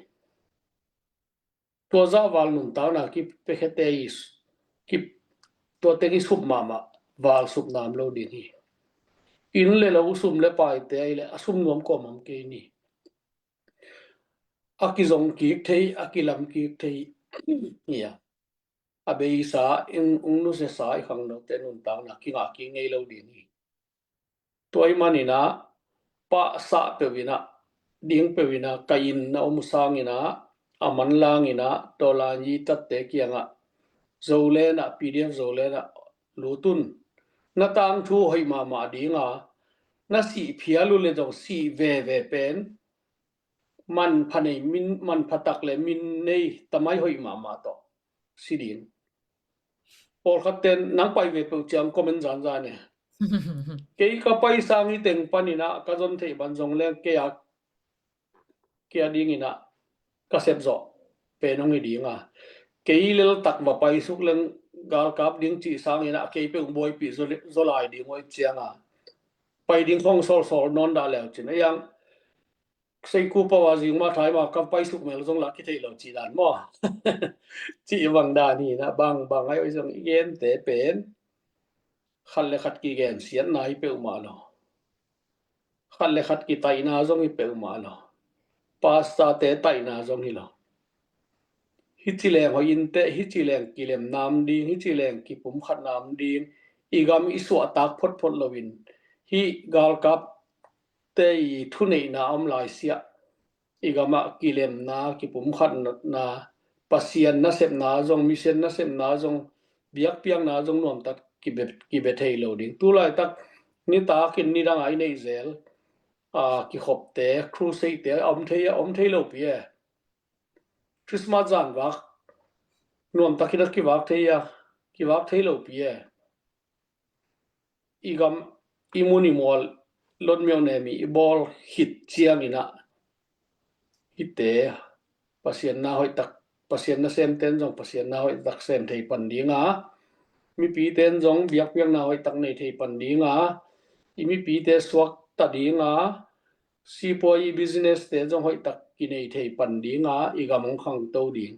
Tua zah val nuntakna kipiakhete i tua teng i sup mahmah val supna om lo ding hi. Inn le lo sum le paite ahi le a sum nuam kawm om kei ni. A kizong kik thei a kilam kik thei hi a, a beisa in ung nusiasa i khangnote nuntakna kingah kik ngei lo ding hi. Tua i maninah pahsah peuh inah ding peuh inah ka inn na om uh sanginah a manlang inah tawlan yi tatte kiangah Zolenah P D F Zolenah lutun na tangthu hoih mahmah dinga na sih phial uh le zong sih veve pen manpha nei min manpha tak le min nei tamai hoih mahmah tawh si ding. Pawlkhat ten nang pai ve peuh ciang comment zanzan e. Kei ka pai sang hi teng paninah ka zon theih ban zong leng kei a kei a dinginah ka sep zawh pen hong hi dinga kei leltak va pai suk leng galkap ding cih sanginah kei peuh buaipih zaw lai ding uh cianga pai ding khong sawlsawl nawn dah leu cin a yang Seiku pau a zing ma thai ma kam pai suk mel zong lah kithei lo ci dan maw? Ci bang dan hi na bang bang ai zong i gen te pen khat le khat kigen siatna hi peuhmah lo. Khat le khat kitaihna zong hi peuhmah lo. Pastor te taihna zong hi lo. Hici leng hoih inteh, hici leng kilem nam ding, hici leng kipumkhat nam ding, i gam i suahtak photphot loin hih galkap te i thuneihna om laisiah i gamah kilemna, kipumkhatna, Pasian nasepna zong, misen nasepna zong, biakpiakna zong nuamtak kibe, kibe thei lo ding. Tulaitak nitakin nidangah i neih zel a kikhopte, crusade te a om thei a om thei lo pi e. Christmas zan vak nuamtakin a kivak thei a kivak thei lo pi e. I gam i mun i mual lotmiau nemi i bawl khit cianginah hite Pasian na hoihtak Pasian na semten zong Pasian na hoihtak sem thei pan dinga mipiten zong biakpiakna hoihtak nei thei pan dinga i mipite suakta dinga sipuai i business te zong hoihtak kinei thei pan dinga i gam hong khangto ding.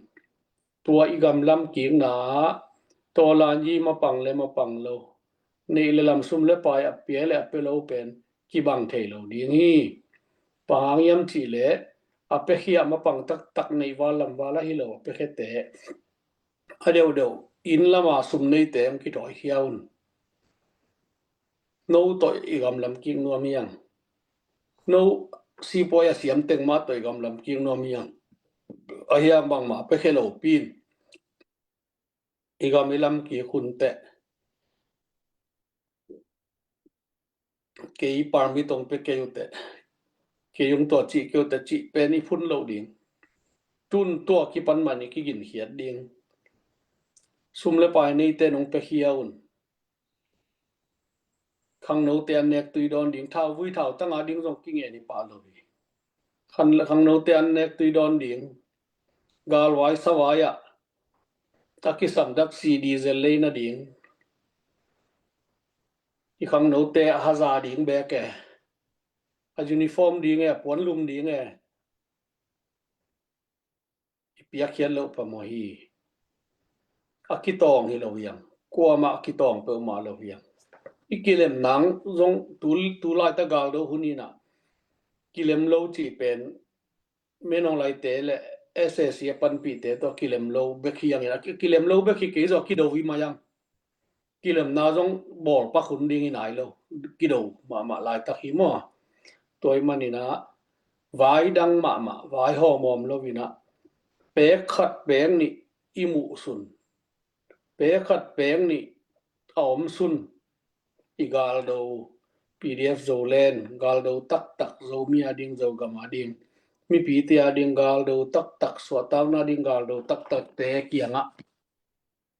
Tua i gam lam kikna ah tawlan yi mapang le mapang lo neih le lam sum le pai a pia le a pia lo pen kibang thei lo ding hi. Pahang hiam cih leh a piakhia mapang taktak neih val lam val ahi lo a piakhete a deuhdeuh inn lama sum neite hong kithawi khia un. No tawh i gam lam kik nuam hiang. No sipuai a siam teng mah tawh i gam lam kik nuam hiang. A hiang bangmah pekhe lo pin i gam i lam kik hun teh kei parmi tong pe kei uh teh kei ung tua cih kei uh teh cih pen i phun lo ding. Tun tua kipan man i kiginkhiat ding. Sum le pai neite nong piakhia un. Khangnote an nek tui dawn ding, thauvui thautang a ding zong kingen hi pah lo hi. Khangnote an nek tui dawn ding, galvai savai ah a kisam dak si diesel lei nading. I khangnote a haza ding bek e, a uniform ding e, a puan lum ding e, i piakkhiat loh phamawh hi. A kitawng hi lo hiam? Kuamah a kitawng peuhmah lo hiam? I kilem nang zong tu, tu laita galdo hun inah kilem lo cih pen Menawng Laite le S A C a panpihte tawh kilem lo bek hi hangin, a ki-, kilem lo bek hi kei zaw, kido hi mai ang. Kilemna zong bawlpak hun ding hi nai lo, kido mahmah laitak hi maw? Tua hi maninah vai dang mahmah, vai hawmawm lo inah pek khat pek nih i muhsun, pek khat pek nih a omsun, i galdo, P D F Zoland galdo taktak, Zomi a ding, Zogam a ding, mipite a ding galdo taktak, suahtakna ding galdo taktakte kiangah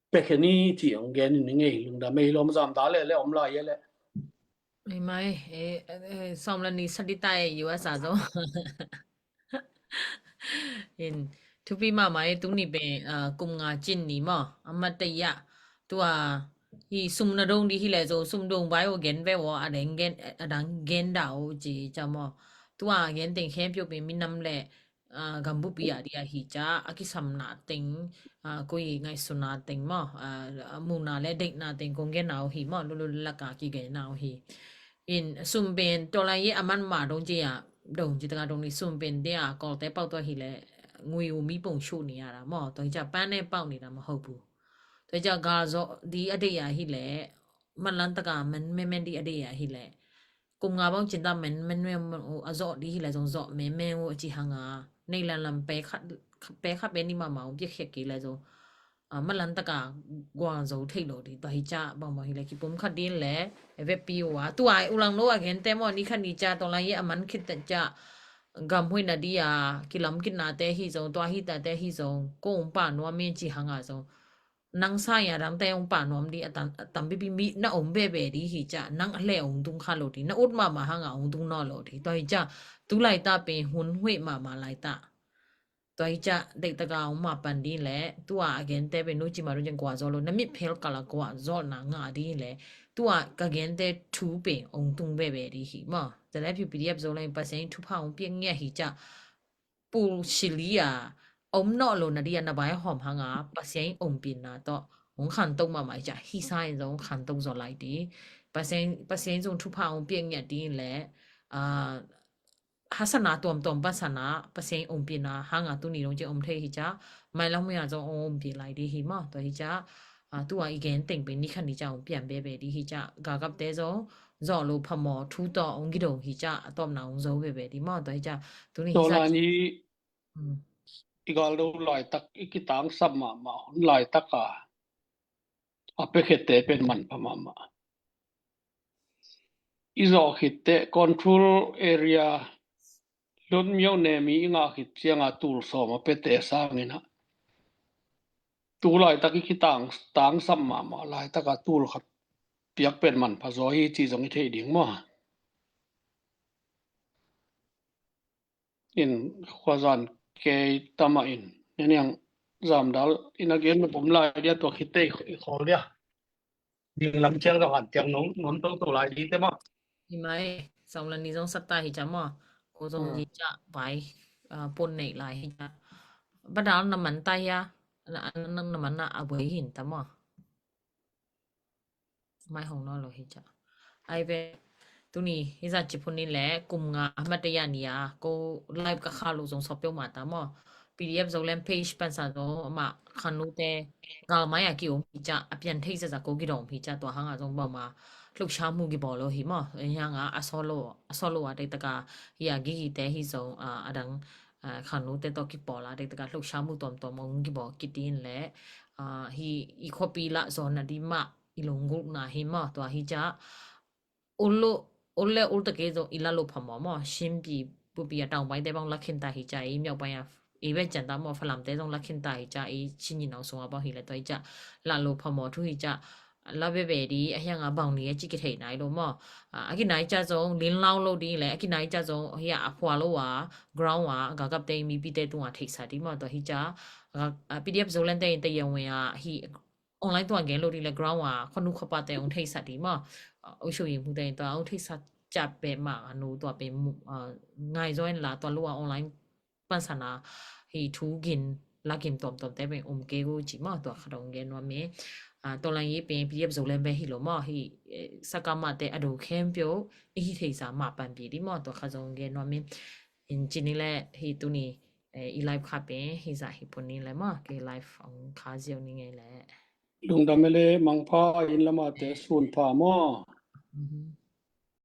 pekhe ni ci hong gen in i ngei. Lungdam ei, lawm, zam da le le om lai e le. Ei mai, eh, eh, sawm la ni sadi tai U S a zo. In, thupi mahmah e, tuni pen, ah, kum nga cin ni maw, a mataya. Tua, hi sum na dong di hi le zo, sum dong bai o gen ve o, a dang gen, a dang gen da o ci ca maw. Tua gen teng khempeuh pen minam le, ah, gambupi a dia hi ca, a kisamna teng, ah, koi ngaihsutna teng maw, ah, muhna le deihna teng kong gen a o hi maw, lulu laka kigen a o hi. In sum pen tua lai ye a man ma dong ci a, dong ci taka dong ni sum pen dia kawlte pau tua hi le, ngui u mi pong shu ni a la maw, tua hi ca pan e pau ni la maw, hau pu. Tua hi ca ga zo di a dei a hi le, man lan taka man men men di a dei a hi le, kum nga bang cin ta men men men u a zawh di hi le zong zawh men men u a ci hang a. Nei lan lam pe khat, pe khat pe ni mahmah u biak khiak kei le zong, ah, man lan taka guang zo thei lo di. Tua hi ca bang bang hi le kipum khat din le, e ve pi u a. Tua ai u lang lo a gen te maw, ni khat ni ca tong lai ye a man khit ta ca gam hui na di a, kilam kit na te hi zong, tua hi ta te hi zong, ko um pa nuam men ci hang a zong. Nang sa ya dang te ong pa nuam di a tam, a tam pi pi mi na ong be be di hi ca, nang a le ong tung kha lo di, na ut mahmah hang a ong tung naw lo di. Tua hi ca, tu lai ta pen hun huih mahmah lai ta. Tua hi ca, deih taka ong ma pan di le, tua a gen te pen nu ci ma dong ciang kua zaw lo, na mit phel kala kua zaw na nga di le, tua ka gen te thu pen ong tung be be di hi maw. Tua le P D F Zoland Pasian thu pha ong piak ngia hi ca, pu sili a om nawh lo na di a na bai hawm hang a, Pasian in ompihna tawh hong khanto mahmah hi ca, hi sa in zong hong khanto zaw lai di. Pasian, Pasian in zong thupha hong piak ngiat ding le, ah, hasana tuamtuam pasana Pasian in ompihna hang a tuni dong ci om thei hi ca, mailam hua zong hong ompih lai di hi maw, tua hi ca, ah, tua i gen teng pen ni khan ni ca hong pian bebe di hi ca, gagapte zong zawh lo phamawh thu tawh hong gidong hi ca, a tawpna hong zo bebe di maw, tua hi ca, tuni hi sa. Tawlan hi. Mm. I galdo laitak, i kitangsap mahmah hun laitak a, a pekhete pen manpha mahmah. I zawh khitte control area lun miau nemi i ngah khit cianga tul sawm a pete sangin a, tu laitak i kitang, tangsap mahmah laitak a tul khat piak pen manpha zaw hi ci zong i theih ding maw? In khuazan kei tama in, neniang zamdal in a gen na bom lai dia tua khitte i khawl dia. Ding lam ciang zong han tiang nong, nong to to lai di te maw. Hi mai, sawm la ni zong sat ta hi ca maw. Ko zong hi ca bai, ah, pon neih lai hi ca. Ba dal na man ta hi a, na, na, na man na a buai hin ta maw. Mai hong naw lo hi ca. Ai ve, tuni hi zan ci phun ni le, kum nga a mataya ni a, ko live ka kha lo zong sawp peuh ma ta maw. P D F Zoland page pansa zong ama khanute gal mai a ki om hi ca, a pian thei zaza ko gidawm hi ca, tua hang a zong bawm a hluk sha mu gibaw lo hi maw. Hang a a solo, a solo a dei taka hi a gigi te hi zong, a, a dang, a, khanute tawh kipawl a dei taka hluk sha mu tuamtuam ong gibaw kitin le, a, hi i khuapi lah zawn a di mah i lunggulhna hi maw, tua hi ca. Ulu, ul le ul ta kei zong i la lo phamawh maw, shimpi bupi a tawngbaite bang la khin ta hi ca, i miaupai a ei bek ciang ta maw, Falam te zong la khin ta hi ca, ei Chin Yinau sung a bang hi leh tua hi ca, la lo phamawh thu hi ca, la bebe di a hiang a bang ni a ci kithei nai lo maw. A, a kinai ca zong lin lau lo di leh, a kinai ca zong hi a, a phua lo a, ground a, gagap te, mipi te tung a theihsa di maw, tua hi ca, a, a P D F Zoland te in ta yang we a, hi online tua gen lo di leh ground a, khua nu khua pa te ong theihsa di maw. A, ui shu yin hu te in tua ong theihsa ca pe ma, a nu tua pe mu, a, ngai zo in la tua lo a online pansana hi thu gin la gim tuamtuam te pen um kei go ci maw, tua khat ong gen nuam e. A, tua lang i pen P D F Zoland pen hi lo maw, hi, eh, sakama te a do khempeuh i hi thei sa ma panpih di maw, tua khat zong gen nuam e. In ci ni leh hi tuni, eh, i live kha pen hi zah hi pun ni leh maw, kei live ong kha ziau ni ngei leh. Lungdam e le, mangpha in lama te sun pha maw. Mhm.